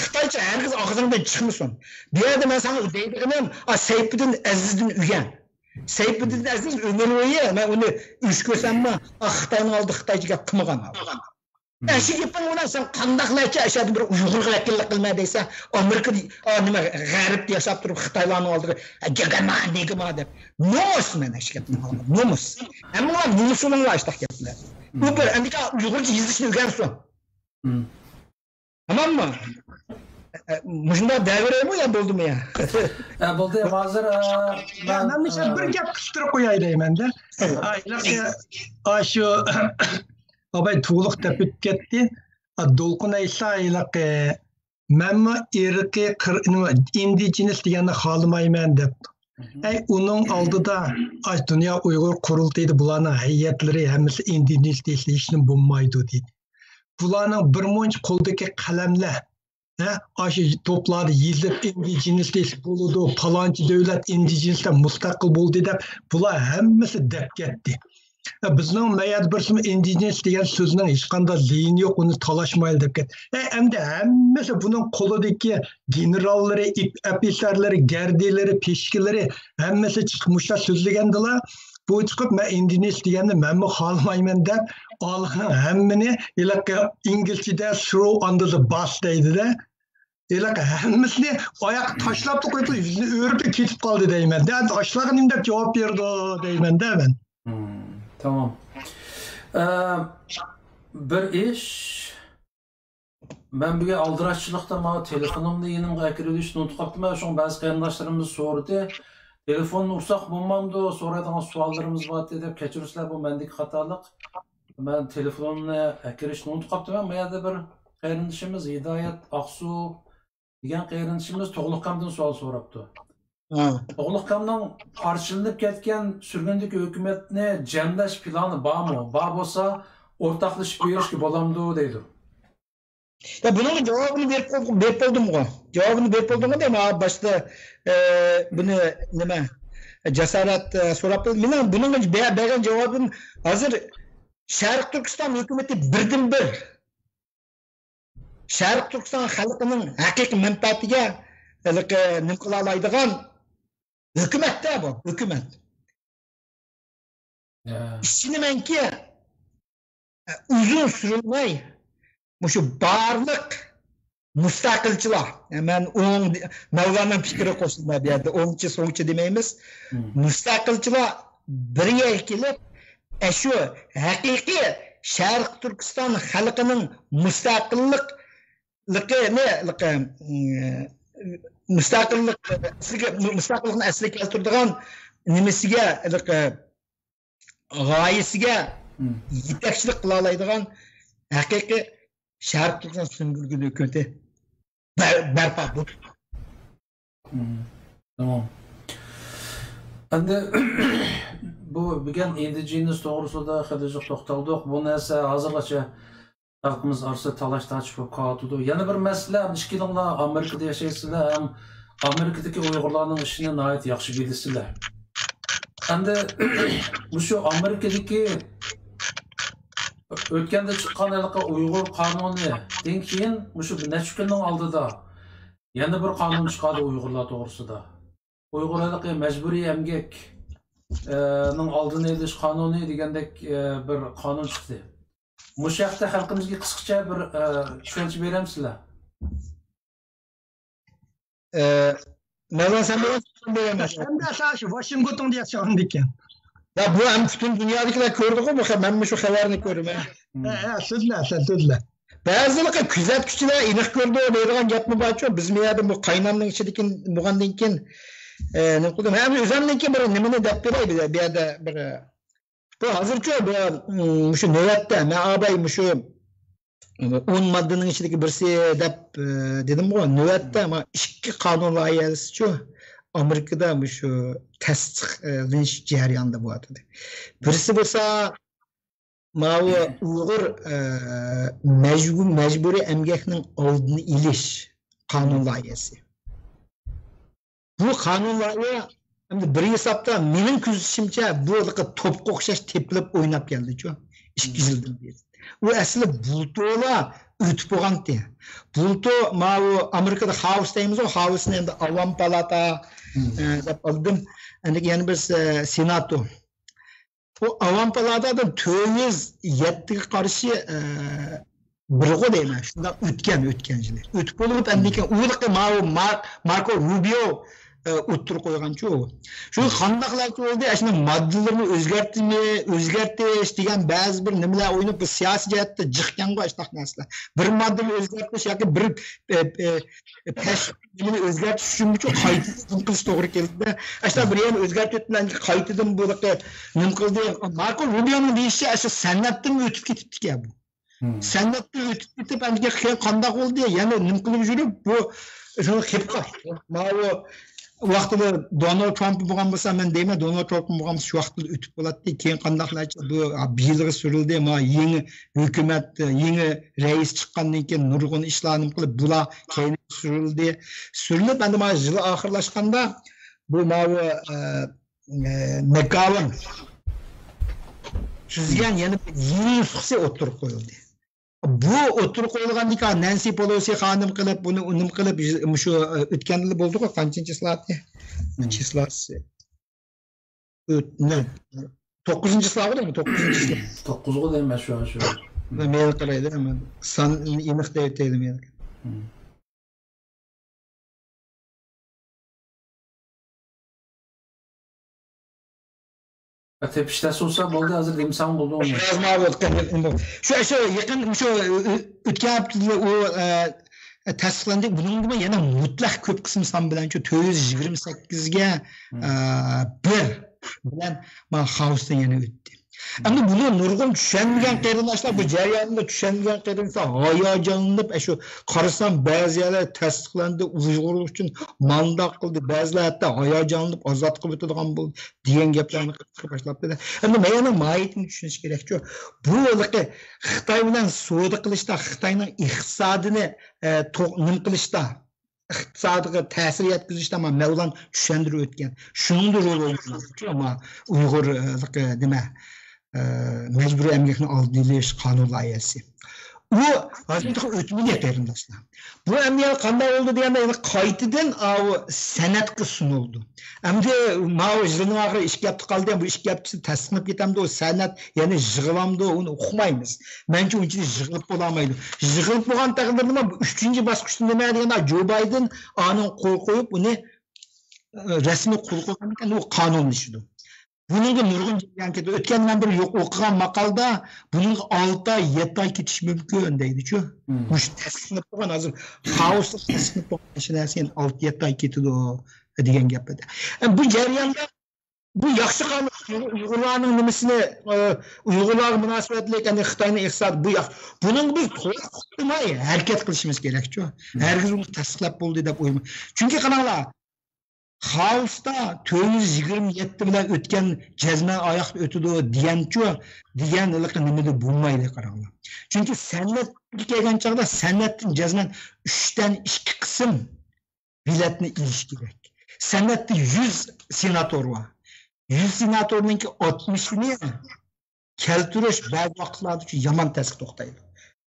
خىتايچە ھەرگىز ئاغزىڭدىن چىقمىسۇن. بۇ يەردە مەن ساڭا دەيدىغىنىم، ئا، سەيپىدىن ئەزىزدىن ئۆگەن. سەيپىدىن ئەزىز ئۆمۈر بويى مەن ئۇنى ئۆچ كۆرسەممۇ، ئا، خىتاينىڭ ئالدىدا خىتايچە گەپ قىلمىغان. ئەشۇ گېپىڭ بىلەن سەن قانداقلارچە ئەشەدە بىر ئۇيغۇرغا ۋەكىللىك قىلىمەن دەيسەن، ئامېرىكا، ئا، نېمە، غەربتە ياشاپ تۇرۇپ خىتايلارنىڭ ئالدىغا، ئە، گەگەما، نېگىما دەپ. نومۇس مەن ئەشۇ گەپنى قىلغان. نومۇس. ھەممىڭلار نومۇس بولۇڭلار ئاشۇنداق گەپلەر. بۇ بىر ئەمدى ئۇيغۇرچە يېزىشنى ئۆگەنسۇن. تاماممۇ؟ ئە، مۇشۇنداق دەۋېرەيمۇ يا بولدىمۇ يا؟ ئە، بولدى، ھازىر، ئە، يا، مەن، مەن مۇشۇ ئە، بىر گەپ قىستۇرۇپ قوياي دەيمەن-دە. ئا، ھېلىقى، ئا، شۇ، ئاباي تۇغلۇق دەپ ئۆتۈپ كەتتى. ئا، دولقۇن ئېيتسا، ھېلىقى، مەنمۇ ئىرقىي قىر-، نېمە، ئىندىجېنىس دېگەننى خالىمايمەن دەپتۇ. ئەي، ئۇنىڭ ئالدىدا، ئاي، دۇنيا ئۇيغۇر قۇرۇلتىيىدا بۇلارنىڭ ھەيئەتلىرى ھەممىسى ئىندىجېنىس دېيىشلى ھېچنېمە بولمايدۇ، دېدى. بۇلارنىڭ بىر مۇنچە قولدىكى قەلەملەر، ھە، ئاشۇ توپلاردا يېزىپ، ئىندىجېنىس دېيىشلى بولىدۇ، پالانچى دۆلەت ئىندىجېنىسلار مۇستەقىل بولدى دەپ، بۇلار ھەممىسى دەپ كەتتى. بىزنىڭ مەيەردە بىرسىمۇ ئىندىجېنىس دېگەن سۆزنىڭ ھېچقانداق زىيىنى يوق، ئۇنى تالاشمايلى دەپ كەتتى. ئەي، ئەمدى ھەممىسى بۇنىڭ قولىدىكى گېنېراللىرى، ئېپ-، ئەپىسەرلىرى، گەردىلىرى، پىشكىلىرى ھەممىسى چىقىپ مۇشۇنداق سۆزلىگەندىلا، بۇ چىقىپ، مەن ئىندىجېنىس دېگەننى مەنمۇ خالىمايمەن دەپ، ئالىنىڭ ھەممىنى ھېلىقى ئىنگلىزچىدە throw under the bus دەيدۇ-دە. ھېلىقى ھەممىسىنى ئاياققا تاشلاپلا قويۇپلا، يۈزىنى ئۆرۈپلا كېتىپ قالدى دەيمەن. دە، ئاشۇلارغا نېمە دەپ جاۋاب بېرىدۇ دەيمەن-دە مەن. مم، تامام. ئە، بىر ئىش، مەن بۈگۈن ئالدىراشچىلىقتا مانا تېلېفونۇمنى يېنىمغا ئەكىرىۋېلىشنى ئۇنتۇپ قاپتىمەن. شۇڭا بەزى قېرىنداشلىرىمىز سورىدى. تېلېفوننى ئۇرساق بولمامدۇ؟ سورايدىغان سوئاللىرىمىز بار ئىدى دەپ، كەچۈرۈڭلار، بۇ مەندىكى خاتالىق. مەن تېلېفوننى ئەكىرىشنى ئۇنتۇپ قاپتىمەن. ما يەردە بىر قېرىندىشىمىز ھىدايەت ئاقسۇ دېگەن قېرىندىشىمىز تۇغلۇقكامدىن سوئال سوراپتۇ. ھە. تۇغلۇقكامنىڭ پارچىلىنىپ كەتكەن سۈرگۈندىكى ھۆكۈمەتنى جەملەش پىلانى بارمۇ؟ بار بولسا، ئورتاقلىشىپ بېرىشكە بولامدۇ دەيدۇ. يا، بۇنىڭغا جاۋابىنى بېرىپ، بېرىپ بولدۇمغۇ. جاۋابىنى بېرىپ بولدۇمغۇ دەيمەن. ھا، باشتا، ئە، بۇنى نېمە، جاسارەت، ئە، سوراپ، مېنىڭ بۇنىڭغا بە-، بەرگەن جاۋابىم ھازىر شەرقىي تۈركىستان ھۆكۈمىتى بىردىنبىر شەرقىي تۈركىستان خەلقىنىڭ ھەقىقىي مەنپەئەتىگە ھېلىقى نېمە قىلالايدىغان ھۆكۈمەتتە بۇ، ھۆكۈمەت. يا. ئىشىنىمەنكى، ئۇزۇن سۈرۈلمەي مۇشۇ بارلىق مۇستەقىلچىلار، مەن ئوڭ، مەۋلاننىڭ پىكرىگە قوشۇلىمەن بۇ يەردە، ئوڭچى، سوڭچى دېمەيمىز. مم. مۇستەقىلچىلار بىر يەرگە كېلىپ، ئەشۇ ھەقىقىي شەرقىي تۈركىستان خەلقىنىڭ مۇستەقىللىق لىقىنى، لىقى، مۇستەقىللىق، ئەسلىگە، مۇستەقىللىقنى ئەسلىگە كەلتۈرىدىغان نېمىسىگە، لىقى، غايىسىگە مم. يېتەكچىلىك قىلالايدىغان ھەقىقىي شەرقىي تۈركىستان سۈمبۈل گۈلى ھۆكۈمىتى بەر-، بەرپا بولدى. مم. تامام. ئەمدى بۇ بۈگۈن ئىندىجېنىس توغرىسىدا خېلى جىق توختالدۇق. بۇ نەرسە ھازىرغىچە خەلقىمىز ئارىسىدا تالاش-تارتىش بولۇپ قېلىۋاتىدۇ. يەنە بىر مەسىلە، ئىككىلىڭلار ئامېرىكىدا ياشايسىلەر ھەم ئامېرىكىدىكى ئۇيغۇرلارنىڭ ئىشىنى ناھايىتى ياخشى بىلىسىلەر. ئەمدى مۇشۇ ئامېرىكىدىكى ئۆتكەندە چىققان ھېلىقى ئۇيغۇر قانۇنىدىن كېيىن مۇشۇ بىر نەچچە كۈننىڭ ئالدىدا يەنە بىر قانۇن چىقاردى ئۇيغۇرلار توغرىسىدا. ئۇيغۇر ھېلىقى مەجبۇرىي ئەمگەك، ئە، نىڭ ئالدىنى ئېلىش قانۇنى دېگەندەك، ئە، بىر قانۇن چىقتى. مۇشۇ ھەقتە خەلقىمىزگە قىسقىچە بىر، ئە، چۈشەنچە بېرەمسىلەر؟ ئە، مەۋلان، سەن بېرەمسەن، مەن بېرەيمەن. سەن بەرسەن، شۇ ۋاشىنگتوندا ياشىغاندىكىن. يا، بۇ ھەم پۈتۈن دۇنيادىكىلەر كۆردىغۇ، بۇ خە-، مەنمۇ شۇ خەۋەرنى كۆرىمەن. ھە، ھە، سۆزلە، سەن سۆزلە. بەزىلىكى كۆزەتكۈچىلەر ئېنىق كۆردى دەيدىغان گەپمۇ بارچۇ. بىز مۇ يەردە بۇ قاينامنىڭ ئىچىدىكى بولغاندىن كېيىن، ئە، نېمە قىلدىم؟ ھەم ئۆزۈمنىڭكى بىر نېمىنى دەپ بېرەي، بۇ يەردە بىر، بۇ ھازىرچۇ بۇ، مم، مۇشۇ نۆۋەتتە مەن ئاباي مۇشۇ ئون ماددىنىڭ ئىچىدىكى بىرسى دەپ، ئە، دېدىمغۇ، نۆۋەتتە مانا ئىككى قانۇن لايىھەسىچۇ ئامېرىكىدا مۇشۇ تەستىقلىنىش جەريانىدا بولۇۋاتىدۇ. بىرسى بولسا ماۋۇ ئۇيغۇر، ئە، مەجبۇ-، مەجبۇرىي ئەمگەكنىڭ ئالدىنى ئېلىش قانۇن لايىھەسى. بۇ قانۇن لايىھە ئەمدى بىر ھېسابتا مېنىڭ كۆزىتىشىمچە بۇ ھېلىقى توپقا ئوخشاش تېپىلىپ ئويناپ كەلدىچۇ، ئىككى يىلدىن بېرى. ئۇ ئەسلى بۇلتۇرلا ئۆتۈپ بولغانتى. بۇلتۇر ماۋۇ ئامېرىكىدا خاۋس دەيمىزغۇ، خاۋسنى ئەمدى ئاۋام پالاتا، ئە، دەپ ئالدىم. ئەندى يەنە بىرسى، ئە، سېناتو. بۇ ئاۋام پالاتادىن تۆت يۈز يەتتىگە قارشى، ئە، بىرغۇ دەيمەن، شۇنداق ئۆتكەن، ئۆتكەن يىلى. ئۆتۈپ بولۇپ، ئەمدىكىن ئۇلىقى ماۋۇ مار-، ماركو روبىيو، ئە، ئوتتۇرىغا قويغانچۇ. شۇ قانداقلارچە بولدى؟ ئاشۇنىڭ ماددىلىرىنى ئۆزگەرتىشمۇ، ئۆزگەرتىش دېگەن بەزى بىر نېمىلەر ئويناپ، بۇ سىياسىي جەھەتتە جىقكەنغۇ ئاشۇنداق نەرسىلەر. بىر ماددىنى ئۆزگەرتىش ياكى بىر، ئە، ئە، پەس نېمىنى ئۆزگەرتىش ئۈچۈنمۇ قايتىدىن نېمە قىلىش توغرا كېلىدۇ. ئاشۇنداق بىر يەرنى ئۆزگەرتىۋەتتىم، ئەمدى قايتىدىن بۇ نېمە قىلدى. ماركو روبىيونىڭ دېيىشىچە، ئاشۇ سەنئەتتىن ئۆتۈپ كېتىپتىكەن بۇ. مم. سەنئەتتىن ئۆتۈپ كېتىپ، ئەمدى كېيىن قانداق بولدى؟ يەنە نېمە قىلىپ يۈرۈپ، بۇ شۇنى قېلىپ قالدى. ماۋۇ ۋاقتىدا دونالد ترامپ بولغان بولسا، مەن دەيمەن، دونالد ترامپ بولغان بولسا، شۇ ۋاقتىدا ئۆتۈپ بولاتتى. كېيىن قانداقلارچە بۇ بىيىلغا سۈرۈلدى، ما يېڭى ھۆكۈمەت، يېڭى رەئىس چىققاندىن كېيىن نۇرغۇن ئىشلار نېمە قىلىپ، بۇلار كەينىگە سۈرۈلدى. سۈرۈلۈپ، ئەمدى مانا يىل ئاخىرلاشقاندا، بۇ ماۋۇ، ئە، ئە، مەكگاۋىن تۈزگەن يەنە بىر يېڭى نۇسخىسى ئوتتۇرىغا قويۇلدى. بۇ ئوتتۇرىغا قويۇلغاندىكىن، نەنسى پېلوسى خانىم قىلىپ، بۇنى ئۇنىم قىلىپ، يۈز-، مۇشۇ، ئە، ئۆتكەن يىلى بولدىغۇ، قانچىنچى چىسلاتى؟ مم. چىسلاسى. ئۆت-، نە؟ توققۇزىنچى چىسلاغۇ دەيمەن، توققۇزىنچى چىسلا. توققۇزغۇ دەيمەن شۇ، شۇ. مەن مېيىل قارايدۇ، مەن سان ئېنىق دەيتەيلى مېيىل. مم. تېپىش تەس بولسا بولدى، ھازىر دېمىسەڭ بولدى ئۇنى. يازما بولدى. شۇ، شۇ يېقىن، شۇ ئۆ-، ئۆتكەن ھەپتىدە ئۇ، ئە، تەستىقلاندى. بۇنىڭدىمۇ يەنە مۇتلەق كۆپ قىسىم سان بىلەن شۇ تۆت يۈز يىگىرمە سەككىزگە، ئە، بىر بىلەن مانا خاۋستا يەنە ئۆتتى. ئەمدى بۇنى نۇرغۇن چۈشەنمىگەن قېرىنداشلار، بۇ جەرياندا چۈشەنمىگەن قېرىنداشلار ھاياجانلىنىپ، ئە، شۇ قارىسام، بەزى يەرلەر تەستىقلاندى، ئۇيغۇرلۇق ئۈچۈن مانداق قىلدى، بەزىلەر ھەتتا ھاياجانلىنىپ ئازاد قىلىپ ئۆتىدىغان بولدى دېگەن گەپلەرنى قىلىشقا باشلاپتۇ. ئەمدى مەيەننىڭ ماھىيىتىنى چۈشىنىش كېرەكچۇ. بۇ ھېلىقى خىتاي بىلەن سودا قىلىشتا، خىتاينىڭ ئىقتىسادىنى، ئە، تو-، نېمە قىلىشتا، ئىقتىسادىغا تەسىر يەتكۈزۈشتە مانا مەۋلان چۈشەندۈرۈپ ئۆتكەن. شۇنىڭدا رول ئوينىغان ئۇيغۇر، ئە، نېمە، ئە، مەجبۇرىي ئەمگەكنىڭ ئالدىنى ئېلىش قانۇن لايىھەسى. ئۇ ھازىر تېخى ئۆتمىدى، قېرىنداشلار. بۇ ئەمدى يەنە قانداق بولدى دېگەندە، يەنە قايتىدىن ئاۋۇ سەنئەتكە سۇنۇلدى. ئەمدى ماۋۇ يىلنىڭ ئاخىرى ئىككى ھەپتە قالدى، بۇ ئىككى ھەپتىسى تەستىقلىنىپ كېتەمدۇ، سەنئەت يەنە يىغىلامدۇ، ئۇنى ئۇقمايمىز. مەنچە ئۇنچىلىك يىغىلىپ بولالمايدۇ. يىغىلىپ بولغان تەقدىردىمۇ بۇ ئۈچىنچى باسقۇچتا نېمە دېگەندە، جو بايدېن ئانىڭ قول قويۇپ، ئۇنى، ئە، رەسمىي قول قويغاندىكىن، ئۇ قانۇنلىشىدۇ. بۇنىڭغا نۇرغۇن جەريان كېتىدۇ. ئۆتكەندە مەن بىر يوق ئوقۇغان ماقالىدا بۇنىڭغا ئالتە ئاي، يەتتە ئاي كېتىشى مۇمكىن دەيدىچۇ. مۇشۇ تەستىقلىنىپ بولغان، ھازىر خائوسلۇق تەستىقلىنىپ بولغان شۇ نەرسە يەنە ئالتە، يەتتە ئاي كېتىدۇ دېگەن گەپ ئىدى. ئە، بۇ جەرياندا بۇ ياخشى قانۇن، ئۇيغۇرلارنىڭ نېمىسىنى، ئە، ئۇيغۇرلارغا مۇناسىۋەتلىك، يەنى خىتاينىڭ ئىقتىسادى، بۇ ياخشى. بۇنىڭغا بىز توغرا قىلماي ھەرىكەت قىلىشىمىز كېرەكچۇ. ھەرگىز ئۇنى تەستىقلاپ بولدى دەپ ئويلىماڭ. چۈنكى قاراڭلار، خائوستا تۆت يۈز يىگىرمە يەتتە بىلەن ئۆتكەن جەزمەن ئاياغدا ئۆتىدۇ دېگەنچۇ، دېگەن ھېلىقى نېمىدە بولمايدۇ، قاراڭلار. چۈنكى سەنئەتكە كەلگەن چاغدا سەنئەتتىن جەزمەن ئۈچتىن ئىككى قىسىم بېلەتنى ئېلىش كېرەك. سەنئەتتە يۈز سېناتور بار. يۈز سېناتورنىڭكى ئاتمىشىنى كەلتۈرۈش بەزى ۋاقىتلاردا يامان تەسكە توختايدۇ.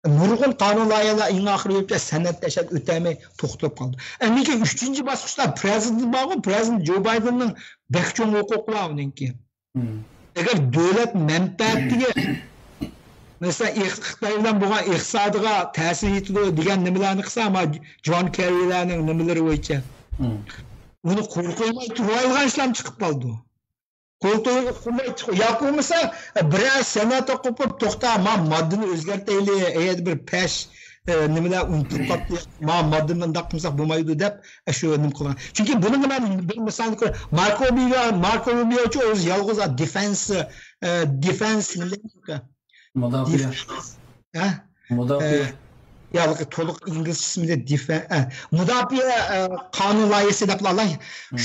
نۇرغۇن قانۇن لايىھەلەر ئەڭ ئاخىرى ئۆتۈپ، سەنئەتتە ئىشلەپ ئۆتەلمەي توختاپ قالدى. ئەمدىكى ئۈچىنچى باسقۇچتا پرېزىدېنت بارغۇ، پرېزىدېنت جو بايدېننىڭ بەك چوڭ ھوقۇقى بار ئۇنىڭكى. ئەگەر دۆلەت مەنپەئەتىگە، مەسىلەن، ئىق-، خىتاي بىلەن بولغان ئىقتىسادىغا تەسىر يېتىدۇ دېگەن نېمىلەرنى قىلسا، ئەمما جون كېررىلەرنىڭ نېمىلىرى بويىچە ئۇنى قول قويماي تۇرالايدىغان ئىشلار چىقىپ قالىدۇ. قول قويماي، ياكى بولمىسا بىرەر سەنئەت ئوقۇپ، توختا، ما ماددىنى ئۆزگەرتەيلى، ئەگەر بىر پەش، ئە، نېمىلەر ئۇنتۇلۇپ قاپتۇ، ما ماددىنى مۇنداق قىلمىساق بولمايدۇ دەپ، ئە، شۇ نېمە قىلغان. چۈنكى بۇنىڭغا مەن بىر مىسال كۆرەي. ماركو روبىيو، ماركو روبىيوچۇ ئۆزى يالغۇز دېفېنس، ئە، دېفېنس نېمە دەيمىز؟ مۇداپىئە. دېفېنس، ھە؟ مۇداپىئە. ئە، يا، تولۇق ئىنگلىزچىسى دېفە-، ئە، مۇداپىئە، ئە، قانۇن لايىھەسى دەپ ئالاي.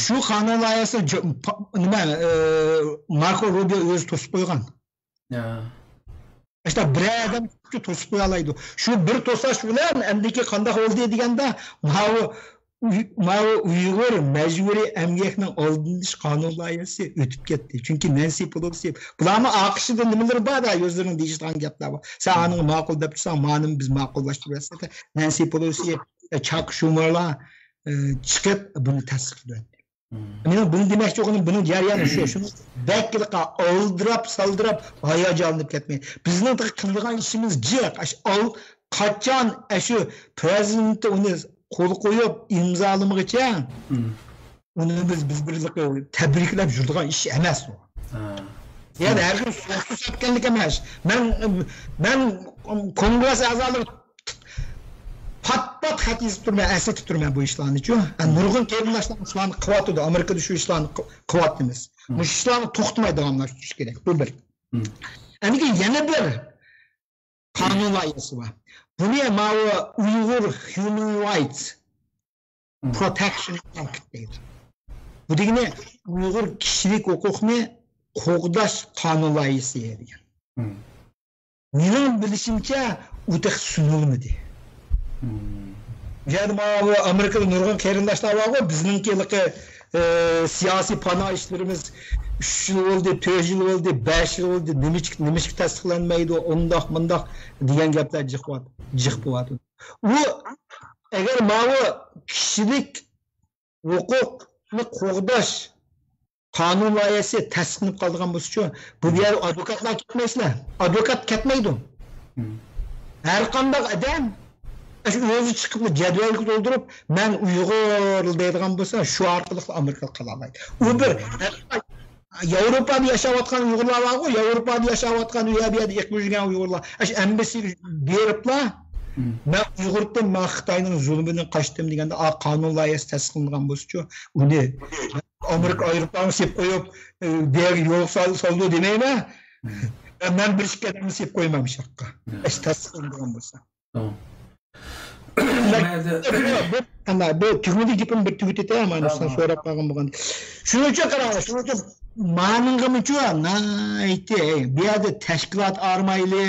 شۇ قانۇن لايىھەسىنى جۆ-، پا-، نېمە، ئە، ماركو روبىيو ئۆزى توسۇپ قويغان. ئىشتە بىر ئادەم توسۇپ قويالايدۇ. شۇ بىر توساش بىلەن ئەمدىكى قانداق بولدى دېگەندە، ماۋۇ ئۇي-، ماۋۇ ئۇيغۇر مەجبۇرىي ئەمگەكنىڭ ئالدىنى ئېلىش قانۇن لايىھەسى ئۆتۈپ كەتتى. چۈنكى نەنسى پېلوسى، بۇلارمۇ ئاقىشىدا نېمىلىرى بار-دە، ئۆزلىرىنىڭ دېيىشىدىغان گەپلەر بار. سەن ئانىڭ ماقۇل دەپ تۇرساڭ، مانىمۇ بىز ماقۇللاشتۇرۇۋەتسەك، نەنسى پېلوسى، چاك شۇمېرلار، ئە، چىقىپ بۇنى تەستىقلىۋەتتى. مېنىڭ بۇنى دېمەكچى بولغىنىم، بۇنىڭ جەريانى شۇ. شۇنى بەك ھېلىقى ئالدىراپ، سالدىراپ، ھاياجانلىنىپ كەتمەي. بىزنىڭ تېخى قىلىدىغان ئىشىمىز جىق. ئاش-، ئال-، قاچان ئاشۇ پرېزىدېنت ئۇنى قول قويۇپ ئىمزالىمىغىچە، ئۇنى بىز، بىز بىر تەبرىكلەپ يۈرىدىغان ئىش ئەمەس ئۇ. يەنى ھەرگىز سوقۇش ئەتكەنلىك ئەمەس. مەن، مەن كونگرېس ئەزالىرى پات-پات خەت يېزىپ تۇرىمەن، ئەسلىتىپ تۇرىمەن بۇ ئىشلارنىچۇ. ھە، نۇرغۇن قېرىنداشلار ئىشلارنى قىلىۋاتىدۇ، ئامېرىكىدا شۇ ئىشلارنى قىلىۋاتىمىز. مۇشۇ ئىشلارنى توختىماي داۋاملاشتۇرۇش كېرەك. بۇ بىر. ئەمدى يەنە بىر قانۇن لايىھەسى بار. بۇنى ماۋۇ ئۇيغۇر Human Rights Protection Act دەيدۇ. بۇ دېگىنى ئۇيغۇر كىشىلىك ھوقۇقنى قوغداش قانۇن لايىھەسى دېگەن. مېنىڭ بىلىشىمچە، ئۇ تېخى سۇنۇلمىدى. يەنى ماۋۇ ئامېرىكىدا نۇرغۇن قېرىنداشلار بارغۇ، بىزنىڭكى ھېلىقى، ئى، سىياسىي پاناھ ئىشلىرىمىز ئۈچ يىل بولدى، تۆت يىل بولدى، بەش يىل بولدى، نېمىشقا، نېمىشقا تەستىقلانمايدۇ، ئۇنداق، مۇنداق دېگەن گەپلەر جىق بولۇۋات-، جىق بولۇۋاتىدۇ. ئۇ ئەگەر ماۋۇ كىشىلىك ھوقۇقنى قوغداش قانۇن لايىھەسى تەستىقلىنىپ قالىدىغان بولسىچۇ، بۇ، بۇ يەردە ئادۋوكاتلار كەتمەيسىلەر. ئادۋوكات كەتمەيدۇ. ھەر قانداق ئادەم ئاشۇ ئۆزى چىقىپ جەدۋەلگە تولدۇرۇپ، مەن ئۇيغۇر دەيدىغان بولسا، شۇ ئارقىلىق ئامېرىكىغا قالالايدۇ. ئۇ بىر ياۋروپادا ياشاۋاتقان ئۇيغۇرلار بارغۇ، ياۋروپادا ياشاۋاتقان، ئۇ يەر بۇ يەردە ئېقىپ يۈرگەن ئۇيغۇرلار. ئاشۇ ئەمبەسسىگە بېرىپلا، مەن ئۇيغۇردىن، مەن خىتاينىڭ زۇلمىدىن قاچتىم دېگەندە، ئا، قانۇن لايىھەسى تەستىقلانغان بولسىچۇ، ئۇنى ئامېرىكا ئايروپىلانغا سېلىپ قويۇپ، ئە، بۇ يەرگە يول سال-، سالىدۇ دېمەيمەن. مەن بىر ئىككى ئادەمنى سېلىپ قويمام شاخقا. ئەش تەستىقلانغان بولسا. تامام. بۇ، بۇ، بۇ تۈگمىدە گېپىمنى بىر تۈگىتىپ ئۆتەي، مانا سەن سوراپ قالغان بولغان. شۇنىڭ ئۈچۈن قاراڭلار، شۇنىڭ ئۈچۈن مانىڭغىمۇچۇ ناھايىتى بۇ يەردە تەشكىلات ئارمايلى،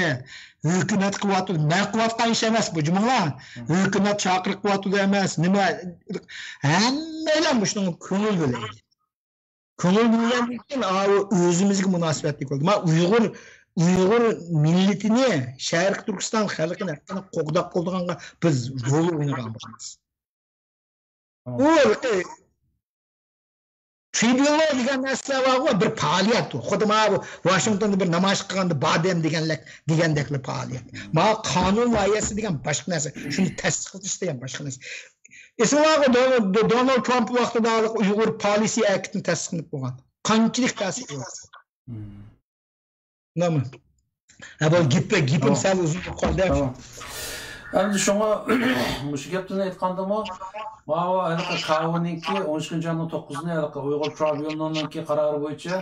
ھۆكۈمەت قىلىۋاتىدۇ، مەن قىلىۋاتقان ئىش ئەمەس بۇ، جۇمۇڭلار. ھۆكۈمەت چاقىرىق قىلىۋاتىدۇ ئەمەس، نېمە، ھەممەيلەن مۇشۇنىڭغا كۆڭۈل بۆلەيلى. كۆڭۈل بۆلگەندىن كېيىن، ئاۋۇ ئۆزىمىزگە مۇناسىۋەتلىك بولدى. ما ئۇيغۇر، ئۇيغۇر مىللىتىنى، شەرقىي تۈركىستان خەلقىنى ھەققىدە قوغداپ بولىدىغانغا بىز رول ئوينىغان بولىمىز. ئۇ ھېلىقى ترىبۇنال دېگەن نەرسىلەر بارغۇ، بىر پائالىيەت ئۇ. خۇددى ما بۇ ۋاشىنگتوندا بىر نامايىش قىلغاندا بادەم دېگەنلەك، دېگەندەكلا پائالىيەت. ما قانۇن لايىھەسى دېگەن باشقا نەرسە. شۇنى تەستىقلىتىش دېگەن باشقا نەرسە. ئېسىڭلارغۇ دونالد، دونالد ترامپ ۋاقتىدا ئۇيغۇر پالىسى ئەكتىنى تەستىقلىنىپ بولغان. قانچىلىك تەسىر قىلغان. نېمە؟ ھە، بۇ گېپى، گېپىم سەل ئۇزۇن بولۇپ قالدى. تامام. ئەمدى شۇڭا مۇشۇ گەپنى ئېيتقاندىمۇ، ماۋۇ ھېلىقى كاۋىنىڭكى ئون ئىككىنچى ئاينىڭ توققۇزىنى ھېلىقى ئۇيغۇر ترىبۇنالىنىڭكى قارارى بويىچە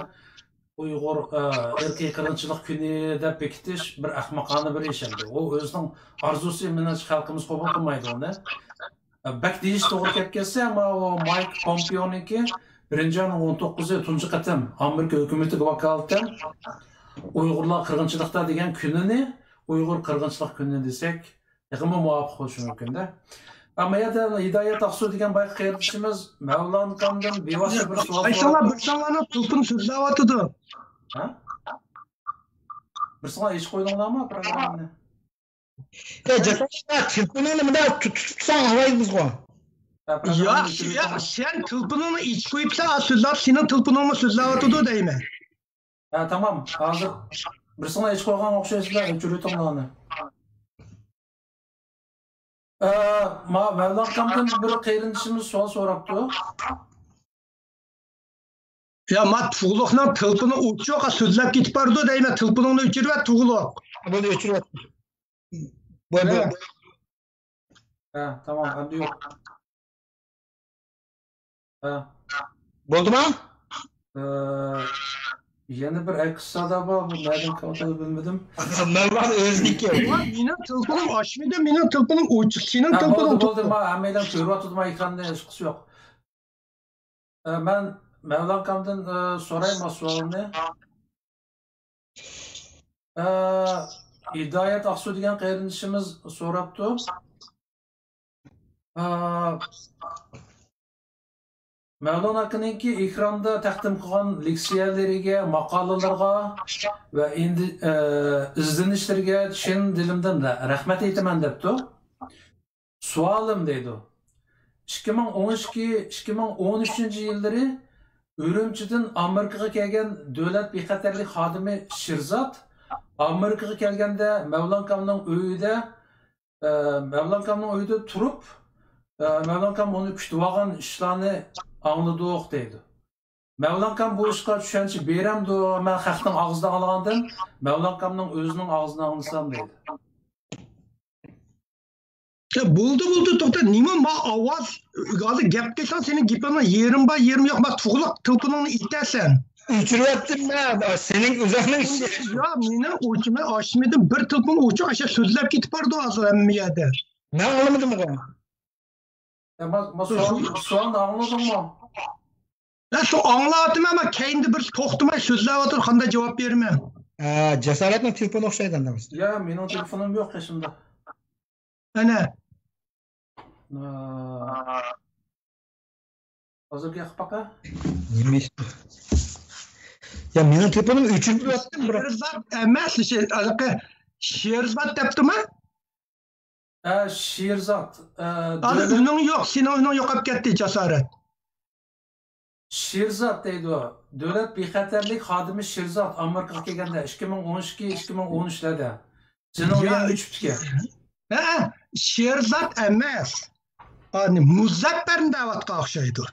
ئۇيغۇر، ئە، ئىرقىي قىرغىنچىلىق كۈنى دەپ بېكىتىش بىر ئەخمىقانە بىر ئىش ئەمدى. ئۇ ئۆزىنىڭ ئارزۇسى، مېنىڭچە خەلقىمىز قوبۇل قىلمايدۇ ئۇنى. بەك دېيىش توغرا كەپ كەتسە، ئەمما ئۇ مايك پومپېئونىڭكى بىرىنچى ئاينىڭ ئون توققۇزى تۇنجى قېتىم ئامېرىكا ھۆكۈمىتىگە ۋاكالىتەن ئۇيغۇرلار قىرغىنچىلىقتا دېگەن كۈنىنى ئۇيغۇر قىرغىنچىلىق كۈنى دېسەك، تېخىمۇ مۇۋاپىق بولۇشى مۇمكىن-دە. ئەمما يەنە ھىدايەت ئاقسۇ دېگەن بايىقى قېرىندىشىمىز مەۋلانكامدىن بىۋاسىتە بىر سوئال سوراپتۇ. بىر ساڭلارنىڭ تۇلپىنى سۆزلەۋاتىدۇ. ھە؟ بىر ساڭلار ئېچىپ قويدۇڭلارمۇ پروگراممىنى؟ ئە، جاپا، تېلېفونۇڭنى مۇنداق تۇتۇپ تۇرساڭ ئاڭلايمىزغۇ. ياق، ياق، سەن تېلېفونۇڭنى ئېچىپ قويۇپسەن، سۆزلەپ، سېنىڭ تېلېفونۇڭمۇ سۆزلەۋاتىدۇ دەيمەن. ھە، تامام. ھازىر بىرسىڭلار ئېچىپ قويغان ئوخشايسىلەر، ئۆچۈرۈۋېتىڭلارنى. ئە، ما، مەۋلانكامدىن بىر قېرىندىشىمىز سوئال سوراپتۇ. يا، ما تۇغلۇقنىڭ تېلېفونى ئوچۇق، سۆزلەپ كېتىپ بارىدۇ دەيمەن، تېلېفونۇڭنى ئۆچۈرۈۋەت، تۇغلۇق. بولدى، ئۆچۈرۈۋەتتىم. بولدى. ھە. ھە، تامام، ئەمدى يوق. ھە. بولدىما؟ ئە، يەنە بىر ئەكس سادا بار، بۇ نەدىن كېلىۋاتىدۇ بىلمىدىم. مەۋلان ئۆزىنىڭكى. ۋاي، مېنىڭ تېلېفونۇم ئاچمىدى، مېنىڭ تېلېفونۇم ئوچۇق، سېنىڭ ھە، تېلېفونۇڭ بولدى، بولدى، توختىدى. ما، ھەممەيلەن كۆرۈۋاتىدۇ، ما، ئېكراندا ھېچقىسى يوق. ئە، مەن مەۋلانكامدىن، ئە، سورايمۇ سوئالنى؟ ئە، ھىدايەت ئاقسۇ دېگەن قېرىندىشىمىز سوراپتۇ. ئە، مەۋلان ئاكىنىڭكى ئېكراندا تەقدىم قىلغان لېكسىيەلىرىگە، ماقالىلىرىغا ۋە ئىندى-، ئە، ئىزدىنىشلىرىگە چىن دىلىمدىن رەھمەت ئېيتىمەن دەپتۇ. سوئالىم دەيدۇ، ئىككى مىڭ ئون ئىككى، ئىككى مىڭ ئون ئۈچىنچى يىللىرى ئۈرۈمچىدىن ئامېرىكىغا كەلگەن دۆلەت بىخەتەرلىك خادىمى شىرزات ئامېرىكىغا كەلگەندە مەۋلانكامنىڭ ئۆيىدە، ئە، مەۋلانكامنىڭ ئۆيىدە تۇرۇپ، ئە، مەۋلانكام ئۇنى كۈتۈۋالغان ئىشلارنى ئاڭلىدۇق دەيدۇ. مەۋلانكام بۇ ئىشقا چۈشەنچە بېرەمدۇ؟ مەن خەقنىڭ ئاغزىدىن ئاڭلىغاندىن مەۋلانكامنىڭ ئۆزىنىڭ ئاغزىدىن ئاڭلىسام دەيدۇ. يا، بولدى، بولدى، توختا. نېمە ما ئاۋاز؟ ھازىر گەپ قىلساڭ، سېنىڭ گېپىڭنىڭ يېرىم بار، يېرىم يوق. ما تۇغلۇق تېلېفونۇڭنى ئېتەسەن. ئۆچۈرۈۋەتتىم مەن. سېنىڭ ئۆزۈڭنىڭ ئىشى. يا، مېنىڭ ئوچۇم، مەن ئاچمىدىم. بىر تېلېفون ئوچۇق، ئاشۇ سۆزلەپ كېتىپ بارىدۇ ھازىر ھەممە يەردە. مەن ئاڭلىمىدىمغۇ؟ يا، ما، ما سوئال، سوئالنى ئاڭلىدىڭمۇ؟ ھە، شۇ ئاڭلاۋاتىمەن، ئەمما كەينىدە بىرسى توختىماي سۆزلەۋاتىدۇ، قانداق جاۋاب بېرىمەن؟ ھە، جاسارەتنىڭ تېلېفونى ئوخشايدۇ ئەمدى. يا، مېنىڭ تېلېفونۇم يوق قېشىمدا. ئەنە. ھە. ھازىر گەپ قاقا. نېمە ئىش بۇ؟ يا، مېنىڭ تېلېفونۇم ئۆچۈرۈپ قويۇۋەتتىم، بىراق. شېرزات ئەمەس، شېرزات دەپتىما؟ ھە، شېرزات، ئە، ھازىر دۆلەت ئۈنۈڭ يوق، سېنىڭ ئۈنۈڭ يوقاپ كەتتى، جاسارەت. شېرزات دەيدۇ. دۆلەت بىخەتەرلىك خادىمى شېرزات ئامېرىكىغا كەلگەندە، ئىككى مىڭ ئون ئىككى، ئىككى مىڭ ئون ئۈچلەردە. سېنىڭ يا، ئۆيۈڭگە چۈشۈپتىكەن. ھە، شېرزات ئەمەس. ئانى مۇزەپپەرنى دەۋاتقان ئوخشايدۇ.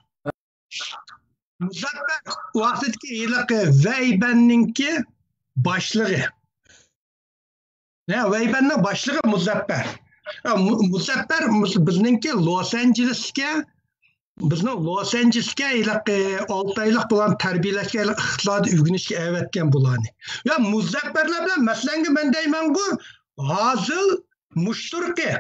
مۇزەپپەر ۋاقتىدىكى ھېلىقى ۋەيبەننىڭكى باشلىقى. ھە، ۋەيبەننىڭ باشلىقى مۇزەپپەر. ھە، مۇ-، مۇزەپپەر مۇز-، بىزنىڭكى لوس ئانژېلېستىكى بىزنىڭ لوس ئانژېلېسكە ھېلىقى ئالتە ئايلىق بۇلارنى تەربىيەلەشكە، ھېلىقى ئىقتىسادىي ئۆگىنىشكە ئەۋەتكەن بۇلارنى. يا مۇزەپپەرلەر بىلەن مەسىلەنگە مەن دەيمەنغۇ، ھازىل مۇشتۇرقى،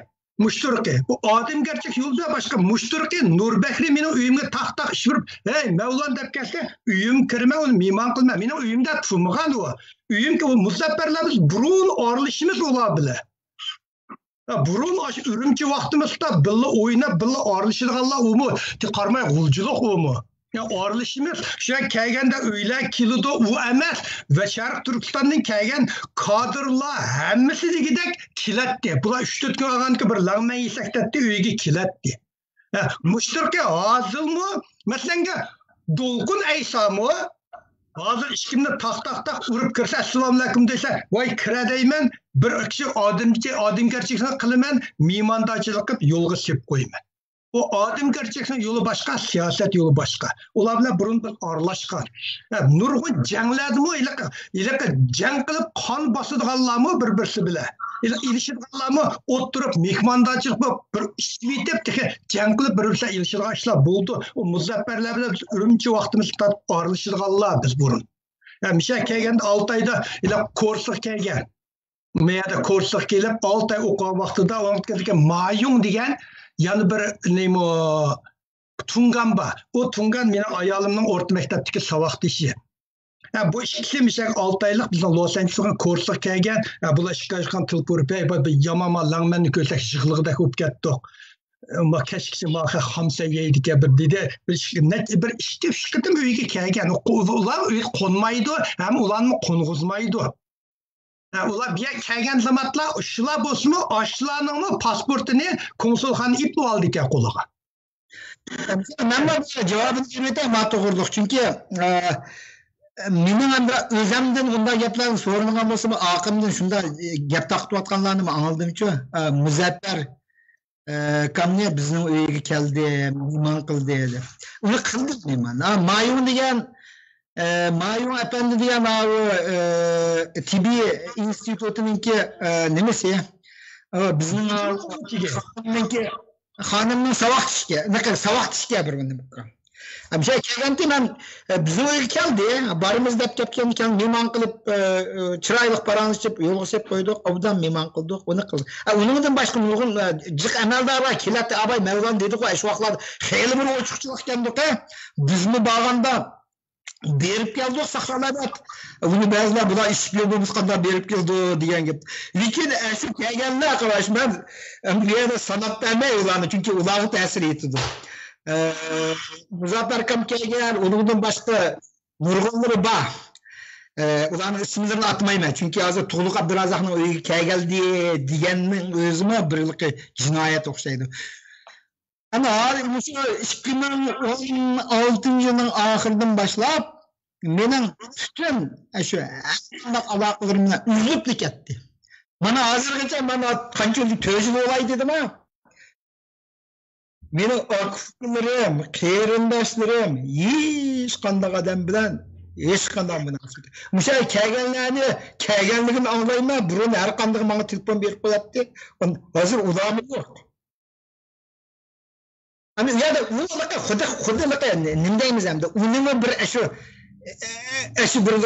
مۇشتۇرقى. بۇ ئادەمگەرچىلىك يولىدا باشقا مۇشتۇرقى نۇربەكرى مېنىڭ ئۆيۈمگە تاق تاق ئىش ئۇرۇپ، ھەي مەۋلان دەپ كەلسە، ئۆيۈمگە كىرمە، ئۇنى مېھمان قىلما. مېنىڭ ئۆيۈمدە تۇرمىغان ئۇ. ئۆيۈمگە ئۇ مۇزەپپەرلەر بىز بۇرۇن ئارىلىشىمىز ئۇلار بىلەن. ھە، بۇرۇن ئاشۇ ئۈرۈمچى ۋاقتىمىزدا بىللە ئويناپ، بىللە ئارىلىشىدىغانلار ئۇمۇ قارىماي غۇلجىلىق ئۇمۇ. يا ئارىلىشىمىز، شۇ يەرگە كەلگەندە ئۆيلەر كېلىدۇ، ئۇ ئەمەس. ۋە شەرقىي تۈركىستاندىن كەلگەن كادىرلار ھەممىسى دېگۈدەك كېلەتتى. بۇلار ئۈچ تۆت كۈن ئالغاندىكىن بىر لەڭمەن يېسەكتەتتى، ئۆيگە كېلەتتى. ھە، مۇشتۇرقى ھازىلمۇ، مەسىلەنگە، دولقۇن ئەيسامۇ، ھازىر ئىشىكىمنى تاق، تاق، تاق ئۇرۇپ كىرسە، ئەسسالامۇئەلەيكۇم دېسە، ۋاي كىرە دەيمەن، بىر كىشى ئادەمچى، ئادەمگەرچىلىكنى قىلىمەن، مېھماندارچىلىق قىلىپ يولغا سېلىپ قويىمەن. ئۇ ئادەمگەرچىلىكنىڭ يولى باشقا، سىياسەت يولى باشقا. ئۇلار بىلەن بۇرۇن بىز ئارىلاشقان. ھە، نۇرغۇن جەڭلەردىمۇ ھېلىقى، ھېلىقى جەڭ قىلىپ قان باسىدىغانلارمۇ بىر-بىرسى بىلەن. ھېلىقى ئېلىشىدىغانلارمۇ ئولتۇرۇپ مېھماندارچىلىق بولۇپ بىر ئىچىۋېتىپ تېخى جەڭ قىلىپ بىر-بىرسى بىلەن ئېلىشىدىغان ئىشلار بولدى. ئۇ مۇزەپپەرلەر بىلەن بىز ئۈرۈمچى ۋاقتىمىزدا تارتىپ ئارىلىشىدىغانلار بىز بۇرۇن. ھە، مۇشۇ يەرگە كەلگەندە ئالتە ئايدا ھېلىقى كورسىغا كەلگەن. مەيەردە كورسىغا كېلىپ، ئالتە ئاي ئوقۇغان ۋاقتىدا ئۇنىڭ مايۇڭ دېگەن يەنە بىر نېمە، تۇڭگان بار. ئۇ تۇڭگان مېنىڭ ئايالىمنىڭ ئورتا مەكتەپتىكى ساۋاقدىشى. ھە، بۇ ئىككىسى مىشەك ئالتە ئايلىق بىزنىڭ لوس ئانژېلېسقا كورسىغا كەلگەن. ھە، بۇلار ئىككى ئايغا تېلېفون ئۇرۇپ، ھەي، بۇ، بۇ يامان ما لەڭمەننى كۆرسەك يىغلىغۇدەك بولۇپ كەتتۇق. ما كەچكىچە ما خامسەن يەيدىكەن بىر دېدى. بىر ئىككى، نەچ-، بىر ئىككى، ئۈچ قېتىم ئۆيگە كەلگەن. ئۇ-، ئۇلار ئۆيگە قونمايدۇ، ھەم ئۇلارنى قونغۇزمايدۇ. ھە، ئۇلار بۇ يەرگە كەلگەن زامانلا شۇلار بولسىمۇ، ئاشۇلارنىڭمۇ پاسپورتىنى كونسۇلخانا ئېلىپ ئالىدىكەن قولىغا. مەنمۇ جاۋابىنى بېرىۋېتەي ما توغرۇلۇق. چۈنكى، ئە، مېنىڭ ئەمدى ئۆزەمدىن ئۇنداق گەپلەرنى سورىمىغان بولسىمۇ، ئارقامدىن شۇنداق، ئە، گەپ تارقىتىۋاتقانلارنىمۇ ئاڭلىدىمچۇ. ئە، مۇزەپپەر، ئە، ئاكامنى بىزنىڭ ئۆيگە كەلدى، مېھمان قىلدى دەپ. ئۇنى قىلدى مېھمان. ھە، مايۇڭ دېگەن، ئە، مايۇڭ ئەپەندى دېگەن ئاۋۇ، ئە، تېببىي ئىنستىتۇتىنىڭكى، ئە، نېمىسى؟ ئە، بىزنىڭ خانىمنىڭكى، خانىمنىڭ ساۋاقدىشىكەن، ساۋاقدىشىكەن بىر نېمە. ئەمشە كەلگەنتى مەن، ئە، بىزنىڭ ئۆيگە كەلدى. بارىمىز دەپ كەپكەن، مېھمان قىلىپ، ئە، ئە، چىرايلىق پاراڭلىشىپ، يولغا سېلىپ قويدۇق. ئوبدان مېھمان قىلدۇق، ئۇنى قىلدۇق. ئە، ئۇنىڭدىن باشقا نۇرغۇن، ئە، جىق ئەمەلدارلار كېلەتتى. ئاباي مەۋلان دېدىغۇ، ئەشۇ ۋاقىتلاردا خېلى بىر ئوچۇقچىلىق ئىكەندۇق. بىزمۇ بارغاندا بېرىپ كەلدۇق، ساقلار ئەۋەت. ئۇنى بەزىلەر بۇلار ئىشىك يول بولمىسا قانداق بېرىپ كېلىدۇ دېگەن گەپ. لېكىن ئەشۇ كەلگەنلەر قاراش، مەن بۇ يەردە ساناپ بەرمەي ئۇلارنى، چۈنكى ئۇلارغا تەسىر يېتىدۇ. ئە، مۇزەپپەر ئاكام كەلگەن، ئۇنىڭدىن باشقا نۇرغۇنلىرى بار. ئە، ئۇلارنىڭ ئىسىملىرىنى ئاتىمايمەن، چۈنكى ھازىر تۇغلۇق ئابدۇرازاقنىڭ ئۆيىگە كەلگەلدى دېگەننىڭ ئۆزىمۇ بىر جىنايەت ئوخشايدۇ. ئەنە ھازىر مۇشۇ ئىككى مىڭ ئون ئالتىنچى يىلنىڭ ئاخىرىدىن باشلاپ مېنىڭ پۈتۈن شۇ ھەر قانداق ئالاقىلىرىم بىلەن ئۈزۈلۈپلا كەتتى. مانا ھازىرغىچە مانا قانچە يىل، تۆت يىل بولاي دېدىم-ھە. مېنىڭ ئاكا-ئۇكىلىرىم، قېرىنداشلىرىم، ھېچقانداق ئادەم بىلەن ھېچقانداق مۇناسىۋىتى. مۇشۇ يەرگە كەلگەنلەرنى كەلگەنلىكىنى ئاڭلايمەن، بۇرۇن ھەر قاندىقى ماڭا تېلېفون بېرىپ قوياتتى. ھازىر ئۇلارمۇ يوق. ئەمدى ئۇ يەردە ئۇ خۇددى، خۇددى نېمە دەيمىز ئەمدى؟ ئۇنىمۇ بىر ئەشۇ، ئەشۇ بىر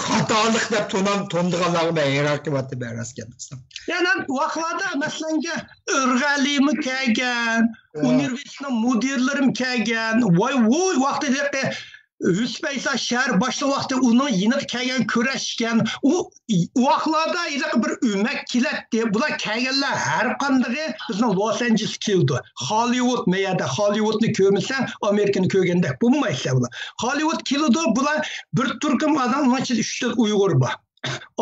خاتالىق دەپ تونام، تونىدىغانلارغا مەن ھەيران قېلىۋاتىمەن، راست گەپ قىلسام. يەنە ۋاقلاردا مەسىلەنگە ئىرغەلىمۇ كەلگەن، ئۇنىۋېرسىتېتنىڭ مۇدىرلىرىمۇ كەلگەن. ۋاي ۋۇي ۋاقتىدىكى ھۈسپەيسا شەھەر باشلىق ۋاقتى ئۇنىڭ يېنىغا كەلگەن كۆرۈشكەن. ئۇ ۋاقلاردا ھېلىقى بىر ئۆمەك كېلەتتى. بۇلار كەلگەنلەر ھەر قاندىقى بىزنىڭ لوس ئانژېلېس كېلىدۇ. خاللىۋۇد مەيەردە، خاللىۋۇدنى كۆرمىسەڭ ئامېرىكىنى كۆرگەندەك بولمايسىلەر بۇلار. خاللىۋۇد كېلىدۇ، بۇلار بىر تۈركۈم ئادەم، ئۇنىڭ ئىچىدە ئۈچ تۆت ئۇيغۇر بار.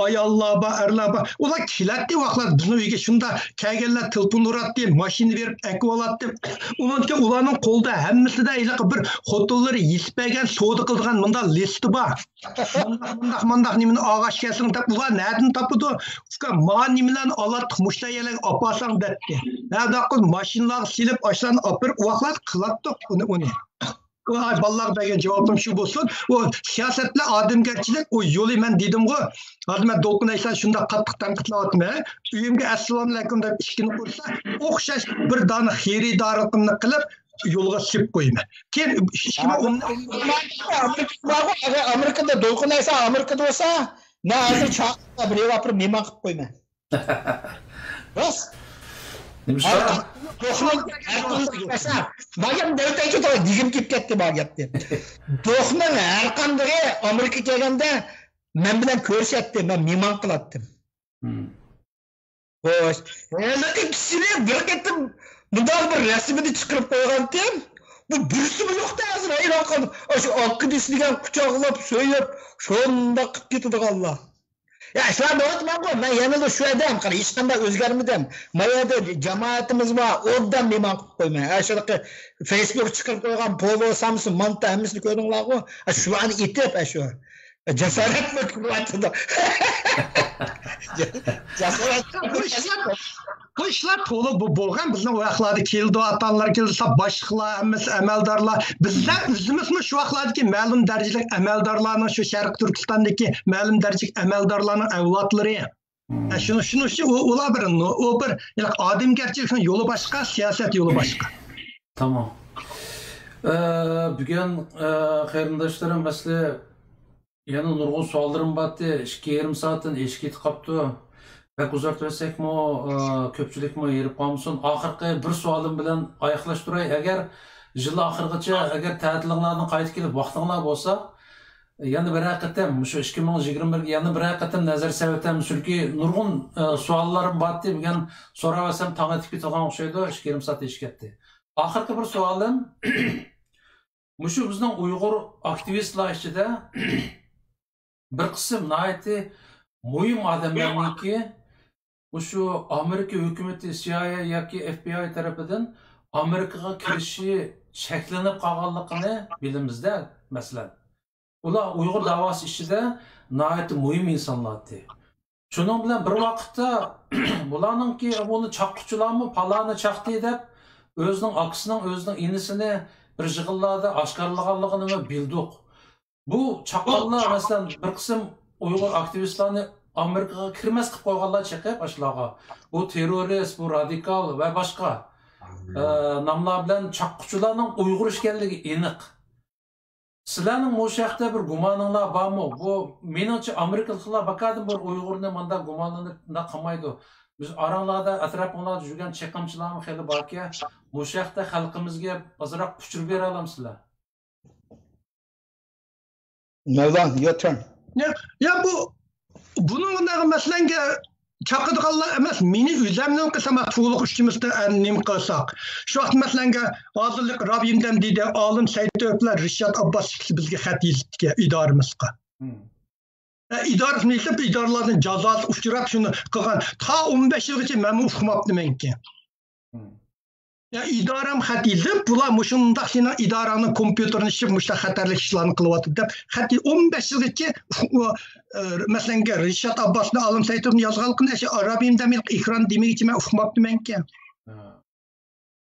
ئاياللار بار، ئەرلەر بار. ئۇلار كېلەتتى ۋاقلار بىزنىڭ ئۆيگە، شۇنداق كەلگەنلەر تېلېفون ئۇراتتى، ماشىنا بېرىپ ئەكىۋالاتتى. ئۇنىڭدىن كېيىن ئۇلارنىڭ قولىدا ھەممىسىدە ھېلىقى بىر خوتۇنلىرى يېزىپ بەرگەن سودا قىلىدىغان مۇنداق لىستى بار. مۇنداق، مۇنداق، مۇنداق نېمىنى ئالغاچ كەلسىڭ دەپ، ئۇلار نەدىن تاپىدۇ؟ ئۇكا، ما نېمىلەرنى ئالاتتۇق، مۇشۇنداق يەرلەرگە ئاپارساڭ دەتتى. ھە، ماشىنىلارغا سېلىپ ئاشۇلارنى ئاپىرىپ، ۋاقلار قىلاتتۇق ئۇنى، ئۇنى. ئاي، بالىلارغا بەرگەن جاۋابىم شۇ بولسۇن. ئۇ سىياسەت بىلەن ئادەمگەرچىلىك، ئۇ يولى مەن دېدىمغۇ. ھازىر مەن دولقۇن ئەيسانى شۇنداق قاتتىق تەنقىدلەۋاتىمەن. ئۆيۈمگە ئەسسالامۇئەلەيكۇم دەپ ئىشىكنى ئۇرسا، ئوخشاش بىر دانە خېرىدارلىقىمنى قىلىپ، يولغا سېلىپ قويىمەن. كېيىن ئىككى مىڭ ئون، ئامېرىكىدا دولقۇن ئەيسا ئامېرىكىدا بولسا، مەن ھازىر چاقىرسا بىرەيۋى ئاپىرىپ مېھمان قىلىپ قويىمەن. راست. نېمىشقا؟ دوخنىڭ ھەر قاندىقى، مايام دەۋتەنچە دېگۈم كېلىپ كەتتى بار گەپنى. دوخنىڭ ھەر قاندىقى ئامېرىكا كەلگەندە مەن بىلەن كۆرۈشەتتى، مەن مېھمان قىلاتتىم. خوش. ھېلىقى كىشىنى بىر قېتىم مۇنداق بىر رەسىمىنى چىقىرىپ قويغانتىم. بۇ بىرسىمۇ يوقتا ھازىر، ھەيران قالدىم. ئاشۇ ئاكىدىسى دېگەن قۇچاقلاپ، سۆيۈپ، شۇنداق قىلىپ كېتىدىغانلار. يا، شۇلار دەۋاتىمەنغۇ، مەن يەنىلا شۇ ئادەم، قارا، ھېچقانداق ئۆزگەرمىدىم. ما يەردە جامائىتىمىز بار، ئوبدان مېھمان قىلىپ قويىمەن. ھە، شۇنداق فېيسبۇك چىقىرىپ قويغان پولۇ، سامسا، مانتا ھەممىسىنى كۆردۈڭلارغۇ. ھە، شۇلارنى ئېتىپ، ھە، شۇ. جاسارەتمۇ قىلىۋاتىدۇ. جاسارەت. بۇ ئىشلار، بۇ ئىشلار تولا بۇ بولغان. بىزنىڭ ئۇ ياقلاردا كېلىدۇ، ئاتا-ئانىلار كېلىدۇ، باشلىقلار، ھەممىسى ئەمەلدارلار. بىزلەر ئۆزىمىزمۇ شۇ ۋاقىتلاردىكى مەلۇم دەرىجىلىك ئەمەلدارلارنىڭ، شۇ شەرقىي تۈركىستاندىكى مەلۇم دەرىجىلىك ئەمەلدارلارنىڭ ئەۋلادلىرى. ھە، شۇنىڭ، شۇنىڭ ئۈچۈن ئۇ، ئۇلار بىر، ئۇ بىر، يەنى ئادەمگەرچىلىكنىڭ يولى باشقا، سىياسەت يولى باشقا. تامام. ئە، بۈگۈن، ئە، قېرىنداشلىرىم، ئەسلى يەنە نۇرغۇن سوئاللىرىم بارتى. ئىككى يېرىم سائەتتىن ئېشىپ كېتىپ قاپتۇ. بەك ئۇزارتىۋەتسەكمۇ، ئە، كۆپچىلىكمۇ ھېرىپ قالمىسۇن. ئاخىرقى بىر سوئالىم بىلەن ئاياغلاشتۇراي. ئەگەر يىل ئاخىرىغىچە، ئەگەر تەتىلىڭلاردىن قايتىپ كېلىپ ۋاقتىڭلار بولسا، يەنە بىرەر قېتىم، مۇشۇ ئىككى مىڭ يىگىرمە بىرگە يەنە بىرەر قېتىم نەزەر سەۋرىتەمىز، چۈنكى نۇرغۇن، ئە، سوئاللارمۇ بارتى، بۈگۈن سوراۋەرسەم تاڭ ئېتىپ كېتىدىغان ئوخشايدۇ، ئىككى يېرىم سائەت ئېشىپ كەتتى. ئاخىرقى بىر سوئالىم، مۇشۇ بىزنىڭ ئۇيغۇر ئاكتىۋىستلار ئىچىدە بىر قىسىم ناھايىتى مۇھىم ئادەملەرنىڭكى مۇشۇ ئامېرىكا ھۆكۈمىتى، سىئايئېي ياكى ئېف بى ئاي تەرىپىدىن ئامېرىكىغا كىرىشى چەكلىنىپ قالغانلىقىنى بىلىمىز-دە، مەسىلەن. ئۇلار ئۇيغۇر داۋاسى ئىچىدە ناھايىتى مۇھىم ئىنسانلار ئىدى. شۇنىڭ بىلەن بىر ۋاقىتتا، بۇلارنىڭكى بۇنى چاققۇچىلارمۇ پالانى چاقتى دەپ، ئۆزىنىڭ ئاكىسىنىڭ، ئۆزىنىڭ ئىنىسىنى بىر يىغىنلاردا ئاشكارىلىغانلىقىنىمۇ بىلدۇق. بۇ چاققانلار، مەسىلەن، بىر قىسىم ئۇيغۇر ئاكتىۋىستلارنى ئامېرىكىغا كىرمەس قىلىپ قويغانلار چېقىپ ئاشۇلارغا. بۇ تېررورىست، بۇ رادىكال ۋە باشقا، ئە، ناملار بىلەن چاققۇچىلارنىڭ ئۇيغۇر ئىكەنلىكى ئېنىق. سىلەرنىڭ مۇشۇ ھەقتە بىر گۇمانىڭلار بارمۇ؟ بۇ، مېنىڭچە، ئامېرىكىلىقلار باكادىن بىر ئۇيغۇرنى مانداق گۇمانلىنىپ مۇنداق قىلمايدۇ. بىز ئاراڭلاردا، ئەتراپىڭلاردا يۈرگەن چېقىمچىلارمۇ خېلى باركەن. مۇشۇ ھەقتە خەلقىمىزگە ئازراق ئۇچۇر بېرەلەمسىلەر؟ مەۋلان، your turn. يا، يا بۇ، بۇنىڭ ئۇنداق مەسىلەنگە چاقىدىغانلار ئەمەس، مېنى ئۆزەمنىڭ قىلسام، تۇغلۇق ئۈچىمىزدە نېمە قىلساق. شۇ ۋاقىت مەسىلەنگە ھازىرلىق رابىيىمدەم دېدى، ئالىم سەيتوف بىلەن رىشات ئابباس ئىككىسى بىزگە خەت يېزىپتىكەن ئىدارىمىزغا. ئىدارىسىنى يېزىپ، ئىدارىلەردىن جازاسى ئۇچراپ شۇنى قىلغان. تا ئون بەش يىلغىچە مەنمۇ ئۇقماپتىمەنكى. يا ئىدارەم خەت يېزىپ، بۇلار مۇشۇنداق سېنىڭ ئىدارەڭنىڭ كومپيۇتېرىنى ئىشلىتىپ، مۇشۇنداق خەتەرلىك ئىشلارنى قىلىۋاتىدۇ دەپ، خەت يېزىپ، ئون بەش يىلغىچە، ئۇ، ئە، مەسىلەن، رىشات ئابباسنى، ئالىم سەيتوفنى يازغانلىقىنى، ئاشۇ ئارابىيىمدەم ئېكران دېمىگىچە مەن ئۇقماپتىمەنكەن.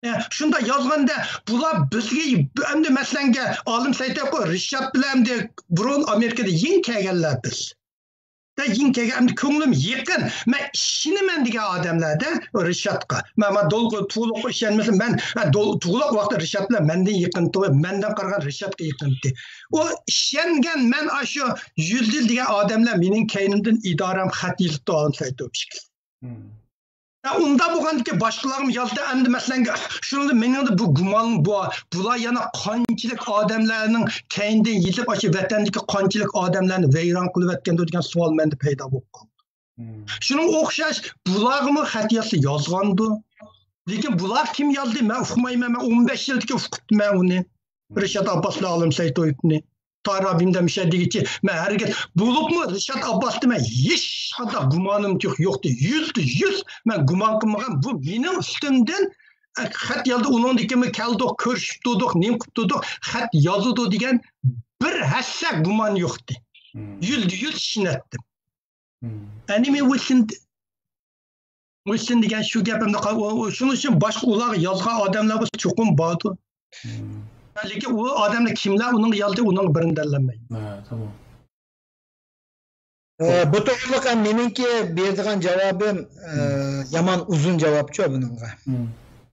يا، شۇنداق يازغاندا، بۇلار بىزگە، ئەمدى مەسىلەنگە، ئالىم سەيتوفقا رىشات بىلەن ئەمدى بۇرۇن ئامېرىكىدا يېڭى كەلگەنلەر بىز. دە يېڭى كەلگەن، ئەمدى كۆڭلۈم يېقىن. مەن ئىشىنىمەن دېگەن ئادەملەردە رىشاتقا. مەن، مەن دول-، تولۇق ئىشەنمىسەم، مەن، مەن دول-، تولۇق ۋاقىتتا رىشات بىلەن مەندىن يېقىن، مەندىن قارىغان رىشاتقا يېقىنتى. ئۇ ئىشەنگەن، مەن ئاشۇ يۈز يىل دېگەن ئادەملەر مېنىڭ كەينىمدىن ئىدارەم خەت يېزىپتۇ، ئالىم سەيتوف ئىككىسى. يا، ئۇنداق بولغاندىكىن باشقىلارغىمۇ يازدى، ئەمدى مەسىلەن، شۇنىڭدا مېنىڭدە بۇ گۇمان بار. بۇلار يەنە قانچىلىك ئادەملەرنىڭ كەينىدىن يېزىپ، ئاشۇ ۋەتەندىكى قانچىلىك ئادەملەرنى ۋەيران قىلىۋەتكەندۇ دېگەن سوئال مەندە پەيدا بولۇپ قالدى. شۇنىڭغا ئوخشاش بۇلارغىمۇ خەت يازسا يازغاندۇ. لېكىن بۇلار كىم يازدى؟ مەن ئۇقمايمەن. مەن ئون بەش يىلدىكى ئۇقۇپتىمەن ئۇنى. رىشات ئابباسلار، ئالىم سەيتوفنى. تارابىمدە مۇشۇ دېگۈچى، مەن ھەرگىز، بولۇپمۇ رىشات ئابباستا مەن ھېچقانداق گۇمانىم يوق، يوقتى. يۈزدە يۈز مەن گۇمان قىلمىغان. بۇ مېنىڭ ئۈستۈمدىن، ئە، خەت يازدى، ئۇنىڭدىن كېيىنمۇ كەلدۇق، كۆرۈشۈپ تۇردۇق، نېمە قىلىپ تۇردۇق، خەت يازىدۇ دېگەن بىر ھەسسە گۇمان يوقتى. يۈزدە يۈز ئىشىنەتتىم. ئەنىمى ۋىلسون، ۋىلسون دېگەن شۇ گەپ ئەمدى قا-، ئۇ، ئۇ، شۇنىڭ ئۈچۈن باشقا ئۇلارغا يازغان ئادەملەر بولسا چوقۇم باردۇ. لېكىن ئۇ ئادەملەر كىملەر ئۇنىڭغا يازدى، ئۇنىڭغا بىرىنى دەللەلمەيمەن. ھە، تامام. ئە، بۇ توغرىلىق ھەم مېنىڭكى بېرىدىغان جاۋابىم، ئە، يامان ئۇزۇن جاۋابچۇ بۇنىڭغا.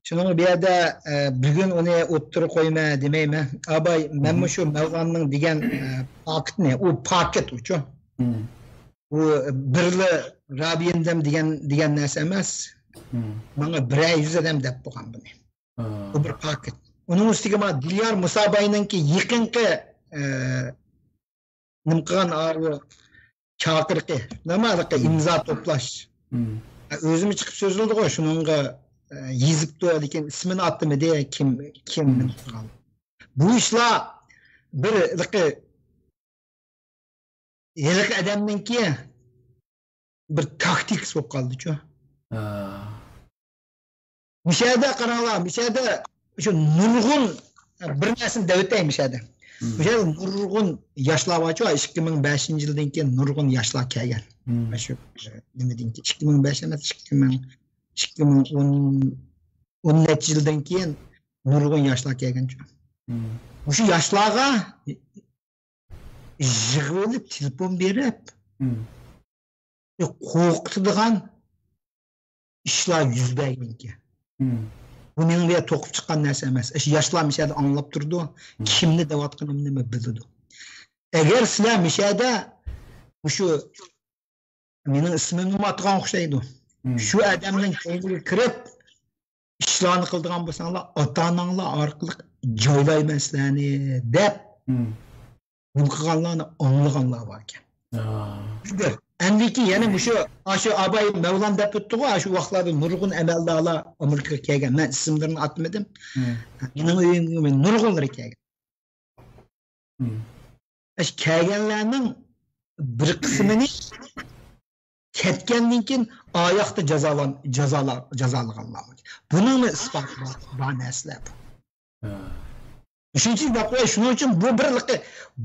شۇنىڭ بۇ يەردە، ئە، بۈگۈن ئۇنى ئوتتۇرىغا قويىمەن دېمەيمەن. ئاباي، مەنمۇ شۇ مەۋلاننىڭ دېگەن، ئە، پاكىتنى، ئۇ پاكىت ئۇچۇ. ئۇ بىرلا رابىيىندەم دېگەن، دېگەن نەرسە ئەمەس. ماڭا بىرەر يۈز ئادەم دەپ بولغان بۇنى. ئۇ بىر پاكىت. ئۇنىڭ ئۈستىگە ما دىليار مۇساباينىڭكى يېقىنقى، ئە، نېمە قىلغان ئاۋۇ چاقىرىقى، نېمە ھېلىقى ئىمزا توپلاش. ئۆزىمۇ چىقىپ سۆزلىدىغۇ، شۇنىڭغا، ئە، يېزىپتۇ، لېكىن ئىسمىنى ئاتىمىدى، كىم، كىم نېمە قىلغان. بۇ ئىشلار بىر ھېلىقى، ھېلىقى ئادەمنىڭكى بىر تاكتىكىسى بولۇپ قالدىچۇ. مۇشۇ يەردە قاراڭلار، مۇشۇ يەردە شۇ نۇرغۇن، بىر نەرسىنى دەۋېتەي مۇشۇ يەردە. مۇشۇ يەردە نۇرغۇن ياشلار بارچۇ، ئىككى مىڭ بەشىنچى يىلدىن كېيىن نۇرغۇن ياشلار كەلگەن. مۇشۇ نېمىدىن كېيىن، ئىككى مىڭ بەش ئەمەس، ئىككى مىڭ، ئىككى مىڭ ئون، ئون نەچچە يىلدىن كېيىن نۇرغۇن ياشلار كەلگەنچۇ. مۇشۇ ياشلارغا يىغىۋېلىپ، تېلېفون بېرىپ، قورقۇتىدىغان ئىشلار يۈز بەرگەنكەن. بۇ مېنىڭ بىر توقۇپ چىققان نەرسە ئەمەس. ئاشۇ ياشلار مۇشۇ يەردە ئاڭلاپ تۇرىدۇ. كىمنى دەۋاتقىنىمنىمۇ بىلىدۇ. ئەگەر سىلەر مۇشۇ يەردە مۇشۇ مېنىڭ ئىسمىمنىمۇ ئاتىغان ئوخشايدۇ. شۇ ئادەمنىڭ كەينىگە كىرىپ، ئىشلارنى قىلىدىغان بولساڭلار، ئاتا-ئاناڭلار ئارقىلىق جايلايمەن سىلەرنى دەپ، نېمە قىلغانلارنى ئاڭلىغانلار باركەن. بىر. ئەمدىكى يەنە مۇشۇ، ئاشۇ ئاباي مەۋلان دەپ ئۆتتىغۇ، ئاشۇ ۋاقىتلاردا نۇرغۇن ئەمەلدارلار ئامېرىكىغا كەلگەن. مەن ئىسىملىرىنى ئاتىمىدىم. مېنىڭ ئۆيۈمگە نۇرغۇنلىرى كەلگەن. ئاشۇ كەلگەنلەرنىڭ بىر قىسمىنى كەتكەندىن كېيىن ئاياقتا جازالان-، جازالا-، جازالىغانلار. بۇنىڭمۇ ئىسپاتى بار، بار نەرسىلەر بۇ. ئۈچىنچى دەپ قوياي، شۇنىڭ ئۈچۈن بۇ بىر ھېلىقى،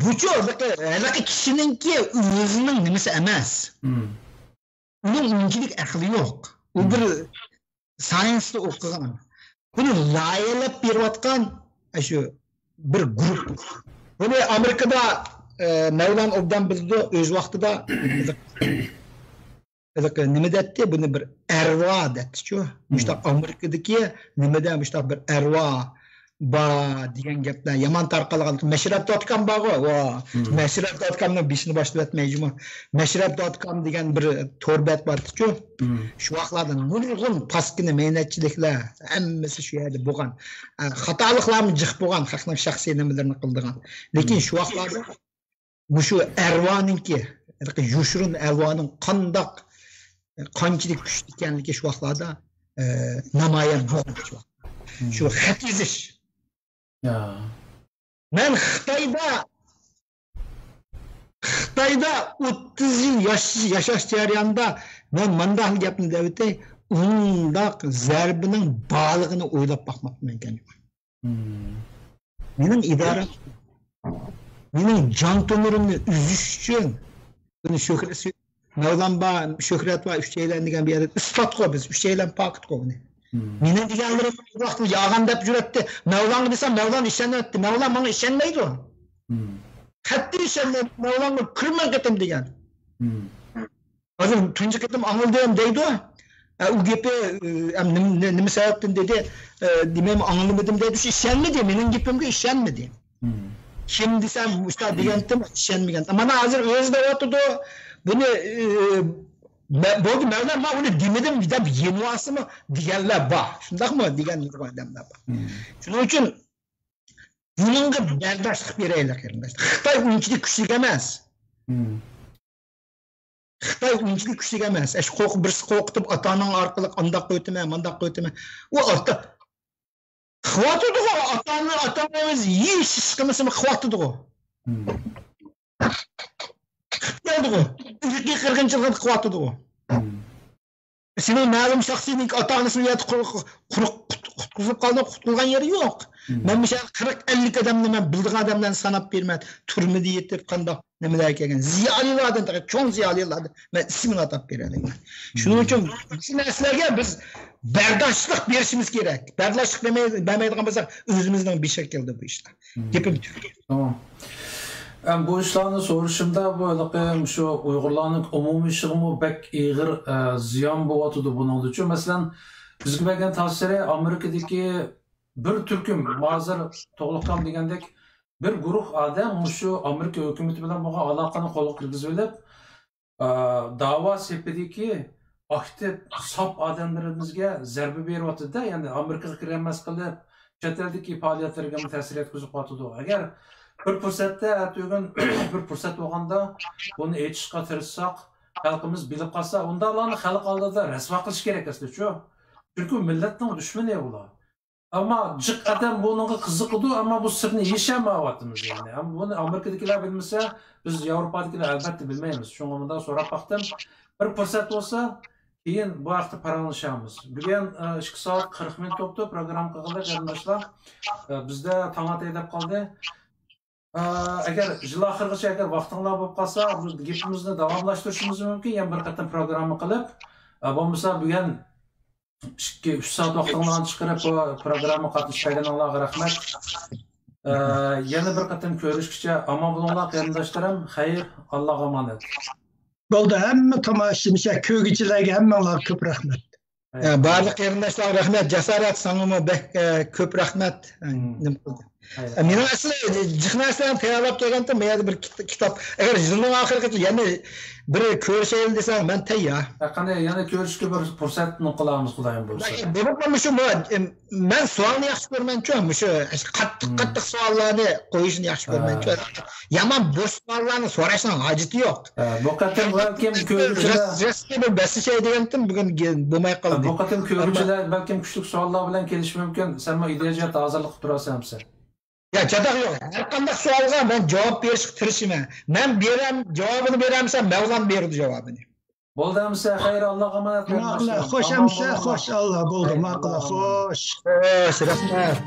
بۇچۇ ھېلىقى، ھېلىقى كىشىنىڭكى ئۆزىنىڭ نېمىسى ئەمەس. ئۇنىڭ ئۇنچىلىك ئەقلى يوق. ئۇ بىر ساينستا ئوقۇغان. بۇنى لايىھەلەپ بېرىۋاتقان ئاشۇ بىر گۇرۇپپا. بۇنى ئامېرىكىدا، ئە، مەۋلان ئوبدان بىلىدۇ، ئۆز ۋاقتىدا ھېلىقى نېمە دەتتى؟ بۇنى بىر ئەرۋا دەتتىچۇ. مۇشۇنداق ئامېرىكىدىكى نېمىدە مۇشۇنداق بىر ئەرۋا بار دېگەن گەپلەر يامان تارقالغان. مەشرەپ دوت كام بارغۇ، ۋا، مەشرەپ دوت كامنىڭ بېشىنى باشلىۋەتمەي جۇمۇ. مەشرەپ دوت كام دېگەن بىر تور بەت بارتىچۇ. شۇ ۋاقىتلاردا نۇرغۇن پاسكىنا مەينەتچىلىكلەر، ھەممىسى شۇ يەردە بولغان. ئە، خاتالىقلارمۇ جىق بولغان، خەقنىڭ شەخسىي نېمىلىرىنى قىلىدىغان. لېكىن شۇ ۋاقىتلاردا مۇشۇ ئەرۋانىڭكى، يوشۇرۇن ئەرۋانىڭ قانداق، قانچىلىك كۈچلۈك ئىكەنلىكى شۇ ۋاقىتلاردا، ئە، نامايان بولغان شۇ ۋاقىتتا. شۇ خەت يېزىش. مەن خىتايدا، خىتايدا ئوتتۇز يىل ياش-، ياشاش جەريانىدا مەن مانداق گەپنى دەۋېتەي، ئۇنداق زەربىنىڭ بارلىقىنى ئويلاپ باقماپتىمەن ئىكەن. مېنىڭ ئىدارەم، مېنىڭ جان تومۇرۇمنى ئۈزۈش ئۈچۈن، بۇنى شۆھرەت، مەۋلان بار، شۆھرەت بار، ئۈچەيلەن دېگەن بۇ يەردە ئىسپاتقۇ بىز، ئۈچەيلەن پاكىتقۇ بۇنى. مېنىڭ دېگەنلىرىم ۋاقتىدا يالغان دەپ يۈرەتتى. مەۋلانغا دېسەم، مەۋلان ئىشەنمەيتتى. مەۋلان ماڭا ئىشەنمەيدۇ. قەتئىي ئىشەنمەيدۇ. مەۋلانغا كۆپ مىڭ قېتىم دېگەن. ھازىر تۇنجى قېتىم ئاڭلىدىم دەيدۇ. ئە، ئۇ گېپى، ئە، نېمە، نېمە سەۋەبتىن دېدى، ئە، دېمەيمەن ئاڭلىمىدىم دەيدۇ. شۇ ئىشەنمىدى، مېنىڭ گېپىمگە ئىشەنمىدى. كىم دېسەم، ئۇستا دېگەنتىم، ئىشەنمىگەن. مانا ھازىر ئۆزى دەۋاتىدۇ. بۇنى، ئە، مە-، بولدى، مەۋلان، مەن ئۇنى دېمىدىم دەپ يېنىۋالسىمۇ دېگەنلەر بار. شۇنداقمۇ؟ دېگەن ئادەملەر بار. شۇنىڭ ئۈچۈن بۇنىڭغا بەرداشلىق بېرەيلى، قېرىنداشلار. خىتاي ئۇنچىلىك كۈچلۈك ئەمەس. خىتاي ئۇنچىلىك كۈچلۈك ئەمەس. ئەش قورق-، بىرسى قورقۇتۇپ، ئاتا-ئاناڭ ئارقىلىق ئانداق قىلىۋېتىمەن، مانداق قىلىۋېتىمەن. ئۇ ئاتا، قىلىۋاتىدىغۇ، ئاتا-ئانا، ئاتا-ئانىمىز ھېچ ئىش قىلمىسىمۇ قىلىۋاتىدىغۇ. قىلىپ كەلدىغۇ. ئىرقىي قىرغىنچىلىقنى قىلىۋاتىدىغۇ. سېنىڭ مەلۇم شەخسنىڭ ئاتا-ئانىسى بۇ يەردە قۇ-، قۇ-، قۇرۇق قۇت-، قۇتقۇزۇپ قالدى، قۇتقۇزغان يېرى يوق. مەن مۇشۇ قىرىق ئەللىك ئادەمنى مەن بىلىدىغان ئادەملەرنى ساناپ بېرىمەن. تۈرمىدە يېتىپ، قانداق نېمىلەرگە كەلگەن. زىيالىيلاردىن، تېخى چوڭ زىيالىيلاردىن مەن ئىسمىنى ئاتاپ بېرەلەيمەن. شۇنىڭ ئۈچۈن مۇشۇ نەرسىلەرگە بىز بەرداشلىق بېرىشىمىز كېرەك. بەرداشلىق بەرمەي-، بەرمەيدىغان بولساق، ئۆزىمىزنىڭ بېشىغا كېلىدۇ بۇ ئىشلار. گېپىم تۈگىدى. تامام. ئەم، بۇ ئىشلارنى سورىشىمدا، بۇ ھېلىقى مۇشۇ ئۇيغۇرلارنىڭ ئومۇمىي ئىشىغىمۇ بەك ئېغىر، ئە، زىيان بولۇۋاتىدۇ بۇنىڭدىچۇ. مەسىلەن، بىزگە بەرگەن تەسىرى ئامېرىكىدىكى بىر تۈركۈم، ھازىر تۇغلۇقكان دېگەندەك بىر گۇرۇھ ئادەم مۇشۇ ئامېرىكا ھۆكۈمىتى بىلەن بولغان ئالاقىنى قولغا كىرگۈزۈۋېلىپ، ئا، داۋا سېپىدىكى ئاكتىپ، ساپ ئادەملىرىمىزگە زەربە بېرىۋاتىدۇ-دە، يەنى ئامېرىكىغا كىرەلمەس قىلىپ، چەت ئەلدىكى پائالىيەتلىرىگىمۇ تەسىر يەتكۈزۈپ قاتىدۇ. ئەگەر بىر پۇرسەتتە، ئەتىگۈن بىر پۇرسەت بولغاندا بۇنى ئېيتىشقا تىرىشساق، خەلقىمىز بىلىپ قالسا، ئۇنداقلارنى خەلق ئالدىدا رەسۋا قىلىش كېرەك ئەسلى شۇ. چۈنكى ئۇ مىللەتنىڭ دۈشمىنى ئۇلار. ئەمما جىق ئادەم بۇنىڭغا قىزىقىدۇ، ئەمما بۇ سىرنى يېشەلمەيۋاتىمىز، يەنى. ئەمما بۇنى ئامېرىكىدىكىلەر بىلمىسە، بىز ياۋروپادىكىلەر ئەلۋەتتە بىلمەيمىز. شۇڭا مۇنداق سوراپ باقتىم. بىر پۇرسەت بولسا، كېيىن بۇ ھەقتە پاراڭلىشارمىز. بۈگۈن، ئە، ئىككى سائەت قىرىق مىنۇت بوپتۇ پروگرامما قىلغىلى، قېرىنداشلار. ئە، بىزدە تاڭ ئاتاي دەپ قالدى. ئە، ئەگەر يىل ئاخىرىغىچە ئەگەر ۋاقتىڭلار بولۇپ قالسا، بۇ گېپىمىزنى داۋاملاشتۇرۇشىمىز مۇمكىن. يەنە بىر قېتىم پروگرامما قىلىپ، ئە، بولمىسا بۈگۈن ئىككى، ئۈچ سائەت ۋاقتىڭلارنى چىقىرىپ بۇ پروگراممىغا قاتنىشىپ كەلگىنىڭلارغا رەھمەت. ئە، يەنە بىر قېتىم كۆرۈشكىچە ئامان بولۇڭلار، قېرىنداشلىرىم. خەير، ئاللاغا ئامانەت. بولدى، ھەممە تاماشىبىنچە، كۆرگۈچىلەرگە ھەممىڭلارغا كۆپ رەھمەت. ئە، بارلىق قېرىنداشلارغا رەھمەت. جاسارەت، ساڭىمۇ بەك، ئە، كۆپ رەھمەت. ئە، مم. نېمە قىلدى؟ ئە، مېنىڭ ئەسلى جىق نەرسىلەرنى تەييارلاپ كەلگەنتىم. مەن يەنە بىر كىت-، كىتاب، ئەگەر يىلنىڭ ئاخىرىغىچە يەنە بىر كۆرۈشەيلى دېسەڭ، مەن تەييار. ھە، قېنى، يەنە كۆرۈشۈشكە بىر پۇرسەتنى قىلارمىز، خۇدايىم بۇيرۇسا. بولۇپمۇ مۇشۇ، مۇ-، ئىم، مەن سوئالنى ياخشى كۆرمەنچۇ، مۇشۇ قاتتىق، مم. قاتتىق سوئاللارنى قويۇشنى ياخشى ھە. كۆرمەنچۇ. يامان بوش سوئاللارنى سوراشنىڭ ھاجىتى يوق. ھە، بۇ قېتىم بەلكىم كۆرگۈچىلەر رەس-، رەسمىي بىر بەسلىشەي دېگەنتىم، بۈگۈن گە-، بولماي ھە، قالدى. بۇ قېتىم ئەمما كۆرگۈچىلەر بەلكىم كۈچلۈك سوئاللار بىلەن كېلىشى مۇمكىن. سەنمۇ ئىدىيەجەھەتتە ھازىرلىق قىلىپ تۇرارسەن، ھەمسە. يا، چاتاق يوق. ھەر قانداق سوئالغا مەن جاۋاب بېرىشكە تىرىشىمەن. مەن بېرەم، جاۋابىنى بېرەلمىسەم، مەۋلان بېرىدۇ جاۋابىنى. بولدى ئەمسە، خەير، ئاللاغا ئامانەت. ماقۇل، قېرىنداشلار. خوش ئەمسە، ئامان بولۇڭلار. خوش، ئاللا، بولدى، خەير، ماقۇل، ئاللاغا ئامانەت. خوش. خوش، رەھمەت.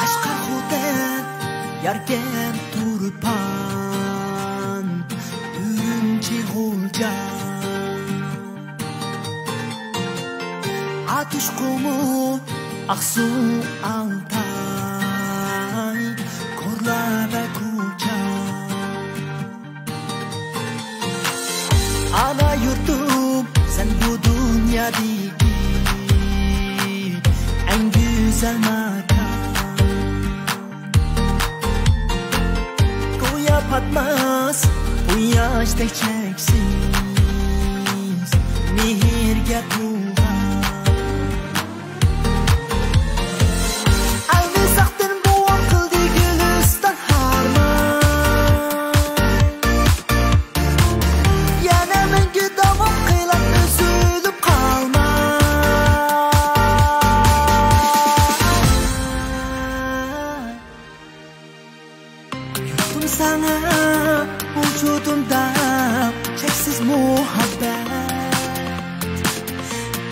قەشقەر خوتەن، ياركەن تۇرپان، ئۈرۈمچى غۇلجا. ئاتۇش قۇمۇل، ئاقسۇ، ئالتاي، كورلا ۋە كۇچا. ئانا يۇرتۇم، سەن بۇ دۇنيادىكى ئەڭ گۈزەل ماكان. گويا پاتماس قۇياشتەك چەكسىز مېھىرگە تولغان. ئەلمىساقتىن بوۋام قىلدى گۈلىستان ھارمان. يەنە مەڭگۈ داۋام قىلار ئۈزۈلۈپ قالماي. يۇتتۇم ساڭا ۋۇجۇدۇمدا چەكسىز مۇھەببەت.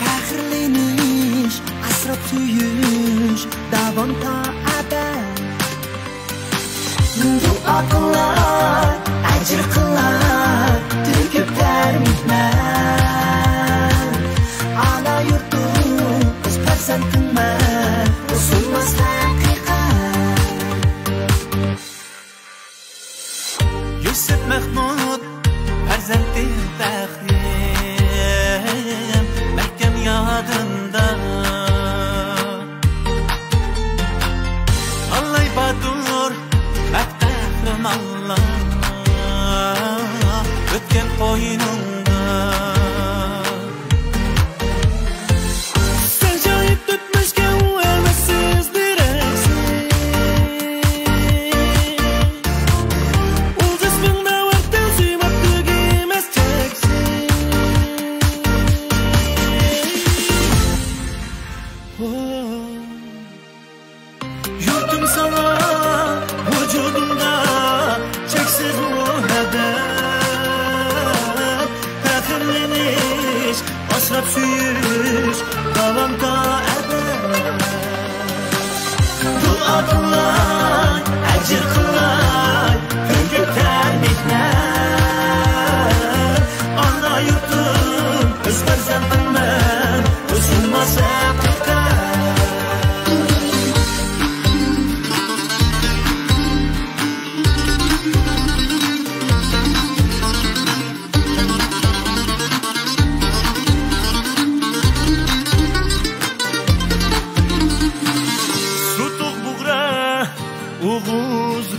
پەخىرلىنىش، ئاسراپ سۆيۈش داۋام تا ئەبەد. دۇئا قىلار، ئەجىر قىلار، تۆكۈپ تەر مېھمان. ئانا يۇرتۇم، ئۆز پەرزەنتىڭمەن، بۇ سۇنماس ھەقىقەت. يۈسۈپ مەھمۇد پەرزەنتى پەخرىم، مەھكەم يادىمدا. تاللاي باتۇر، مەرد قەھرىمانلار ئۆتكەن قوينۇڭدا.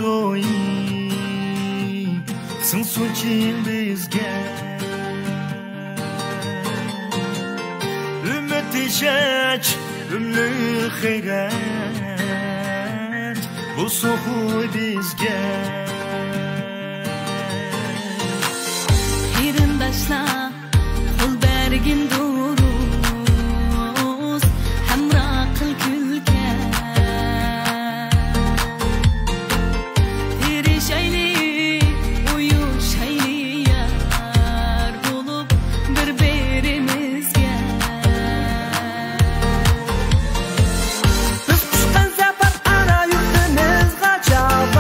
روھى سىڭسۇنچى بىزگە. ئۈمىد ئىشەنچ، ئۈملۈك غەيرەت بولسۇنغۇ بىزگە. قېرىنداشلار، قول بەرگىن دۇرۇس، ھەمراھ قىل كۈلكە. تىرىشايلى، ئۇيۇشايلى يار بولۇپ بىر-بىرىمىزگە. بىز قۇشقان زاپار ئانا يۇرتىمىزغا جاۋاب.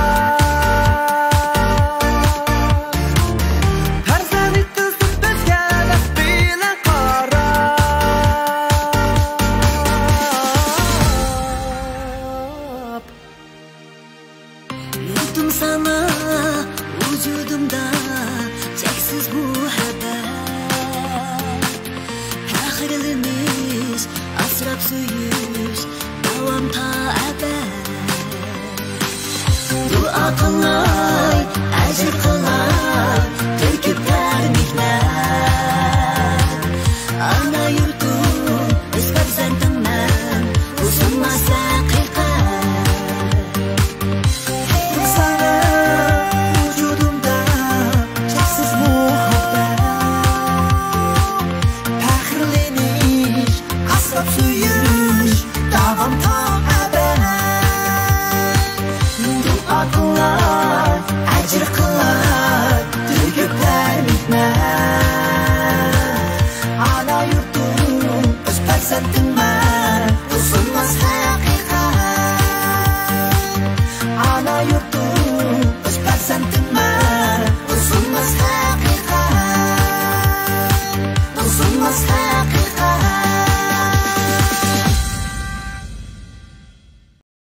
پەرزەنت قىزىم بىزگە دەپ بىلەن قاراپ. يۇرتۇم ساڭا ۋۇجۇدۇمدا چەكسىز مۇھەببەت. پەخىرلىنىش، ئاسراپ سۆيۈش داۋام تا ئەبەد. دۇئا قىلاي، ئەجىر قىل